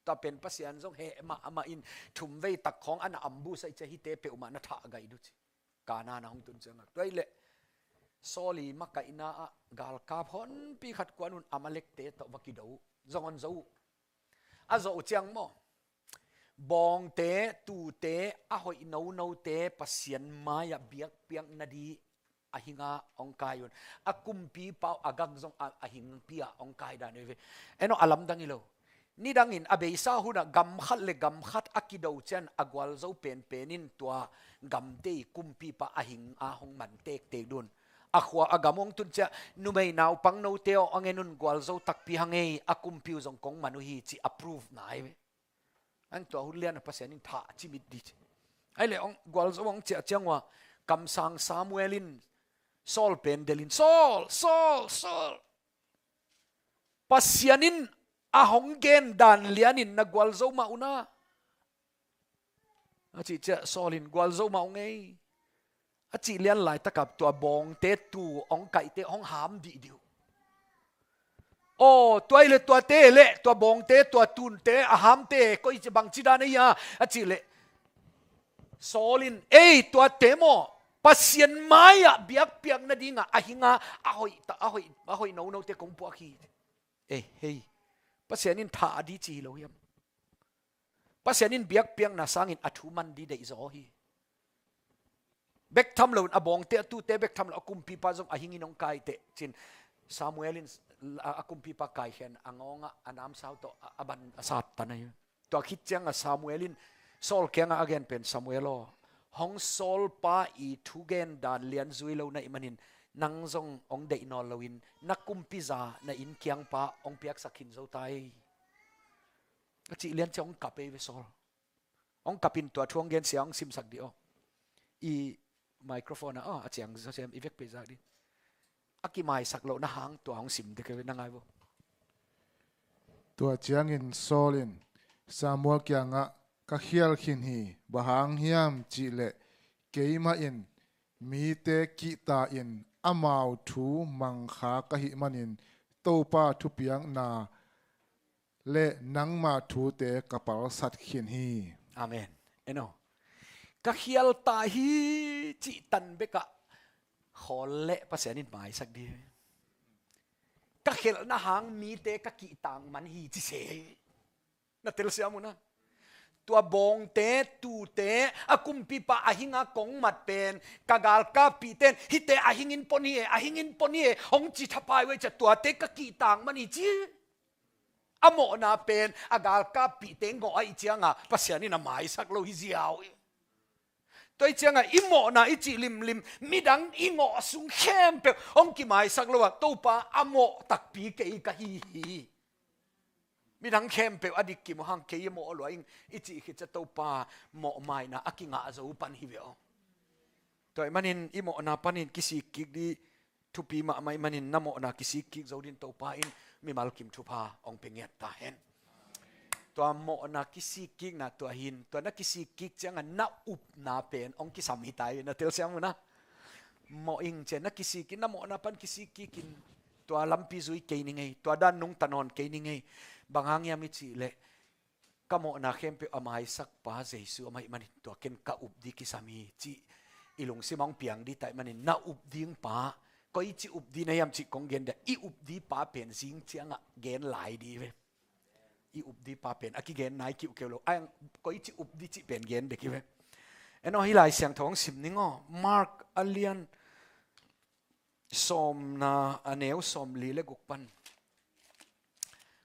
Tua pen Pasian zong heh mahmah in thumvei tak khawng a na ambush ahih ciang hihte peuhmah na thah gaih uh ci. Kanaan a hong tun ciangah tua ahih leh Saul i makaihna ah galkap honpi khat kuan un Amalekte tawh va kido uh. Zong hong zo uh. A zawh uh ciang maw, bawngte, tuute, a hoih nonote Pasian mai-ah biakpiakna ding a hinga hong kai un. A kumpipa uh Agag zong a, a hingpi-ah hong kai dan uh hi ve. En aw, a lamdang hi lo. Nidangin a beisa hunah gam khat le gam khat a kido ciang a gualzo penpen in tua gamte i kumpipa a hinga hong man tektek ding un. A khua a gam hong tun ciang numei naupang note aw, hong en un, gualzo takpi hang ei, a kumpi uh zong kong man uh hi ci approve na hi ve. An tua hun lian a Pasian in thah cimit ding ci. Ahih leh hong gualzo hong ciah ciang uh a kamsang Samuel in Saul pen delhin, "Saul, Saul, Saul, Pasian in a hong gen dan lianin na gualzo mah un a," a cih ciang Saul in, "Gualzo mah ung ei," a cih lian laitakah tua bawngte, tu hong kaihte hong ham dihdih uh. Aw, tua ahih leh tuate leh, tua bawngte, tua tuute a hamte koici, bangci dan ei a, a cih leh Saul in, "Ei, tuate maw, Pasian mai-ah biakpiakna dingah a hinga a hoih ta, a hoih, a hoih nonote kong puak hi." Ei, hei. Pasian in thah ding ci hi lo hiam? Pasian in biakpiakna sangin a thu man ding deihzaw hi. Bek tham loin a bawngte, a tuute bek tham lo, a kumpipa zong a hingin hong kai teh ci-in Samuel in a, a kumpipa kaikhen a ngawngah a namsau tawh a, a ban a sat tan ahi. Tua khit ciangah Samuel in Saul kiangah a gen pen, "Samuel aw, hong sawlpa i thugen dan lian zui lo na hih manin nang zong hong deih nawn loin na kumpiza na innkiangpa hong piaksak khin zo ta ei," a cih lian ciang hong kap ei ve Saul. Hong kap in tua thu hong gen sia hong simsak dih aw. I microphone ah, aw, a ciang zawsem i vek pei zak dih. A kimaisak lohna hang tua hong sim dih kei ve, na ngai vo. Tua ciangin Saul in Samuel kiangah, "Ka khial khin hi, bang hang hiam cih leh keimah in mite kihta-in amau thu mangkha ka hih manin Topa thupiakna le nangma thute ka palsat khin hi." Amen. En aw. "Ka khial ta hi," cih tan bekah khawl leh Pasian in maisak dih. "Ka khelhna hang mite ka kihtak man hi," ci se. Na telsiam uh na. Tua bawngte, tuute, a kumpipa a hinga kong mat pen, ka galkappihte in, "Hihte a hingin pon hi e, a hingin pon hi e," hong ci thapai uh ahih ciang tuate ka kihtak man hi ci. A mawhna pen a galkappihte ngawh ahih ciangah Pasian in a maisak lo hi ziau hi. Tua ahih ciangah i mawhna i cih limlim, midang i ngawh sung khempeuh hong kimaisak lo a, "Topa, a mawh takpi kei ka hi hi. Midang khempeuh a dik kim uh hang, kei a mawh lua ing," i cih khit ciang Topa mawhmaina a kingah zo pan hi ve aw. Tua ahih manin i mawhna panin kisik kik dih thupi mahmah ahih manin na mawhna kisik kik zo dingin Topa in mimal kim thupha hong pia ngiat ta hen. Tua mawhna kisik kikna tua hi-in, tua na kisik kik ciangah na upna pen hong kisam hi ta hi, na telsiam uh na. Mawh ing ci-a na kisik kik, na mawhna pan kisik kik in, tua lampi zui kei ning ei, tua dan nungta nawn kei ning ei. Bang hang hiam i cih leh ka mawhna khempeuh a maisakpa Jesu amah ahih manin tua ken ka up ding kisam hi cih i lungsim hong piang ding ta ahih manin na up dingpa, koici up ding na hiam cih kong gen dih a, i up dingpa pen zing ciangah gen lai dih ve. I up dingpa pen a kigen nai kiuhkeuh lo, a koici up ding cih pen gen dek hi ve. En aw, hih Lai Siangtho hong sim ning aw. Mark a lian sawmna, a neu sawmli le guk pan.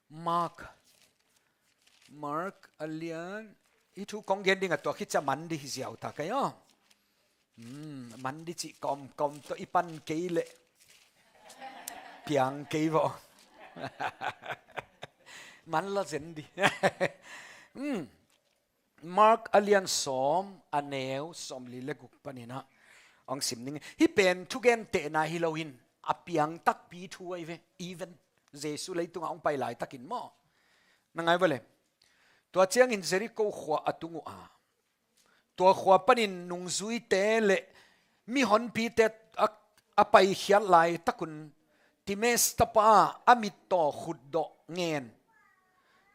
Mark, Mark a lian, hih thu kong gen ding a tua khit ciang man ding hi ziau ta kei aw. Hmm, man ding cih kawmkawm tawh i pan kei leh piang kei vawh. Man la zen dih. Hmm. Mark a lian sawm, a neu sawmli le guk panin ah hong sim ning. Hih pen thugentehna hi lo-in a piang takpi thu ahi ve. Even Jesu leitungah hong pai laitakin maw, na ngai vua le. Tua ciangin Jericho khua a tung uh a, tua khua panin nungzuite le mihonpite a, a paikhiat laitakun Timaeus tapa a mittaw khutdawh ngen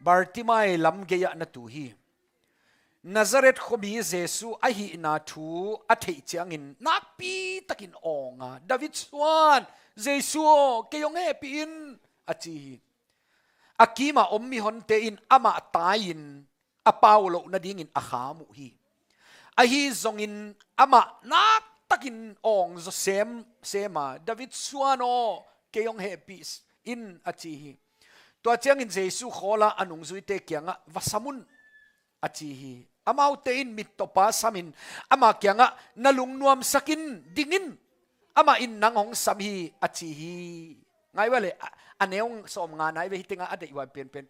Bartimai lam gei-ah na tu hi. Nazareth khuami Jesu ahihna thu a theih ciangin nakpi takin awng a, "David suan, Jesu aw, kei hong hehpih in," a ci hi. A kimah om mihonte in amah tai-in a pau loh nadingin a kham uh hi. Ahi zongin amah naktakin awng zaw sem, sem a, "David suan aw, kei hong hehpih in," a ci hi. Tua ciangin Jesu khawl a, a nungzuite kiangah, "Va sam un," a ci hi. Amaute in mittawpa samin ama kiangah, "Na lungnuamsak in, ding in, amah in nang hong sam hi," a ci hi. Ngai ua le, a, a neu sawm nga nai ve, hih tengah a deih ua penpen.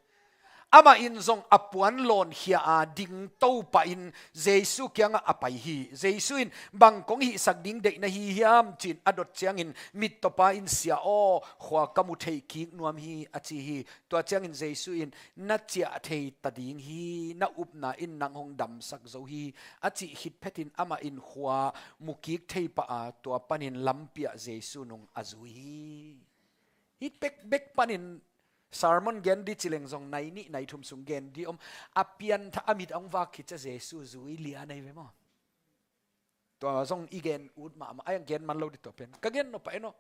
Amah in zong a puan lawnkhia a ding to pahin Jesu kiangah a pai hi. Jesu in, "Bang kong hihsak ding deih na hi hiam?" ci-in a dot ciangin mittawpa in, "Sia aw, khua ka mu theih kik nuam hi," a ci hi. Tua ciangin Jesu in, "Na ciah thei ta ding hi, na upna in nang hong damsak zo hi," a cih khit phetin amah in khua mu kik thei pah a, tua panin lampi ah Jesu nung a zui hi. Hih pek bek panin sermon gen di ci leng zong nai nih nai thum sung gen di om. A pianthak a mit hong vak khit ciang Jesu zui lian ahi ve maw. Tua zong i gen ut mahmah, a, gen man lo di tua pen. Ka gen nop pah e no.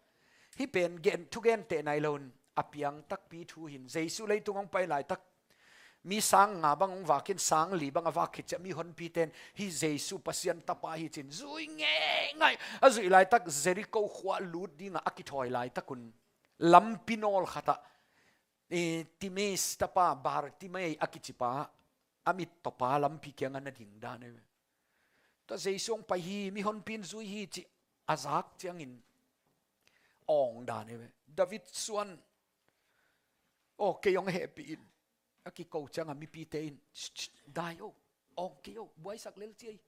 Hih pen gen, thugenteh nai lo in a piang takpi thu hi in. Jesu leitung hong pai laitak, mi sang nga bang hong vak in, sang li bang a vak khit ciang mihonpite in, "Hih Jesu Pasian Tapa hi," ci-in zui ngeingai. A zuih laitak Jericho khua lut dingah a kithawi laitak un, lampi nawl khatah, eh, Timaeus tapa Bartimai a kicipa, a mittawpa lampi kiangah na ding dan ahi ve. Tua Jesu hong pai hi, mihonpi in zui hi cih a zak ciangin awng dan ahi ve. "David suan aw, kei hong hehpih in," a kiko ciangah mipite in, "Shh, shh, dai o, awng kei o, buaisak lel ci ei,"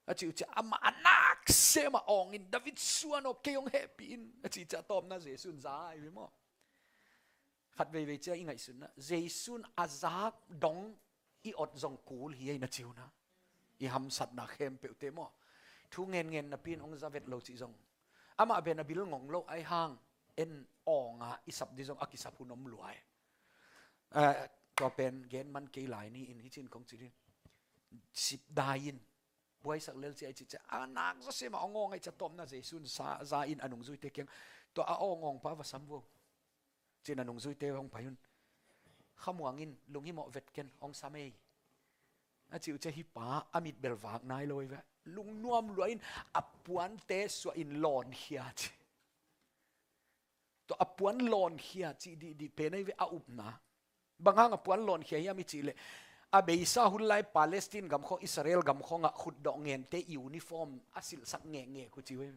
a cih uh ciang amah a nak sem a awng in, "David suan aw, kei hong hehpih in," a cih ciang a tawpna Jesu in za ahi ve maw. Khat veivei ciang i ngaihsutna, Jesu in a zak dong i ot zong kul hi ei na ci uh na. I hamsatna khempeuhte maw, thu ngenngen napi in hong za vet lo cih zong, amah pen a bil ngong lo ahi hang, en awng a i sap di zong a kisap hun om lua e. Eh, tua pen gen man kei lai ni in, hih ci-in kong ci ding. Sip dai in, buaisak lel ci ei cih ciang a nak zaw sem a hong awng ahi ciang a tawpna Jesu in za, za in a nungzuite kiang, "Tua a awng awngpa va sam vo," ci-in a nungzuite hong pai un. "Khamuang in, lunghimawh vet ken, hong sam ei," a cih uh ciang hih pa a mit bel vak nai lo ahi ve. Lungnuam lua in a puante suah in lawnkhia ci. Tua a puan lawnkhia cih dihdih pen ahi ve a upna. Bang hang a puan lawnkhia hiam i cih leh, a beisa hun lai Palestine gam khawng, Israel gam khawngah khutdawh ngente uniform a silhsak ngekngek uh ci uh hi.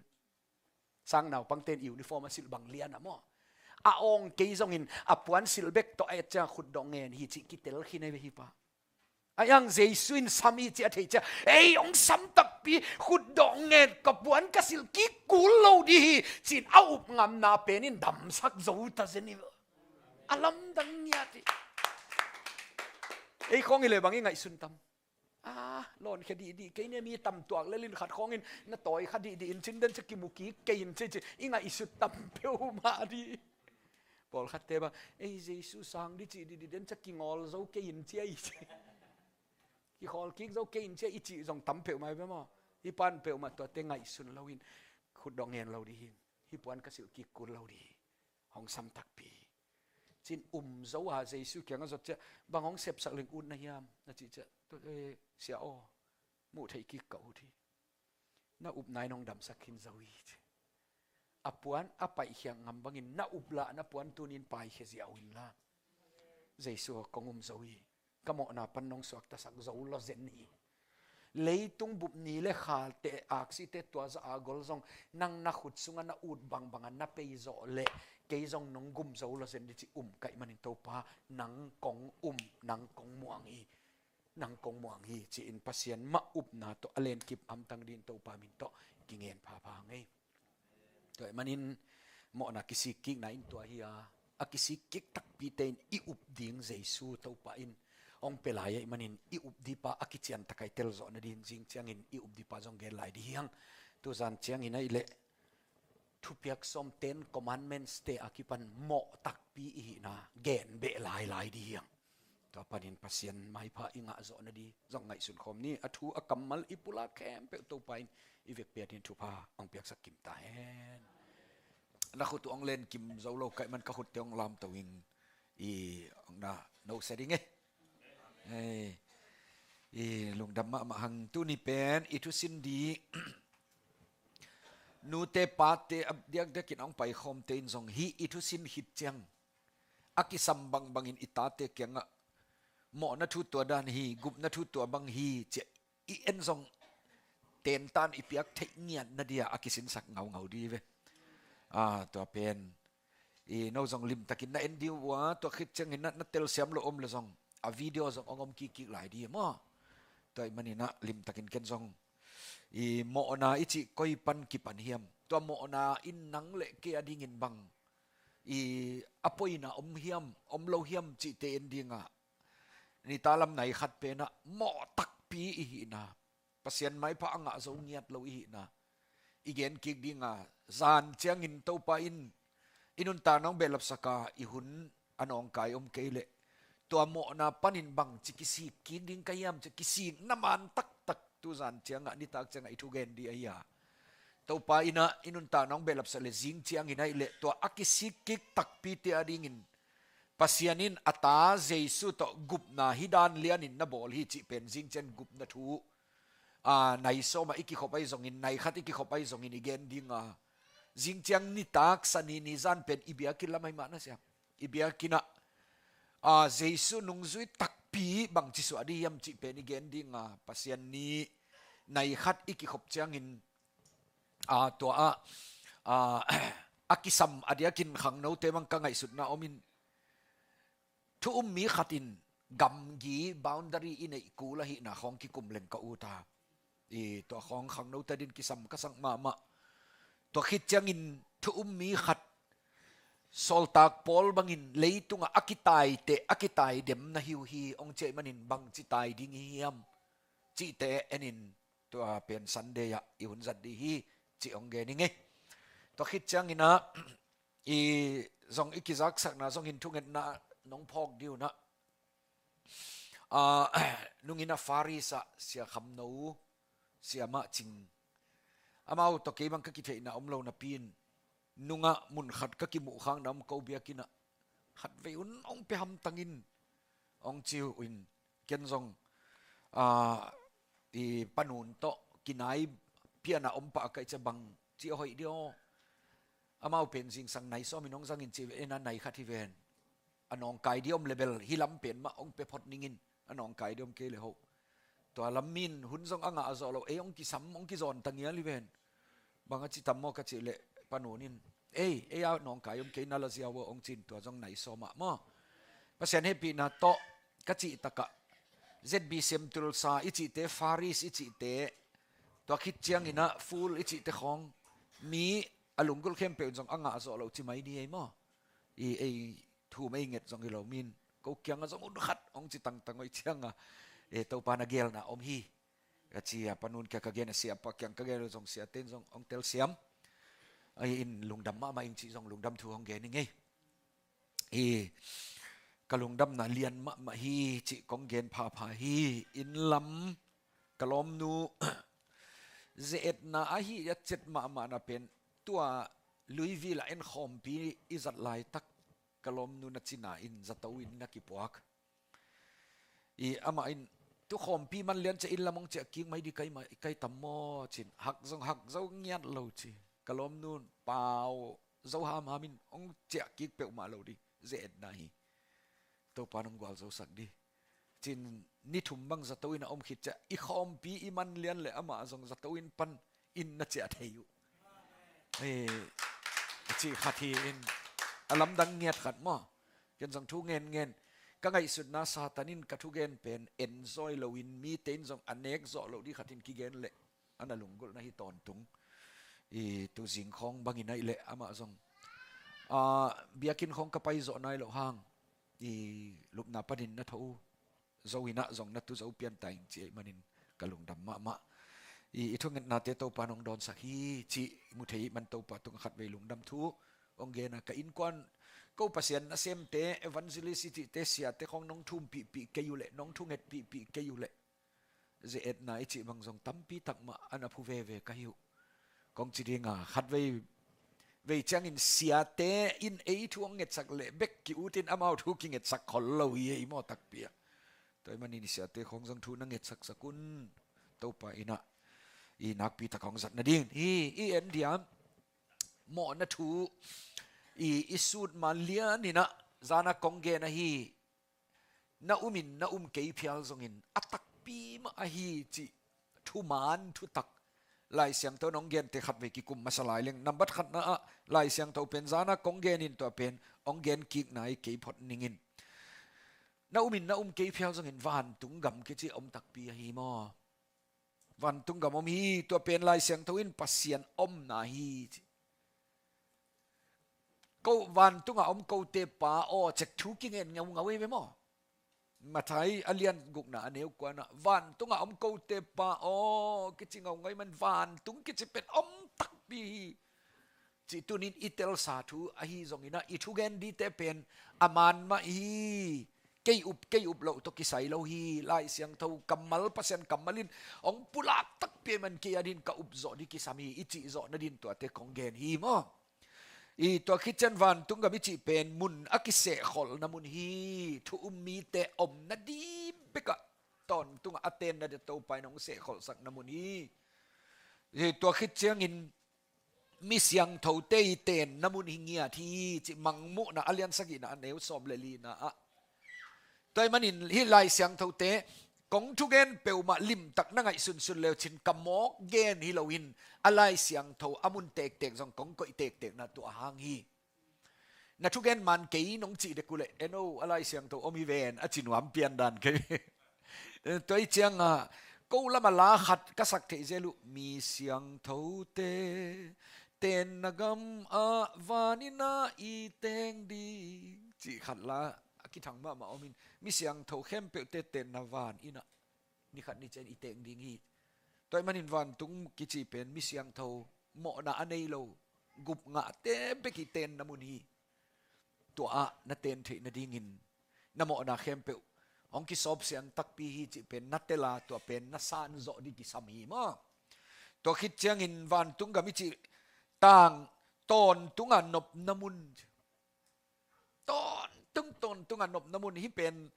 Sang naupangte in uniform a silh bang lian a maw. A awng kei zongin a puan silh bek tawh a et ciang khutdawh ngen hi cih kitel khin ahi ve hih pa. Ahi hang Jesu in sam hi cih a theih ciang, "Ei, hong sam takpi, khutdawh ngen, ka puan ka silh kik kul lo di hi," ci-in a up ngamna pen in damsak zo ta zen hi. A lamdang ngiat hi. Ei khawng hi leh bang i ngaihsun tam? "Ah, lawnkhia dihdih kei ni, mi tam tuak lel in khat khawng in na tawi kha dihdih in cin den ciang kimu kik kei in ci," ci-in i ngaihsut tam peuhmah di. Pawlkhatte bang, "Ei, Jesu sang di cih dihdih den ciang kingawl zo kei in ci ei," ci. "Kikhawl kik zo kei in ci ei," i cih zong tam peuhmah hi ve maw. Hih pan peuhmah tuate ngaihsun lo in, "Khutdawh ngen lo di hi. Hih puan ka silh kik kul lo di hi. Hong sam takpi hi," ci-in um zo a, Jesu kiangah zot ciang, "Bang hong sepsak leng ut na hiam?" a cih ciang, "Tua, eh, Sia aw, muh theih kik ka ut hi. Na upna in hong damsak khin zo hi," ci. A puan a paihkhiat ngam bangin na up lah na puan tuni in paikhia ziau inla, "Jesu aw, kong um zo hi. Ka mawhna pan nong suaktasak zo lawzen hi. Leitung bup ni le khalte, aksite tua zah a gol zong nang na khut sungah na ut bangbang a na pei zawh leh kei zong nong gum zo lawzen di," ci um ka hih manin, "Topa, nang kong um, nang kong muang hi. Nang kong muang hi," ci-in Pasian mah upna tawh a lenkip hamtang dingin Topa min tawh kingen phapha ngei. Tua ahih manin mawhna kisik kikna in tua hi a, a kisik kik takpite in i up ding Jesu Topa in hong pia lai ahih manin i up dingpa a kician takin i tel zawh nading zing ciangin i up dingpa zong gen lai ding hi hang. Tuzan ciangin ahih leh thupiak sawm, Ten Commandments te a kipan mawh takpi i hihna gen beh lailai ding hi hang. Tua panin Pasian maipha i ngah zawh nading zong ngaihsun khawm ni. A thu a kammal i pulak khempeuh Topa in i vekpi-a dingin thupha hong piaksak kim ta hen. Na khut uh hong len kim zo lo ka hih man ka khutte hong lamto ing. I hong na no sia ding e. Hei. I lungdam mahmah hang. Tuni pen i thusin ding nute pate a diakdiakin hong paikhawmte in zong hih i thusin khit ciang a kisam bangbangin i tate kiangah mawhna thu tua dan hi, gupna thu tua bang hi, ci-a i en zong tentan i piak theih ngiat nading a kisinsak ngaungau ding hi ve. Ah, tua pen i no zong limtakin na en ding uh a, tua khit ciangin na, na telsiam lo om le zong a video zong hong om kikkik lai ding hi maw. Tua ahih manin ah limtakin ken zong i mawhna i cih koi pan kipan hiam, tua mawhna in nang le kei a dingin bang i a poina om hiam, om lo hiam cihte en ding a, nitak lam nai khat pen ah mawh takpi i hihna, Pasian maipha a ngah zo ngiat lo i hihna i gen kik ding a, zan ciangin Topa in i nuntakna hong behlapsak a, i hun a nawngkai om kei leh tua mawhna panin bangci kisik kik ding ka hiam, ci kisik na man taktak tu zan ciangah, nitak ciangah i thugen ding ahi a. Topa in ah i nuntakna hong behlapsak le zing ciangin ahih leh tua a kisik kik takpite a dingin Pasian in a ta Jesu tawh gupna hih dan lianin na bawl hi cih pen zing ciang gupna thu, a, nai sawm ah i kikhop ahi zongin, nai khat i kikhop ahi zongin i gen ding a, zing ciang nitak Sani ni zan pen i biakinn lam ahi mah na sia, i biakinn ah, a, Jesu nungzui takpi bangci suah ding hiam cih pen i gen ding a, Pasian ni nai khat i kikhop ciangin, a, tua ah, a, a kisam a diakin khangnote bang ka ngaihsutna om in, thu um mi khat in gamgi boundary i neih kul ahihna khawng kikum leng ka ut a. I tua khawng khangnote adingin kisam ka sak mahmah. Tua khit ciangin thu um mi khat Sawltak Paul bangin leitungah a kitaiteh, a kitaidem na hi uh hi, hong ci ahih manin bangci tai ding i hiam cihte en in, tua pen Sunday ah i hun zat ding hi, cih hong gen ing e. Tua khit ciangin ah, i zong i kizaksakna zongin thungetna nong phawk ding uh na, a, nungin a Faris ah Sia Kham No, Sia Mah Cing, amau tawh kei bang ka kitheihna om lo napi in, nungah mun khat ka kimuhkhakna om ko biakinn ah, khatvei un hong pia hamtang in, hong ci uh in, ken zong, a, i Pa Nun tawh kinai pian a om pah ka hih ciang bangci a hoih ding aw. Amau pen zingsang nai sawm in hong zangin ci ve, en a nai khat hi ven. A nawngkai ding om le bel hih lam pen mah hong pia phot ning in, a nawngkai ding om kei le hoh. Tua lam mi in hun zong a ngah zawh lo, ei hong kisam, hong kizawn ta ngial hi ven. Bang a ci tam maw ka cih leh Pa Nun in, ei, ei a nawngkai om kei, na la ziau aw, hong ci in, tua zong nai sawm ah maw. Pasian hehpihna tawh ka cih takah Z B C M Tulsa i cihte, Faris i cihte, tua khit ciangin ah Full i cihte khawng, mi a lunggulh khempeuh in zong a ngah zawh lo ci mai ni ei maw. I ei thum ei nget zong hi lo mi in, ko kiangah zong hun khat hong ci tangtang uh ahih ciangah, e, Topa na geelna om hi, ka ci a, Pa Nun kiang ka gen a, Siapa kiang ka gen a, zong siate in zong hong telsiam. Ahi in lungdam mahmah ing cih zong lungdam thu hong gen ing ei. I ka lungdamna lian mahmah hi cih kong gen phapha hi. Inn lam ka lawmnu ze-etna ahi a cet mahmahna pen, tua Louisville ah en khawmpi i zat laitak ka lawmnu na cina in zato in na kipuak. I amah in, tu khawmpi man lian ciah inn lam hong ciah kik mai ding ka hih mah, ka hih tam maw ci in, hak zong hak zo ngiat lo ci. Ka lawmnu in pau zo hamham in hong ciah kik peuhmah lo ding, ze-etna hi. Topa in hong gualzosak ding ci in, ni thum bang zato inn ah om khit ciah, i khawmpi i man lian leh amah zong zato inn pan inn na ciah thei uh. Hei, a cih khat hi in, a lamdang ngiat khat maw. Ken zong thu ngen ngen, ka ngaihsutna Satan in ka thugen pen enjoy lo in, mite in zong a nek zawh loh ding khat in kigen leh a na lunggulhna hi tawntung. I tu zing khawng bangin ahih leh amah zong, a, biakinn khawng ka pai zawh nai loh hang, i lupna panin na tho uh, zo in ah zong na tu zo pian ta ing ci ahih manin ka lungdam mahmah. I, i thungetnate Topa in hong dawnsak hi cih mu thei ahih man Topa tungah khatvei lungdam thu hong gen a, ka innkuan Ko Pasian nasemte, evangelist i cihte, siate khawng nong thumpihpih kei uh leh, nong thungetpihpih kei uh leh, ze-etna i cih bang zong tampi tak mah a na phu veve ka hi uh. Kong ci dinga, khatvei vei ciangin siate in ei thu hong ngetsak leh bek ki-utin amau thu kingetsak khol lo hi ei maw takpi a. Tua ahih manin i siate khawng zong thu na ngetsaksak un. Topa in ah i nakpi tak hong zat nading hi. I en diam, mawhna thu i, i sut man lian in ah zana kong gen ahi. Na um in na um kei phial zongin a takpi mah ahi cih thuman thutak Lai Siangtho in hong gente khatvei kikum masa lai leng. Nambat khatna ah Lai Siangtho pen zana kong gen in tua pen hong gen kikna hi kei phot ning in. Na um in na um kei phial zongin vantung gam kici a om takpi ahi maw? Vantung gam om hi, tua pen Lai Siangtho in Pasian omna hi ci. Ko vantunga om kote Pa aw, cek thu kingen ngaungau ei ve maw? Matthai a lian gukna a neu kuana, vantunga om kote Pa aw kici ngaungau ei man, vantung kici pen om takpi hi. Cih tunin i telsa thu ahi zongin ah i thugen dite pen a man mah hi. Kei up, kei up loh tawh kisai lo hi. Lai Siangtho kammal, Pasian kammal in hong pulak takpi ahih man kei adin ka up zawh ding kisam hi, i cih zawh nadin tuate kong gen hi maw? I tua khit ciang vantung gam i cih pen mun a kisehkholhna mun hi. Thu um mite omna ding bekah tawntungah a tenna ding Topa in hong sehkholhsakna mun hi. I tua khit ciangin mi siangthote i tenna mun hi ngiat hi cih Mangmuhna a lian sagihna a neu sawm le lina ah. Tua ahih manin hih Lai Siangthote kong thugen peuhmah limtak na ngaihsunsun leucin ka mawk gen hi loin a Lai Siangtho a mun tektek zong kong koih tektekna tua a hang hi. Na thugen man kei nong cih dek uh leh, eno, a Lai Siangtho om hi ven, a ci nuam pian dan kei. Tua ahih ciangah ko lama la khat ka sak theih zel uh, mi siangthote tenna gam ah vanin ah i teng ding cih khat la a kithang mahmah om in, mi siangtho khempeuhte tenna vanin ah ni khat ni ciang i teng ding hi. Tua ahih manin vantung kici pen mi siangtho, mawhna a nei lo, gupngahte bek i tenna mun hi. Tua ah na ten theih nadingin na mawhna khempeuh hong kisawpsiang takpi hi cih pen na tel a, tua pen na san zawh ding kisam hi maw? Tua khit ciangin vantung gam i cih tang, tawntungah nopna mun. Tawntung, tawntungah nopna mun hi pen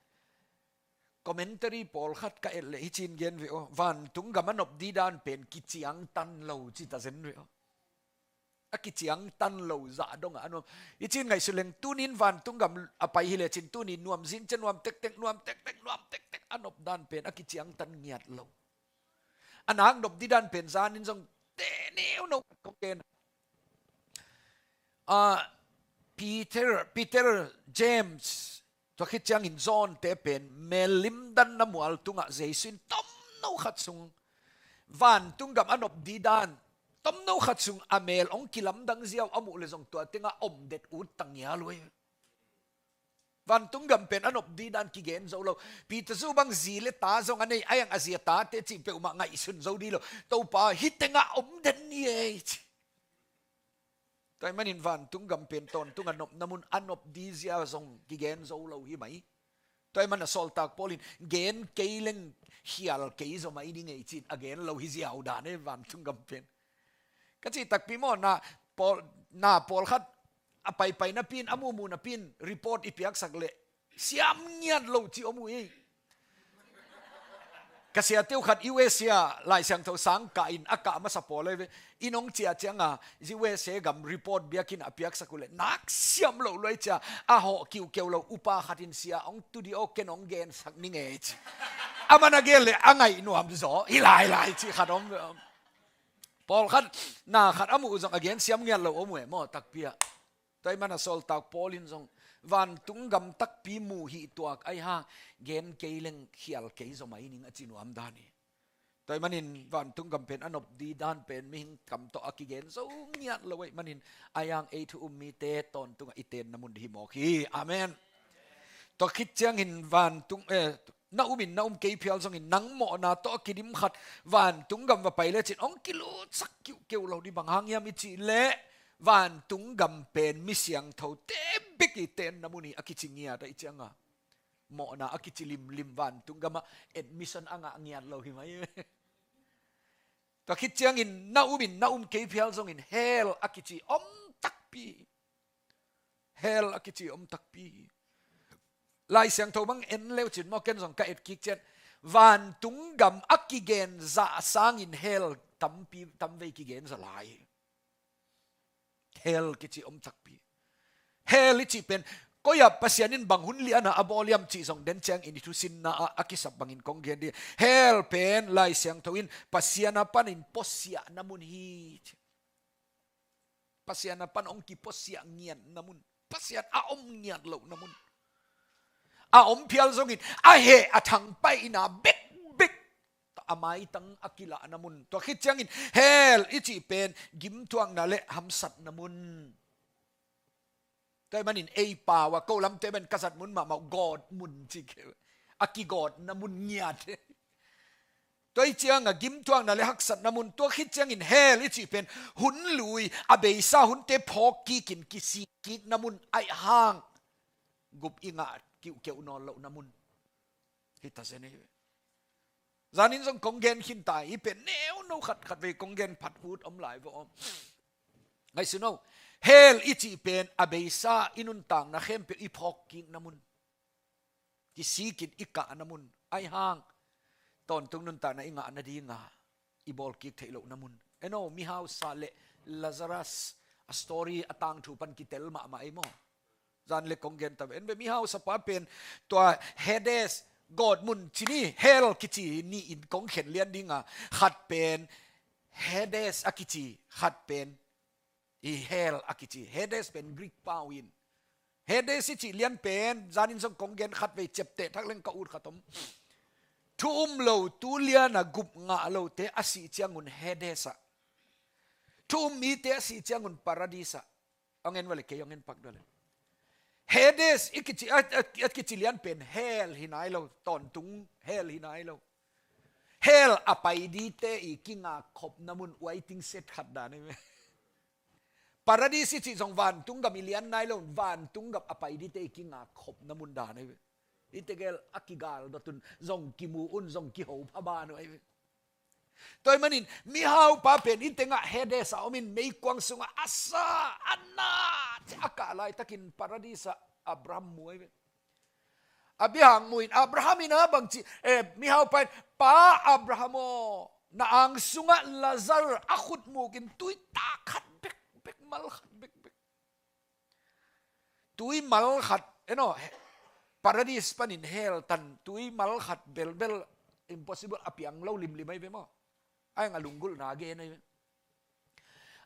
commentary pawlkhat ka et leh hi cin gen ve aw. Vantung gam a nop ding dan pen kiciangtan lo ci ta zen ve aw. A kiciangtan lo zah dongah a nuam. Hi cin ngaihsut leng tunin vantung gam a pai hi lecin tunin nuam zing ciang nuam tektek, nuam tektek, nuam tektek a nop dan pen a kiciangtan ngiat lo. A nak nop ding dan pen zanin zong te neu no kong gen. Ah, Peter, Peter, James, tua khit ciangin John te pen mel limdanna mual tungah Jesu in tomno khat sung vantung gam a nop ding dan tomno khat sung a mel hong kilamdang ziau a muh leh zong tua tengah om det ut ta ngial uh hi. Vantung gam pen a nop ding dan kigen zo lo. Peter zu bang zi le ta zong a nei, a iang a zi a tate cih peuhmah ngaihsun zo ding lo. Topa, hih tengah om den ni ei ci. Tua ahih manin vantung gam pen tawntungah nopna mun a nop ding zia zong kigen zo lo hi mai. Tua ahih manin a sawltak Paul in gen kei leng khial kei zaw mai ni ngei cin a gen lo hi ziau dan ei vantung gam pen. Ka cih takpi maw, na pawl, na pawlkhat a paipai napi in, a muhmuh napi in report i piaksak leh siam ngiat lo ci om uh hi. Ka siate uh khat U S A ah Lai Siangtho sang kah in a kah masa pawl ei ve. Inn hong ciah cianga U S A gam report biakinn a piaksak uh leh nak siam loh luai cia a hawh kiuhkeuh lo upa khat in sia hong tu dih aw, ken hong gensak ni ngei ci. Aman a gen leh a ngaih nuam zaw hi lailai ci khat om ve. Pawlkhat, na khat a muh uh zong a gen siam ngiat lo om uh e maw, takpi ah. Tua ahih manin a sawltak Paul in zong vantung gam takpi muh hi tuak ahih hang gen kei leng khial kei zaw mai ning a ci nuam dan hi. Tua ahih manin vantung gam pen a nop ding dan pen mihing kam tawh a kigen zo ngiat lo ahih manin a iang ei thu um mite tawntungah i tenna mun hi mawk hi. Amen. Tua khit ciangin vantung, eh, na um in na um kei phial zongin nang mawhna tawh a kidim khat vantung gam va pai lecin hong kilutsak kiuhkeuh lo ding, bang hang hiam i cih leh Vantung gam pen mi siangthote bek i tenna mun hi a kici ngiat ahih cianga, mawhna a kici limlim vantung gamah admission a ngah ngiat lo hi mai. Tua khit ciangin na um in na um kei phial zongin hell a kici om takpi. Hell a kici om takpi. Lai Siangtho bang en leucin maw, ken zong ka et kik cian. Vantung gam a kigen zah sangin hell tampi, tamvei kigen zah lai. Hell kici om takpi. Hell i cih pen, koi ah Pasian in bang hun liana a bawl hiam cih zong den ciangin i thusinna ah a kisap bangin kong gen dih. Hell pen Lai Siangtho in Pasian a panin puasiahna mun hi. Pasian a pan hong kipuasiah ngiatna mun. Pasian a om ngiat lohna mun. A om phial zongin a heh a thangpaihna bekbek a maitang a kilahna mun. Tua khit ciangin hell i cih pen gimthuakna le hamsatna mun. Tua ahih manin ei pau a ko lamte pen ka zat mun mahmah, gawt mun ci kei. A kigawtna mun ngiat. Tua ahih cianga gimthuakna le haksatna mun. Tua khit ciangin hell i cih pen hun lui, a beisa hunte phawk kikin kisik kikna mun ahih hang gup i ngah kiuhkeuh nawn lohna mun. Hi ta zen ei ve. Zanin zong kong gen khin ta hi, pen neuno khat khat vei kong gen phat hut om lai vo om. Ngaihsun o. Hell i cih pen a beisa i nuntakna khempeuh i phawk kikna mun. Kisikin i kahna mun. Ahih hang tawntung nuntakna i ngah nadinga i bawl kik theih lohna mun. En o, mihausa le Lazarus a story a tangthu pan kitel mahmah ei maw. Zan le kong gen ta ve. En ve, mihausa pa pen tua Hades, gawt mun ci ni, hell kici ni in kong khen lian dinga, khat pen Hades a kici, khat pen i hell a kici. Hades pen Greek pau in. Hades i cih lian pen zanin zong kong gen khat vei, ciapteh thak leng ka ut khat om. Thu um lo tu liana gup ngah lote a sih ciangun Hades ah, thu um mite a sih ciangun Paradis ah. Hong en vale, kei hong en pak dua le. Hades i kici, a, a, a kici lian pen hell hi nai lo, tawntung hell hi nai lo. Hell a pai dite i kingak khopna mun, waiting shed khat dan ei ve. Paradis i cih zong vantung gam i lian nai lo, vantung gam a pai dite i kingak khopna mun dan ei ve. I tegel a kigal dotun zong kimu un, zong kiho pha ban uh ei ve. Tua ahih manin mihaupa pen i tengah Hades a omin meikuang sungah a sa, a na, a kah laitakin Paradis ah Abraham mu ei ve. A bihang mu in Abraham in a bangci, eh, mihaupa in, "Pa Abraham aw, na ang sungah Lazar a khut mukin tui tak khat bekbek, mal khat bekbek." Tui mal khat, eno, he-, Paradis panin hell tan tui mal khat belbel impossible a piang lo limlim ei ve maw. Ahih hang a lunggulhna a gen ei ve.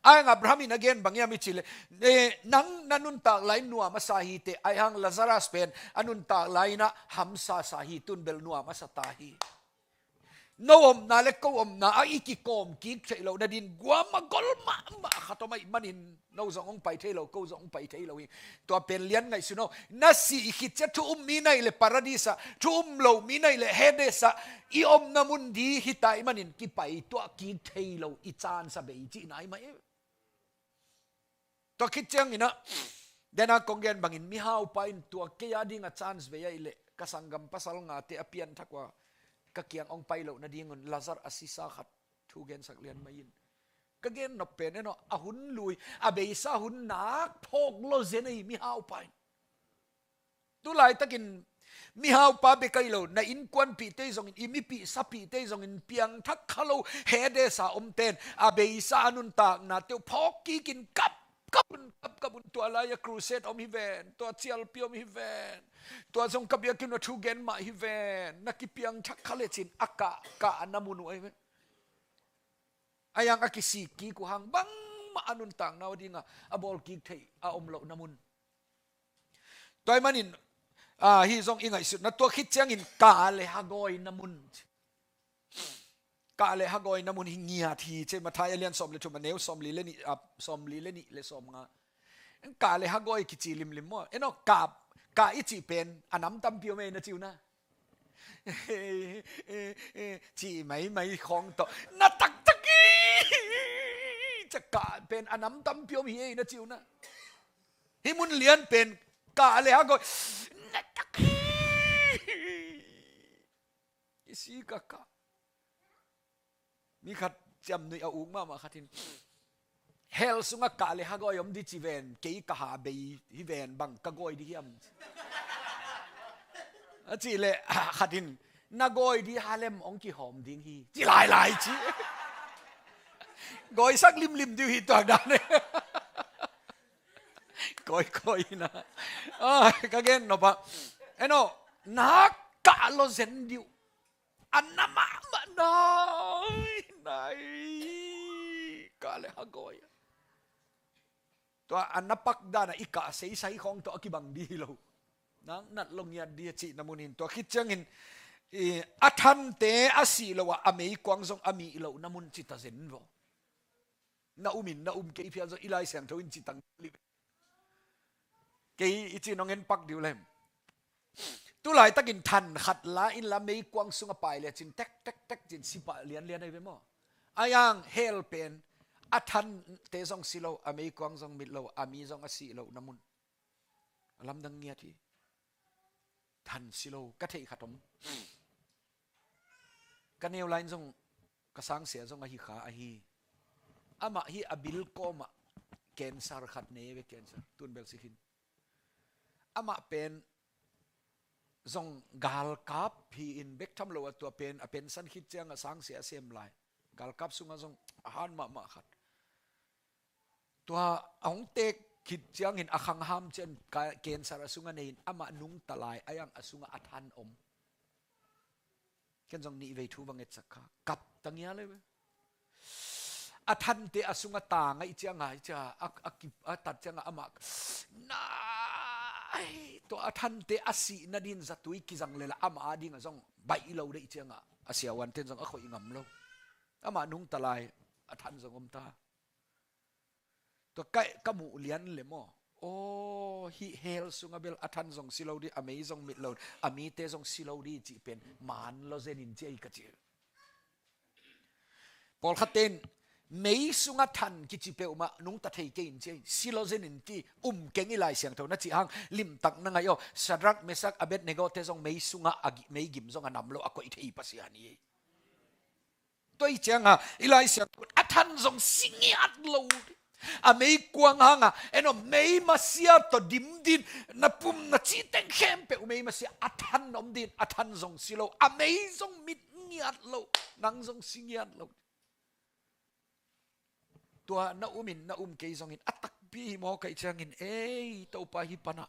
Ahih hang Abraham in a gen bang hiam i cih leh, eh, nang na nuntak lai nuam a sa hi teh, ahih hang Lazarus pen a nuntak lai inah hamsa sa hi, tun bel nuam a sa ta hi. No omna le ko omna ah i kikawm kik theih loh nadin guam a gol mahmah khat om ahih manin, no zong hong pai thei lo, ko zong hong pai thei lo hi. Tua pen lian ngaihsun o. Na sih khit ciang thu um mi na hih leh Paradis ah, thu um lo mi na hih leh Hades ah i omna mun di hi ta ahih manin kipai tuah kik thei lo i chance a bei cihna hi mah hi. Tua khit ciangin ah, dena kong gen bangin mihaupa in tua kei a dinga chance bei ahih leh ka sanggam pasal ngate a pianthak uh a ka kiang hong pai loh nadingun Lazar a sisa khat thu gensak lian mai in. Ka gen nop pen eno, a hun lui, a beisa hun nak phawk lo zen ei mihaupa in. Tu laitakin mihaupa bek ahi lo, na innkuanpihte zongin, i mipih sapihte zongin, piangthak kha lo Hades a omten a beisa a nuntaknate uh phawk kikin kap kap un, kap kap un. Tua lai-a crusade om hi ven, tua cialpi om hi ven, tua zong ka biakinn uh a thu gen mah hi ven, na kipiangthak kha lecin a kah, kahna mun uh ahi ven. Ahih hang a kisik kik uh hang bangmah a nuntakna uh dinga a bawl kik theih a om lohna mun. Tua ahih manin, ah, hih zong i ngaihsutna, tua khit ciangin kah le hagawi na mun. Kah le hagawi na mun hi ngiat hi ci. Mathai a lian sawm le thum, a neu sawmli le nih, ah, sawmli le nih le sawmnga. Kah le hagawi kici limlim maw. Eno, kah, kah i cih pen a nam tampi om ei, na ci uh na. Cih maimai khawng tawh na taktak i Cia kah pen a nam tampi om hi ei na ci uh na. Hih mun lian pen kah le hagawi na tak hi. I si ka kah. Mi khat ciamnuih a uk mahmah khat in, hell sungah kah le hagawi om di ci ven, kei ka ha bei hi ven, bang ka gawi di hiam? A cih leh khat in, na gawi di ha lem hong kihawm ding hi, ci lailai ci. Gawisak limlim di uh hi tuak dan e. Kawikawi na. Ah, ka gen nop ah, eno, na kah lo zen di uh. A na mahmah nai, nai. Kah le hagawi. Tua a na pak dan a i kah seisai khawng tawh a kibang di hi lo. Nang nat lo ngiat di a cihna mun in. Tua khit ciangin, i, a thante a sih lo a, a meikuang zong a mih lohna mun ci ta zen vaw. Na um in, na um kei phial zong i Lai Siangtho in ci tang li. Kei i ci nong en pak di uh lem. Tu laitakin than khat la in la meikuang sungah pai le cin tek, tek, tek cin si pah lianlian ahi ve maw? Ai ang hell pen a thante zong si lo, a meikuang zong mit lo, a mi zong a sih lohna mun. A lamdang ngiat hi. Than si lo, ka theih khat om. Ka neu lai in zong, ka sangsia zong ahi kha ahi. Amah hi a bil kawmah cancer khat nei ve, cancer. Tun bel si khin. Amah pen zong galkap hi in bek tham lo a tua pen, a pensan khit ciangah sangsia a sem lai. Galkap sungah zong a han mahmah khat. Tua a hong tek khit ciangin a khangham cian ka-, cancer a sungah nei in amah nungta lai, a yang a sungah a than om. Ken zong nih vei thu bang etsak kha. Kap ta ngia le ve. A thante a sungah ta ngaih ciangah, i cia, a, a kip, a tat ciangah amah. Nai, tua a thante a sihna din zatui kizang le la amah a dingah zong baih lo deih ciangah. A siavuanten zong a khoih ngam lo. Amah nungta lai, a than zong om ta. Tua ka, ka muh lian le maw? Aw, hih hell sungah bel a than zong si lo di, a mei zong mit lo, a mite zong si lo di cih pen man lo zen in ci ei ka ci. Pawlkhat ten mei sungah than kici peuhmah nungta thei kei in ci ei, si lo zen in ci, um keng i Lai Siangtho na cih hang, limtak na ngaih aw, Shadrach, Meshach, Abednego te zong mei sungah a gi-, mei gim zong a nam lo a koih thei Pasian hi ei. Tua i cianga, i Lai Siangtho a than zong si ngiat lo. A meikuang hanga, eno mei masia tawh dim din, na pum na cih teng khempeuh mei masia a than om din, a than zong si lo. A mei zong mit ngiat lo, nang zong si ngiat lo. Tua na um in, na um kei zongin, a takpi hi maw ka i ciangin, ei, Topa hi panah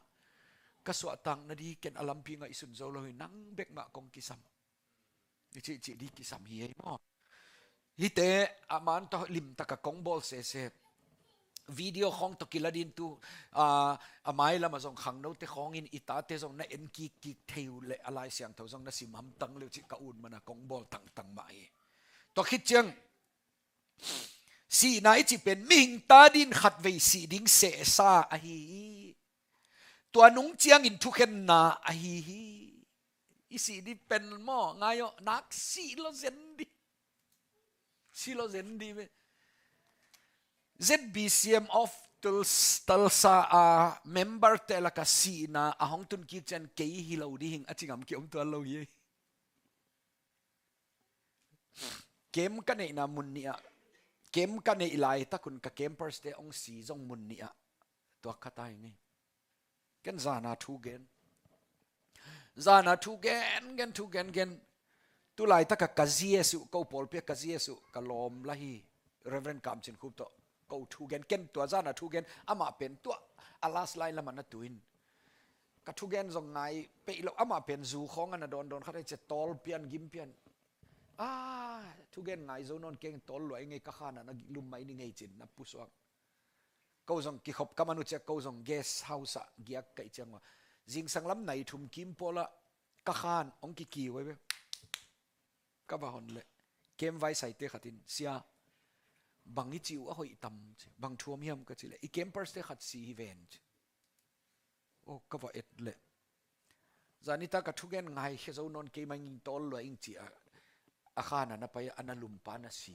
ka suahtak na di ken a lampi ngaihsun zo lo hi, nang bek mah kong kisam. I cihcih di kisam hi ei maw? Hihte a man tawh limtaka kong bawl sese. Video khawng tawh kila din tu, a, a mailamah zong khangnote khawngin i tate zong na en kikkik thei uh leh a Lai Siangtho zong na sim hamtang leh uh cih ka ut mana kong bawl tangtang mah hi. Tua khit ciang, sihna i cih pen mihing ta din khatvei sih ding sehsa ahi hi. Tua nung ciangin thukhenna ahi hi. I sih di pen maw, ngai aw, nak sih lo zen di. Sih lo zen di ve. Z B C M of Tuls-, Tulsa a member te laka sihna a hong tun kik ciang kei hi lo di hing a ci ngam ki om tuan lo hi. Kem ka neihna mun nih ah, kem ka neih laitak un ka campers te hong si zong mun nih ah, tua khat ai ngei. Ken zana thu gen. Zana thu gen, gen, thu gen, gen. Tu laitaka ka zies uh, ko pawlpi ah ka zies uh, ka lawm la hi. Reverend Kam Cin Khup tawh ko thu gen, ken tua zana thu gen, amah pen tua a last line lamah na tuin. Ka thugen zong ngai peih lo, amah pen zu khawng a na dawndawn khat ei cia, tawl pian, gim pian. Ah, thugen ngai zo nawn keng, tawl luai ngei, ka khan a na lum mai ni ngei cin, na pusuak. Ko zong kikhop ka man uh cia, ko zong guest house ah giak kaih ciang ua. Zingsang lam nai thum kim pawlah ka khan hong kikiu ei ve. Ka va hon leh kem vaisaite khatin, "Sia, bang i ci uh a hoih tam?" ci. "Bang thu om hiam?" ka cih leh, "I campers te khat si hi ven," ci. Oh, ka va et leh, "Zani ta ka thugen ngaikhia zo nawn kei mah ing, tawl lua ing," ci a, a khan a na pai a, a na lumpa na si.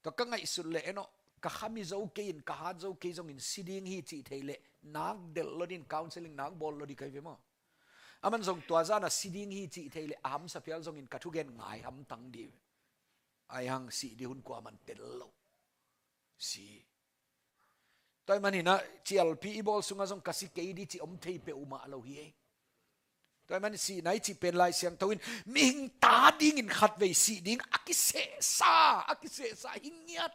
Tua ka ngaihsut leh, eno, ka khami zo kei in, ka hat zo kei zongin si ding hi cih thei leh nak delh lo ding, counseling nak bawl lo ding ka hi ve maw. Aman zong tua zana si ding hi cih thei leh a hamsa phial zongin ka thugen ngai hamtang ding. Ahi hang sih ding hun kuaman tel lo. Si. Tua ahih manin ah cialpi i bawl sungah zong ka si kei ding cih om thei peuhmah lo hi ei. Tua ahih manin sihna i cih pen Lai Siangtho in mihing ta dingin khatvei sih ding a kisehsa, a kisehsa hi ngiat.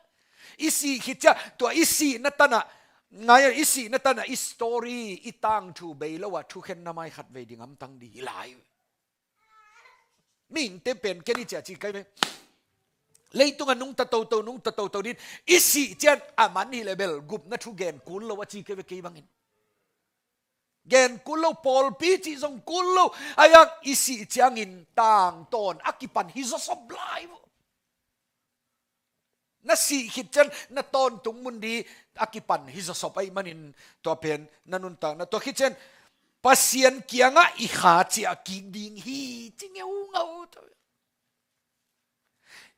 I sih khit ciang tua i sihna tanah, ngai, i sihna tanah i story, i tangthu bei lo a thukhenna mai khatvei ding hamtang ding hi lai. Mihingte pen ken i ciah ci kai ve. Leitung a nungta toto, nungta toto ding, i sih ciang a man hi leh bel gupna thu gen kul lo a ci kai ve kei bangin. Gen kul lo, pawlpi cih zong kul lo. Ahi hang i sih ciangin tangtawn a kipan hi zawsop lai. Na sih khit ciang na tawntung mun ding a kipan hi zawsop ahih manin tua pen na nuntakna. Tua khit ciang Pasian kiangah i kha ciah kik ding hi ci ngeungau.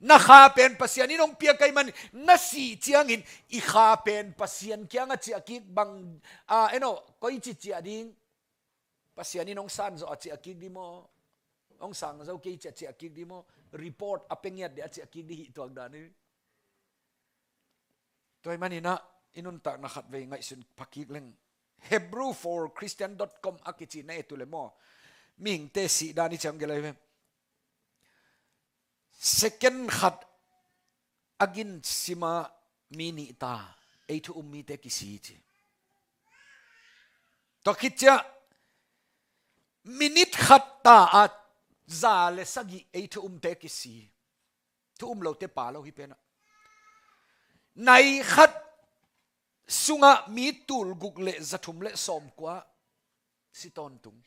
Na kha pen Pasian in hong piak ahih manin na sih ciangin i kha pen Pasian kiangah ciah kik bang, a, eno, koici ciah ding. Pasian in hong san zawh a ciah kik ding maw? Hong sang zo kei ciah ciah kik ding maw? Report a pia ngiat ding a ciah kik ding hih tuak dan hi. Tua ahih manin ah i nuntakna khatvei ngaihsun pha kik leng. Hebrew for Christian dot com a kici na et uh leh maw, mihingte sih dan i ciang gelh lai ve. Second khat a gin sima mi nih ta, ei thu um mite kisi ci. Tua khit ciang minit khat ta a za le sagih ei thu umte kisi. Thu um lote pha lo hi pen ah. Nai khat sungah mi tul guk le za thum le sawmkua si tawntung.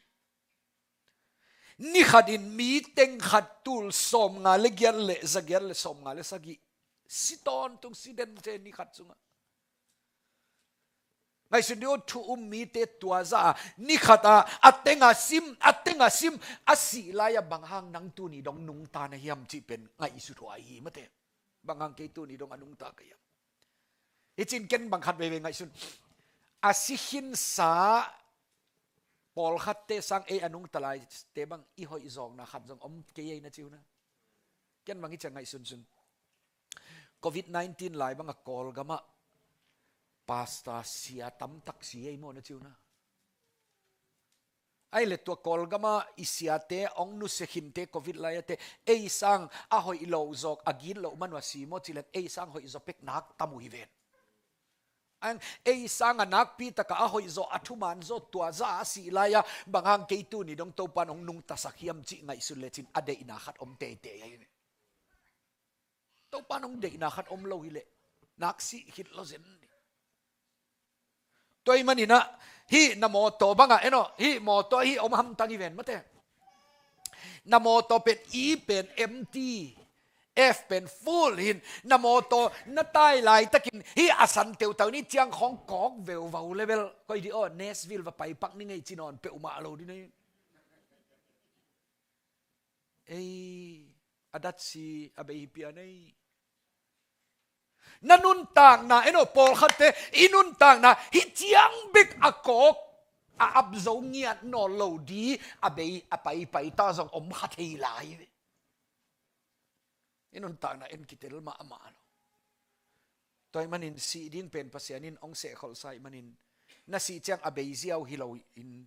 Ni khat in mi teng khat tul sawmnga le giat le za giat le sawmnga le sagih si tawntung, si dente ni khat sungah. Ngaihsun dih aw, thu um mite tua zah a ni khat a, a teng a sim, a teng a sim, a sih lai-ah bang hang nang tuni dong nungta na hiam cih pen ngaihsut huai hi mate. Bang hang kei tuni dong a nungta ka hiam? Hi cin ken bang khat veivei ngaihsun. A si khinsa pawlkhatte sang ei a nungta laite bang i hoih zawkna khat zong om kei ei na ci uh na. Ken bang hi ciang ngaihsunsun. Covid nineteen lai bang a Kawlgam ah pastor sia tamtak si ei maw na ci uh na. Ahih leh tua Kawlgam ah i siate hong nusia khinte Covid lai-ate ei sang a hoih loh zawk a gitloh man uh a si maw ci leng ei sang hoih zaw pek nak tam uh hi ven. Ang ei sang a nakpi tak a a hoih zaw, a thuman zaw tua zah a sih lai-ah bang hang kei tuni dong Topan hong nungtasak hiam cih ngaihsun lecin a deihna khat om teitei ahi ve. Topan hong deihna khat om lo hi leh nak sih khit lo zen. Tua ahih manin ah hih na mawtaw bang ah, eno, hih mawtaw hih om hamtang hi ven mate. Na mawtaw pen E pen empty, F pen full hi in, na mawtaw na tai laitakin hih a san teutau ni ciang khawng kawk veuvau le bel koi dih aw, Nashville va paipak ni ngei ci nawn peuhmah lo dih na hi. Ei, a datsi a bei hi pian ei. Na nuntakna, eno, pawlkhatte i nuntakna hih ciang bek a kawk, a ap zo ngiat nawn lo dih a bei a paipai ta zong om kha thei lai ve. I nuntakna en kitel mahmah lo. Tua ahih manin sih ding pen Pasian in hong sehkholhsa ahih manin na sih ciang a bei ziau hi lo in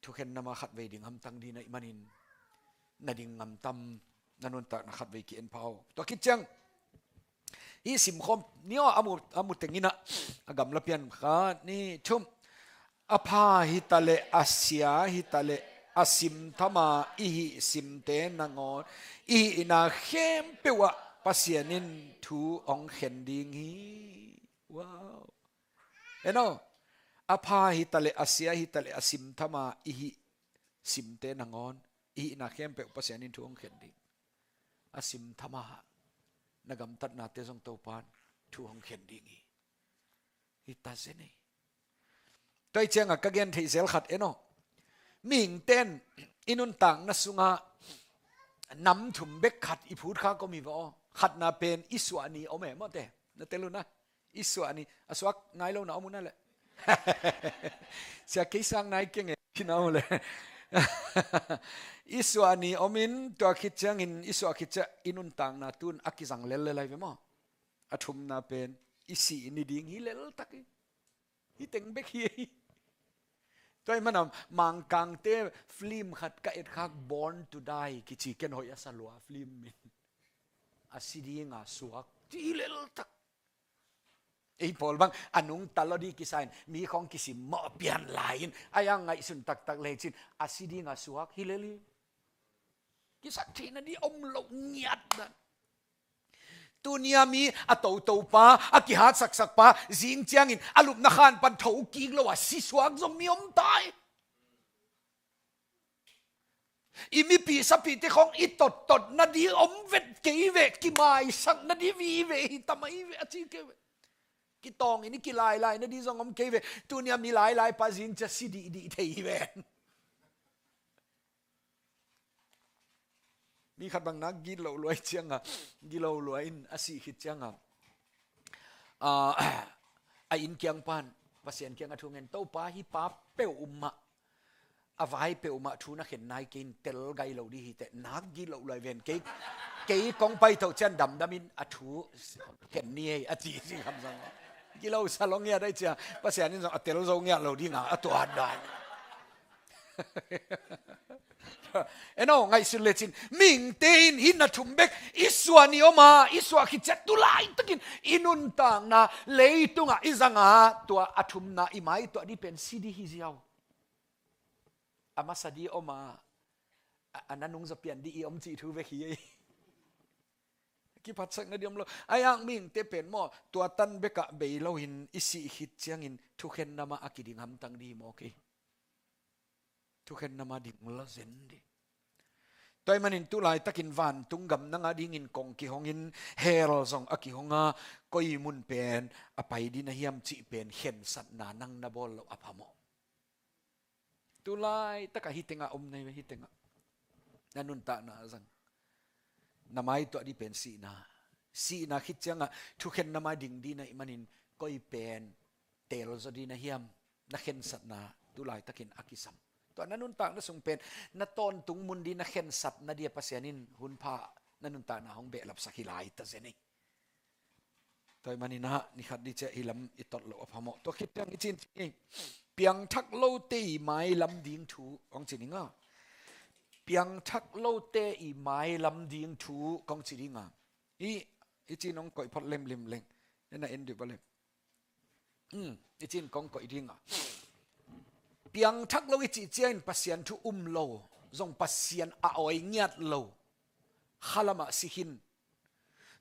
thukhenna mah khatvei ding hamtang ding ahih manin na ding ngam tam, na nuntakna khatvei ki-en pha aw. Tua khit ciang hih simkhawm ni aw, a mu, a mu teng in ah a gamla pian khat ni thum. A pha hi ta leh, a sia hi ta leh, a sim thama i hih simte nangawn i hihna khempeuh ah Pasian in thu hong khen ding hi. Wow. Eno, a pha hi ta leh, a sia hi ta leh, a sim thama i hih simte nangawn i hihna khempeuh Pasian in thu hong khen ding. A sim thama na gamtatnate zong Topan thu hong khen ding hi. Hi ta zen ei. Tua ahih ciangah ka gen theih zel khat eno. Mihingte'n i nuntakna sungah nam thum bek khat i phut kha kom hi va aw. Khatna pen i suah ni om e maw te. Na tel un a. I suah ni. A suak nai lo na om un a leh. Sia kei sang nai keng e. Kina om leh. I suah ni om in tua khit ciangin i suah khit ciang i nuntakna tun a kizang lel lel lai ve maw. A thumna pen i sih ni ding hi lel tak hi. Hi teng bek hi. Tua i manam Mangkangte film khat ka et khak Born to Die kici ken hoih a sa lua film min. A si dinga suak ci hi lel tak. Ei pawl bang a nungta lo di kisa in mi khong kisim mawh pian lai in a yang ngaihsun taktak lecin a si dinga suak hi lel hi. Kisak theihna di om lo ngiat dan. Tunia mi a toto pa, a kihatsaksak pa, zing ciangin a lupna khan pan tho kik lo a si suak zong mi om tai. I mipi sapite khong i tottot na di om vet kei ve, kimaisak na di vi ve, hi tamai ve a ci kei ve. Kitawng in i kilailai na di zong om kei ve. Tunia mi lailai pa zing cia si dihdih thei hi ve. Mi khat bang nak gilo luai cianga, gilo luai in a sih khit cianga, a, a inn kiang pan Pasian kianga thu ngen, Topa hi pa peuhmah, a vai peuhmah thu na khen nai kei in tel gai lo di hi teh, nak gilo luai ven kei, kei kong pai tho cian damdam in a thu khen ni hei a ci si kham zong. Gilo sa lo ngiat ai cia, Pasian in zong a tel zo ngiat lo dinga a tuat dai. Eno, ngaihsun lecin mihingte in hih na thum bek i suah ni om a, i suah khit ciat tu laitakin i nuntakna leitungah i zanga tua a thumna i mai tuah di pen si di hi ziau. A masa di om a, a, a nanung zaw pian di i om cih thu bek hi ei. Kiphatsakna di om lo. A yak mihingte pen maw, tua tan bekah bei loin i sih khit ciangin thukhen nama a kiding hamtang di hi maw kei. Thukhen nama ding la zen di. Tua ahih manin tu laitakin vantung gam nanga dingin kong kihongin hell zong a kihonga koi mun pen a pai ding na hiam cih pen khensatna nang na bawl loh a phamawh. Tu laitakah hih tengah om na hi ve, hih tengah. Na nuntakna a zang. Na mai tuah di pen sihna. Sihna khit ciangah thukhen nama ding di na hih manin koi pen teel zaw di na hiam, na khensatna tu laitakin a kisam. Tua na nuntakna sung pen na tawntung mun di na khensatna dia Pasian in hunpha na nuntakna hong behlapsak hi lai ta zen ei. Tua ahih manin ah, ni khat ni ciah hi lam i tot loh a phamawh. Tua khit ciang i cin cin i piangthak lote i mailam ding thu kong ci ding a. Piangthak lote i mailam ding thu kong ci ding a. I, i cin hong koih phot lemlim leng. Nena en dih ba lem. Hmm, i cin kong koih ding a. Piangthak lo i cih ciangin Pasian thu um lo, zong Pasian a awi ngiat lo, khalamah si khin.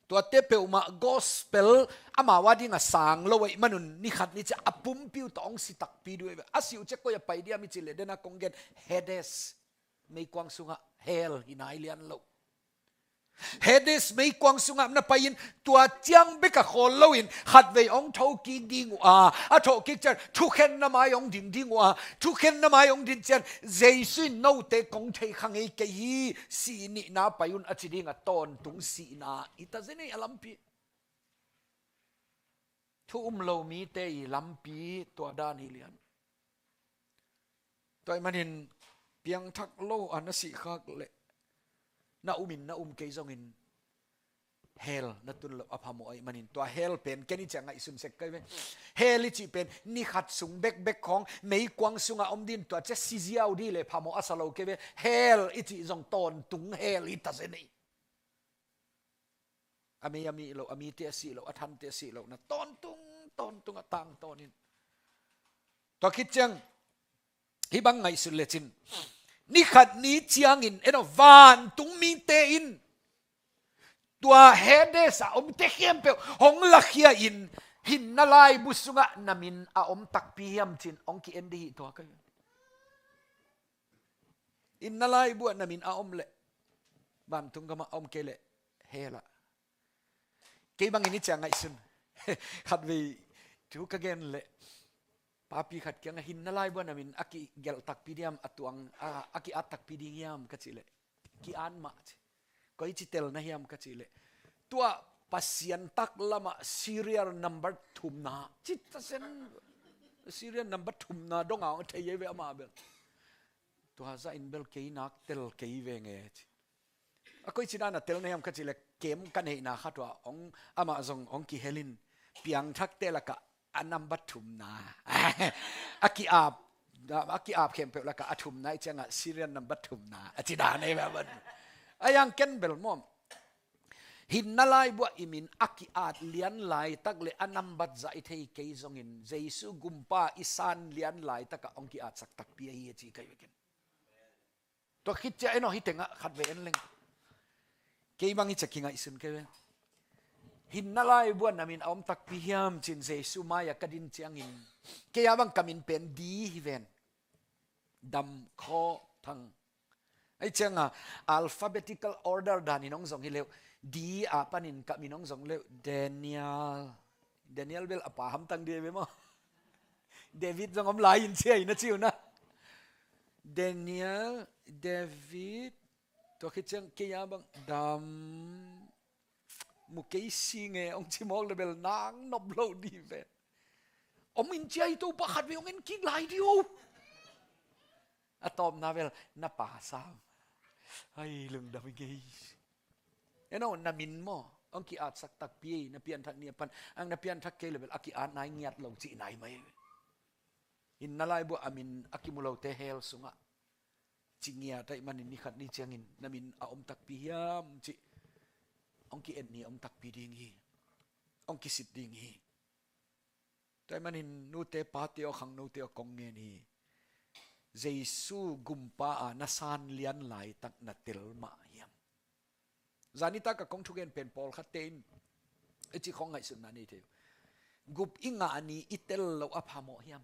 Tuate peuhmah gospel amau a dingah sang lo ahih manun ni khat ni ciah a pumpi uh tawh hong si takpi duh ei ve. A si uh ciah koi a pai diam i cih leh dena kong gen Hades, meikuang sungah hell hi nai lian lo. Hades meikuang sungah na pai in tua ciang bek a khawl loin khatvei hong tho kik ding uh a, a thawh kik cian thukhen na mai hong ding ding uh a, thukhen na mai hong ding cian Jesu in note kong thei kha ngei kei hi, sih nihna pai un a ci ding a tawntung sihna hi ta zen ei a lampi. Thu um lo mite i lampi tua dan hi lian. Tua ahih manin piangthak lo a na sih khak leh na um in na um kei zongin hell na tun loh a phamawh ahih manin tua hell pen ken i ciah ngaihsun sek kei ve. Hell i cih pen ni khat sung bekbek khawng meikuang sungah om din tua ciah si ziau di leh phamawh a sa lo kei ve. Hell i cih zong tawntung hell hi ta zen ei. A mei a mih loh, a mite a sih loh, a thante a sih loh na tawntung, tawntung a tangtawn in. Tua khit ciang hih bang ngaihsun lecin ni khat ni ciangin eno vantung mite in tua Hades a omte khempeuh hong lakhia in hinna laibu sungah na min a om takpi hiam cin hong ki-en di hi tua kei. Hinna laibu ah na min a om leh vantung gamah a om kei leh hell ah. Kei bangin i ciah ngaihsun khatvei thu ka gen leh papi khat kiangah hinna laibu ah na min a kigelh takpi diam a tuang a, a ki-at takpi ding hiam ka cih leh ki-at mah ci. Koi ci tel na hiam ka cih leh Tua Pasian taklamah serial number thumna, cita sen serial number thumna dong a hong thei ei ve amah bel. Tua zahin bel kei nak tel kei ve nge ci. A koici dan a tel na hiam ka cih leh, kem ka neihna khat uh ah hong, amah zong hong kihel in, piangthakte lakah a number thumna. A ki-ap, a ki-ap khempeuh lakah a thumna i ciangah serial number thumna a ci dan ei ve a ban. A yang ken bel maw, hinna laibu ah i min a ki-at lian laitak le a nambat zah i thei kei zongin, Jesu gumpa i san lian laitakah hong ki-atsak takpi ahi a ci ka hi ve ken. Tua khit ciah en aw, hih tengah khat vei en leng. Kei bang hi ciah kingaihsun kei ve. Hinna laibu ah na min a om takpi hiam ci-in Jesu mai-ah ka din ciangin, kei a bang ka min pen D hi ven. Dam Khaw Thang. Ahi ciangah alphabetical order danin hong zong hi leuh. D a panin ka min hong zong leuh. Daniel. Daniel bel a pa hamtang dih ve maw. David zong om lai in cia in a ci uh na. Daniel, David, tua khit ciang kei a bang Dam, mu kei si nge hong ci mawk le bel nang nop lo dih ve. Om in cia hi, Topa khat vei hong en kik lai dih o. A tawpna bel na pa sam. Ai, lungdam i ngei. En aw, na min maw hong ki-atsak takpi ei, na pianthak ni a pan. Ang na pianthak kei le bel a ki-at nai ngiat lo cih nai mai. Hinna laibu ah a min a kimu lote hell sungah ci ngiat ahih manin ni khat ni ciangin na min a om takpi hiam cih hong ki-et ni a om takpi ding hi. Hong kisit ding hi. Tua ahih manin nute pate aw, khangnote aw, kong ngen hi. Jesu gumpa a na san lian laitak na tel mah hiam? Zanitak a kong thugen pen pawlkhatte in i ci khong ngaihsutna nei thei uh. Gup i ngah ni i tel loh a phamawh hiam?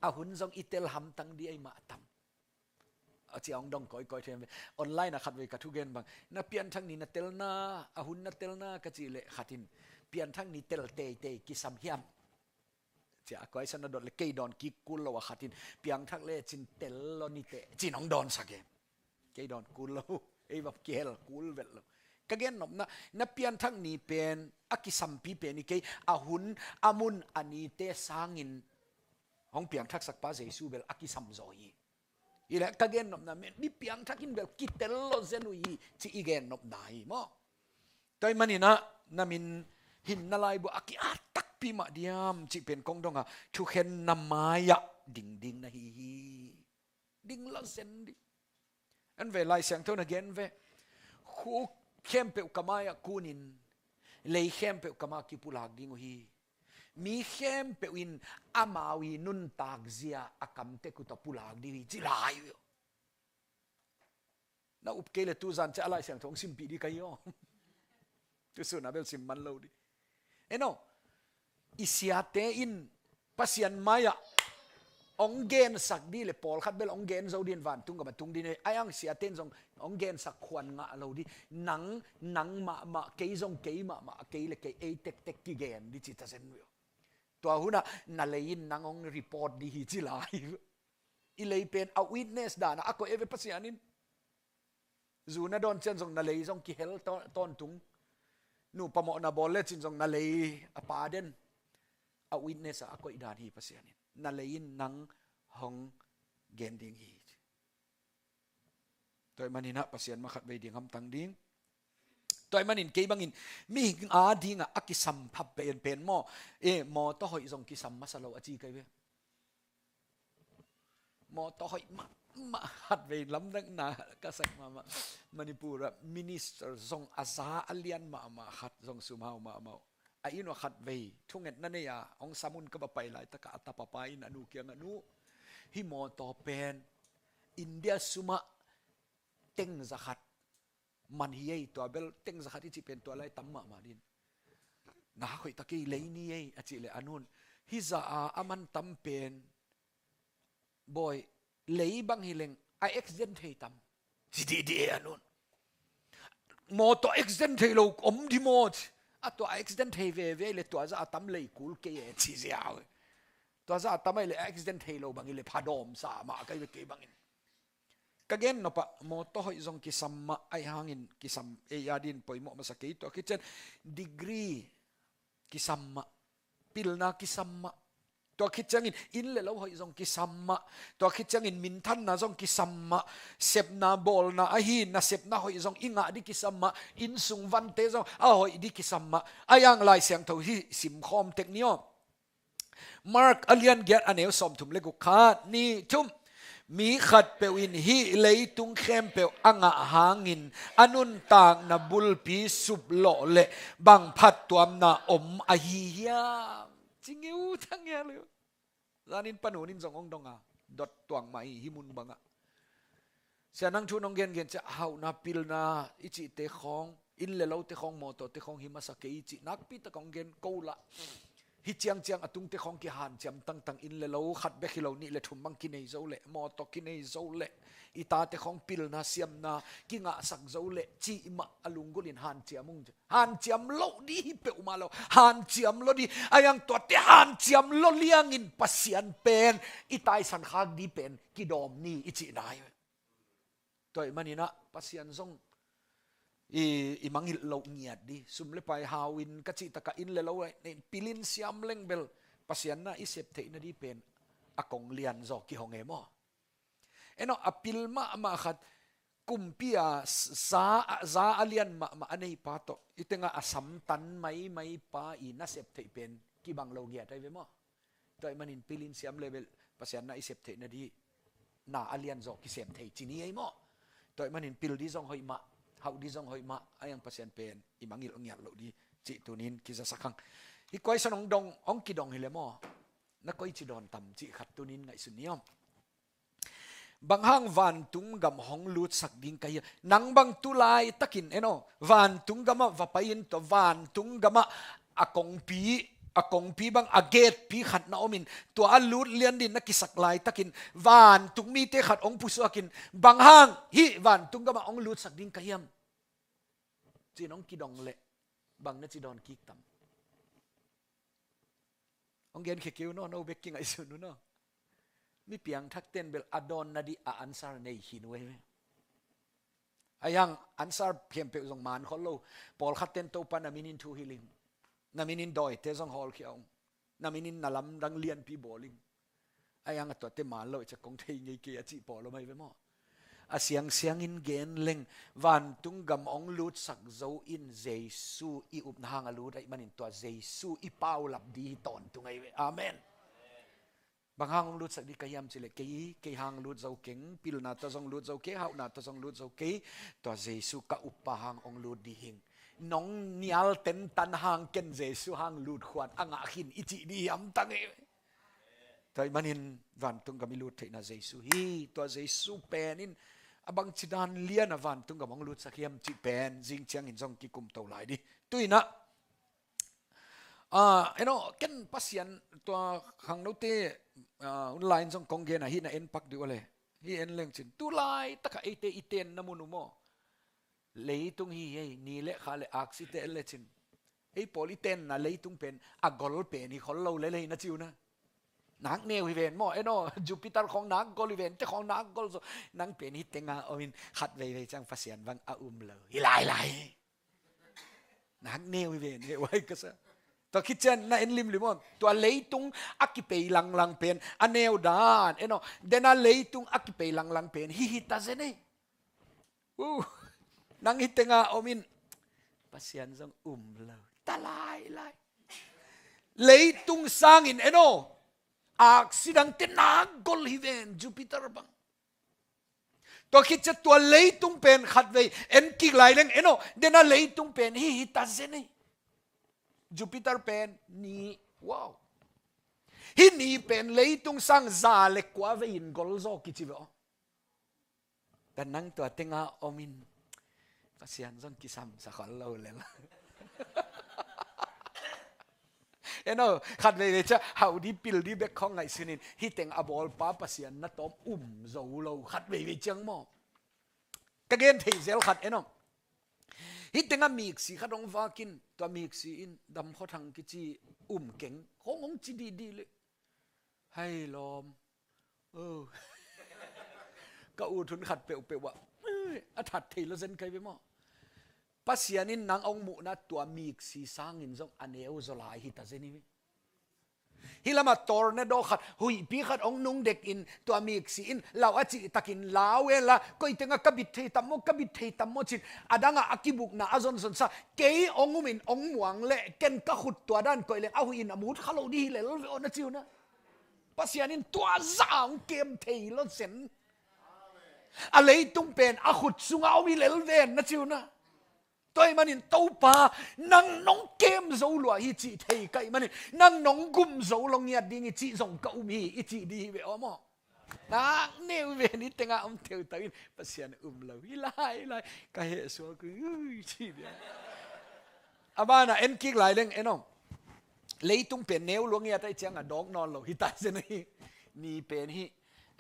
A hun zong i tel hamtang dih ahih mah tam. A cia hong dong kawikawi thei ve. Online a khat vei ka thugen bang, na pianthak ni na telna, a hun na telna ka cih leh khat in, pianthak ni tel teitei kisam hiam? Cia a kuaisan na dot le kei dawn kik kul lo a khat in, piangthak le cin tel lo ni teh cin hong dawnsak e. Kei dawn kul lo, ei bang kihel kul vet lo. Ka gen nopna, na pianthak ni pen a kisampi pen i kei, a hun, a mun, a nite sangin hong piangthaksak pa Jesu bel a kisam zaw hi. Hi leh ka gen nopna, mi piangthak in bel kitel lo zen uh hi cih i gen nopna hi maw? Tua ahih manin ah na min hinna laibu a ki-at takpi mah diam cih pen kong dong a, thukhenna mai-ah ding ding na hi hi. Ding lo zen dih. En ve, Lai Siangtho na gen ve. Khuk khempeuh ka mai-ah kunin, lei khempeuh ka mai-ah kipulak ding uh hi. Mi khempeuh in amau i nuntak zia a kamtek uh tawh pulak ding uh hi ci lai uh. Na up kei le tuzan ciah a Lai Siangtho hong simpih dih ka hi aw. Tusun a bel sim man lo dih. En aw, i siate in Pasian mai-ah hong gensak dih le pawlkhat bel hong gen zo dih in vantung gam a tung dih ne. Ai ang siate in zong hong gensak khuan ngah lo dih. Nang, nang mahmah, kei zong kei mahmah, kei le kei ei tektek kigen dih ci ta zen uh. Tua hunah na lei in nang hong report dih hi ci lai uh. I lei pen a witness dan a a koih e ve Pasian in. Zu na dawn ciang zong na lei zong kihel tawn, tawntung. Nupa mawhna bawl lecin zong na lei a pa den. A witness a a koih dan hi Pasian in. Na lei in nang hong gen ding hi. Tua ahih manin ah Pasian mah khat vei ding hamtang ding. Tua ahih manin kei bangin mihing a dingah a kisam phap pen pen maw? E, mawtaw hoih zong kisam masa lo a ci kei ve. Mawtaw hoih mahmah, khat vei lamdangna ka sak mahmah. Manipur ah minister zong a za a lian mahmah khat zong sumhau mahmah uh. A inn uah khat vei thungetna nei a hong sam un ka va pai laitakah a tapa pa in a nu kiangah, nu, hih mawtaw pen India sumah teng za khat man hi ei, tua bel teng za khat i cih pen tua lai tam mahmah dih in. Na hoih tak ei, lei ni ei a cih leh a nun, hih za a a man tam pen, bawi, lei bang hi leng a accident thei tam ci dih dih ei a nun. Mawtaw accident thei lo om dih maw ci. A tua a accident thei veve le tua za a tam lei kul kei e ci ziau. Tua za a tam ai le a accident thei lo bang hi le phadawm sa mah kai ve kei bangin. Ka gen nopah, mawtaw hoih zong kisam mah, ahi hangin kisam ei adin poimawh masa kei. Tua khit ciang degree kisam mah, pilna kisam mah. Tua khit ciangin inn le lo hoih zong kisam mah. Tua khit ciangin minthanna zong kisam mah. Sepna bawlna ahi nasepna hoih zong i ngah ding kisam mah. Inn sung vante zong a hoih ding kisam mah. Ahi hang Lai Siangtho hih simkhawm tek ni aw. Mark a lian giat a neu sawmthum le guk, khat, nih, thum. Mi khatpeuh in hih leitung khempeuh a ngah hangin a nuntakna bulpi suplawh leh bang phattuamna om ahi hiam? Ci ngeu thang hia leh. Zanin panun in zong hong dong a, dot tuang mah hi, hih mun bangah. Sia nang thu nong gengen ciah hauhna pilna i cihte khawng, inn le lote khawng, mawtawte khawng hi masa kei i cih nakpi tak hong gen ko lah. Hih ciangciang a tungte khawng kihanciam tangtang, inn le lo khat bek hi lo, nih le thum bang kinei zo leh, mawtaw kinei zo leh, i tate khawng pilna siamna kingahsak zo leh cih mah a lunggulhin hanciam ung. Hanciam loh ding hi peuhmah lo. Hanciam loh ding. Ahi hang tuate hanciam loh liangin Pasian pen i taisan khak ding pen kidawm ni i cihna hi. Tua ahih manin ah Pasian zong i, i mangngilh loh ngiat ding. Sum le pai hau in ka cih takah inn le lo, nei pilin siam leng bel Pasian na i sep theihna ding pen a kong lian zaw kihong e maw? Eno, a pil mahmah khat, kumpi a za, za a lian mahmah a neipa tawh i tengah a samtan maimai pa i nasep theih pen kibang lo ngiat ahi ve maw? Tua ahih manin pilin siam leh bel Pasian na i sep theihna ding na a lian zaw kisem thei ci ni ahi maw? Tua ahih manin pil ding zong hoih mah, hauh ding zong hoih mah, ahi hang Pasian pen i mangngilh ngiat loh ding cih tunin kizasak hang. Hih kuaisan hong dong, hong kidong hi leh maw, na koici dawn tam cih khat tunin ngaihsun ni aw. Bang hang vantung gam hong lutsak ding ka hiam? Nang bang tu laitakin, eno, vantung gamah va pai in, tua vantung gamah a kongpi, a kongpi bang a gatepi khat na om in, tua a lut lian ding na kisak laitakin vantung mite khat hong pusuakin, bang hang hih vantung gamah hong lutsak ding ka hiam? Ci-in hong kidong leh bang na ci dawn kik tam? Hong genkhia kei un aw, no bek kingaihsun un aw. Mi piangthakte'n bel a dawnna ding a answer nei khin uh ei ve. Ahi hang answer khempeuh zong man khol lo. Pawlkhatte'n Topa na minin thu hilh ing, na minin dawite zong hawlkhia ung, na minin na lamdang lianpi bawl ing. Ahi hang a tuate man lo i cih kong thei ngei kei a cih pawl om ahi ve maw? A siangsiangin gen leng, vantung gam hong lutsak zo in Jesu i upna hang a lut ahih manin tua Jesu i paulap ding hi tawntung ahi ve. Amen. Bang hang hong lutsak ding ka hiam cih leh, kei, kei hang lut zo keng, pilna tawh zong lut zo kei, hauhna tawh zong lut zo kei, tua Jesu ka uppa hang hong lut ding hing. Nong nial tentan hang ken Jesu hang lut khuat a ngah khin i cih ding hiam tang e. Tua ahih manin vantung gam i lut theihna Jesu hi. Tua Jesu pen in a bangci dan lian a vantung gam hong lutsak hiam cih pen zing ciangin zong kikumto lai ding. Tu-in ah, ah, eno, ken Pasian tua khangnote, ah, online zong kong gen a, hih na en pak dih uh a leh. Hih en leng cin, tu laitakah eite i tenna mun uh maw, leitung hi hi ei, ni le kha le aksite en le cin, ei pawl i tenna leitung pen a gol pen hi khol lo lel ei na ci uh na. Nak neu hi ven maw, eno, Jupiter khawng nak gol hi ven, te khawng nak gol zaw. Nang pen hih tengah om in khat veivei ciang Pasian bang a um lo hi lailai. Nak neu hi ven, he uai ka sa. Tua khit ciang na en limlim aw. Tua leitung a kipei langlang pen a neu dan, eno, den a leitung a kipei langlang pen hih hi ta zen ei. Uh, nang hih tengah om in Pasian zong um lo ta lailai. Leitung sangin, eno, aksi dangte nak gol hi ven, Jupiter bang. Tua khit ciang tua leitung pen khatvei en kik lai leng, eno, den a leitung pen hih hi ta zen ei. Jupiter pen ni, wow. Hih ni pen leitung sang za le kua vei in gol zaw kici ve aw. Tua nang tua tengah om in Pasian zong kisamsa khol lo lel. Eno, khat veivei ciang hauh ding pil ding bek khawng ngaihsun in, hih teng a bawlpa Pasian na tawm um zo lo khat veivei ciang maw. Ka gen thei zel khat, eno, hih tengah miksi khat hong vak in, tua miksi in Dam Khua Thang kici um keng, hong hong ci dihdih leh, hai lawm, oh. Ka ut hun khat peuhpeuh ah, a that thei lo zen kai ve maw. Pasian in nang hong muhna tua miksi sangin zong a neu zaw lai hi ta zen hi ve. Hih lamah tornado khat, huihpi khat hong nung dekin tua miksi in lau a cih takin lau e la, koi tengah ka bit thei tam maw, ka bit thei tam maw cin, a dangah a kibukna a zonzonsa, kei hong umin hong muang leh ken ka khut tua dan koih leng a huih in a mut kha lo dih hi lel ve aw na ci uh na. Pasian in tua zah hong kem thei lo zen. A leitung pen a khut sungah om hi lel ven na ci uh na. Tua ahih manin Topa, nang nong kem zo lua hi cih thei ka hih manin, nang nong gum zo lo ngiat ding hi cih zong ka um hi i cih dih hi ve aw maw. Nak neu ve ni tengah om teutau in Pasian um lo hi lai lai. Ka heh suak ui cih dia. A banah en kik lai leng en aw. Leitung pen neu lua ngiat ahih ciangah dawk nawn lo hi ta zen hi. Ni pen hi.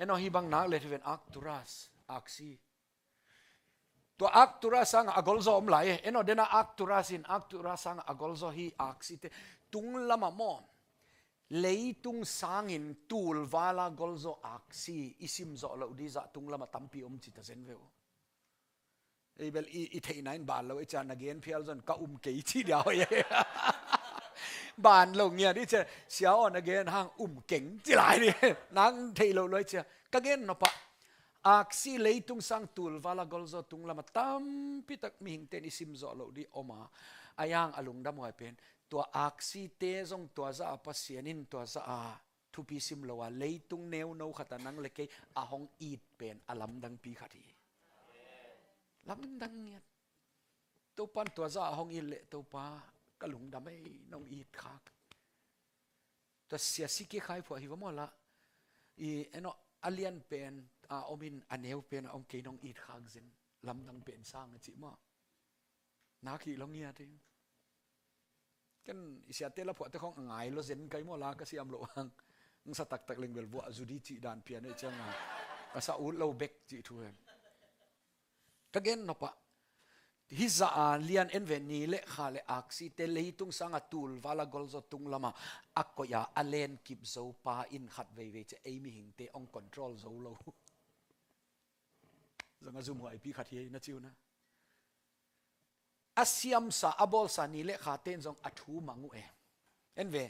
En aw hih bang nak let hi ven Arcturus, aksi. Tua Arcturus sangah a golzaw om lai e. En aw dena Arcturus in Arcturus sangah a golzaw hi aksite. Tung lamah maw. Leitung sangin tulvala golzaw aksi i simzawh loh dih zah tung lamah tampi om ci ta zen ve uh. Ei bel i, i theihna in ban lo i cia na gen phial zon ka um kei ci dia hoi e. Ban lo ngiat i cia sia aw na gen hang um keng ci lai ni. Nang theih lo lo i cia. Ka gen nopah. Aksi leitung sang tulvala golzaw tung lamah tampitak mihingte in i simzawh loh dih om a, a yang a lungdam huai pen tua aksite zong tua zah a Pasian in tua zah a thupi sim lo a leitung neuno khat a nang le kei a hong it pen a lamdangpi khat hi. Lamdang ngiat. Topan tua zah a hong it leh Topa ka lungdam ei nong it khak. Tua sia siki khai phuah hi va maw lah. I en aw a lian pen a omin a neu pen a om kei nong it khak zen. Lamdang pen sang a cih maw. Nak hi lo ngiat hi. Ken i siate la phuahte khong a ngai lo zen kai maw la ka siam lo ang. Ang sa taktak leng bel vuah zu dih cih dan pian ei ciang a. A sa ut lo bek cih thu hen. Ka gen nopah. Hih zah a lian en ve ni le kha le aksite leitung sanga tulvala golzaw tung lama a koih a a len kip zo pa in khat veivei cia ei mihingte hong control zo lo. Zong a zumhuaipi khat hi ei na ci uh na. A siamsa a bawlsa ni le khate in zong a thu mang uh e. En ve.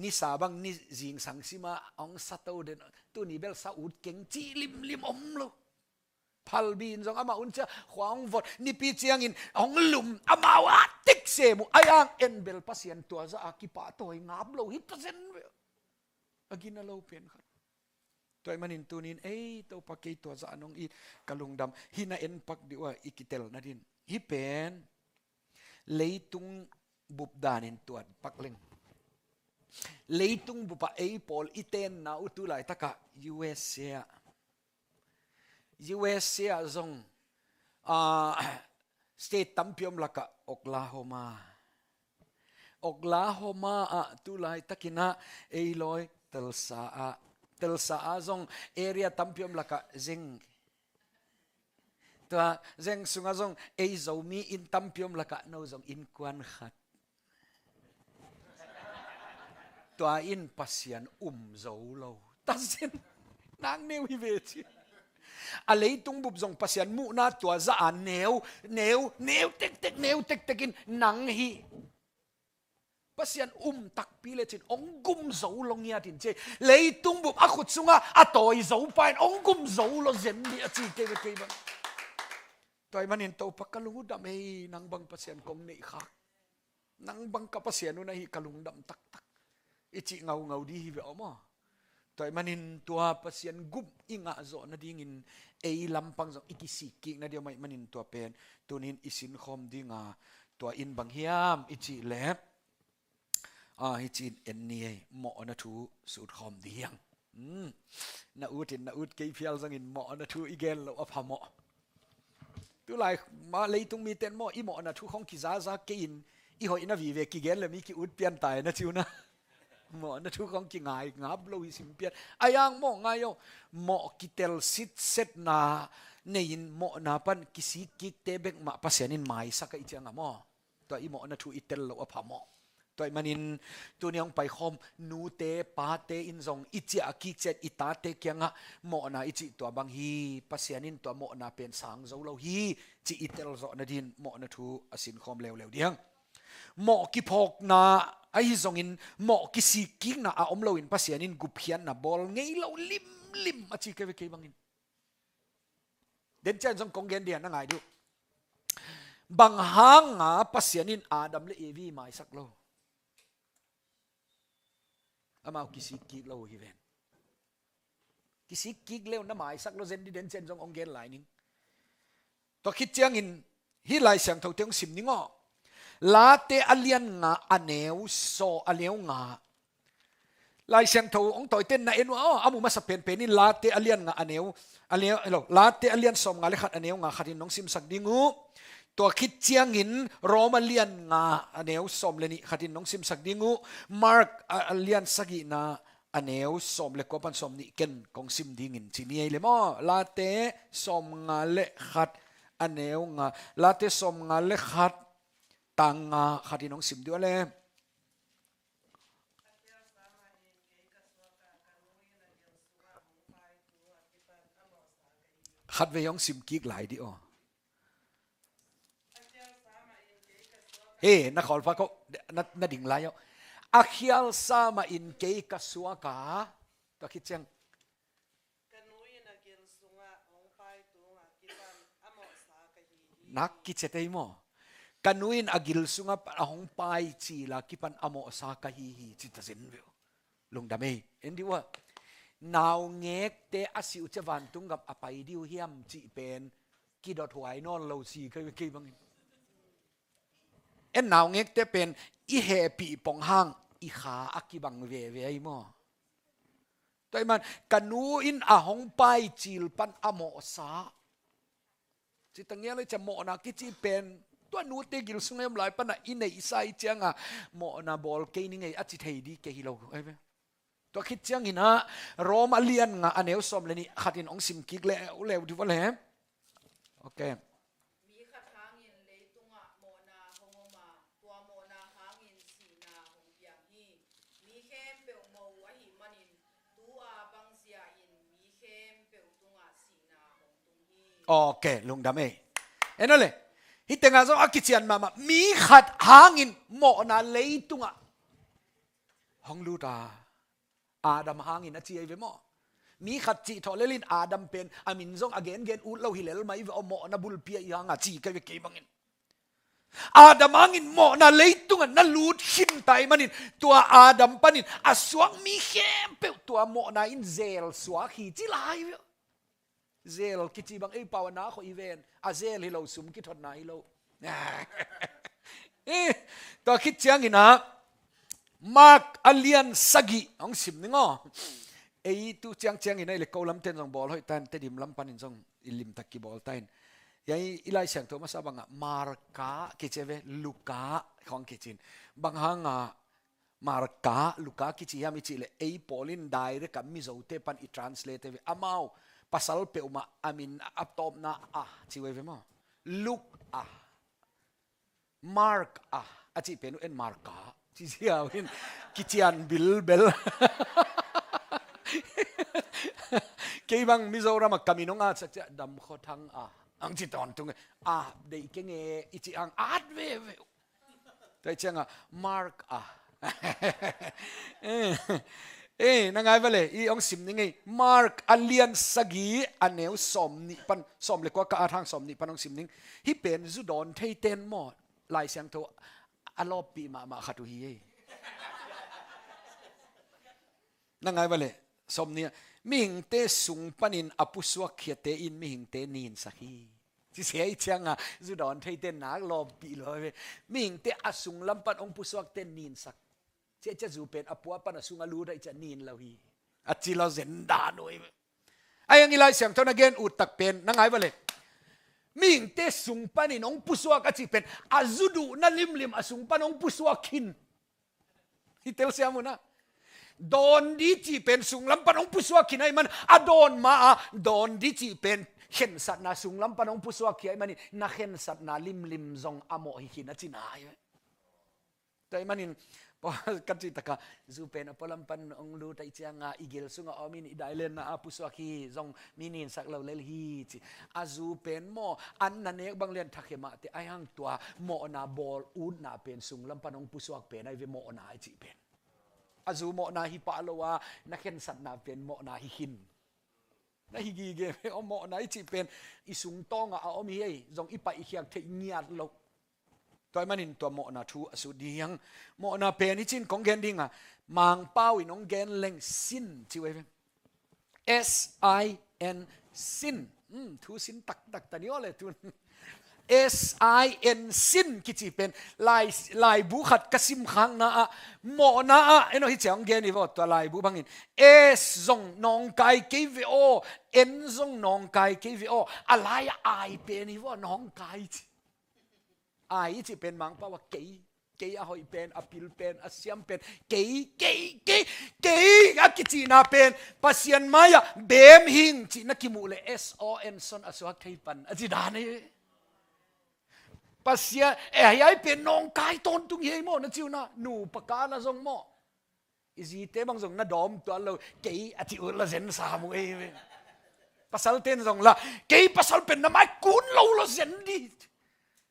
Nisa bang ni zingsang sima hong sa to den. Tuni bel sa ut keng cih limlim om lo. Phalbi in zong amah un cia khua hong vot. Nipi ciangin hong lum amau a tik sem uh. A yang en bel Pasian tua zah a kipahtawi ngap lo hi ta zen ve. A gina lo pen khat. Tua ahih manin tunin ei Topa kei tua zah a nong it ka lungdam. Hih na en pak dih uh a i kitel nadin. Hih pen leitung bup danin tuat pak leng. Leitung bup a ei pawl i tenna uh tu laitakah U S A ah. U S A ah zong ah, state tampi om lakah Oklahoma. Oklahoma ah tu laitakin ah ei lawi Tulsa ah. Tulsa ah zong area tampi om lakah zeng. Tua zeng sungah zong ei Zomi inn tampi om lakah no zong innkuan khat. Tua in Pasian um zo lo. Tasin. Nang neu hi ve ci. A leitung bup zong Pasian muhna tua zah a neu, neu, neu tektek, neu tektek in nang hi. Pasian um takpi lecin hong gum zo lo ngiat in ci. Leitung bup a khut sungah a tawi zo pa in hong gum zo lo zen dih a ci kei ve kei bang. Tua ahih manin Topa ka lungdam ei nang bang Pasian kong neih khak. Nang bang ka Pasian uh na hi ka lungdam taktak. I cih ngaungau dih hi ve aw maw. Tua ahih manin tua Pasian gum i ngah zawh nadingin ei lampang zong i kisik kik na dih aw mah ahih manin tua pen tunin i sinkhawm dinga tua in bang hiam i cih leh. Ah, hi cin en ni ei mawhna thu sutkhawm dih hiang. Hmm. Na ut in na ut kei phial zongin mawhna thu i gen loh a phamawh. Tulai ma leitung miten maw i mawhna thu khong kizaza kei in i hoihna vive kigen le mi ki ut pian tai na ci uh na. Mawhna thu khong kingai ngap lo hi sim pian. A yang maw ngai aw. Mawh kitel sitsetna nei in mawhna pan kisik kikte bek mah Pasian in maisak a i ciang a maw. Tua i mawhna thu i tel loh a phamawh. Tua ahih manin tuni hong paikhawm nute pate in zong i ciah a kik ciat i tate kiangah mawhna i cih tua bang hi, Pasian in tua mawhna pen sang zo lo hi, cih i telzawh nadin mawhna thu a sinkhawm leuleu ding. Mawh kiphawkna ahi zongin mawh kisikkikna a om loin Pasian in gupkhiatna bawl ngei lo limlim a ci kei ve kei bangin. Den ciang zong kong gen dia na ngai dih uh. Bang hanga Pasian in Adam le Evi maisak lo? Amau kisikkik lo uh hi ven. Kisikkik le uh na maisak lo zen dih, den ciang zong hong gen lai ning. Tua khit ciangin hih Lai Siangtho te hong sim ning aw. Late a lian nga a neu saw a neu nga. Lai Siangtho hong tawite na en uh aw, a mu masa penpen in Late a lian nga a neu, a neu, hello, Late a lian sawm nga le khat a neu nga khatin hong simsak ding uh. Tua khit ciangin Rom a lian nga a neu sawm le nih khatin hong simsak ding uh. Mark a, a lian sagihna a neu sawm le kua pan sawm nih ken kong sim dingin ci ni ei le maw. Late sawm nga le khat a neu nga, Late sawm nga le khat tang nga khatin hong sim dih uh a le. Khatvei hong sim kik lai dih aw. He, na khawlpa ko, na, na ding lai aw. A khial sa mah in kei ka suak a, tua khit ciang. Ka nu in a gil sungah hong pai tung a kipan a mawhsa ka hi hi. Nak kiciat ei maw. Ka nu in a gil sungah a hong pai cil a kipan a mawhsa ka hi hi, ci ta zen ve uh. Lungdam ei, en dih uh a. Naungekte a si uh ciang vantung gam a pai dih uh hiam cih pen kidot huai nawn lo si kei, kei bangin. En naungekte pen i hehpih pong hang i kha a kibang veve ahi maw. Tua ahih man ka nu in a hong pai cil pan a mawhsa. Ci ta ngial ei, ciah mawhna kici pen tua nute gil sung a om lai pan a i neihsa i cianga mawhna bawl kei ning ei a ci thei dih kei hi lo. Ai ve. Tua khit ciangin ah Rom a lian nga a neu sawm le nih khatin hong sim kik leuleu dih va le. Ok. Mi khat hangin leitungah mawhna hong om a, tua mawhna hangin sihna hong piang hi. Mi khempeuh mo ahih manin tu-a bangzia in mi khempeuh tungah sihna hong tung hi. Ok, lungdam ei. En aw le. Hih tengah zong a kician mahmah, mi khat hangin mawhna leitungah hong lut a. Adam hangin a ci ahi ve maw. Mi khat cih thawh lelin Adam pen a min zong a gengen ut lo hi lel mah hi ve aw, mawhna bulpi a i hanga ci kei ve kei bangin. Adam hangin mawhna leitungah na lut khin ta ahih manin tua Adam panin a suak mi khempeuh tua mawhna in zel suak hi ci lai ve aw. Zel kici bang ei pau a na khawh i ven. A zel hi lo, sum kithotna hi lo. Eh, tua khit ciangin ah Mark a lian sagih hong sim ning aw. Ei tu ciang ciangin ah i le ko lamten zong bawl hoih tan, Tedim lam panin zong i limtak kibawl tan. Ei i Lai Siangtho masa bangah Marka kici ve, Luka khawng kicin. Bang hanga Marka, Luka kici hiam i cih leh ei pawl in direct a Mizote pan i translate ve. Amau pasal peuhmah a min a tawpna a ci uh ve maw. Luk a, Mark a, a cih pen uh en Marka ci ziau in kician bilbel. Kei bang Mizoram a ka min hong at sak ciah Dam Khaw Thang a ang ci tawntung e. A deih keng e i cih ang at veve uh. Tua ciangah Mark a. Eh, eh, na ngai va le, i hong sim ning ei. Mark a lian sagih a neu sawm nih pan, sawm le kua ka at hang sawm nih pan hong sim ning. Hih pen zu dawn thei ten maw, Lai Siangtho a lawppih mahmah khat uh hi ei. Na ngai va le, sawm nih ah, mihingte sung panin a pusuak khiate in mihingte ninsak hi. Ci sia i cianga zu dawn theite nak lawppih lo ve. Mihingte a sung lam pan hong pusuakte ninsak. Cia cia zu pen a pua pan a sung a lut a i cia nin lo hi. A ci lo zen dan uh hi. Ai ang i Lai Siangtho na gen ut tak pen na ngai va le. Mihingte sung panin hong pusuak a ci pen a zu duhna limlim a sung pan hong pusuak khin. Hi telsiam uh na. Dawn di cih pen sunglam pan hong pusuak khin ahih man a dawn ma a, dawn di cih pen khensatna sunglam pan hong pusuak khia ahih manin na khensatna limlim zong a mawh hi khin a cina hi. Tua ahih manin Pua, kan cih taka, zu pen a pualam pan hong lut ahih cianga i gil sunga om in i dailenna a pusuak hi, zong mi ninsak lo lel hi ci. A zu pen maw, an na nek bang lian thakhe mah te, ahi hang tua mawhna bawl utna pen sunglam pan hong pusuak pen ahi ve mawhna i cih pen. A zu mawhna hi pah lo a, na khensatna pen mawhna hi khin. Na hi gige ve aw, mawhna i cih pen i sungtawnga a om hi ei, zong i paih i khiak theih ngiat loh. Tua ahih manin tua mawhna thu a sut ding hi hang. Mawhna pen hi cin kong gen dinga, Mangpau in hong gen leng sin ci uh ei ve. S I N, sin. Hmm, thu sin taktak ta ni aw le tun. S I N, sin kici pen lai, laibu khat ka sim khakna ah, mawhna ah, en aw, hi ciang hong gen hi vaw, tua laibu bangin S zong nawngkai kei ve aw, N zong nawngkai kei ve aw. A lai-ah I pen hi vaw, nawngkai ci. I i cih pen Mangpau ah kei, kei a hoih pen, a pil pen, a siam pen, kei, kei, kei, kei a kicihna pen Pasian mai-ah beem hing cih na kimuh leh S O N, son a suak thei pan a ci dan hi. Pasian, eh, hiai pen nawngkai tawntung hi ei maw, na ci uh na, nupa kal ah zong maw. I zite bang zong na dawm tuan lo, kei a cih uh la zen sam uh ei ve. Pasalte'n zong la, kei pasal pen na mai kun lo la zen di.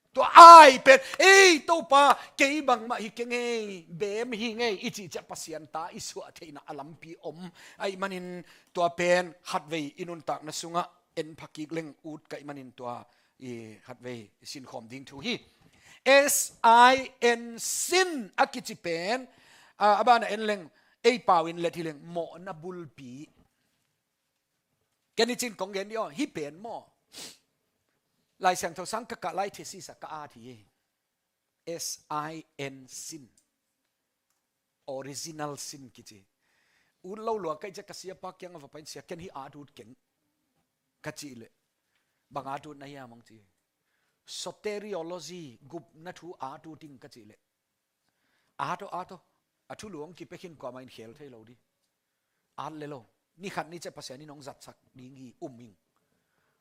Tua I pen, ei Topa, kei bangmah hi keng ei, beem hing ei, i cih ciang Pasian ta i suah theihna a lampi om. Ahih manin tua pen khatvei i nuntakna sungah en pha kik leng ut ka hih manin tua i khatvei sinkhawm ding thu hi. S I N, sin a kici pen, a, a banah en leng, ei pau in let hi leng, mawhna bulpi. Ken i cin kong gen dih aw, hih pen maw, Lai Siangtho sang ka kah lai thesis ah ka at hi. S I N, sin. Original sin kici. Ut lo lua ka hih ciang ka siapa kiangah va pai in, sia, ken hih at ut keng, ka cih leh, bang at ut na hiam, hong ci. Soteriology, gupna thu at ut ing, ka cih leh, at aw, at aw. A thulu hong kipia khin, kuamah in khel thei lo di. At le lo. Ni khat ni ciang Pasian in hong zatsak ding hi, um ing,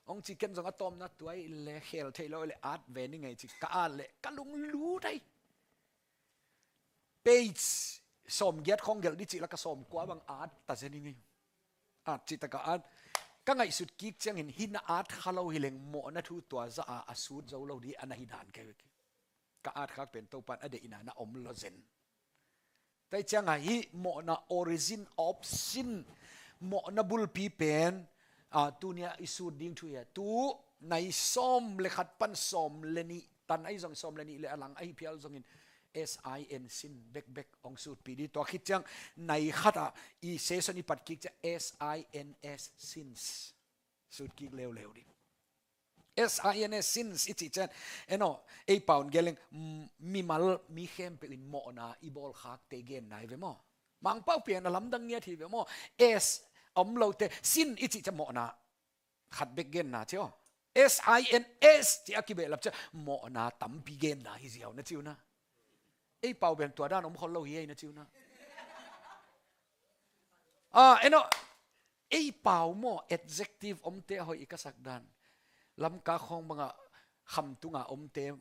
hong ci. Ken zong a tawpna, tua ahih leh khel thei lo leh at ve ning ei ci, ka at leh ka lunglut ei. Page sawmgiat khawng gelh di cih leh ka sawmkua bang at ta zen ing ei. At cih tak a at. Ka ngaihsut kik ciangin hih na at kha lo hi leng mawhna thu tua zah a a sut zo lo di a na hi dan ka hi ve. Ka at khak pen Topa'n a deihna na om lo zen. Tua ciangah hih mawhna, origin of sin, mawhna bulpi pen, a, tuni-ah i sut ding thu hi a. Tu nai sawm le khat pan sawm le nih tan ahi zong, sawm le nih le a lang ahi phial zongin S I N, sin bekbek hong sutpih di. Tua khit ciang nai khat ah i session i pat kik ciang S I N S, sins, sut kik leuleu di. S I N S, sins i cih ciang, en aw, ei pau in gen leng, m-, mimal, mi khempeuh in mawhna i bawl khakte genna hi ve maw. Mangpau pen a lamdang ngiat hi ve maw. S om lote, sin i cih ciang mawhna khat bek genna ci aw. S I N S cih a kibehlap ciang mawhna tampi genna hi ziau, na ci uh na. Ei pau pen tua dan om khol lo hi ei, na ci uh na. Ah, en aw, ei pau maw, adjective omte a hoih i ka sak dan. Lamka khawng bangah kham tunga omte,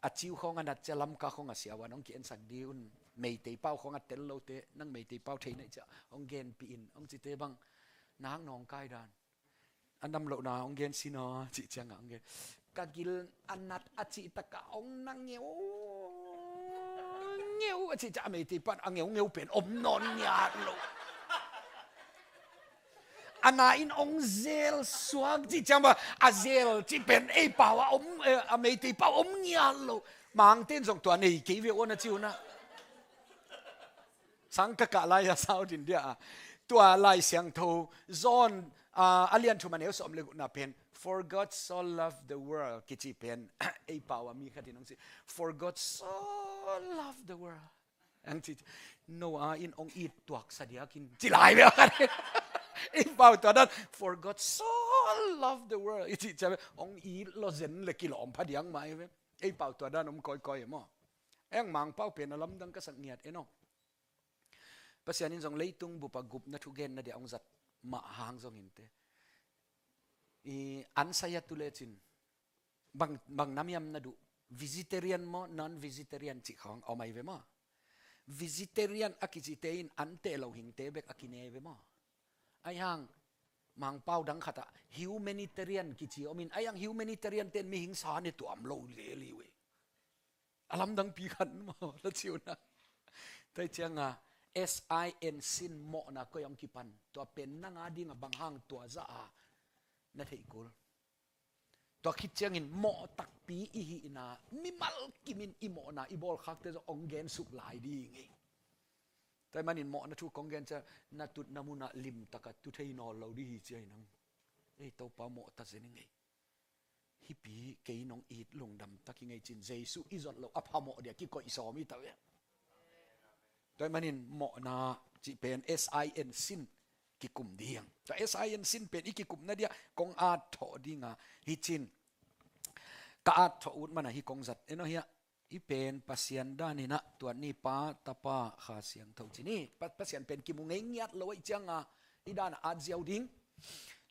a ciu khawng a nat ciang Lamka khawng a siavuan hong ki-ensak di un. Meitei pau khawng a tel lote, nang Meitei pau thei na hih ciang hong genpih in, hong cite bang, nang nawngkai dan. A nam lohna hong gen sin aw, cih ciangah hong gen. Ka gil a nat a cih takah hong na ngeu, ngeu a cih ciang a Meitei pan a ngeu ngeu pen om nawn ngiat lo. A na in hong zel suak cih ciang bang, a zel cih pen ei pau a om, eh, a Meitei pau om ngiat lo. Mangte'n zong tua nei kei ve aw, na ci uh na. Sang ka kah lai-a South India ah, tua Lai Siangtho John, ah, a lian thum a neu sawm le gukna pen, "For God so loved the world," kici pen, ei pau a mi khat in hong ci, "For God so loved the world," hong ci. Noah in hong it tuaksa diakin ci lai ve khat. Ei pau tua dan, "For God so loved the world," i cih ciang hong it lo zen le kilawm pha diak mah hi ve. Ei pau tua dan om kawikawi e maw. Eng, Mangpau pen a lamdang ka sak ngiat, en aw. Pasian in zong leitung bup a gupna thu genna dia hong zat mah hang zongin te, i ansaya tu lecin, bang, bang nam hiam na duh, vegetarian maw, non-vegetarian cih khawng om ahi ve maw. Vegetarian a kicite in an teh lo hingte bek a kine ve maw. Ahi hang Mangpau dang khatah humanitarian kici om in, ahi hang humanitarian ten mihing sa ne tuam lo lel hi ve. A lamdangpi khat maw, na ci uh na. Tua hi cianga S I N, sin, mawhna koi hong kipan, tua pen nang a dinga bang hang tua zah a na theih kul. Tua khit ciangin mawh takpi i hihna, mimal kimin i mawhna i bawlkhakte zong hong gensuk lai ding hi. Tua ahih manin mawhna thu kong gen ciang, na tutna munah limtaka tu thei nawn lo ding hi ci ahi nang. Ei, Topa mawh ta zen ing ei. Hih pi kei nong it lungdam tak hi ngei cin, Jesu i zot loh a phamawh dia kikoih sawm hi ta ve. Tua ahih manin mawhna cih pen S I N, sin, kikum ding. Tua S I N, sin pen i kikumna dia kong at thawh dinga hi cin, ka at thawh ut mana hi kong zat. Eno hiah, i pen Pasian dan inah tuat ni, Pa, Tapa, Kha Siangtho ci ni. Pa, Pasian pen kimu ngei ngiat lo ahih cianga i dana at ziau ding.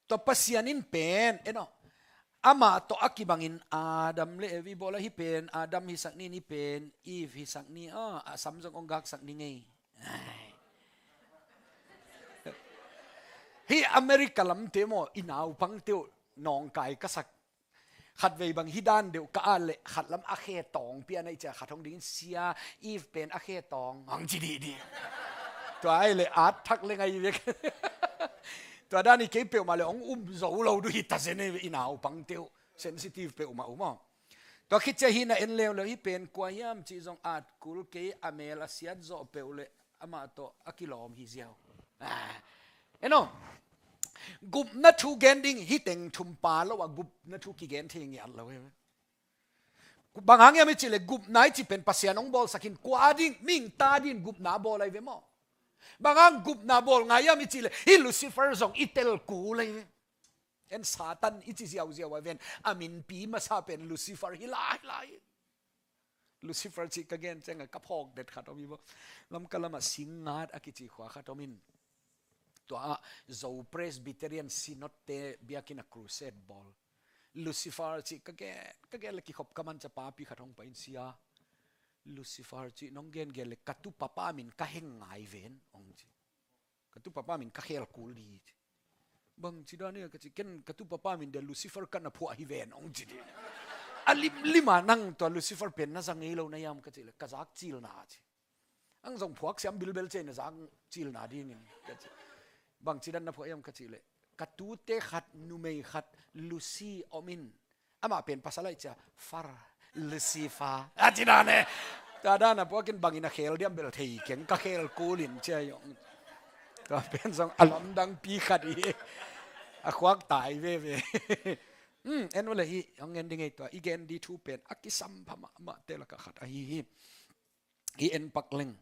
Tua Pasian in pen, eno, amah tawh a kibangin Adam le Evi bawl a, hih pen Adam hisak ni, hih pen Eve hisak ni, a, a sam zong hong gaksak ni ngei. Hih America lamte maw, i naupangte uh nawngkai ka sak. Khatvei bang hih dan deuh ka at leh khat lam a khe tawng pian ahih ciang khat hong dingin, Sia, Eve pen a khe tawng, hong ci dihdih. Tua ahih leh at thak leng ahi vek. Tua dan hi kei peuhmah leh hong um zo lo duh hi ta zen hi ve, i naupangte uh sensitive peuhmah uh maw. Tua khit ciang hih na en leuleu, hih pen kua hiam cih zong at kul kei, a mel a siat zawh peuh leh amah tawh a kilawm hi ziau. Ah, eno, gupna thu gen ding, hih teng thum pha lo a gupna thu kigen thei ngiat lo hi. Bang hang hiam i cih leh gupna i cih pen Pasian hong bawlsak in kua ding, mihing ta dingin gupna bawl ahi ve maw. Bang hang gupna bawl ngai hiam i cih leh hih Lucifer zong i tel kul ahi ve. En Satan i ci ziauziau a ven, a minpi masa pen Lucifer hi lai lai. Lucifer cih ka gen ciangah ka phawk det khat om hi maw. Lamka lamah Singngat a kici khua khat om in, tua ah Zo Presbyterian Synod te biakinn ah crusade bawl. Lucifer cih ka gen, ka gen leh kikhop ka manca papi khat hong pai in, Sia, Lucifer cih nong gengen leh ka tu papa min ka heng ngai ven, hong ci. Ka tu papa min ka khel kul dih hi ci. Bangci dan hia ka ci, ken ka tu papa min dia Lucifer ka na phuah hi ven, hong ci dih. A limlim a nang tua Lucifer pen na za ngei lo na hiam ka cih leh ka zak cilna ci. Ang zong phuak siam bilbel ci a, na zak cilna dingin ka ci. Bangci dan na phuah hiam ka cih leh ka tute khat, numei khat, Lucy om in, amah pen pasal ahih ciang Far, Lucifer a ci dan e. Tua dan a phuakin bangin a khel diam bel thei keng, ka khel kul in ci a hi ong. Tua pen zong a lamdangpi khat hi. A khuak tai veve. Hmm, en uh leh hih hong gen ding hi tua, i gen ding thu pen a kisam pha mahmahte lakah khat ahi hi. I en pak leng,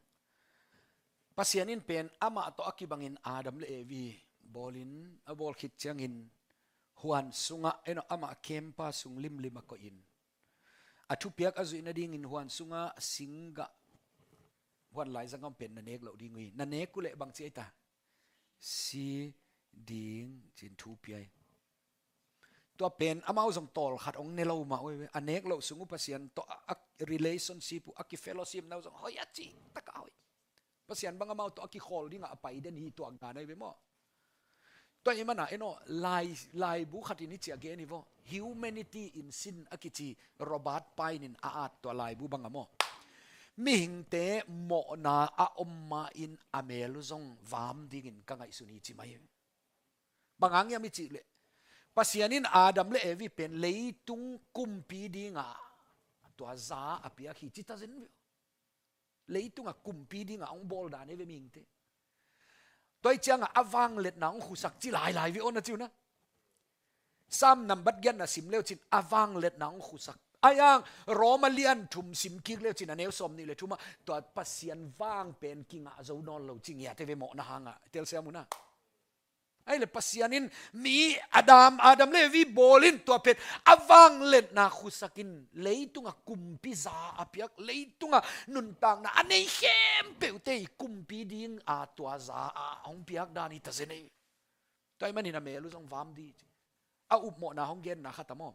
Pasian in pen amah tawh a kibangin Adam le Evi bawlin, a bawl khit ciangin huan sungah, eno, amah kempa sung limlim a koihin, a thupiak a zuih nadingin huan sungah singgah, huan laizang om pen na nek loh ding uh hi. Na nek uh leh bangci ahi ta, si ding ci-in thu pia hi. Tua pen amau zong tawlkhat hong ne lo mah uh hi ve. A nek loh sung uh Pasian tawh a, a relationship uh, a kifellowship na uh zong hoih a cih takah hoih. Pasian bang amau tawh a kikhawl dingah a pai den hi tuak dan ahi ve maw. Tua ahih mana, eno, lai, laibu khat in hih ci a gen hi vaw. Humanity in Sin a kici Robert Pine in a at tua laibu bangah maw, mihingte mawhna a om ma-in a mel uh zong vam dingin ka ngaihsun hi ci mai hi. Bang hang hiam i cih leh, Pasian in Adam le Evi pen leitung kumpi dinga tua za a piak hi ci ta zen ve. Leitungah kumpi dinga hong bawl dan hi ve mihingte. Tua hi ciangah a vangliatna hong khusak ci lailai ve aw, na ci uh na. Sam nambat giatna sim leu cin a vangliatna hong khusak. Ahi hang Roma lian thum sim kik leu cin a neu sawm nih le thumah tua Pasian vang pen kingah zo nawn lo ci ngiat hi ve mawhna hangah. Telsiam uh na. Ahih leh Pasian in mi Adam, Adam le Evi bawlin tua pen a vangliatna khusakin leitungah kumpi za a piak, leitungah nuntakna a nei khempeuhte i kumpi dinga tua za a hong piak dan hi ta zen hi. Tua ahih manin a mel uh zong vam dih ci. A upmawhna hong genna khat a maw.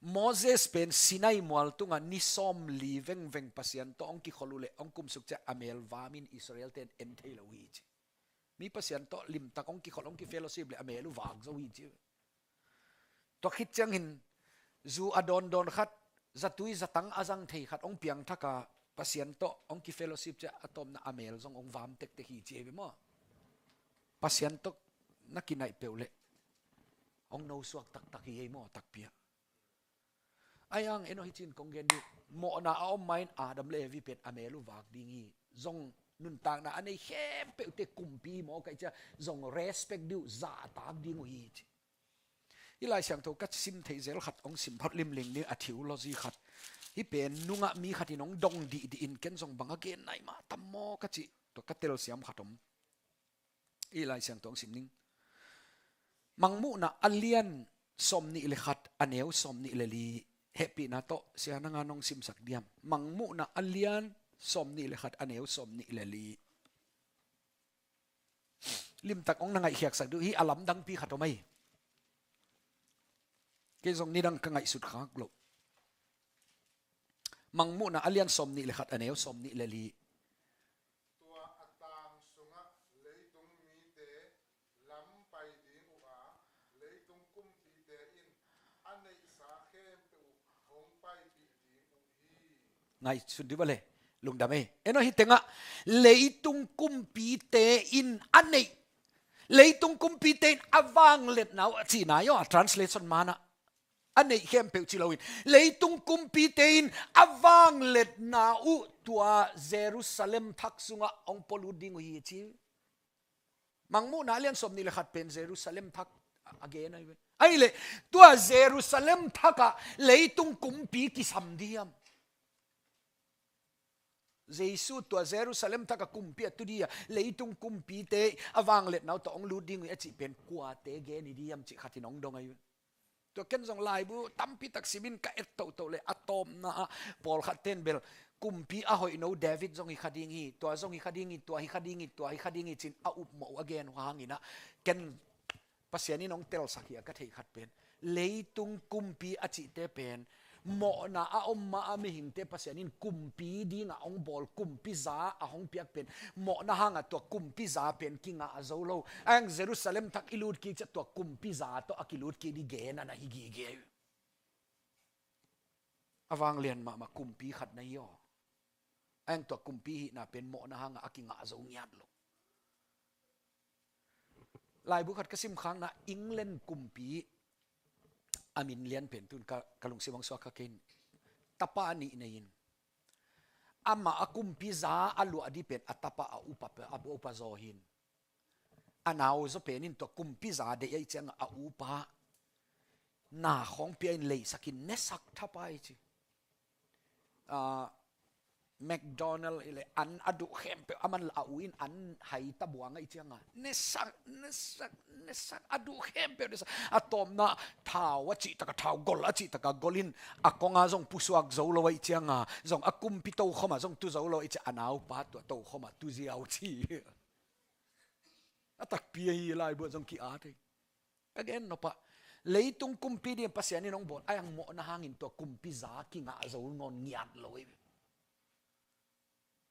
Moses pen Sinai mual tungah ni sawmli vengveng Pasian tawh hong kikhol uh leh hong kumsuk ciang a mel vamin Israel ten en thei lo uh hi ci. Mi Pasian tawh limtak hong kikhol, hong kifellowship leh a mel uh vak zo hi ci. Tua khit ciangin zu a dawndawn khat, zatui zatang a zang thei khat hong piangthak a, Pasian tawh hong kifellowship ciang a tawpna a mel zong hong vam tektek hi ci ei ve maw. Pasian tawh na kinaih peuh leh hong nosuak taktak hi ei maw, takpi a. Ai ang, en aw, hi cin kong gen dih. Mawhna a om ma-in Adam le Evi pen a mel uh vak ding hi. Zong nuntakna a nei khempeuhte kumpi hi maw, ka hih ciang zong respect dih uh, zahtak ding uh hi ci. Hih Lai Siangtho ka sim thei zel khat hong sim phot limling ding a, theology khat. Hih pen nungah mi khat in hong dong dihdih in, ken zong bang a gen nai mah tam maw ka cih, tua ka telsiam khat om. Hih Lai Siangtho hong sim ning. Mangmuhna a lian sawmnih le khat, a neu sawmnih le li. Hehpihna tawh sia nang a nong simsak diam? Mangmuhna a lian sawmnih le khat, a neu sawmnih le li. Limtak hong na ngaihkhiatsak dih uh, hih a lamdangpi khat om ei. Kei zong nidang ka ngaihsut khak loh. Mangmuhna a lian sawmnih le khat, a neu sawmnih le li. Tua a tang sungah leitung mite lam pai ding uh a, leitung kumpite in a neihsa khempeuh uh hong paipih ding uh hi. Ngaihsun dih bale, lungdam ei. En aw, hih tengah leitung kumpite in a neih, leitung kumpite in a vangliatna uh a cihna hi aw, a translation manah a neih khempeuh ci loin, leitung kumpite in a vangliatna uh tua Jerusalem thak sungah hong polut ding uh hi ci. Mangmuhna a lian sawmnih le khat pen Jerusalem thak a gen ahi ve. Ahih leh tua Jerusalem thakah leitung kumpi kisam diam? Jesu tua Jerusalem thakah kumpi a tu dih a, leitung kumpite a vangliatna uh tawh hong lut ding uh hi a cih pen kuate gen hi diam cih khat in hong dong ahi uh. Tua ken zong laibu tampi tak simin ka et tohtoh leh a tawpna ah pawlkhat ten bel kumpi a hoihno David zong hi kha ding hi, tua zong hi kha ding hi, tua hi kha ding hi, tua hi kha ding hi ci-in a upmawh uh a gen uh hangin ah, ken Pasian in hong telsak hi a ka theih khat pen, leitung kumpi a cihte pen mawhna a om ma a mihingte Pasian in kumpi dingah hong bawl, kumpi za a hong piak pen, mawhna hangah tua kumpi za pen kingah zo lo. Ahih hang Jerusalem thak i lut kik ciang tua kumpi za tawh a kilut kik ding gen a na hi gige. A vanglian mahmah kumpi khat na hi aw. Ahih hang tua kumpi hihna pen mawhna hangah a kingah zo ngiat lo. Laibu khat ka simkhakna, England kumpi a min lian pen tun ka, ka lungsim hong suak kha kei in. Tapa nih nei in. Amah a kumpi za a luah ding pen a tapa a upa, a upa zaw hi in. A nau zaw pen in tua kumpi za deih ahih ciangah a upa na khawng pia in leisak in nesak thapai ci. Ah, McDonald i le an a duh khempeuh, aman la a u in an hai ta buang ahih ciangah nesak, nesak, nesak, a duh khempeuh nesak. A tawpna thau a cihtakah, thau gol a cihtakah gol in a kongah zong pusuak zo lo ahih ciangah, zong a kumpi tokhomah zong tu zo lo ahih ciangah a naupa tua tokhomah tu ziau ci. A takpi ahi, laibu ah zong ki-at hi. Ka gen nop ah, leitung kumpi ding Pasian in hong bawl, ahih hang mawhna hangin tua kumpi za kingah zo nawn ngiat lo hi.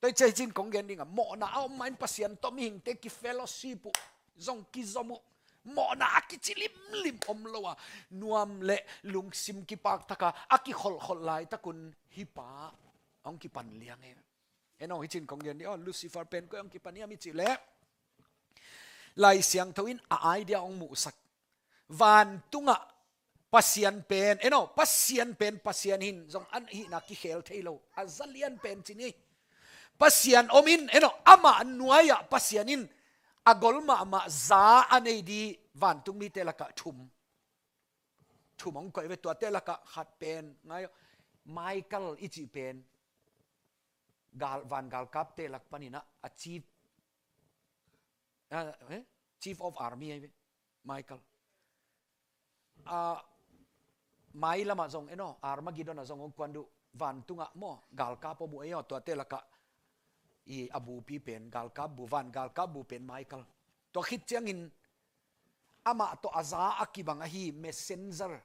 Tua hi ciang kong gen ding ah, mawhna a om ma-in Pasian tawh mihingte kifellowship uh, zong kizom uh, mawhna a kici limlim om lo a, nuam le lungsim kipak tak a a kikholhkholh laitak un hih pa hong kipan liang hi. En aw, hi cin kong gen dih aw, Lucifer pen koi hong kipan hiam i cih leh, Lai Siangtho in a idea hong muhsak. Vantungah Pasian pen, en aw, Pasian pen Pasian hi in, zong a hihna kikhel thei lo, a za lian pen ci ni. Pasian om in, en aw, amah nuai-ah Pasian in a gol mahmah za a nei ding vantung mite lakah thum, thum hong koih ve. Tuate lakah khat pen, ngai aw, Michael i cih pen gal, van galkapte lak panin ah a chief, ah, eh? Chief of Army ahi ve, Michael. Ah, mailamah zong, en aw, Armageddon ah zong hong kuan duh, vantungah maw, galkap om uh ei aw, tuate lakah i a bupi pen, galkap bu, van galkap bu pen Michael. Tua khit ciangin amah tawh a za a kibang ahi messenger,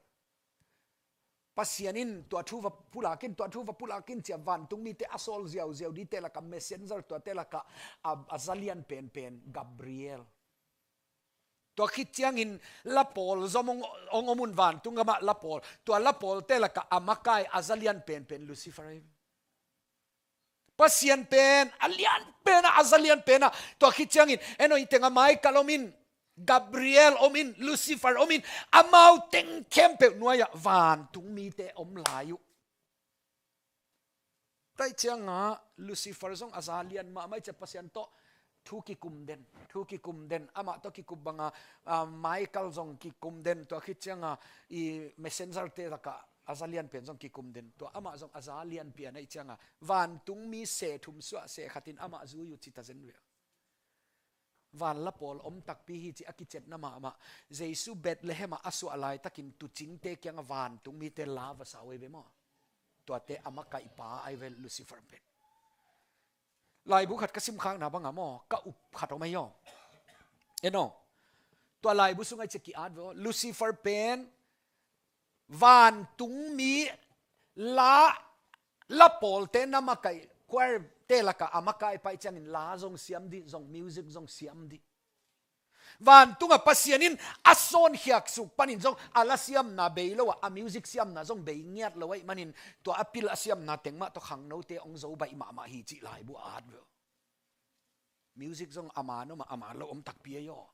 Pasian in tua thu va pulak in, tua thu va pulak in ci-a vantung mite a sawl ziauziau dingte lakah messenger, tuate lakah a, a za lian penpen Gabriel. Tua khit ciangin la pawl zong hong, hong om un, vantung gamah la pawl. Tua la pawlte lakah a makai a za lian penpen Lucifer hi. Pasian pen a lian pen ah, a za lian pen ah. Tua khit ciangin en aw, hih tengah Michael om in, Gabriel om in, Lucifer om in, amau teng khempeuh nuai-ah vantung mite om lai uh. Tua ahih ciangah Lucifer zong a za lian mahmah hi ci-a, Pasian tawh thu kikum den, thu kikum den, amah tawh kikum banga, ah, Michael zong kikum den, tua khit ciangah i messenger-te lakah a za lian pen zong kikum den, tua amah zong a za lian pian ahih ciangah vantung mi se thum suah se khat in amah zui uh ci ta zen ve. Van la pawl om takpi hi ci a kiciatna mahmah. Jesu Bethlehem ah a suah laitakin tuucingte kiangah vantung mite la va sa uh hi ve maw. Tuate a makaihpa ahi ve Lucifer pen. Laibu khat ka simkhakna bangah maw, ka up khat om ahi aw. En aw. Tua laibu sungah i ci-a ki-at ve aw. Lucifer pen vantung mi la, la pawlte na makaih, choir-te lakah a makaipa ahih ciangin la zong siam dih, zong music zong siam dih. Vantungah Pasian in a sawnkhiak suk panin zong a la siamna bei lo a, a music siamna zong bei ngiat lo ahih manin tua a pil a siamna teng mah tawh khangnote hong zo baih mahmah hi cih laibu a at ve aw. Music zong a man om a, a man lo om takpi ahi aw.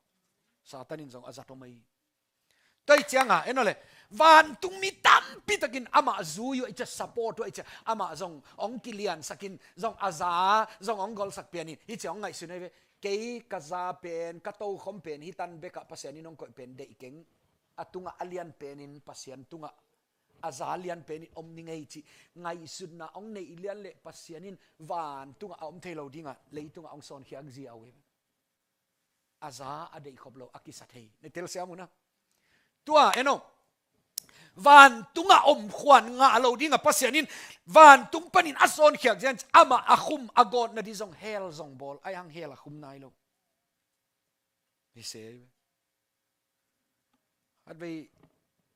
Satan in zong a zat om ahi. Tua ahih ciangah en aw le, vantung mi tampi takin amah zui uh ahih ciang, support uh ahih ciang, amah zong hong kiliansak in, zong a za zong hong golsak pian in, hih ciang hong ngaihsun ahi ve. Kei ka za pen, ka tokhom pen hi tan bekah Pasian in hong koih pen deih keng. A tungah a lian penin Pasian tungah a za lian penin om ning ei cih ngaihsutna hong neih lian leh Pasian in vantungah a om thei lo dingah leitungah hong sawnkhiak ziau hi. A za a deih khop lo a kisa thei. Na telsiam uh na. Tua en aw. Vantungah om khuan ngah lo dingah Pasian in vantung panin a sawnkhiak ziau in amah a khum a gawtna ding zong hell zong bawl. Ahi hang hell a khum nai lo. Hi se. Khatvei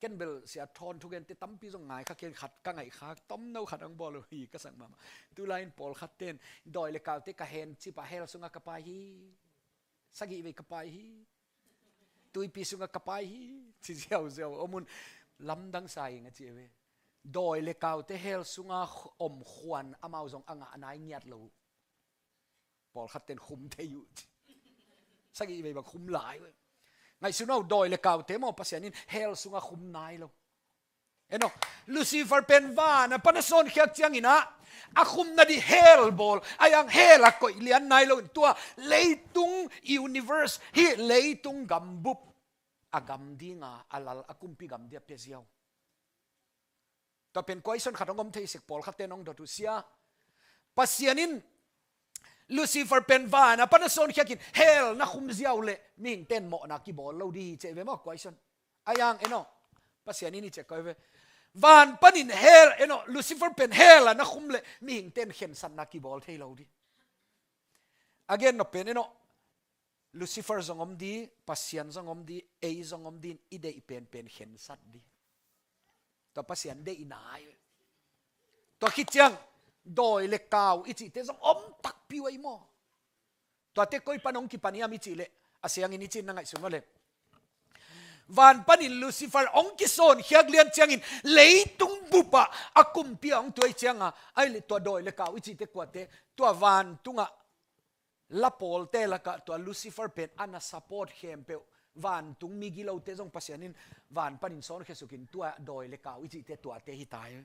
ken bel sia thawn thugente tampi zong ngai kha, ken khat ka ngaih kha, tomno khat hong bawl uh hi ka sak mahmah. Tulai in pawlkhat ten dawi le kaute ka hen cipah hell sungah ka pai hi. Sagih vei ka pai hi. Tuipi sungah ka pai hi. Ci ziauziau om un, lamdang sa ing a ci ve. Dawi le kaute hell sungah om khuan amau zong a ngah nai ngiat lo. Pawlkhat ten khum thei uh ci. Sagih vei bang khum lai uh. Ngaihsun aw, dawi le kaute maw Pasian in hell sungah khum nai lo. En aw, Lucifer pen van a pan a sawnkhiak ciangin ah a khumna ding hell bawl, ahi hang hell a koih lian nai lo in tua leitung universe, hih leitung gambup a gam dinga a lal a kumpi gam ding a pia ziau. Tua pen question khat hong om thei sek, pawlkhat ten hong dot uh sia. Pasian in Lucifer pen van a pan a sawnkhiak in hell na khum ziau leh mihing ten mawhna kibawl lo ding hi ci ve maw question. Ahi hang en aw. Pasian in hi ci a koi ve. Van panin hell en aw, Lucifer pen hell a na khum leh mihing ten khensatna kibawl thei lo ding. A gen nop pen en aw. Lucifer zong om ding, Pasian zong om ding, ei zong om ding, i deih penpen khensat ding. Tua Pasian deihna hi. Tua khit ciang dawi le kau i cihte zong om takpi uh ahi maw. Tuate koi pan hong kipan hiam i cih leh, a siangin i cih na ngaihsun uh leh, van panin Lucifer hong kisawnkhiak lian ciangin leitung bupah a kumpi a hong tuai cianga, ahih leh tua dawi le kau i cihte kuate, tua vantungah la pawlte lakah tua Lucifer pen a na support khempeuh, vantung migilote zong Pasian in van panin sawnkhia sukin tua dawi le kau i cihte tuate hi ta hi.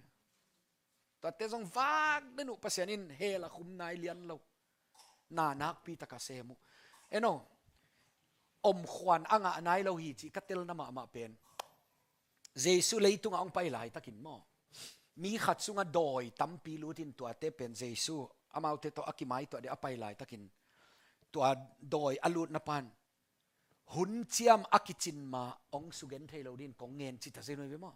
Tuate zong vak den uh, Pasian in hell a khum nai lian lo. Na nakpi taka sem uh. En aw, om khuan a ngah nai lo hi cih ka telna mahmah pen Jesu leitungah hong pai laitakin maw, mi khat sungah dawi tampi lutin tuate pen Jesu amaute tawh a kimaituah ding a pai laitakin tua dawi a lutna pan hun ciam a kicin ma hong sugen thei lo dingin kong ngen ci ta zen uh hi ve maw.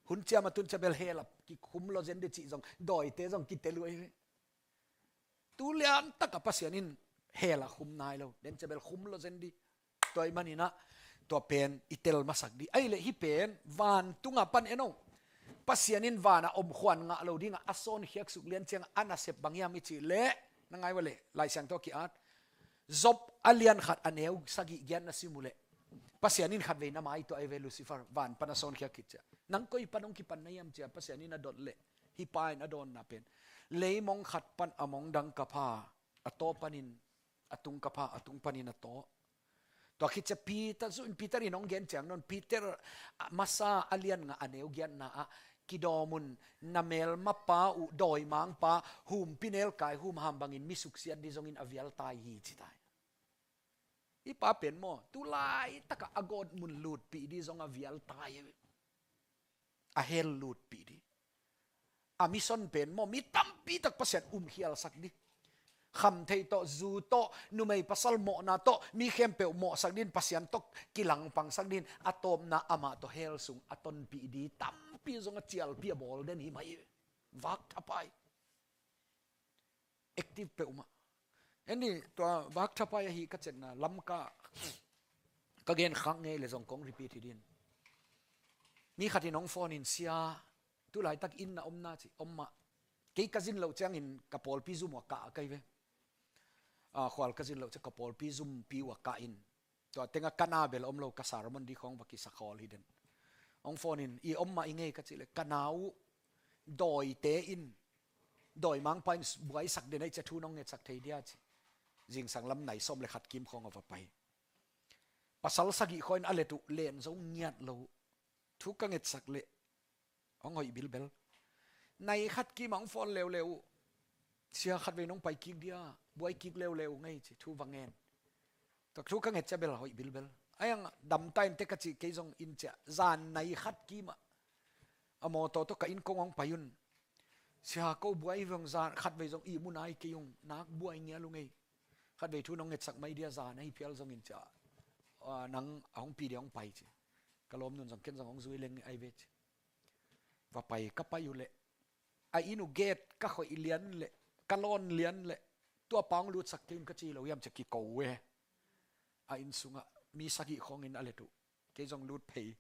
Hun ciam a tun ciang bel hell a kikhum lo zen ding cih zong dawite zong kitel uh hi ve. Tu lian takah Pasian in hell a khum nai lo, den ciang bel khum lo zen ding. Tua ahih manin ah tua pen i tel masak ding. Ahih leh hih pen vantungah pan en aw. Pasian in vanah om khuan ngah lo dingah a sawnkhiak suk lian ciangah a nasep bang hiam i cih leh, na ngai ua leh, Lai Siangtho a ki-at, Job a lian khat a neu sagih giat na sim uh leh, Pasian in khatvei na mai tuah ei ve, Lucifer, van pan a sawnkhiak khit ciah. Nang koi pan hong kipan na hiam cia Pasian in a dot leh, hih pa in a dawnna pen, leimong khat pan a mong dang ka pha, a taw panin a tung ka pha, a tung panin a taw. Tua khit ciah Peter, zu in Peter in hong gen ciang nawn, Peter, ah, masa a lian nga a neu giatna ah, kidawm un, na melmapa uh dawimangpa, humpi nelkai humham bangin mi suksiat dih zongin a vial tai hi ci tai. Hih pa pen maw, tu laitakah a gawtmun lutpih dih zong a vial tai hi. A hell lutpih dih. A mission pen maw, mi tampi tak Pasian umkhialsak dih. Khamtheih tawh, zu tawh, numei pasal mawhna tawh, mi khempeuh mawhsak dih in, Pasian tawh kilangpangsak dih in, a tawpna amah tawh hell sung a tonpih dih tampi zong a cialpi a bawl den hi mah hi. Vak thapai. Active peuhmah. En dih, tua vak thapai ahi ka ciatna Lamka ka gen khak ngei le zong kong repeat hi din. Mi khat in hong phone in, sia, tu laitak inn na omna ci, om mah. Kei ka zin loh ciangin ka pawlpi zum uh a kah a kai ve. Ah, khual ka zin loh ciang ka pawlpi zumpi uh a kah in. Tua tengah ka na bel om lo, ka sermon dih khawng va kisa khawl hi den. Hong phone in, i om mah i ngei ka cih leh, ka na uh dawite in, dawimangpa in buaisak den ahi ciah thu nong ngetsak thei dia ci. Zingsang lam nai sawm le khat kim khawng a va pai. Pasal sagih khawng in a let uh len zo ngiat lo. Thu ka ngetsak leh hong hoih bilbel. Nai khat kim ah hong phone leuleu uh. Sia, khatvei nong pai kik dia, buai kik leuleu uh ngei ci, thu va ngen. Tua thu ka nget ciah bel hoih bilbel. Ai ang damta in te ka cih kei zong in ciah. Zan nai khat kim ah a mawtaw tawh ka inn kong hong pai un. Sia, ko buai veng, zan khatvei zong ihmu nai kei ung, nak buai ngial uh ngei. Khatvei thu nong ngetsak mai dia, zan ahi phial zongin ciah. Ah, nang a hong pi dia hong pai ci. Ka lawmnu'n zong ken zong hong zui leng ai ve ci. Va pai ka pai uh leh, a inn uh gate ka khoih lian leh, ka lawn lian leh, tua pa hong lutsak kei un ka ci lo hiam ci a kiko uh e. A inn sungah mi sagih khawng in a let uh. Kei zong lut phei.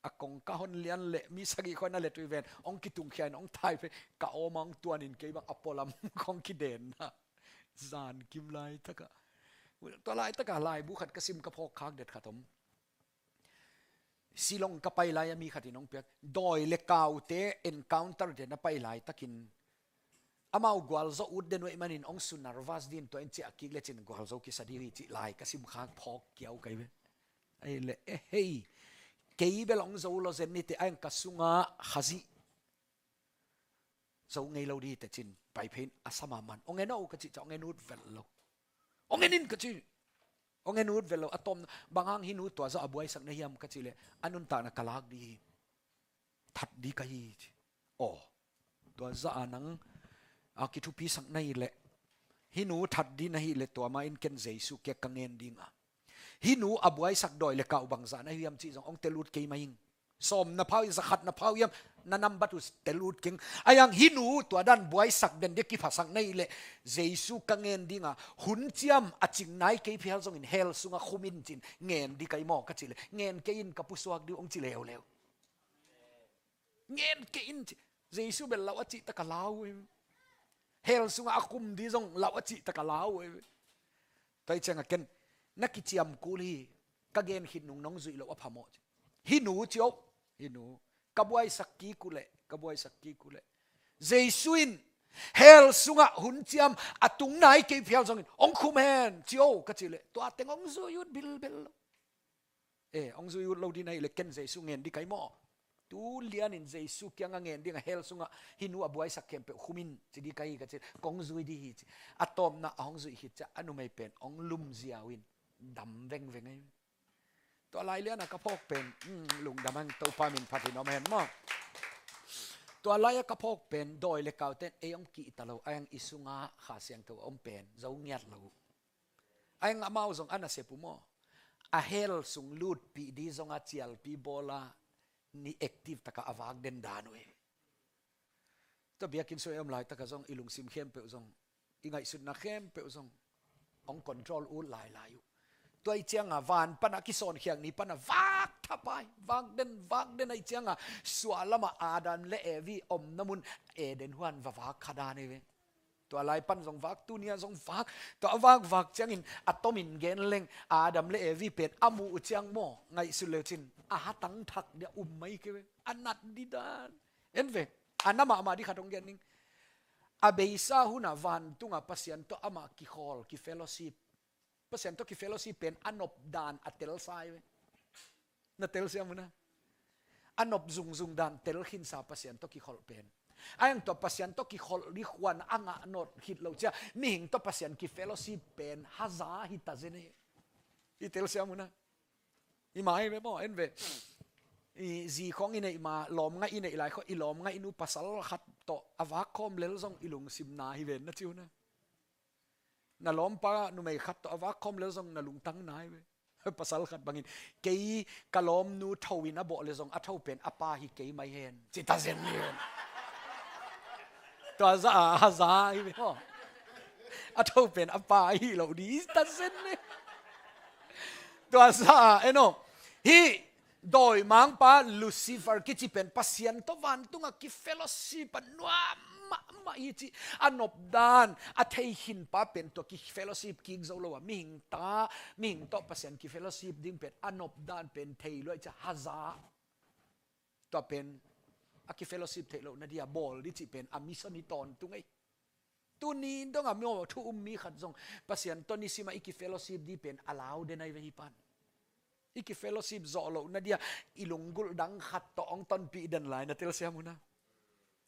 A kong ka hon lian leh mi sagih khawng in a let uh hi ven. Hong kitungkhia in hong tai phei. Ka awm a hong tuan in kei bang a pualam khawng kidenna. Zan kim laitakah. Tua laitakah laibu khat ka sim ka phawk khak det khat om. Shillong ka pai lai-a mi khat in hong piak, dawi le kaute encounter te na pai laitakin amau gualzo ut den uh ahih manin hong su nervous dih in, tua in ciah kik lecin gualzo kisa dih uh hi cih lai ka sim khak phawk kiau kai ve. Ahih leh, eh, hei, kei bel hong zo lo zen ni teh, a eng ka sungah Khazih zo ngei lo dih teh cin, pai phei in a sa mahmah in, hong en aw ka cih ciang hong en ut vet lo. Hong en in ka ci. Hong en ut vet lo. A tawpna, bang hang hih nu tua zah a buaisak na hiam ka cih leh, a nuntakna ka lak dih hi. That dih ka hi ci. Aw, tua zah a nang a kithupisak na hih leh, hih nu that dih na hih leh, tua ma in ken Jesu kiang ka ngen ding a. Hih nu a buaisak dawi le kau bangzah na hi hiam cih zong hong tel ut kei mah ing. Sawm na pha uh hiam, za khat na pha uh hiam, na nambat uh tel ut keng. Ahih hang hih nu tua dan buaisak den dih kiphasak na hih leh, Jesu ka ngen ding a, hun ciam a cing nai kei phial zongin hell sungah khum in cin, ngen dih ka hi maw ka cih leh, ngen kei in, ka pusuak dih uh hong ci leuleu. Ngen kei in ci. Jesu bel lau a cih tak a lau uh hi. Hell sungah a khum dih zong lau a cih tak a lau uh hi. Tua hi ciangah ken na kiciam kul hi. Ka gen khit nung nong zuih loh a phamawh ci. Hih nu ci o. Hih nu. Ka buaisak kik uh leh. Ka buaisak kik uh leh, Jesu in hell sungah hun ciam a tung nai kei phial zongin hong khum hen ci o ka cih leh, tua teng hong zui ut bilbel lo. Eh, hong zui ut lo dih na hih leh ken Jesu ngen dih ka hi maw. Tu lianin Jesu kiangah ngen ding a, hell sungah hih nu a buaisak khempeuh khum in ci dih ka hi ka ci. Kong zui dih hi ci. A tawpna a hong zuih khit ciah a numei pen hong lum ziau in dam vengveng ahi. Tua lai lianah ka phawk pen, hmm, lungdam hang, Topa min phat in om hen maw. Tua lai-ah ka phawk pen dawi le kaute in ei hong kihta lo, ahih hang i sungah Kha Siangtho a om pen zo ngiat lo. Ahih hang amau zong a nasep uh maw, a hell sung lutpih dih zong a cialpi bawl a, ni active takah a vak den dan uh hi. Tua biakinn sung i om laitakah zong i lungsim khempeuh zong, i ngaihsutna khempeuh zong hong control ut lailai uh. Tua ahih cianga van pana kisawnkhiak ni pana vak thapai, vak den, vak den ahih cianga suahlamah Adam le Evi omna mun Eden huan va vak kha dan hi ve. Tua lai pan zong vak, tunia zong vak. Tua a vak vak ciangin a tomin gen leng Adam le Evi pen a muh uh ciang maw, ngaihsut leucin a hatang thak dia um mai kei ve. A nat di dan. En ve. A na mahmah di khat hong gen ning. A beisa huna vantunga Pasian tawh amah kikhawl, kifellowship. Pasian tawh kifellowship pen a nop dan a telsa hi ve. Na telsiam uh na. A nop zungzung dan telkhinsa Pasian tawh kikholh pen. A yang tua Pasian tawh kikholh di khuan a ngah nop khit lo cia. Mihing tawh Pasian kifellowship pen haza hi ta zen hi. I telsiam uh na. I mai ve maw, en ve. I zi khong i neih ma, lawm ngaih i neih lai khong, i lawm ngaih nu pasal khat tawh a vak khawm lel zong i lungsim na hi ven na ci uh na. Na lawmpa numei khat tawh a vak khawm lel zong na lungtang nai ve. Pasal khat bangin, kei ka lawmnu tho in a bawh le zong a tho pen a pa hi kei mai hen, ci ta zen ni hen. Tua za a, a za hi ve maw. A tho pen a pa hi lo di ta zen ni. Tua za a, eno. Hi dawimangpa Lucifer kici pen Pasian tawh vantunga kifellowship a nuam mahmah hi ci. A nopdan a theikhinpa pen tua kifellowship kik zo lo a, mihing ta, mihing tawh Pasian kifellowship ding pen a nopdan pen thei lo a, i ci a haza. Tua pen a kifellowship theih lohna dia bawl di cih pen a mission hi tawntung ei. Tuni donga mi aw thu um mi khat zong Pasian tawh nisima i kifellowship di pen a lau den ai ve hi pan. I kifellowship zawh lohna dia i lunggulh dang khat tawh hong tonpih den lai na telsiam uh na.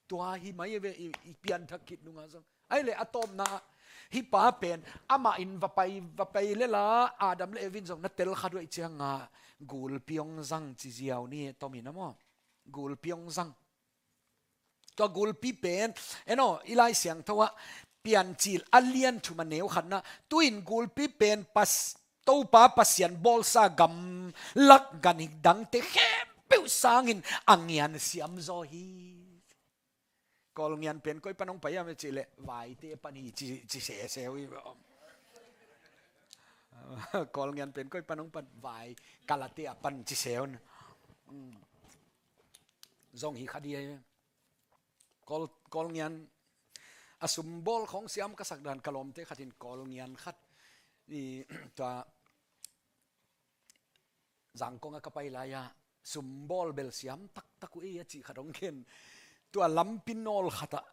Tua hi mai ve i, i pianthak khit nunga zong. Ai le a tawpna hi pa pen amah in va pai, va pai le la Adam le Evin zong na tel kha duai cianga gulpi hong zang ci ziau ni tawm hi na maw. Gulpi hong zang. Tua gulpi pen, eno, i Lai Siangtho ah Piancil a lian thum a neu khatna, tuin gulpi pen pas, Topa Pasian bawlsa gamlak ganhing dangte khempeuh sangin a ngian siam zaw hi. Kawl ngian pen koi pan hong pai hiam cih leh vaite pan hi ci, ci sese uh hi. Kawl ngian pen koi pan hong pan, vai kalate a pan ci se un. Zong hi kha di a hi. Kawl, Kawl ngian a sumbawl khawng siam ka sak dan ka lawmte khatin Kawl ngian khat i tua Zangkong a ka pai lai-a sumbawl bel siam taktak uh ei a cih khat hong khen. Tua lampi nawl khatah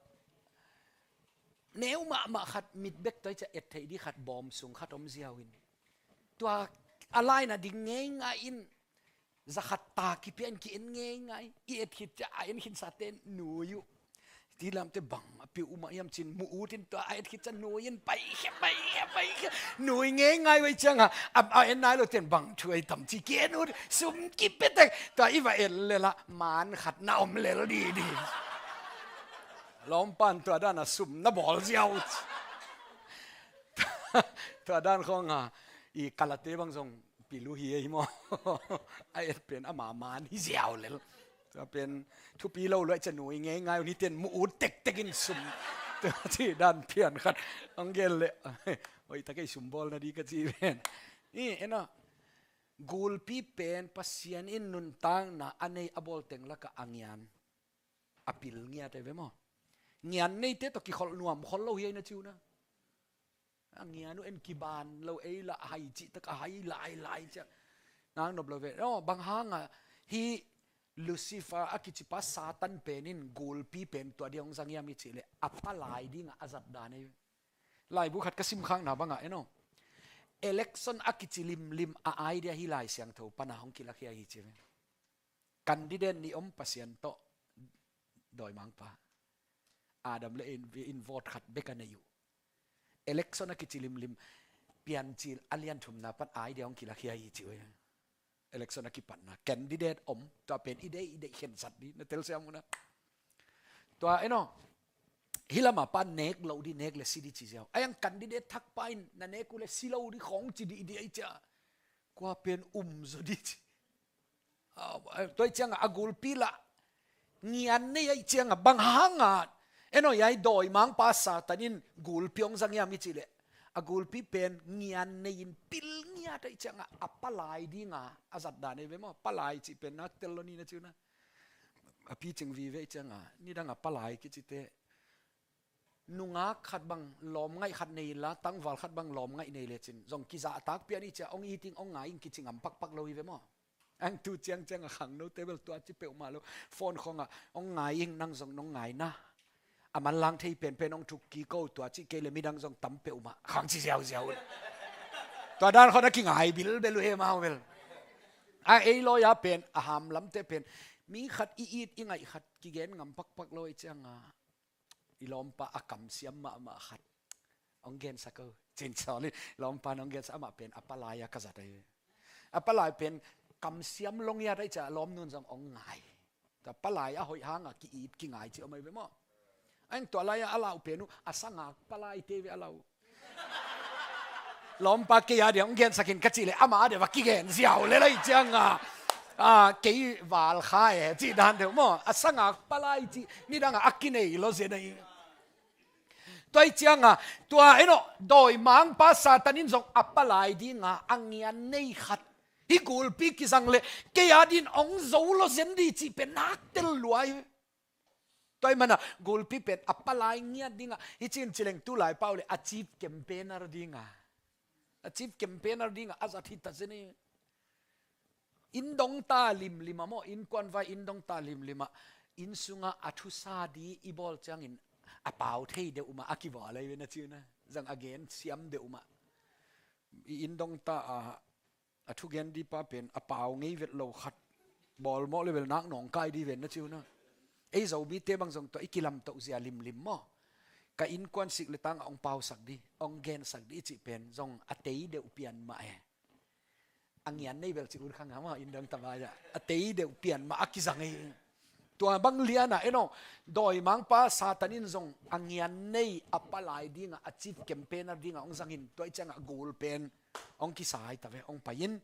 neu mahmah khat mit bek tua i ciah et theih di khat bawm sung khat om ziau in. Tua a laina ding ngeingai in zakhat ta kipia in ki-en ngeingai. I et khit ciah a en khinsa ten nui uh. Ti lamte bang a piu umah hiam cin mu utin tua a et khit ciah nui in pai khia, pai khia, pai khia. Nui ngeingai uh ei cianga a, a en nai lo ten bang thu ei tam ci ki-en ut sum kipetek. Tua i va en lela man khat na om lel di di. Lawmpan tua dana sum na bawl ziau. Tua dan khawnga i kalate bang zong pilu hi ei maw. A et pen ama man hi ziau lel. Tua pen thupi lo luai ciah nui ngeingai uh ni ten mu ut tektek in sum. Tua ci dan pian khat hong gen leh. Oi, ta kei sumbawl na di ka ci pen. I, ena, gulpi pen Pasian in nuntakna a nei a bawl teng lakah a ngian. A pil ngiat ei ve maw. Ngian neite tawh kikholh nuam khol lo hi ei na ci uh na. A ngian uh en kiban lo ei lah hai cih tak a hai lai lai ciah. Nang nop lo ve. Aw, bang hanga hi Lucifer a kicipa Satan pen in gulpi pen tua dia hong zang hiam i cih leh a palai dinga a zat dan ei ve. Laibu khat ka simkhakna bangah eno. Election a kici limlim a idea hi Lai Siangtho pana hong kilak hi a hi ci ve. Candidate nih om Pasian tawh dawimangpa. Adam le in, in vote khat bek a nei uh. Election a kici limlim Piancil a lian thumna pan idea hong kilak hi a hi ci uh. Election a kipatna candidate om tua pen i deih i deih khensat di na telsiam uh na. Tua eno. Hi lama pan nek lo di nek le si di ci ziau. A yang candidate thakpa in na nek uh le si lo di khawng ci di di a i cia. Kua pen um zaw di ci. Tua i cianga a gulpi lah ngian nei a i cianga bang hanga eno i ai dawimangpa Satan in gulpi hong zang hiam i cih leh a gulpi pen ngian nei in pil ngiat ahih ciangah a palai dinga a zat dan ei ve maw. Palai cih pen nak tel lo ni na ci uh na. A picing vive ahih ciangah nidangah palai kicite nungak khat bang lawm ngaih khat nei la, tangval khat bang lawm ngaih nei lecin zong kizahtak pian i cia, ong it ing ong ngai ing kici ngam pakpak lo hi ve maw. Ang tu ciangciang a khangnote bel tua ci peuhmah lo. Phone khawngah ong ngai ing, nang zong nong ngai na. A manlang thei penpen ong thuk kiko, tua ci kei le midang zong tam peuhmah khang ci ziauziau. Tua dan khawn a kingai bilbel uh he mau bel. A ei lawia pen a hamlamte pen mi khat i it i ngaih khat kigen ngam pakpak lo ahih ciangah i lawmpa a kamsiam mahmah khat ong gensak o. Cin sawlin lawmpa nong gensak, amah pen a palai a ka zat ahi. A palai pen kamsiam lo ngiat ahih ciah lawmnun zong ong ngai. Tua palai a hoih hangah ki-it kingai ci om ahi ve maw. Ain tua lai-ah a lau pen uh a sangak palaite ve a lau. Lawmpa kei a dia ong gensak in ka cih leh ama a dia va kigen ziau le lai ciangah, a, kei val kha e cih dan deuh maw. A sangak palai cih nidangah a kinei lo zen ahi. Tua ahih ciangah tua en aw, dawimangpa Satan in zong a palai dinga a ngian nei khat, hih gulpi kizang leh kei a din ong zo lo zen di cih pen nak tel lua hi. Tua ahih manah gulpi pen a palai ngiat dinga, hih cin ci leng tu lai pau le a chief campaigner dinga, a chief campaigner dinga a zat hi ta zen hi. Inn dongta limlim ah maw, innkuan vai inn dongta limlim ah, inn sungah a thusa di i bawl ciangin a pau thei deuh mah a kibawl ahi ve na ci uh na. Zang a gen siam deuh mah. I inn dongta a, a thugen dipa pen a pau ngei vet lo khat bawl mawh le bel nak nawngkai di ven na ci uh na. Ei Zomite bang zong tua i kilamtoh zia limlim maw. Ka innkuan sik le tangah ong pausak di, ong gensak di i cih pen zong a tei deuh pian mah e. A ngian nei bel ci ut khang ha maw, inn dongta vai-ah a tei deuh pian mah a kizang hi. Tua bang lianah en aw, dawimangpa Satan in zong a ngian nei a palai dingah, a chief campaigner dingah ong zang in, tua ahih ciangah gul pen ong kisai ta ve, ong pai in.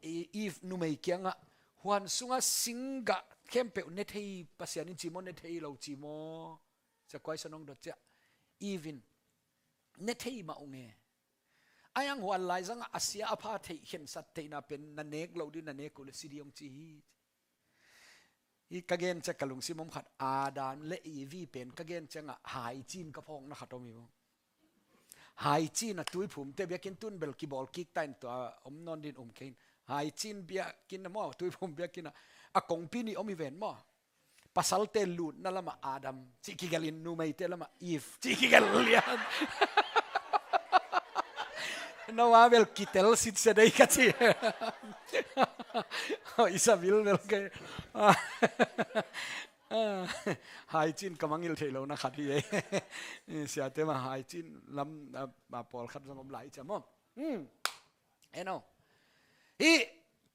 I, Eve numei kiangah, huan sungah singgah khempeuh ne thei, Pasian in ci maw, ne thei lo ci maw, cia kuaisan ong dot ciah. Eve in ne thei mah ung e. Ahi hang huan laizangah a sia a pha theih, khensat theihna pen na nek loh ding, na nek uh le si ding ong ci hi. Hi ka gen ciang ka lungsim om khat, Adam le Evi pen ka gen ciangah haicin ka phawkna khat om hi maw. Haicin a tuiphumte biakinn tun bel kibawl kik ta in tua om nawn din um kei in. Haicin biakinn a maw, tuiphum biakinn a, a kongpi nih om hi ven maw. Pasalte lutna lamah Adam cih kigelh in, numeite lamah Eve cih kigelh lian. Noah bel kitel sitse dei ka ci. Hoih sa bilbel kei. Haicin ka mangngilh theih lohna khat hi ei. Siate mah haicin lam, a, a pawlkhat zong om lai cia maw. Hmm. En aw. Hih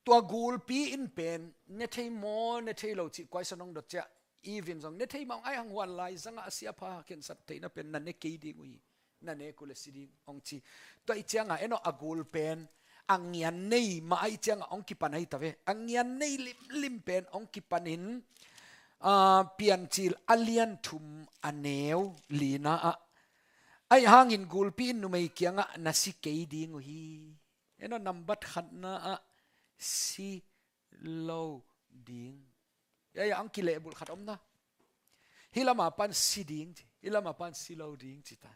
tua gulpi in pen ne thei maw, ne thei lo cih kuaisan ong dot ciah. Eve in zong ne thei mah ung, ahi hang huan laizangah a sia pha khensat theihna pen na ne kei ding uh hi, na nek uh le si ding ong ci. Tua ahih ciangah en aw, a gul pen a ngian nei mah ahih ciangah ong kipan ahi ta ve. A ngian nei limlim pen ong kipan in, a, Piancil a lian thum a neu lina ah, ahi hangin gulpi in numei kiangah na si kei ding uh hi. En aw, nambat khatna ah si lo ding. Ya, ya, ang kilehbulh khat om na. Hih lamah pan si ding ci, hih lamah pan si lo ding ci ta.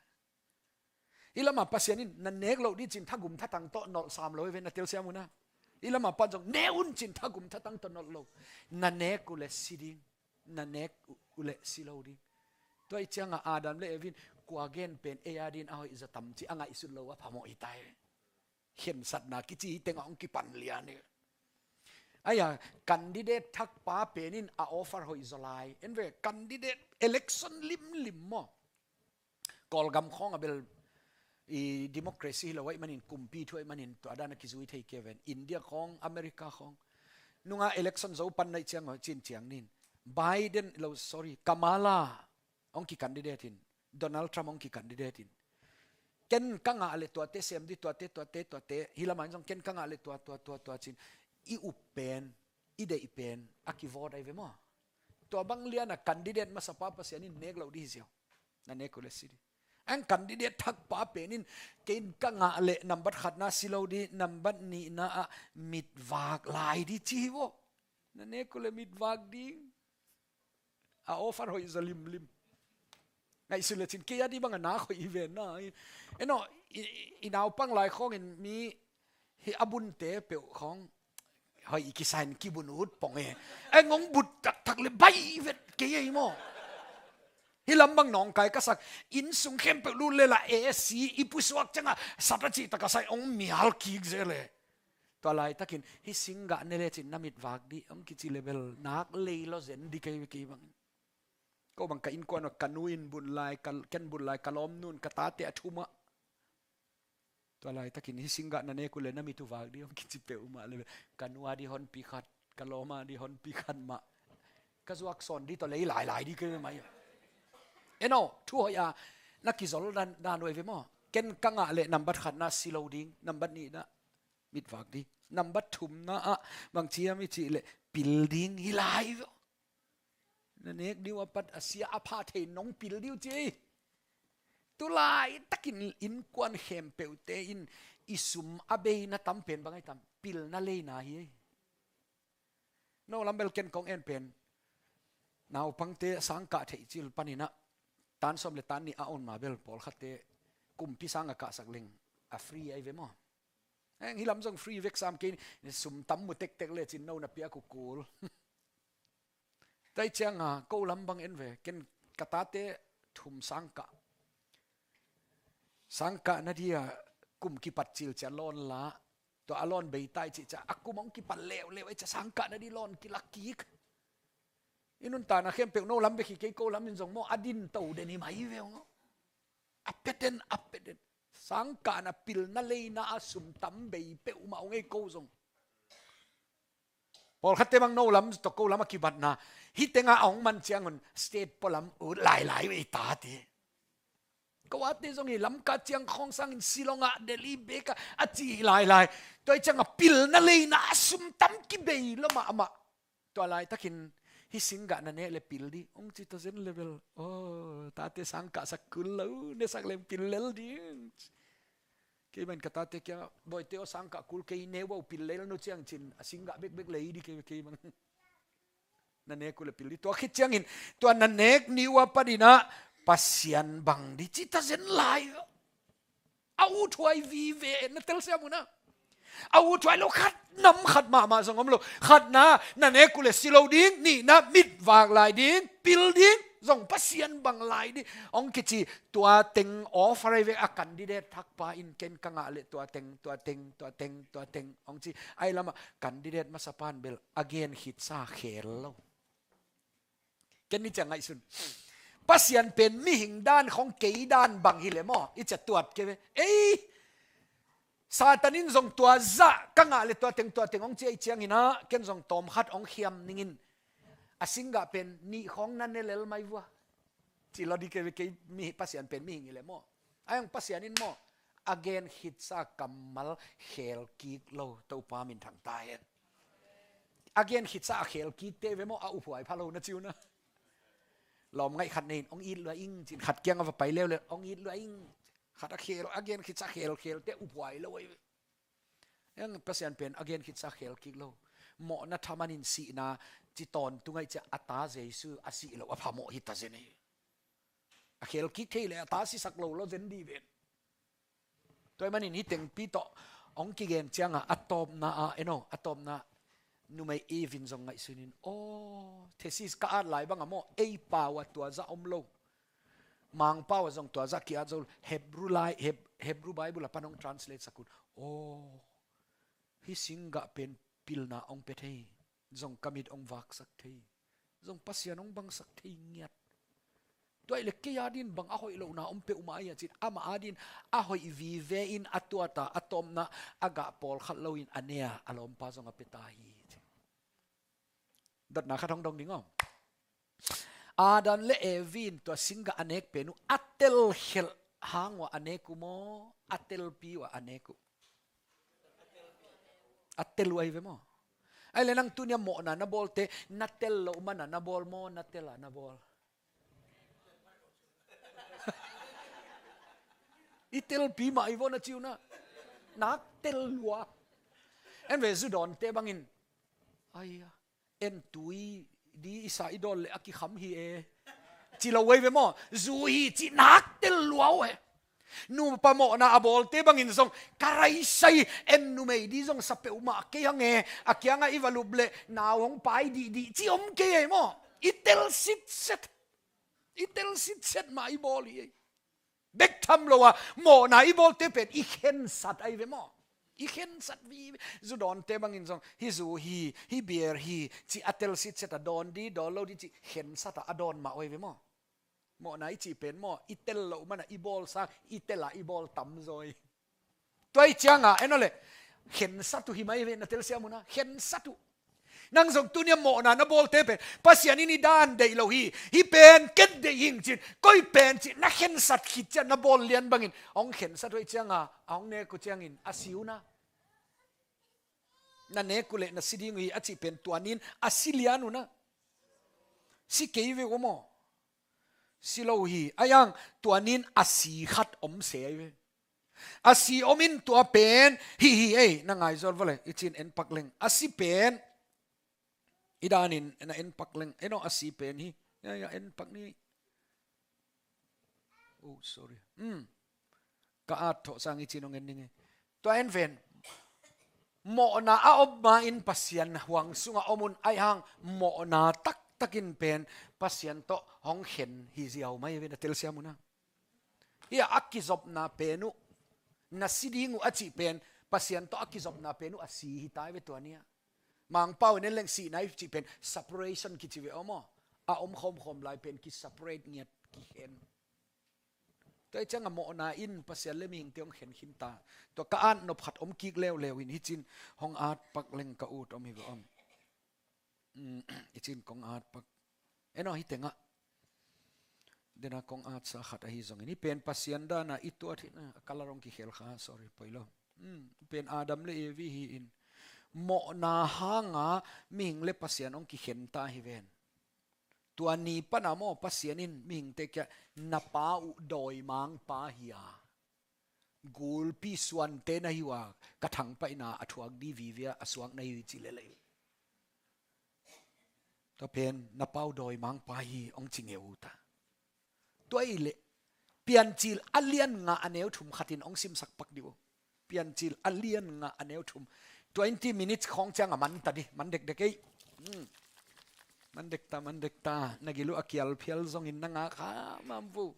Hih lamah Pasian in na nek loh ding cin thagum thatang tawh nolh sam lo hi ve, na telsiam uh na. Hih lamah pan zong ne un cin thagum thatang tawh nolh lo. Na nek uh le si ding, na nek uh le si lo ding. Tua ahih ciangah Adam le Evi in kua gen pen ei a din a hoih zaw tam ci a ngaihsut lo a phamawh hi ta hi. Khensatna kici hi tengah ong kipan lian hi. Ahi a, candidate thakpa pen in a offer hoih zaw lai. En ve, candidate election limlim maw. Kawlgam khawng a bel i democracy hi lo ahih manin, kumpi thu ahih manin tua dan a kizui thei kei ven. India khawng, America khawng. Nunga election zo pan na hih ciang aw, cin ciang nin. Biden lo, sorry, Kamala ong ki candidate in, Donald Trump ong ki candidate in, ken ka ngah le tuate sem di, tuate, tuate, tuate, hih lamah in zong ken ka ngah le tua, tua, tua, tua cin, i up pen, i deih pen a kivote ahi ve maw. Tua bang liana candidate masapa Pasian in nek loh di hi ziau. Na nek uh le si di. Ang candidate thakpa pen in, ken ka ngah leh nambat khatna si lo ding, nambat nihna ah mitvak lai ding ci hi vaw. Na nek uh leh mitvak ding. A offer hoih zaw limlim. Ngaihsun lecin kei a ding bang a nak hoih hi ven na. Eno, i, i, i naupang lai khawngin mi hih a bunte peuh khawng hoih i kisa in kibun ut pong e. Eng hong but taktak leh bai vet kei ei maw. Hih lam bang nawngkai ka sak. Inn sung khempeuh lut leh la A C i pusuak ciangah sat a cihtak a sai hong mial kik zel e. Tua laitakin hih singgah ne lecin na mitvak ding hong kici leh bel nak lei lo zen ding kei, kei bangin. Ko bang ka innkuan uh ka nu in bun lai, ka, ken bun lai, ka lawmnu in ka tate a thum ah. Tua laitakin hih singgah na nek uh leh na mit uh vak ding hong kici peuhmah leh bel ka nu a ding honpi khat, ka lawm a ding honpi khat mah. Ka zuak sawn ding tawh lei lailai ding kei mai. Eno, thu hoih a na kizol dan, dan uh ei ve maw. Ken ka ngah leh nambat khatna si lo ding, nambat nihna mitvak ding. Nambat thumna ah bang ci hiam i cih leh pil ding hi lai ve. Na nek ding uh a pat a sia a pha thei nong pil ding uh ci ei. Tu laitakin innkuan khempeuhte in i sum a beina tam pen bang ai tam, pilna leina hi ei. No lam bel ken kong en pen naupangte sangkah theih cil panin ah tan sawm leh tan nih a on ma bel pawlkhatte kumpi sang a kahsak leng a free ai ve maw. Eng hih lam zong free vek sam kei ni, sum tam mu tektek lecin no na piak uh kul. Tua hi cianga ko lam bang en ve, ken ka tate thum sangkah. Sangkah na dia kum kipat cil cia lawn la. Tua a lawn bei tai cih cia a kum hong kipat leuleu ei cia sangkah na di lawn kilak kik. I nuntakna khempeuh no lam bek hi kei, ko lam in zong maw a din to den hi mai ve ung. A pia den, a pia den. Sangkahna pilna leina a sum tam bei peuhmah ung ei ko zong. Pawlkhatte bang no lam tawh ko lam a kibatna hih tengah a hong man ciangun state pualam ut lailai uh ei tate. Ko ate zong hi Lamka ciang khawng sangin Shillong ah Delhi bek ah a ci hi lailai. Tua hi cianga pilna leina a sum tam kibei lo mahmah. Tua laitakin hih singgah na nek leh pil ding hong ci ta zen leh bel. Aw, tate sangkah sak kul lo, ne sak leng pil lel ding. Kei bang ka tate kiangah, bawite aw sangkah kul kei ne uh a uh pil lel nu ciang cin a singgah bekbek lei ding kei, kei bang. Na nek uh leh pil ding. Tua khit ciangin tua na nek ni uh a panin ah Pasian bang ding ci ta zen lai. A uthuai vive na telsiam uh na. A uthuai lo khat nam khat mahmah zong om lo. Khatna, na nek uh leh si lo ding, nihna mitvak lai ding, pil ding, zong Pasian bang lai ding hong kici. Tua teng offer ai ve a candidate thakpa in ken ka ngah leh tua teng, tua teng, tua teng, tua teng hong ci. Ai lamah candidate masapan bel a gen khitsa khel lo. Ken ni cia ngaihsun. Pasian pen mihing dan khong kei dan bang hi leh maw i cia tuat kei ve. Ei, Satan in zong tua zah ka ngah leh tua teng tua teng hong ci ei ciangin ah ken zong tawmkhat hong khiam ningin a singgah pen nih khawng na ne lel mai vua. Ci lo ding kei ve, kei mi Pasian pen mihing hi leh maw. A hong Pasian in maw a gen khitsa kammal khel kik lo, Topa minthang ta hen. A gen khitsa a khel kikte ve maw a uphuai pha lo na ci uh na. Lawm ngaih khat nei in hong it lua ing cin khat kiang a va pai leuleu hong it lua ing. Khat a khel a gen khitsa khel khelte uphuai lo ai ve. Eng Pasian pen a gen khitsa khel kik lo. Mawhna thaman in sihna ci tawntung ai cia a ta Jesu a sih lo a phamawh hi ta zen ei. A khel kik thei leh a ta sisak lo lo zen dih ven. Tua hi manin hih tengpi tawh hong kigen cianga a tawpna ah eno a tawpna numei Eve in zong ngaihsun in aw thesis ka at lai banga maw ei pau a tua zah om lo. Mangpau a zong tua zah ki-at zo lo. Hebrew lai, Heb-, Hebrew Bible a pan hong translate sak un. Aw hih singgah pen pilna hong pia thei. Zong ka mit hong vaksak thei. Zong Pasian hong bangsak thei ngiat. Tua hi leh kei a din bang a hoih lohna om peuhmah ahi a cin amah a din a hoih vive in a tuata a tawpna a gah pawlkhat loin a ne a a lawmpa zong a pia ta hi ci. Dotna khat hong dong ding aw. Adam le Evi in tua singgah a nek pen uh a telkhelh hang uh a nek uh maw a telpi uh a nek uh? A tel uh ahi ve maw? Ahi leh nang tunia mawhna na bawlte na tel loh mana na bawl maw na tel a na bawl? I telpi mah i vaw na ci uh na. Nak tel lua. En ve, zu dawnte bangin, ai, a, en tui di i sa i dawn le a kikham hi e, ci lo ei ve maw. Zu hi ci nak tel lua uh e. Nupa mawhna a bawlte bangin zong, ka raisai, en numei di zong sa peuhmah kei hang e, a kiangah i va lup le nau hong pai dihdih ci om kei ei maw. I tel sitset. I tel sitset mah i bawl hi ei. Bek tham lo a, mawhna i bawlte pen i khensat ahi ve maw. I khensat vive. Zu dawnte bangin zong, hih zu hi, hih beer hi, ci a tel sitset a, dawn di, dawn lo di ci khensat a, a dawn mah uh ahi ve maw. Mawhna i cih pen maw, i tel loh man a i bawl sang, i tel a i bawl tamzaw hi. Tua ahih ciangah, en aw le, khensat uh hi mai ve, na telsiam uh na, khensat uh. Nang zong tuni a mawhna na bawlte pen, Pasian in hih dan deih lo hi, hih pen ken deih hing cin, koi pen cih na khensat khit ciang na bawl lian bangin, hong khensat uh ahih ciangah, a hong nek uh ciangin, a si uh na. Na nek uh leh na si ding uh hi, a cih pen tua ni-in a si lian uh na. Si kei ve uh maw. Si lo uh hi, a yang tua ni-in a si khat om se ahi ve. A si om in tua pen hih hi ei, na ngai zaw vua le, i cih in en pak leng. A si pen, i danin na en pak leng, en aw a si pen hi. Ya, ya, en pak ni. Oh, sorry. Hmm. Ka at thawh sang i cih in hong en ning e. Tua en ven. Mawhna a om ma-in Pasian huang sungah om un, ahih hang mawhna taktakin pen Pasian tawh hong khen hi ziau mai ve, na telsiam uh na. Hih a kizopna pen uh, na si ding uh a cih pen, Pasian tawh a kizopna pen uh a si hi ta hi ve tua ni-ah. Mangpau in en leng sihna i cih pen separation kici ve aw maw. A om khawmkhawm lai pen ki-separate ngiat, kikhen. Tua ahih ciangah mawhna in Pasian le mihingte hong khen khin ta. Tua ka at nop khat om kik leuleu in, hih cih in hong at pak leng ka ut om hi ve om. Mm, i cih in kong at pak. En aw, hih tengah. Dena kong atsa khat ahi zongin, hih pen Pasian dana i tuat hi na, a color hong kikhel kha, sorry, poi lo. Mm, hih pen Adam le Evi hi in. Mawhna hanga mihing le Pasian hong kikhen ta hi ven. Tua ni pana maw Pasian in mihingte kiangah, na pa uh dawimangpa hi a, gulpi suante na hi uh a, ka thangpaihna a thuak di vive a, a suak na hi uh hi ci lel hi. Tua pen na pa uh dawimangpa hi hong ci ngeu uh ta. Tua ahih leh Piancil a lian nga a neu thum khat in hong simsak pak dih uh. Piancil a lian nga a neu thum. Twenty minutes khawng ciangah man ta di, man dekdek ei. Hmm. Man dek ta, man dek ta. Na gil uh a kial phial zongin na ngak kha mahmah uh.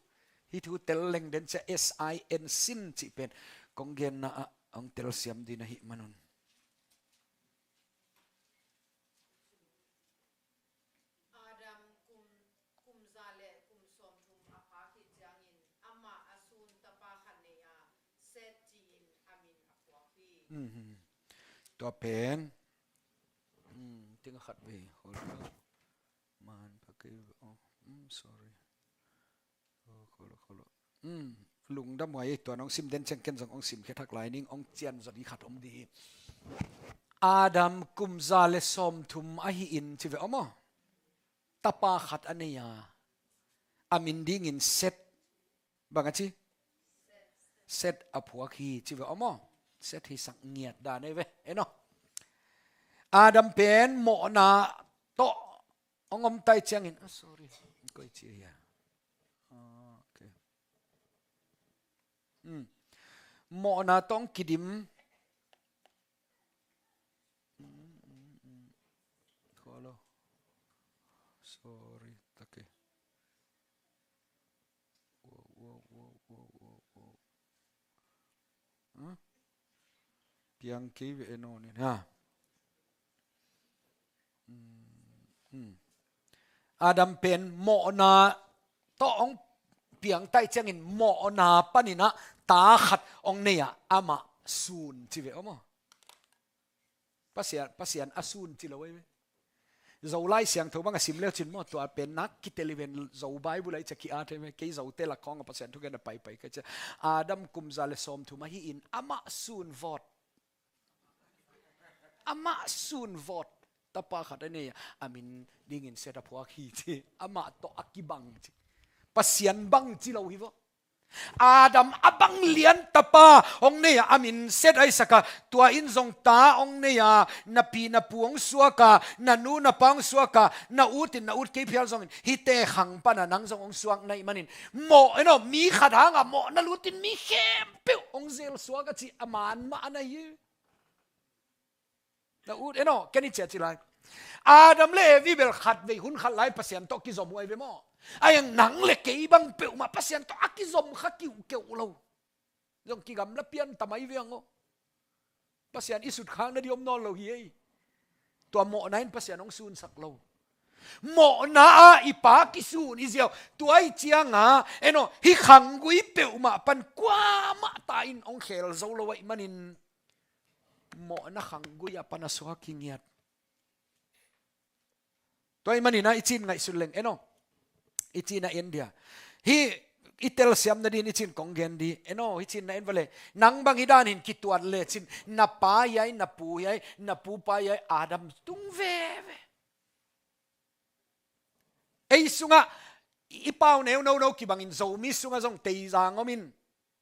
Hih thu tel leng den ciang S I N sin cih pen kong genna ah hong telsiam ding ahih manun. Adam kum, kum za le kum sawmthum a phak khit ciangin amah a sun tapa khat nei a, Seth ci-in a min a phuak hi. Mhm. Tua pen, hmm, ting khat vei, hold on. Man pha kei, oh, hmm, sorry. Oh, kholo, kholo. Hmm, lungdam huai, tua nong sim den ciang ken zong hong simkhia thak lai ning, hong cian zaw ding khat om dih hi. Adam kum za le sawmthum ahi in ci ve aw maw. Tapa khat a nei a, a min dingin Seth. Bang a ci? Seth a phuak hi ci ve aw maw. Seth hi sak ngiat dan ei ve. En aw. Adam pen mawhna tawh hong om ta ahih ciangin, ah, sorry. Koi ci hia. Ah, okay. Hmm. Mawhna tawh hong kidim. Hmm, hmm, hmm. Kholo. Sorry, take. Wow, wow, wow, wow, wow, wow. Huh? Piang kei ve e nawn in, ha. Hmm, hmm. Adam pen mawhna tawh hong piang ta ahih ciangin mawhna panin ah ta khat hong nei a, amah sun ci ve aw maw. Pasian, Pasian a sun ci lo ei ve. Zo Lai Siangtho bang a sim leu cin maw, tua pen nak kitel hi ven, Zo Bible ah i ciah ki-at hi ve, kei Zote lak khawng a Pasian thugen a paipai ka ciah. Adam kum za le sawmthum ahi in amah sun vawt. Amah sun vawt. Tapa khat a nei a, a min dingin Seth a phuak hi ci. Amah tawh a kibang ci. Pasian bang ci lo hi vaw. Adam a bang lian tapa hong nei a, a min set a i sak a, tua in zong ta hong nei a, na pi na pu hong suak a, na nu na pa hong suak a, na ut in na ut kei phial zongin hihte khang pan a nang zong hong suak na hih manin, mawh, en aw, mi khat hang a mawhna lut in mi khempeuh hong zel suak a ci a man mah na hi. Na ut, en aw, ken i ciah ci lai. Adam le Evi bel khat vei hun khat lai Pasian tawh kizom uh ahi ve maw? Ahi hang nang le kei bang peuhmah Pasian tawh a kizom kha kiuhkeuh lo. Zong kigamla pian ta mai ve hang aw. Pasian i sutkhakna ding om nawn lo hi ei. Tua mawhna in Pasian hong sunsak lo. Mawhna ah i Pa kisun hi ziau. Tua ahih ciangin, en aw, hih khanggui peuhmah pan kuamah ta in hong khel zo lo ahih manin, mawhna khanggui a pan a suak hi ngiat. Tua ahih manin ah i cin ngaihsut leng, en aw, i cin a en dia. Hih i telsiam nading i cin kong gen ding, en aw, hih cin na en va le. Nang bang hih dan in kituat le cin, na pa hi ai, na pu hi ai, na pupa hi ai, Adam tung veve. Ei sungah i pau neu nono kibangin Zomi sungah zong Teizang om in.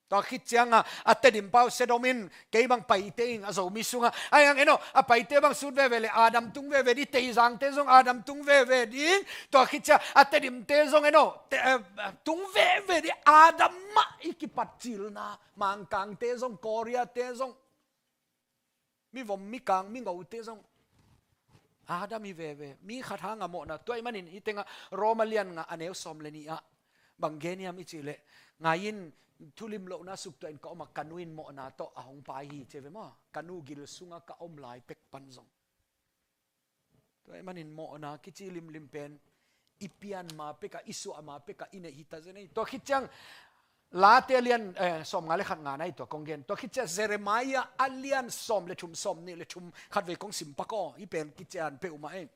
Tua khit ciangin a Tedim pau Sedom in, kei bang Paite ing a Zomi sungah. Ahi hang, en aw, a Paite bang sut veve le Adam tung veve ding, Teizangte zong Adam tung veve ding. Tua khit ciang a Tedimte zong, en aw, te, eh, tung veve ding, Adam mah i kipat cilna. Mangkangte zong, Koreate zong, mi vom, mi kang, mi ngote zong Adam hi veve. Mi khat hang a mawhna. Tua ahih manin hih tengah Roma lian nga a neu sawm le nih ah bang gen hiam i cih leh, ngai in, thulimlohna suk tuah in ka om a, ka nu in mawhna tawh a hong pai hi ci ve maw? Ka nu gil sungah ka om lai pek pan zong. Tua ahih manin mawhna kici limlim pen i pian ma pek a, i suah ma pek a i neih hi ta zen ei. Tua khit ciang Late a lian, eh, sawm nga le khat nga na hi, tua kong gen. Tua khit ciang Jeremiah a lian sawm le thum, sawm nih le thum khat vei kong sim pak aw. Hih pen kician peuhmah ei.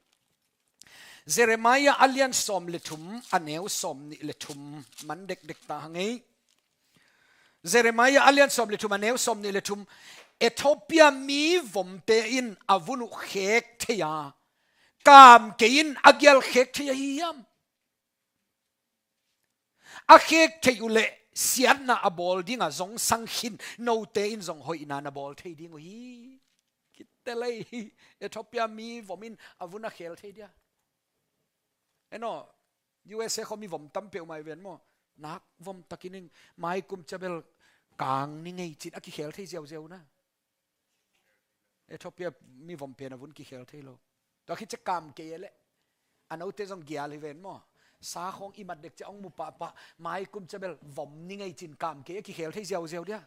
Jeremiah a lian sawm le thum, a neu sawm nih le thum, man dekdek ta hang ei. Jeremiah a lian sawm le thum, a neu sawm nih le thum. Ethiopia mi vomte in a vun uh khek thei a, kam kei in a gial khek thei ahi hiam? A khek theih uh leh siatna a bawl ding a zong sang khin, note in zong hoihna na bawl thei ding uh hi. Kitel ei. Ethiopia mi vom in a vun a khel thei dia? En aw, U S A khawng mi vom tam peuhmah hi ven maw? Nak vom takin ing, mai kum ciang bel kang ni ngei cin a kikhel thei ziauziau na. Ethiopia mi vom pen a vun kikhel thei lo. Tua khit ciang kam kei e leh, a note zong gial hi ven maw? Sa khawng i mat dek ciang hong mu pahpah, mai kum ciang bel vom ni ngei cin kam kei a kikhel thei ziauziau dia?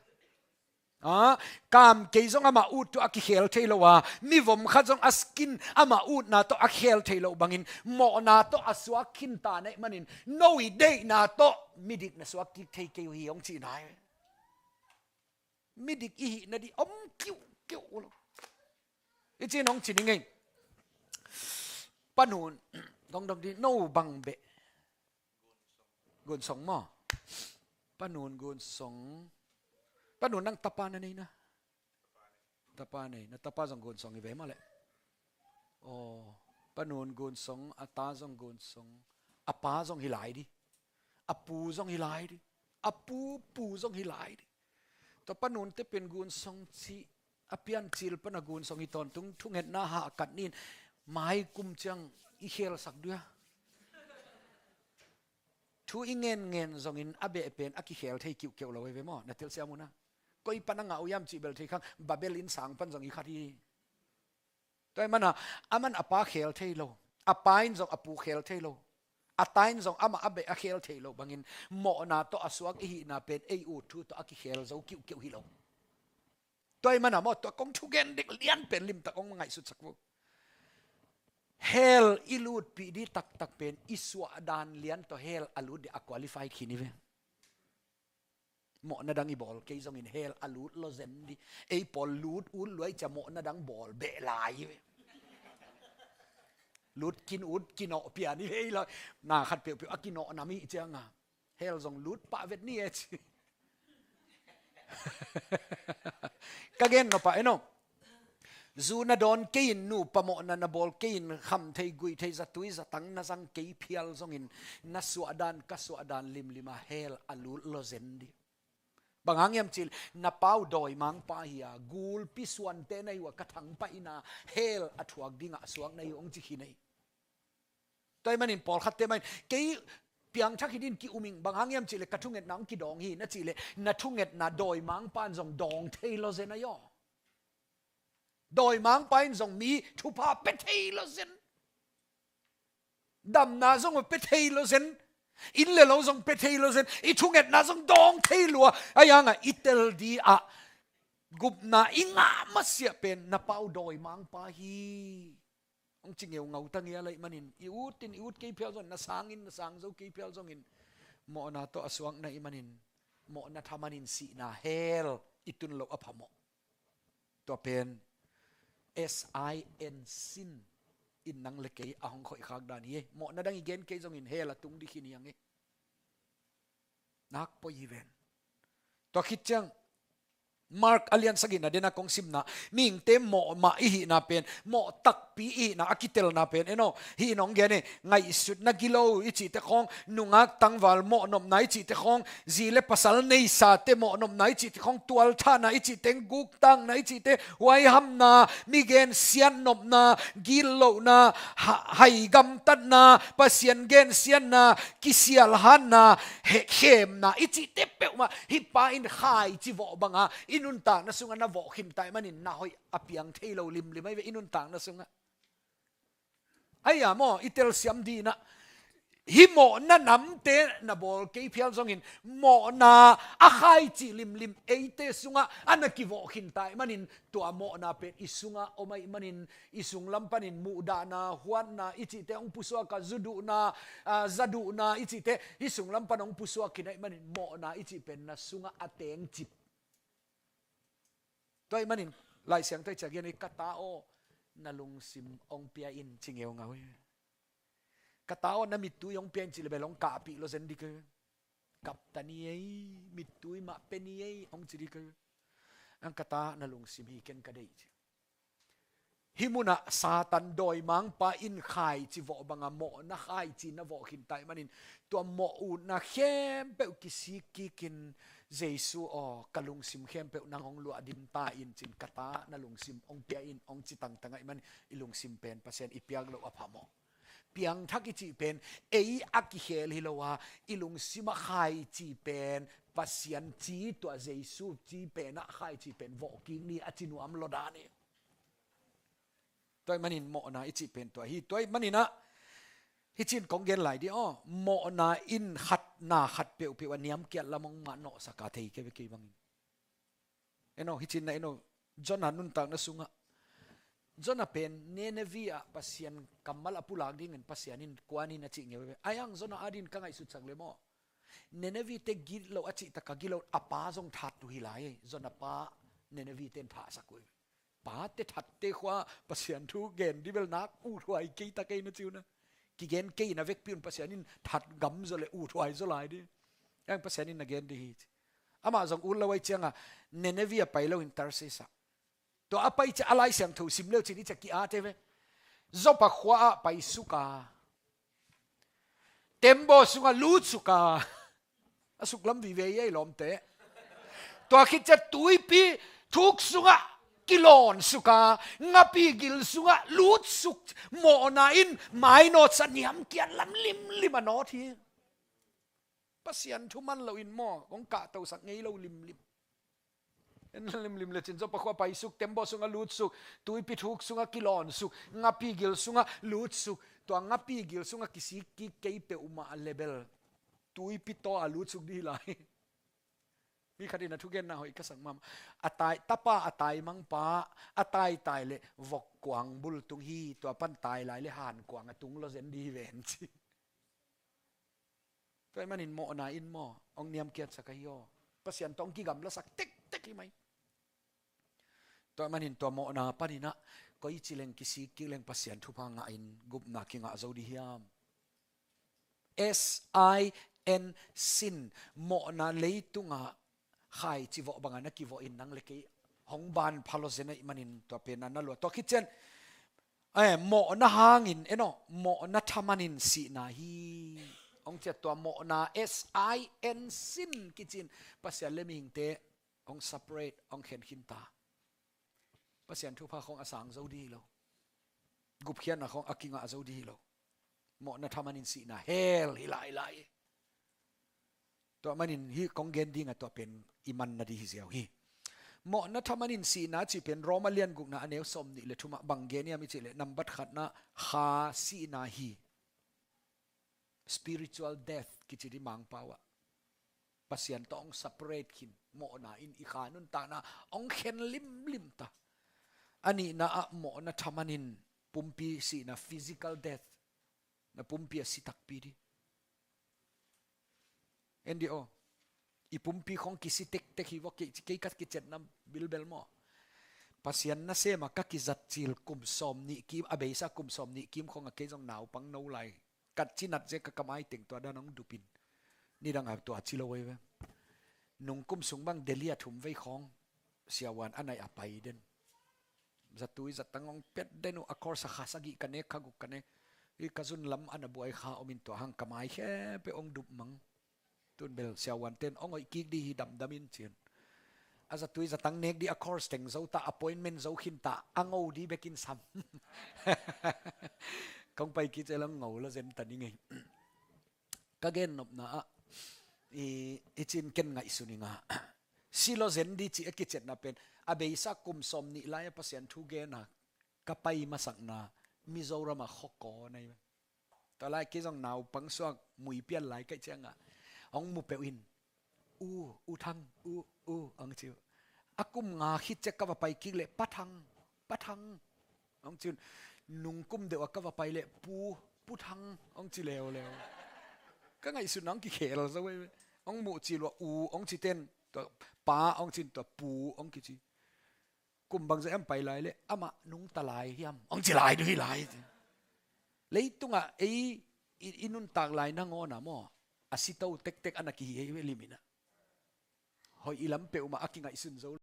Ah, kam kei zong amah ut tawh a kikhel thei lo a, mi vom khat zong a skin amah utna tawh a khel thei lo bangin, mawhna tawh a suak khin ta na hih manin, no i deihna tawh midik na suak kik thei kei uh hi hong cihna hi. Midik i hih nading om kiuhkiuh uh lo. I cin hong ci ni ngei. Pa Nun, dongdong di, no bang beh? Gunsong maw? Pa Nun Gunsong. Pa Nun nang tapa na nei na? Tapa nei. Na tapa zong Gunsong hi ve maw leh? Aw, Pa Nun Gunsong, a ta zong Gunsong. A pa zong hi lai di. A pu zong hi lai di. A pu pu zong hi lai di. Tua Pa Nunte pen Gunsong cih a piancil pan a Gunsong hi tawntung, thungetna hahkat ni in, mai kum ciang i khelsak dia? Thu i ngenngen zongin a beh pen a kikhel thei kiuhkeuh lo hi ve maw? Na telsiam uh na. Koi pan a ngah uh hiam cih bel thei khang, Babel innsang pan zong hi khat hi. Tua ahih manin, aman a pa khel thei lo. A pa in zong a pu khel thei lo. A ta in zong amah a beh a khel thei lo bangin, mawhna tawh a suak i hihna pen ei ut thu tawh a kikhel zo kiuhkeuh hi lo. Tua ahih manin maw, tua kong thugen dek lian pen limtak hong ngaihsutsak vo. Hell i lutpih ding taktak pen i suah dan lian tawh hell a lut ding a qualify khin hi ve. Mawhna dang i bawl kei zongin hell a lut lo zen di. Ei pawl lut ut lua i cia mawhna dang bawl beh lai hi ve. Lut kin ut kinawh pian hi ve ei lo. Na khat peuhpeuh a kinawh nam i cianga hell zong lut pah vet ni e ci. Ka gen nop a, en aw. Zu na dawn kei in, nupa mawhna na bawl kei in, kham thei, guih thei, zatui zatang na zang kei phial zongin, na suahdan, ka suahdan limlim a hell a lut lo zen dih. Bang hang hiam cih leh na pau dawimangpa hi a, gulpi suante na hi uh a, ka thangpaihna hell a thuak dingah a suak na hi uh hong ci khin ahi. Tua ahih manin pawlkhatte mah in, kei piangthak hi dingin ki-um ing, bang hang hiam cih leh ka thungetna hong kidawng hi na cih leh, na thungetna dawimangpa in zong dawng thei lo zen ahi aw. Dawimangpa in zong mi thupha pia thei lo zen. Damna zong pia thei lo zen. Inn le lo zong pia thei lo zen. I thungetna zong dawng thei lua. Ahi hangah i tel dingah gupna i ngah masiah pen na pau dawimangpa hi. Hong ci ngeungau ta ngial ahih manin, i ut in, i ut kei phial zongin, na sang in, na sang zo kei phial zongin, mawhna tawh a suak na hih manin, mawhna thaman in sihna hell i tun loh a phamawh. Tua pen S I N, sin in nang le kei a hong khoih khak dan hi. Mawhna dang i gen kei zongin hell a tung ding khin hi hang e. Nak poi hi ven. Tua khit ciang Mark a lian sagihna dena kong simna, mihingte mawh mah i hihna pen, mawh takpi i hihna a kitelna pen, eno, hih in hong gen e, ngaihsutna gilo i cihte khawng, nungak tangval mawhnopna i cihte khawng, zi le pasal neisate mawhnopna i cihte khawng, tualthahna i cihte, guktakna i cihte, huaihamna, mi gensiatnopna, gitlohna, ha-, hai gamtatna, Pasian gensiatna, kisialhatna, he-, khemna i cihte peuhmah hih pa in khaici vawh banga i nuntakna sungah na vawh khin ta ahih manin na hoih a piang thei lo limlim ahi ve, i nuntakna sungah. Ahi a maw, i telsiam dingin ah, hih mawhna namte na bawl kei phial zongin, mawhna a khaici limlim eite sungah a na kivawh khin ta ahih manin, tua mawhna pen i sungah om ahih manin, i sunglam panin muhdahna, huatna i cihte hong pusuak a, zu duhna, a, za duhna i cihte hih sunglam pan hong pusuak khin ahih manin, mawhna i cih pen na sungah a tengcip. Tua ahih manin Lai Siangtho i ciah gen hi, ka ta aw, na lungsim hong pia in, ci ngeungau hi. Ka ta aw, na mittui hong pia in, ci le bel hong kahpih lo zen ding hi. Kap ta ni ei, mittui mah pia ni ei, hong ci ding hi. Ang ka ta, na lungsim hi ken ka deih, ci. Hih munah Satan dawimangpa in khaici vawh banga mawhna khaici na vawh khin ta ahih manin, tua mawh utna khempeuh kisik kikin, Jesu aw, ka lungsim khempeuh nang hong luahdim ta in, ci-in, ka ta, na lungsim hong pia in, hong ci tangtang ahih manin, i lungsim pen Pasian i piak loh a phamawh. Piangthak i cih pen ei a kikhel hi lo a, i lungsim a khaici pen Pasian ci, tua Jesu ci pen a khaici pen vawh kik ni, a ci nuam lo dan hi. Tua ahih manin mawhna i cih pen tua hi. Tua ahih manin ah, hih ci-in kong gen lai ding aw, mawhna in khat na khat peuhpeuh a niamkiat lam hong mah nawhsak a, thei kei ve kei bangin. Eno, hih ci-in na eno, Jonah nuntakna sungah, Jonah pen Nineveh ah Pasian kammal a pulak dingin Pasian in kuan in, a cih ngeu ve. Ahi hang Jonah adingin ka ngaihsutsak le maw, Nineveh te gilo a cih tak a gilo, a pa zong that uh hi lai. Jonah pa Nineveh ten thahsak uh hi. Pate thatte khua Pasian thu gen ding bel nak uthuai kei ta kei na ci uh na. Kigen kei na vekpi un Pasian in that gam zaw le uthuai zaw lai ding. Ahi hang Pasian in na gen ding hi, ci. Amah zong ut lo ahih ciangin Nineveh ah pai loin Tarshish ah. Tua a pai ciang a Lai Siangtho sim le uh cin i ciah ki-at e ve. Joppa khua ah paisuk a, tembaw sungah lutsuk a, a suklam vive hi ei lawmte. Tua khit ciang tuipi thuk sungah kilawnsuk a, ngapi gil sungah lutsuk, mawhna in mainawt sa, niamkiat lam limlim a nawt hi. Pasian thu man loin maw, kong kahtosak ngei lo limlim. En limlim le cin Joppa khua paisuk, tembaw sungah lutsuk, tuipi thuk sungah kilawnsuk, ngapi gil sungah lutsuk, tua ngapi gil sungah kisik kik kei peuhmah le bel tuipi taw a lutsuk ding hi lai. Mi khat in a thugenna hoih ka sak mahmah. A tai, tapa a taimangpa, a taitai le vok kuang bul tung hi, tua pan tai lai le han kuang a tung lo zen ding hi ven, ci. Tua ahih manin mawhna in maw, hong niamkiatsak ahi aw. Pasian tawh hong kigamlasak tektek hi mai. Tua ahih manin tua mawhna panin ah, koici leng kisik kik leng Pasian thupha ngahin gupna kingah zo ding hiam. S I N, sin, mawhna leitungah khaici vawh bangin a kivawh in nang le kei hong ban pha lo zen ahih manin tua pen a na lua. Tua khit ciang, eh, mawhna hangin, eno, mawhna thamanin sihna hi. Hong ciat tua mawhna, S I N, sin kici in, Pasian le mihingte hong separate, hong khen khin ta. Pasian thupha khong a sang zo dih hi lo. Gupkhiatna khong a kingah zo dih hi lo. Mawhna thamanin sihna, hell hi lai lai. Tua manin hih kong gen dingah tua pen i man nading hi ziau hi. Mawhna thamanin sihna cih pen Roma lian gukna a neu sawmnih le thumah bang gen hiam i cih leh nambat khatna kha sihna hi. Spiritual death kici ding Mangpau ah. Pasian tawh hong separate khin, mawhna in i kha nuntakna hong khen limlim ta. A nihna ah mawhna thamanin pumpi sihna, physical death. Na pumpi a si takpi ding. En dih aw. I pumpi khong kisi tektek hi vua, kei, kei ka kiciatna bilbel maw. Pasian nasem a ka kizat cil kum sawmnih kim, a beisa kum sawmnih kim khong a kei zong naupang no lai. Ka cinat zia ka kamai teng tua dan hong dupin. Nidang a tua ci lo vei ve. Nung kum sung bang Delhi a thum vei khong. Siavuan a nai a pai den. Zatui zatang hong pet den uh, a course a kha sagih ka nek, kha guk ka nek. Hi ka zun lam a na buai kha om in tua hang kamai khe pe hong dup mang. Tun bel siavuan ten hong hoih kik dih hi damdam in ci un. A zatui zatang nek dih a course teng zo ta, appointment zo khin ta, a ngo dih bekin sam. Kong pai kik ciang hong ngo lo zen ta ni ngei. Ka gen nopna ah i, i cin ken ngaihsun i nga. Si lo zen dih ci a kiciatna pen a beisa kum sawmnih lai a Pasian thu gen a ka pai masakna Mizoram a khuakaw nei. Tua lai kei zong naupang suak mui pian lai kaih ciangah hong mu peuh in, "U, U Thang, U, U," hong ci uh. A kum nga khit ciang ka va pai kik leh, "Pa Thang, Pa Thang," hong ci un. Nung kum deuh a ka va pai leh, "Pu, Pu Thang," hong ci leuleu. Ka ngaihsutna hong kikhel zo vei. Hong muh ci lua, "U," hong ci ten, tua, "Pa," hong ci in, tua, "Pu," hong kici. Kum bangzah hiam pai lai leh, "Amah nungta lai hiam?" hong ci lai duh hi lai. Leitungah ei i, i nuntak lai nangawn ah maw, a sito tektek a na kihi hi ve liminah. Hoih i lam peuhmah a kingaihsun zo.